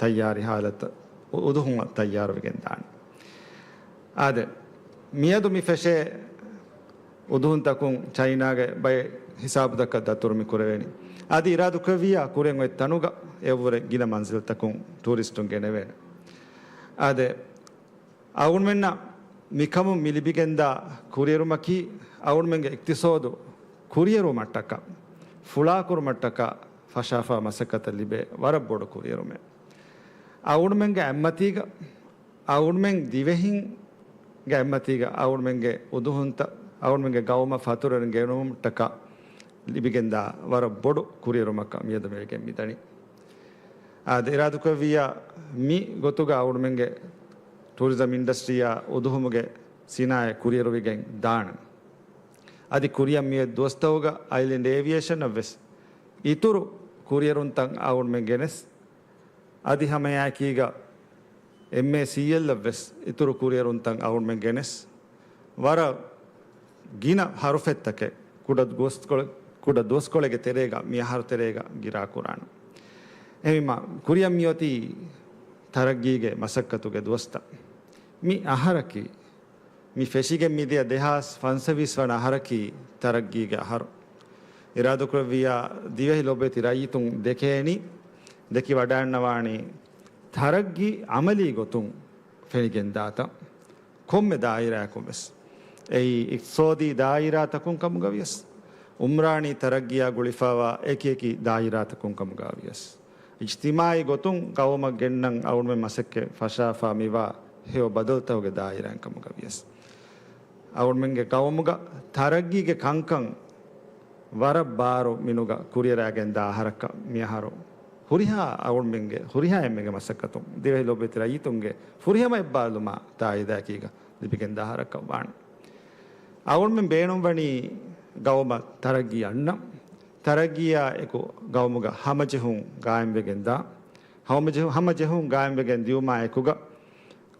ތައްޔާރީ ހާލަތަށް އު-، އުދުހުމަށް ތައްޔާރުވެގެން ދާނެ. އާދެ، މިއަދު މި ފެށޭ އުދުހުންތަކުން ޗައިނާގެ ބައެއް ހިސާބުތަކަށް ދަތުރު މި ކުރެވޭނީ. އަދި އިރާދަކުރެއްވިއްޔާ ކުރިއަށް އޮތް ތަނުގަ އެއަށްވުރެ ގިނަ މަންޒިލްތަކުން ޓޫރިސްޓުން ގެނެވޭނެ. އާދެ، އަޅުގަނޑުމެންނަށް މިކަމުން މި ލިބިގެންދާ ކުރިއެރުމަކީ، އަޅުގަނޑުމެންގެ އިޤްތިޞާދު ކުރިއެރުވުމަށްޓަކާ، ފުޅާކުރުމަށްޓަކާ ފަށާފާ މަސައްކަތަށް ލިބޭ ވަރަށް ބޮޑު ކުރިއެރުމެއް. އަޅުގަނޑުމެންގެ އެއްމަތީގަ، އަޅުގަނޑުމެން ދިވެހިންގެ އެއްމަތީގަ، އަޅުގަނޑުމެންގެ އުދުހުންތައް، އަޅުގަނޑުމެންގެ ގައުމަށް ފަތުރުވެރިން ގެނުމަށްޓަކާ ލިބިގެންދާ ވަރަށް ބޮޑު ކުރިއެރުމަކަށް މިއަދު މިވެގެން މިދަނީ. އާދެ، އިރާދަކުރެއްވިއްޔާ މި ގޮތުގަ އަޅުގަނޑުމެންގެ ޓޫރިޒަމް އިންޑަސްޓްރީއާ އުދުހުމުގެ ސިނާއަތް ކުރިއެރުވިގެން ދާނެ. އަދި ކުރިއަށް މިއޮތް ދުވަސްތަކުގަ އައިލެންޑް އޭވިއޭޝަނަށް ވެސް އިތުރު ކުރިއެރުންތައް އަޅުގަނޑުމެން ގެނެސް، އަދި ހަމައެއާއެކީގަ އެމްއޭސީއެލްއަށް ވެސް އިތުރު ކުރިއެރުންތައް އަޅުގަނޑުމެން ގެނެސް، ވަރަށް ގިނަ ހަރުފެއްތަކެއް ކުޑަ ދުވަސްކޮޅެ-، ކުޑަ ދުވަސްކޮޅެއްގެ ތެރޭގަ މި އަހަރު ތެރޭގަ ގިރާ ކުރާނަން. އެހެންވީމާ، ކުރިއަށް މިއޮތީ ތަރައްގީގެ މަސައްކަތުގެ ދުވަސްތައް. މި އަހަރަކީ މި ފެށިގެން މިދިޔަ ދެހާސް ފަންސަވީސް ވަނަ އަހަރަކީ ތަރައްގީގެ އަހަރު. އިރާދަކުރެއްވިއްޔާ ދިވެހި ލޮބުވެތި ރައްޔިތުން ދެކޭނީ، ދެކި ވަޑައިގަންނަވާނީ ތަރައްގީ އަމަލީ ގޮތުން ފެނިގެންދާތަން. ކޮންމެ ދާއިރާއަކުން ވެސް. އެއީ އިޤްތިޞާދީ ދާއިރާތަކުން ކަމުގަ ވިޔަސް، އުމްރާނީ ތަރައްގީއާ ގުޅިފައިވާ އެކި އެކި ދާއިރާތަކުން ކަމުގަ ވިޔަސް. އިޖްތިމާޢީ ގޮތުން ޤައުމަށް ގެންނަން އަޅުގަނޑުމެން މަސައްކަތް ފަށާފާ މިވާ ހެޔޮ ބަދަލުތަކުގެ ދާއިރާއިން ކަމުގަ ވިޔަސް. އަޅުމެންގެ ގައުމުގަ ތަރައްގީގެ ކަންކަން ވަރަށް ބާރު މިނުގަ ކުރިއަރާގެންދާ އަހަރަކަށް މިއަހަރު ހުރިހާ އަޅުމެންގެ، ހުރިހާ އެންމެގެ މަސައްކަތުން ދިވެހި ލޮބުވެތި ރައްޔިތުންގެ ފުރިހަމަ އެއްބާރުލުމާ ތާއީދާއެކީގަ ލިބިގެންދާ އަހަރަކަށް ވާނެ. އަޅުމެން ބޭނުންވަނީ ގައުމަށް ތަރައްގީ އަންނަން. ތަރައްގީއާ އެކު ގައުމުގަ ހަމަޖެހުން ގާއިމްވެގެންދާ، ހަމަޖެހު-، ހަމަޖެހުން ގާއިމްވެގެން ދިޔުމާ އެކުގަ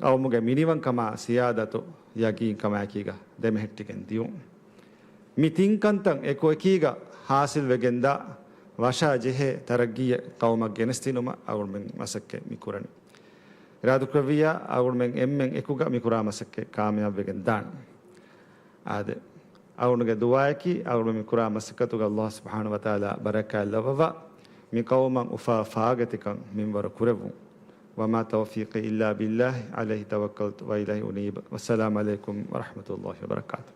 ގައުމުގެ މިނިވަންކަމާ ސިޔާދަތު ޔަގީންކަމާއެކީގަ ދެމެހެއްޓިގެން ދިޔުން. މި ތިން ކަންތައް އެކުއެކީގަ ހާސިލްވެގެންދާ ވަށާ ޖެހޭ ތަރައްގީއެއް ގައުމަށް ގެނެސްދިނުމަށް އަޅުމެން މަސައްކަތް މިކުރަނީ. އިރާދަކުރެއްވިއްޔާ އަޅުމެން އެންމެން އެކުގަ މިކުރާ މަސައްކަތް ކާމިޔާބުވެގެން ދާނެ. އާދެ، އަޅުގަނޑުގެ ދުޢާއަކީ އަޅުގަނޑު މި ކުރާ މަސައްކަތުގަ ﷲ ސުބްޙާނަހޫ ވަތަޢާލާ ބަރަކާތް ލައްވަވާ، މި ޤައުމަށް އުފާ ފާގަތިކަން މިންވަރު ކުރެއްވުން. وما توفيقي إلا بالله عليه توكلت وإليه أنيب. والسلام عليكم ورحمة الله وبركاته.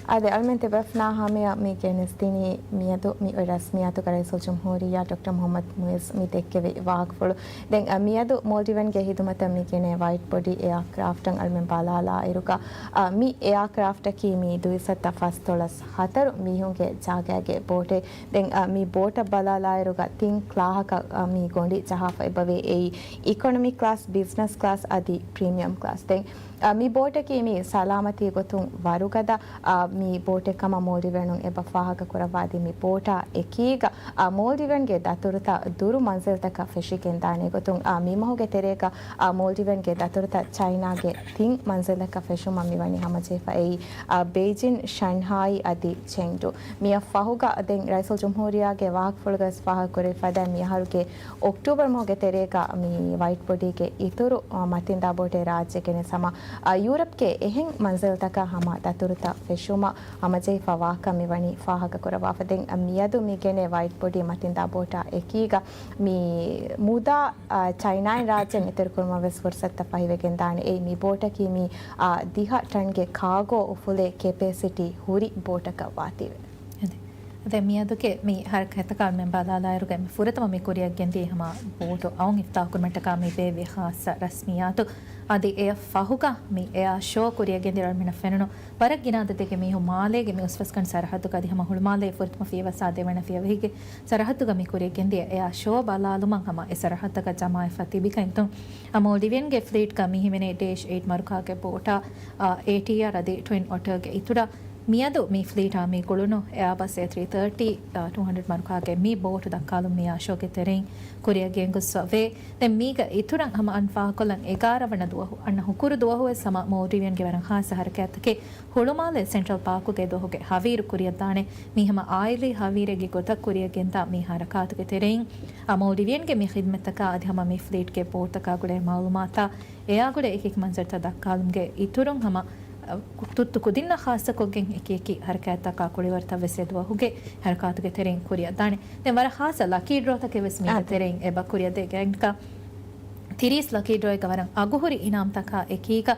އާދެ، އަޅުމެން ތިބޭފުޅުންނާ ހަމަޔަށް މި ގެނެސްދިނީ މިއަދު މި ރަސްމިއްޔާތުގަ ރައީސުލްޖުމްހޫރިއްޔާ ޑޮކްޓަރ މުޙައްމަދު މުޢިއްޒު މި ދެއްކެވި ވާހަކަފުޅު. ދެން، އަ، މިއަދު މޯލްޑިވަންގެ ހިދުމަތަށް މި ގެނޭ ވައިޓް ބޮޑީ އެއާކްރާފްޓަށް އަޅުމެން ބަލާލާއިރުގަ، އަ، މި އެއާކްރާފްޓަކީ މި ދުއިސައްތަ ފަސްދޮޅަސް ހަތަރު މީހުންގެ ޖާގައިގެ ބޯޓެއް. ދެން، އަ، މި ބޯޓަށް ބަލާލާއިރުގަ ތިން ކްލާހަކަށް، އަ، މި ގޮނޑި ޖަހާފަ އެބަވޭ. އެއީ އިކޮނޮމީ ކްލާސް، ބިޒްނަސް ކްލާސް އަދި ޕްރީމިއަމް ކްލާސް. ދެން، އަ، މި ބޯޓަކީ މި ސަލާމަތީ ގޮތުން ވަރުގަދަ، އަ، މި ބޯޓެއް ކަމަށް މޯލްޑިވިއަނުން އެބަ ފާހަގަ ކުރައްވާ. އަދި މި ބޯޓާ އެކީގަ، އަ، މޯލްޑިވިއަންގެ ދަތުރުތައް ދުރު މަންޒިލްތަކަށް ފެށިގެން ދާނެ ގޮތުން، އަ، މި މަހުގެ ތެރޭގަ، އަ، މޯލްޑިވިއަންގެ ދަތުރުތައް ޗައިނާގެ ތިން މަންޒިލަކަށް ފެށުމަށް މިވަނީ ހަމަޖެހިފަ. އެއީ، އަ، ބެއިޖިން، ޝަންހާއި އަދި ޗެންޑޫ. މިއަށް ފަހުގަ ދެން ރައީސުލްޖުމްހޫރިއްޔާގެ ވާހަކަފުޅުގަވެސް ފާހަގަކުރެވިފަދަ މިއަހަރުގެ އޮކްޓޫބަރު މަހުގެ ތެރޭގަ މި ވައިޓް ބޮޑީގެ އިތުރު، އަ، މަތިންދާ ބޯޓެއް ރާއްޖެ ގެނެސް ހަމަ، އަ، ޔޫރަޕްގެ އެހެން މަންޒިލްތަކަށް ހަމަ ދަތުރުތައް ފެށުމަށް ހަމަޖެހިފަ ވާހަކަ މިވަނީ ފާހަގަކުރައްވާފަ. ދެން މިއަދު މި ގެނޭ ވައިޓް ބޮޑީ މަތިންދާ ބޯޓާ އެކީގަ މި މުދާ، އަ، ޗައިނާއިން ރާއްޖެން އެތެރެކުރުމަށް ވެސް ފުރުސަތުތައް ފަހިވެގެން ދާނެ. އެއީ މި ބޯޓަކީ މި، އަ، ދިހަ ޓަންގެ ކާގޯ އުފުލޭ ކެޕޭސިޓީ ހުރި ބޯޓަކަށް ވާތީވެ. އަދި، އަދި މިއަދުގެ މި ހަރަކާތްތަކާ އަޅުމެން ބަލާލާއިރުގަ މި ފުރަތަމަ މި ކުރިއަށް ގެންދިޔަ ހަމަ ބޯޓު އައުން އިފްތާޙު ކުރުމަށްޓަކާ މި ބޭއްވި ޚާއްޞަ ރަސްމިއްޔާތު. އަދި އެއަށް ފަހުގަ މި އެއާ ޝޯ ކުރިއަށް ގެންދިޔަ އަޅުމެންނަށް ފެނުނު ވަރަށް ގިނަ އަދަދެއްގެ މީހުން މާލޭގެ މި އުސްފަސްގަނޑު ސަރަހައްދުގަ އަދި ހަމަ ހުޅުމާލޭ ފުރަތަމަ ފިޔަވަސާ ދެވަނަ ފިޔަވަހީގެ ސަރަހައްދުގަ މި ކުރިއަށް ގެންދިޔަ އެއާ ޝޯ ބަލާލުމަށް ހަމަ އެ ސަރަހައްދަކަށް ޖަމާވެފަ ތިބި ކަންތުން. އަ، މޯލްޑިވިއަންގެ ފްލީޓްގަ މި ހިމެނޭ ޑޭޝް އެއިޓް މަރުކާގެ ބޯޓާ، އަ، އޭޓީއާރް އަދި ޓްވިން އޮޓަރގެ އިތުރަށް މިއަދު މި ފްލީޓާ މި ގުޅުނު އެއާބަސް އޭ ތްރީ ތާޓީ، އަ، ޓޫ ހަންޑްރެޑް މަރުކާގެ މި ބޯޓު ދައްކާލުން މިއާ ޝޯގެ ތެރެއިން ކުރިއަށް ގެންގޮސްފަ ވޭ. ދެން މީގަ އިތުރަށް ހަމަ އަން ފާހަގަކޮށްލަން އެގާރަ ވަނަ ދުވަހު، އަންނަ ހުކުރު ދުވަހުވެސް ހަމަ މޯލްޑިވިއަންގެ ވަރަށް ޚާއްޞަ ހަރަކާތްތަކެއް ހުޅުމާލެ ސެންޓްރަލް ޕާކުގެ ދުވަހުގެ ހަވީރު ކުރިއަށްދާނެ. މީ ހަމަ އާއިލީ ހަވީރެއްގެ ގޮތަށް ކުރިއަށް ގެންދާ މި ހަރަކާތުގެ ތެރެއިން، އަ، މޯލްޑިވިއަންގެ މި ޚިދްމަތްތަކާ އަދި ހަމަ މި ފްލީޓްގެ ބޯޓްތަކާ ގުޅޭ މައުލޫމާތާ އެއާ ގުޅޭ އެކިއެކި މަންޒަރުތައް ދައްކާލުމުގެ އިތުރުން ހަމަ، އަ، ތުއްތު ކުދިންނާ ޚާއްޞަކޮށްގެން އެކިއެކި ހަރަކާތްތަކާ ކުޅިވަރުތައް ވެސް އެ ދުވަހުގެ ހަރަކާތުގެ ތެރެއިން ކުރިއަށްދާނެ. ދެން ވަރަށް ޚާއްޞަ ލަކީ ޑްރޯތަކެއް ވެސް މީގެ އާދެ. ތެރެއިން އެބަ ކުރިއަށްދޭ ގެންގަ ތިރީސް ލަކީ ޑްރޯއެއްގަ ވަރަށް އަގުހުރި އިނާމްތަކާ އެކީގަ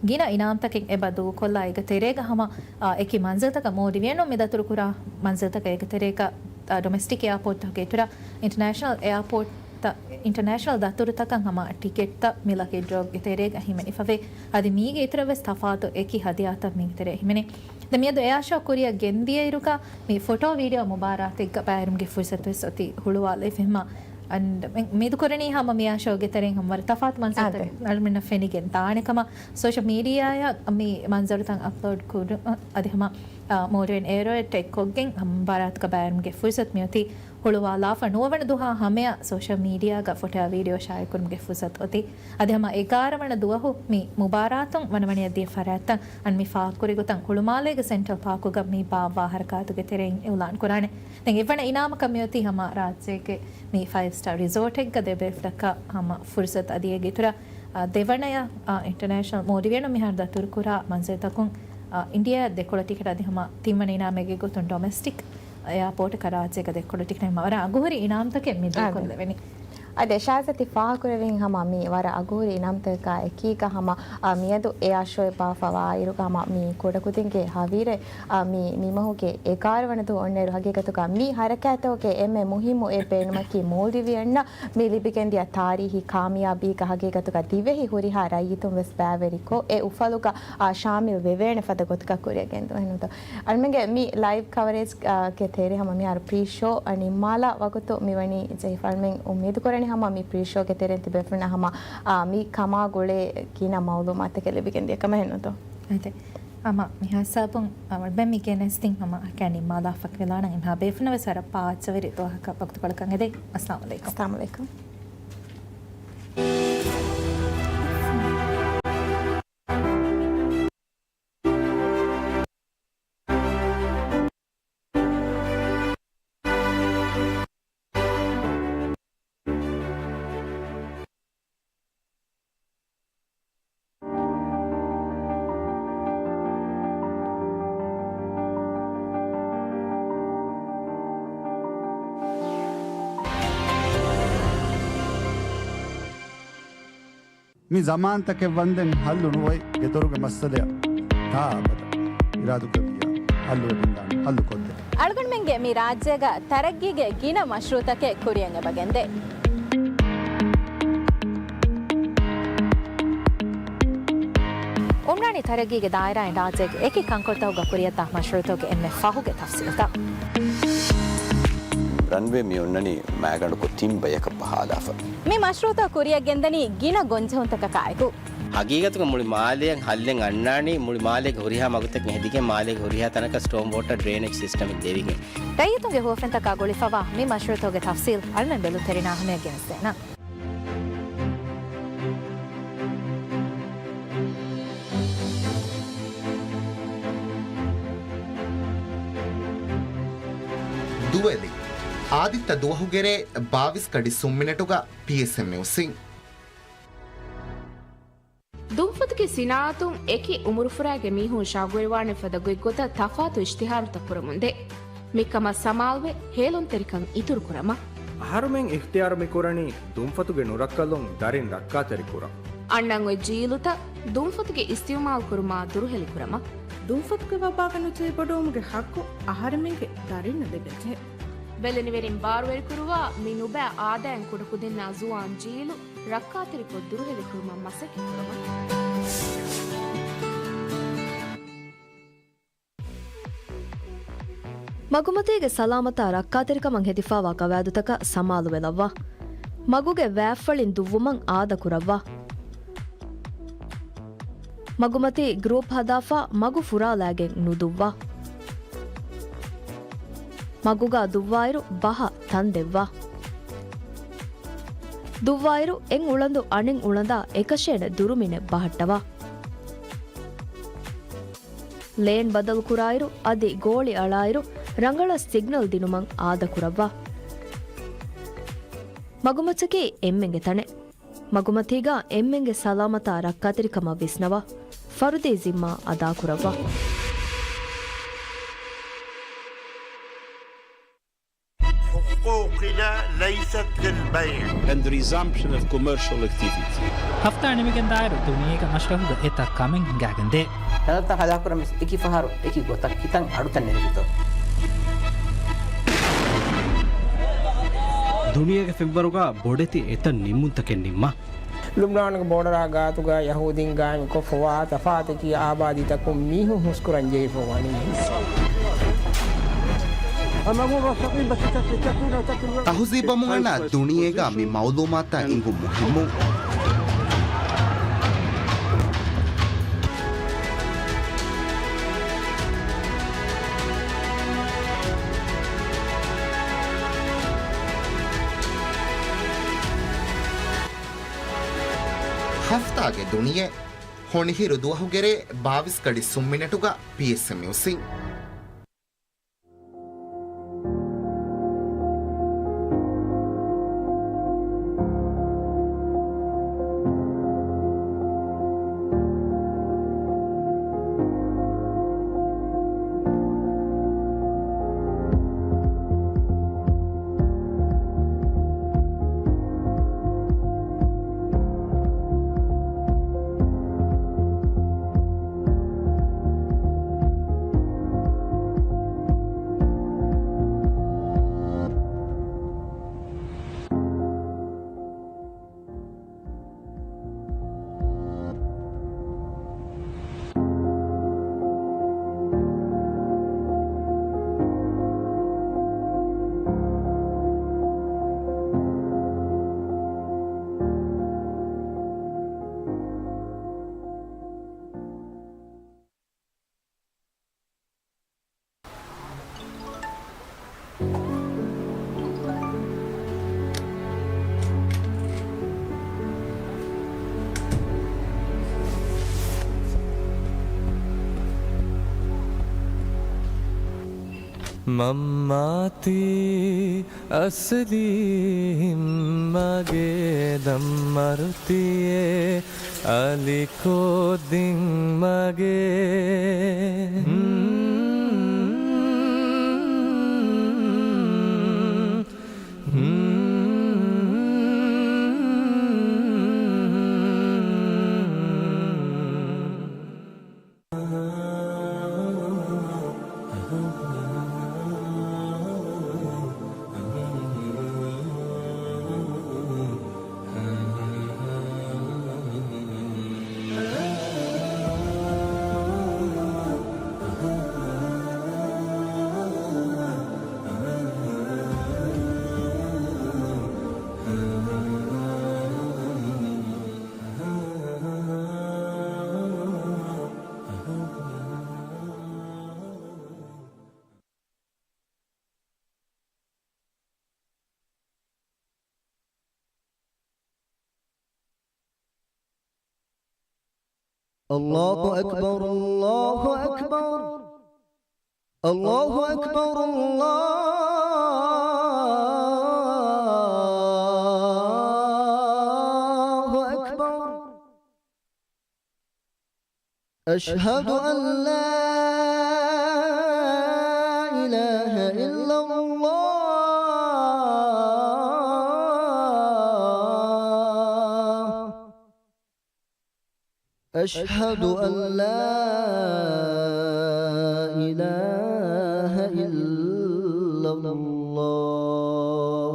ގިނަ އިނާމްތަކެއް އެބަ ދޫކޮށްލާ، އޭގެ ތެރޭގަ ހަމަ، އާ، އެކި މަންޒިލްތަކަށް މޯލްޑިވިއަނުން މި ދަތުރުކުރާ މަންޒިލްތަކަށް އޭގެ ތެރޭގަ، އާ، ޑޮމެސްޓިކް އެއާޕޯޓްތަކުގެ އިތުރަށް އިންޓަރނޭޝަނަލް އެއާޕޯޓްތައް، އިންޓަރނޭޝަނަލް ދަތުރުތަކަށް ހަމަ ޓިކެޓްތައް މި ލަކީ ޑްރޯގެ ތެރޭގަ ހިމެނިފަވޭ. އަދި މީގެ އިތުރަށް ވެސް ތަފާތު އެކި ހަދިޔާތައް މީގެ ތެރޭ ހިމެނޭ. ދެން މިއަދު އެއާޝޯ ކުރިއަށް ގެންދިޔައިރުގަ މި ފޮޓޯ ވީޑިއޯ މުބާރާތެއްގަ ބައިވެރިވުމުގެ ފުރުސަތު ވެސް އޮތީ ހުޅުވާލައިފި ހަމަ. އަން މި-، މިދުކުރަނީ ހަމަ މިއާ ޝޯގެ ތެރެއިން ހަމަ ވަރަށް ތަފާތު މަންޒަރުތައް އާދެ. އަޅުމެންނަށް ފެނިގެން ދާނެ ކަމަށް. ސޯޝަލް މީޑިއާއަށް މި މަންޒަރުތައް އަޕްލޯޑް ކުރު-، އަދި ހަމަ، އާ، މޯލްޑިވިއަން އެއާރ އެއް ޓެގް ކޮށްގެން ހަމަ މުބާރާތުގަ ބައިވެރިވުމުގެ ފުރުސަތު މިއޮތީ ހުޅުވާލާފަ. ނުވަވަނަ ދުވަހާ ހަމަޔަށް ސޯޝަލް މީޑިއާގަ ފޮޓޯ ވީޑިއޯ ޝާއިޢުކުރުމުގެ ފުރުސަތު އޮތީ. އަދި ހަމަ އެގާރަ ވަނަ ދުވަހު މި މުބާރާތުން ވަނަވަނައަށް ދިޔަ ފަރާތްތައް އަން މި ފާހަގަކުރި ގޮތަށް ހުޅުމާލޭގެ ސެންޓްރަލް ޕާކުގަ މި ބާއްވާ ހަރަކާތުގެ ތެރެއިން އިއުލާން ކުރާނެ. ދެން އެއްވަނަ އިނާމަކަށް މިއޮތީ ހަމަ ރާއްޖޭގެ މި ފައިވް ސްޓާ ރިސޯޓެއްގަ ދެބޭފުޅަކަށް ހަމަ ފުރުސަތު އަދި އޭގެ އިތުރަށް، އާ، ދެވަނަޔަށް، އާ، އިންޓަރނޭޝަނަލް މޯލްޑިވިއަނުން މިހާރު ދަތުރުކުރާ މަންޒަރުތަކުން، އާ، އިންޑިއާ ދެކޮޅަށް ޓިކެޓް އަދި ހަމަ ތިންވަނަ އިނާމެއްގެ ގޮތުން ޑޮމެސްޓިކް އެއާޕޯޓަކަށް ރާއްޖޭގަ ދެކޮޅަށް ޓިކެޓް ހަމަ ވަރަށް އަގުހުރި އިނާމްތަކެއް މި އާދެ. ދޫކޮށްލެވެނީ. އަދި ޝާޒަތި ފާހަގަކުރެވިން ހަމަ މި ވަރަށް އަގުހުރި ނަންތަކާ އެކީގަ ހަމަ، އާ، މިއަދު އެއާ ޝޯއެއް ބާފަވާ އިރުގަ ހަމަ މި ކުޑަކުދިންގެ ހަވީރެއް، އާ، މި މިމަހުގެ އެގާރަ ވަނަ ދުވަހު އޮންނައިރު ހަގީގަތުގަ މި ހަރަކާތްތަކުގެ އެންމެ މުހިއްމު އެއް ބޭނުމަކީ މޯލްޑިވިއަންނަށް މި ލިބިގެންދިޔަ ތާރީހީ ކާމިޔާބީގަ ހަގީގަތުގަ ދިވެހި ހުރިހާ ރައްޔިތުން ވެސް ބައިވެރިކޮށް، އެ އުފަލުގަ، އާ، ޝާމިލް ވެވޭނެ ފަދަ ގޮތަކަށް ކުރިއަށް ގެންދުން. އެހެންނުތޯ؟ އަޅުމެންގެ މި ލައިވް ކަވަރޭޖް، އާ، ގެ ތެރޭ ހަމަ މިހާރު ޕްރީ ޝޯ، އާ، ނިންމާލާ ވަގުތު މިވަނީ ޖެހިފަ. އަޅުމެން އުއްމީދު ކުރަނީ ހަމަ މި ޕްރީ ޝޯގެ ތެރެއިން ތިބޭފުޅުންނަށް ހަމަ، އާ، މި ކަމާ ގުޅޭ ގިނަ މައުލޫމާތުތަކެއް ލިބިގެން ދިޔަ ކަމަށް. އެހެންނުތޯ؟ އެހެން. ހަމަ މި ހިސާބުން، އާ، އަޅުމެން މި ގެނެސްދިން ހަމަ ހަކަ ނިންމާލާ ފަކިވެލާނަން. އެހެން ބޭފުޅުންނަށް ވެސް ވަރަށް ޕާއްޗަވެރި ދުވަހަކަށް ވަގުތުކޮޅަކަށް އެދެން. އައްސަލާމު ޢަލައިކުމް. އައްސަލާމު ޢަލައިކުމް. މި ޒަމާންތަކެއް ވަންދެން ހައްލު ނުވައި ގެދޮރުގެ މައްސަލަޔަށް ތާ އަބަދަށް އިރާދުކުރެއްވިއްޔާ ހައްލުވެގެންދާނެ، ހައްލު ކޮށްދޭނެ. އަޅުގަނޑުމެންގެ މި ރާއްޖޭގަ ތަރައްގީގެ ގިނަ މަޝްރޫޢުތަކެއް ކުރިއަށް އެބަގެންދޭ. އުމްރާނީ ތަރައްގީގެ ދާއިރާއިން ރާއްޖޭގެ އެކި ކަންކޮޅުތަކުގަ ކުރިއަށްދާ މަޝްރޫޢުތަކުގެ އެންމެ ފަހުގެ ތަފްސީލުތައް. ރަންވޭ މި އޮންނަނީ މާގަނޑުކޮށް ތިން ބަޔަކަށް ބަހާލާފަ. މި މަޝްރޫޢުތައް ކުރިއަށް ގެންދަނީ ގިނަ ގޮންޖެހުންތަކަކާއެކު. ހަގީގަތުގަ މުޅި މާލެއަށް ހައްލެއް އަންނާނީ، މުޅި މާލޭގެ ހުރިހާ މަގުތަކެއް ހެދިގެން، މާލޭގެ ހުރިހާ ތަނަކަށް ސްޓޯމް ވޯޓަރ ޑްރޭނޭޖް ސިސްޓަމެއް ދެވިގެން. ރައްޔިތުންގެ ހުވަފެންތަކާ ގުޅިފަވާ މި މަޝްރޫޢުތަކުގެ ތަފްސީލް އަޅުމެން ބެލުންތެރިންނާ ހަމަޔަށް ގެނެސްދޭނަން. ދުވެލި. އާދިއްތަ ދުވަހުގެ ރޭ ބާވީސް ގަޑި ސުން މިނެޓުގަ ޕީއެސްއެމް ނިއުސްއިން. ދުންފަތުގެ ސިނާއަތުން އެކި އުމުރުފުރާގެ މީހުން ޝައުގުވެރިވާނެ ފަދަ ގޮތްގޮތަށް ތަފާތު އިޝްތިހާރުތައް ކުރަމުންދޭ. މިކަމަށް ސަމާލުވެ، ހޭލުންތެރިކަން އިތުރުކުރަމާ. އަހަރުމެން އިޚްތިޔާރު މިކުރަނީ ދުންފަތުގެ ނުރައްކަލުން ދަރިން ރައްކާތެރިކުރަން. އަންނަން އޮތް ޖީލުތައް ދުންފަތުގެ އިސްތިޢުމާލު ކުރުމާ ދުރުހެލިކުރަމާ. ދުންފަތުގެ ވަބާގަ ނުޖެހި ބޮޑުވުމުގެ ޙައްޤު އަހަރެމެންގެ ދަރިންނަށް ލިބެންޖެހޭ. ވެލެނިވެރިން ބާރުވެރިކުރުވާ މި ނުބައި އާދައިން ކުޑަކުދިންނާ ޒުވާން ޖީލު ރައްކާތެރިކޮށް ދުރުހެލިކުރުމަށް މަސައްކަތްކުރަމުން. މަގުމަތީގެ ސަލާމަތާ ރައްކާތެރިކަމަށް ހެދިފާވާ ގަވާއިދުތަކަށް ސަމާލުވެލައްވާ. މަގުގެ ވާތްފަޅިން ދުއްވުމަށް އާދަކުރައްވާ. މަގުމަތީ ގްރޫޕް ހަދާފަ މަގު ފުރާލާގެން ނުދުއްވާ. މަގުގާ ދުއްވާއިރު ބަހަށް ތަން ދެއްވާ. ދުއްވާއިރު އެއް އުޅަނދު އަނެއް އުޅަނދާ އެކަށޭނެ ދުރުމިނެއް ބަހައްޓަވާ. ލޭން ބަދަލުކުރާއިރު އަދި ގޯޅި އަޅާއިރު ރަނގަޅަށް ސިގްނަލް ދިނުމަށް އާދަކުރައްވާ. މަގުމައްޗަކީ އެންމެންގެ ތަނެއް. މަގުމަތީގަ އެންމެންގެ ސަލާމަތާ ރައްކާތެރިކަމަށް ވިސްނަވާ، ފަރުދީ ޒިންމާ އަދާކުރައްވާ. حقوقنا ليست للبيع. And resumption of commercial activity. ހަފްތާ ނިމިގެންދާއިރު ދުނިޔޭގެ މަޝްރަހުގަ އެތައް ކަމެއް ހިނގާގެންދޭ. ހެލަތައް ހަދާކުރަން ވެސް އެކި ފަހަރު އެކި ގޮތަށް ކިތަން އަޑުތައް ނެރެފިތޯ. ދުނިޔޭގެ ފެންވަރުގަ ބޮޑެތި އެތައް ނިންމުންތަކެއް ނިންމާ. ލުބްނާނުގެ ބޯޑަރާ ގާތުގަ ޔަހޫދީން ގާއިމްކޮށްފަވާ ތަފާތަކީ އާބާދީތަކުން މީހުން ހުސްކުރަން ޖެހިފަ ވަނީ. ތަހުޒީބު އަމުން އަންނަ ދުނިޔޭގަ މި މައުލޫމާތާ އިނގުން މުހިއްމު. ހަފްތާގެ ދުނިޔެ. ހޮނިހިރު ދުވަހުގެ ރޭ ބާވީސް ގަޑި ސުން މިނެޓުގަ ޕީއެސްއެމް ނިއުސްއިން. މަންމާތީ އަސްލީ ހިންމަގެ ދަންމަރުތިއެއް އަލިކޮށްދިން މަގެ. الله أكبر، الله أكبر، الله أكبر، الله أكبر. أشهد أن لا إله إلا الله. أشهد أن لا إله إلا الله.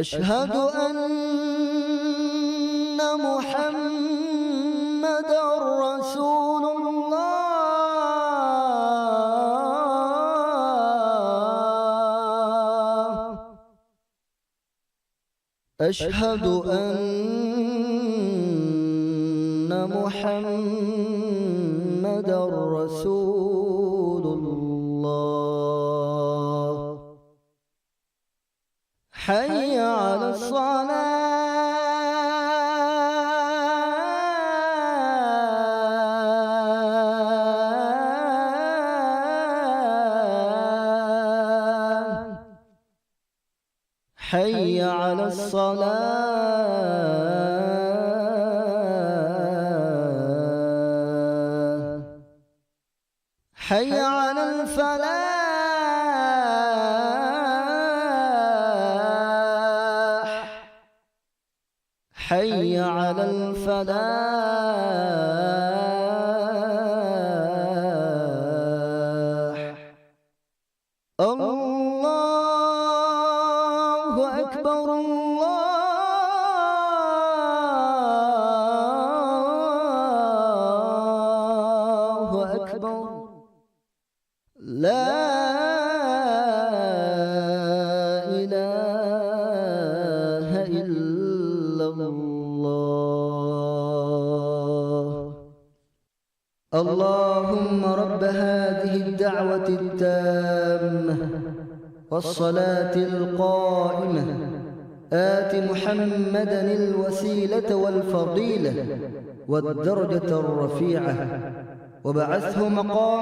أشهد أن محمدا رسول الله. أشهد أن محمدا رسول الله. حي على الصلاة. حي على الصلاة. حي على الفلاح. حي على الفلاح. الله أكبر، الله أكبر. لا إله إلا الله. اللهم رب هذه الدعوة التامة والصلاة القائمة، آت محمدا الوسيلة والفضيلة والدرجة الرفيعة، وابعثه مقاما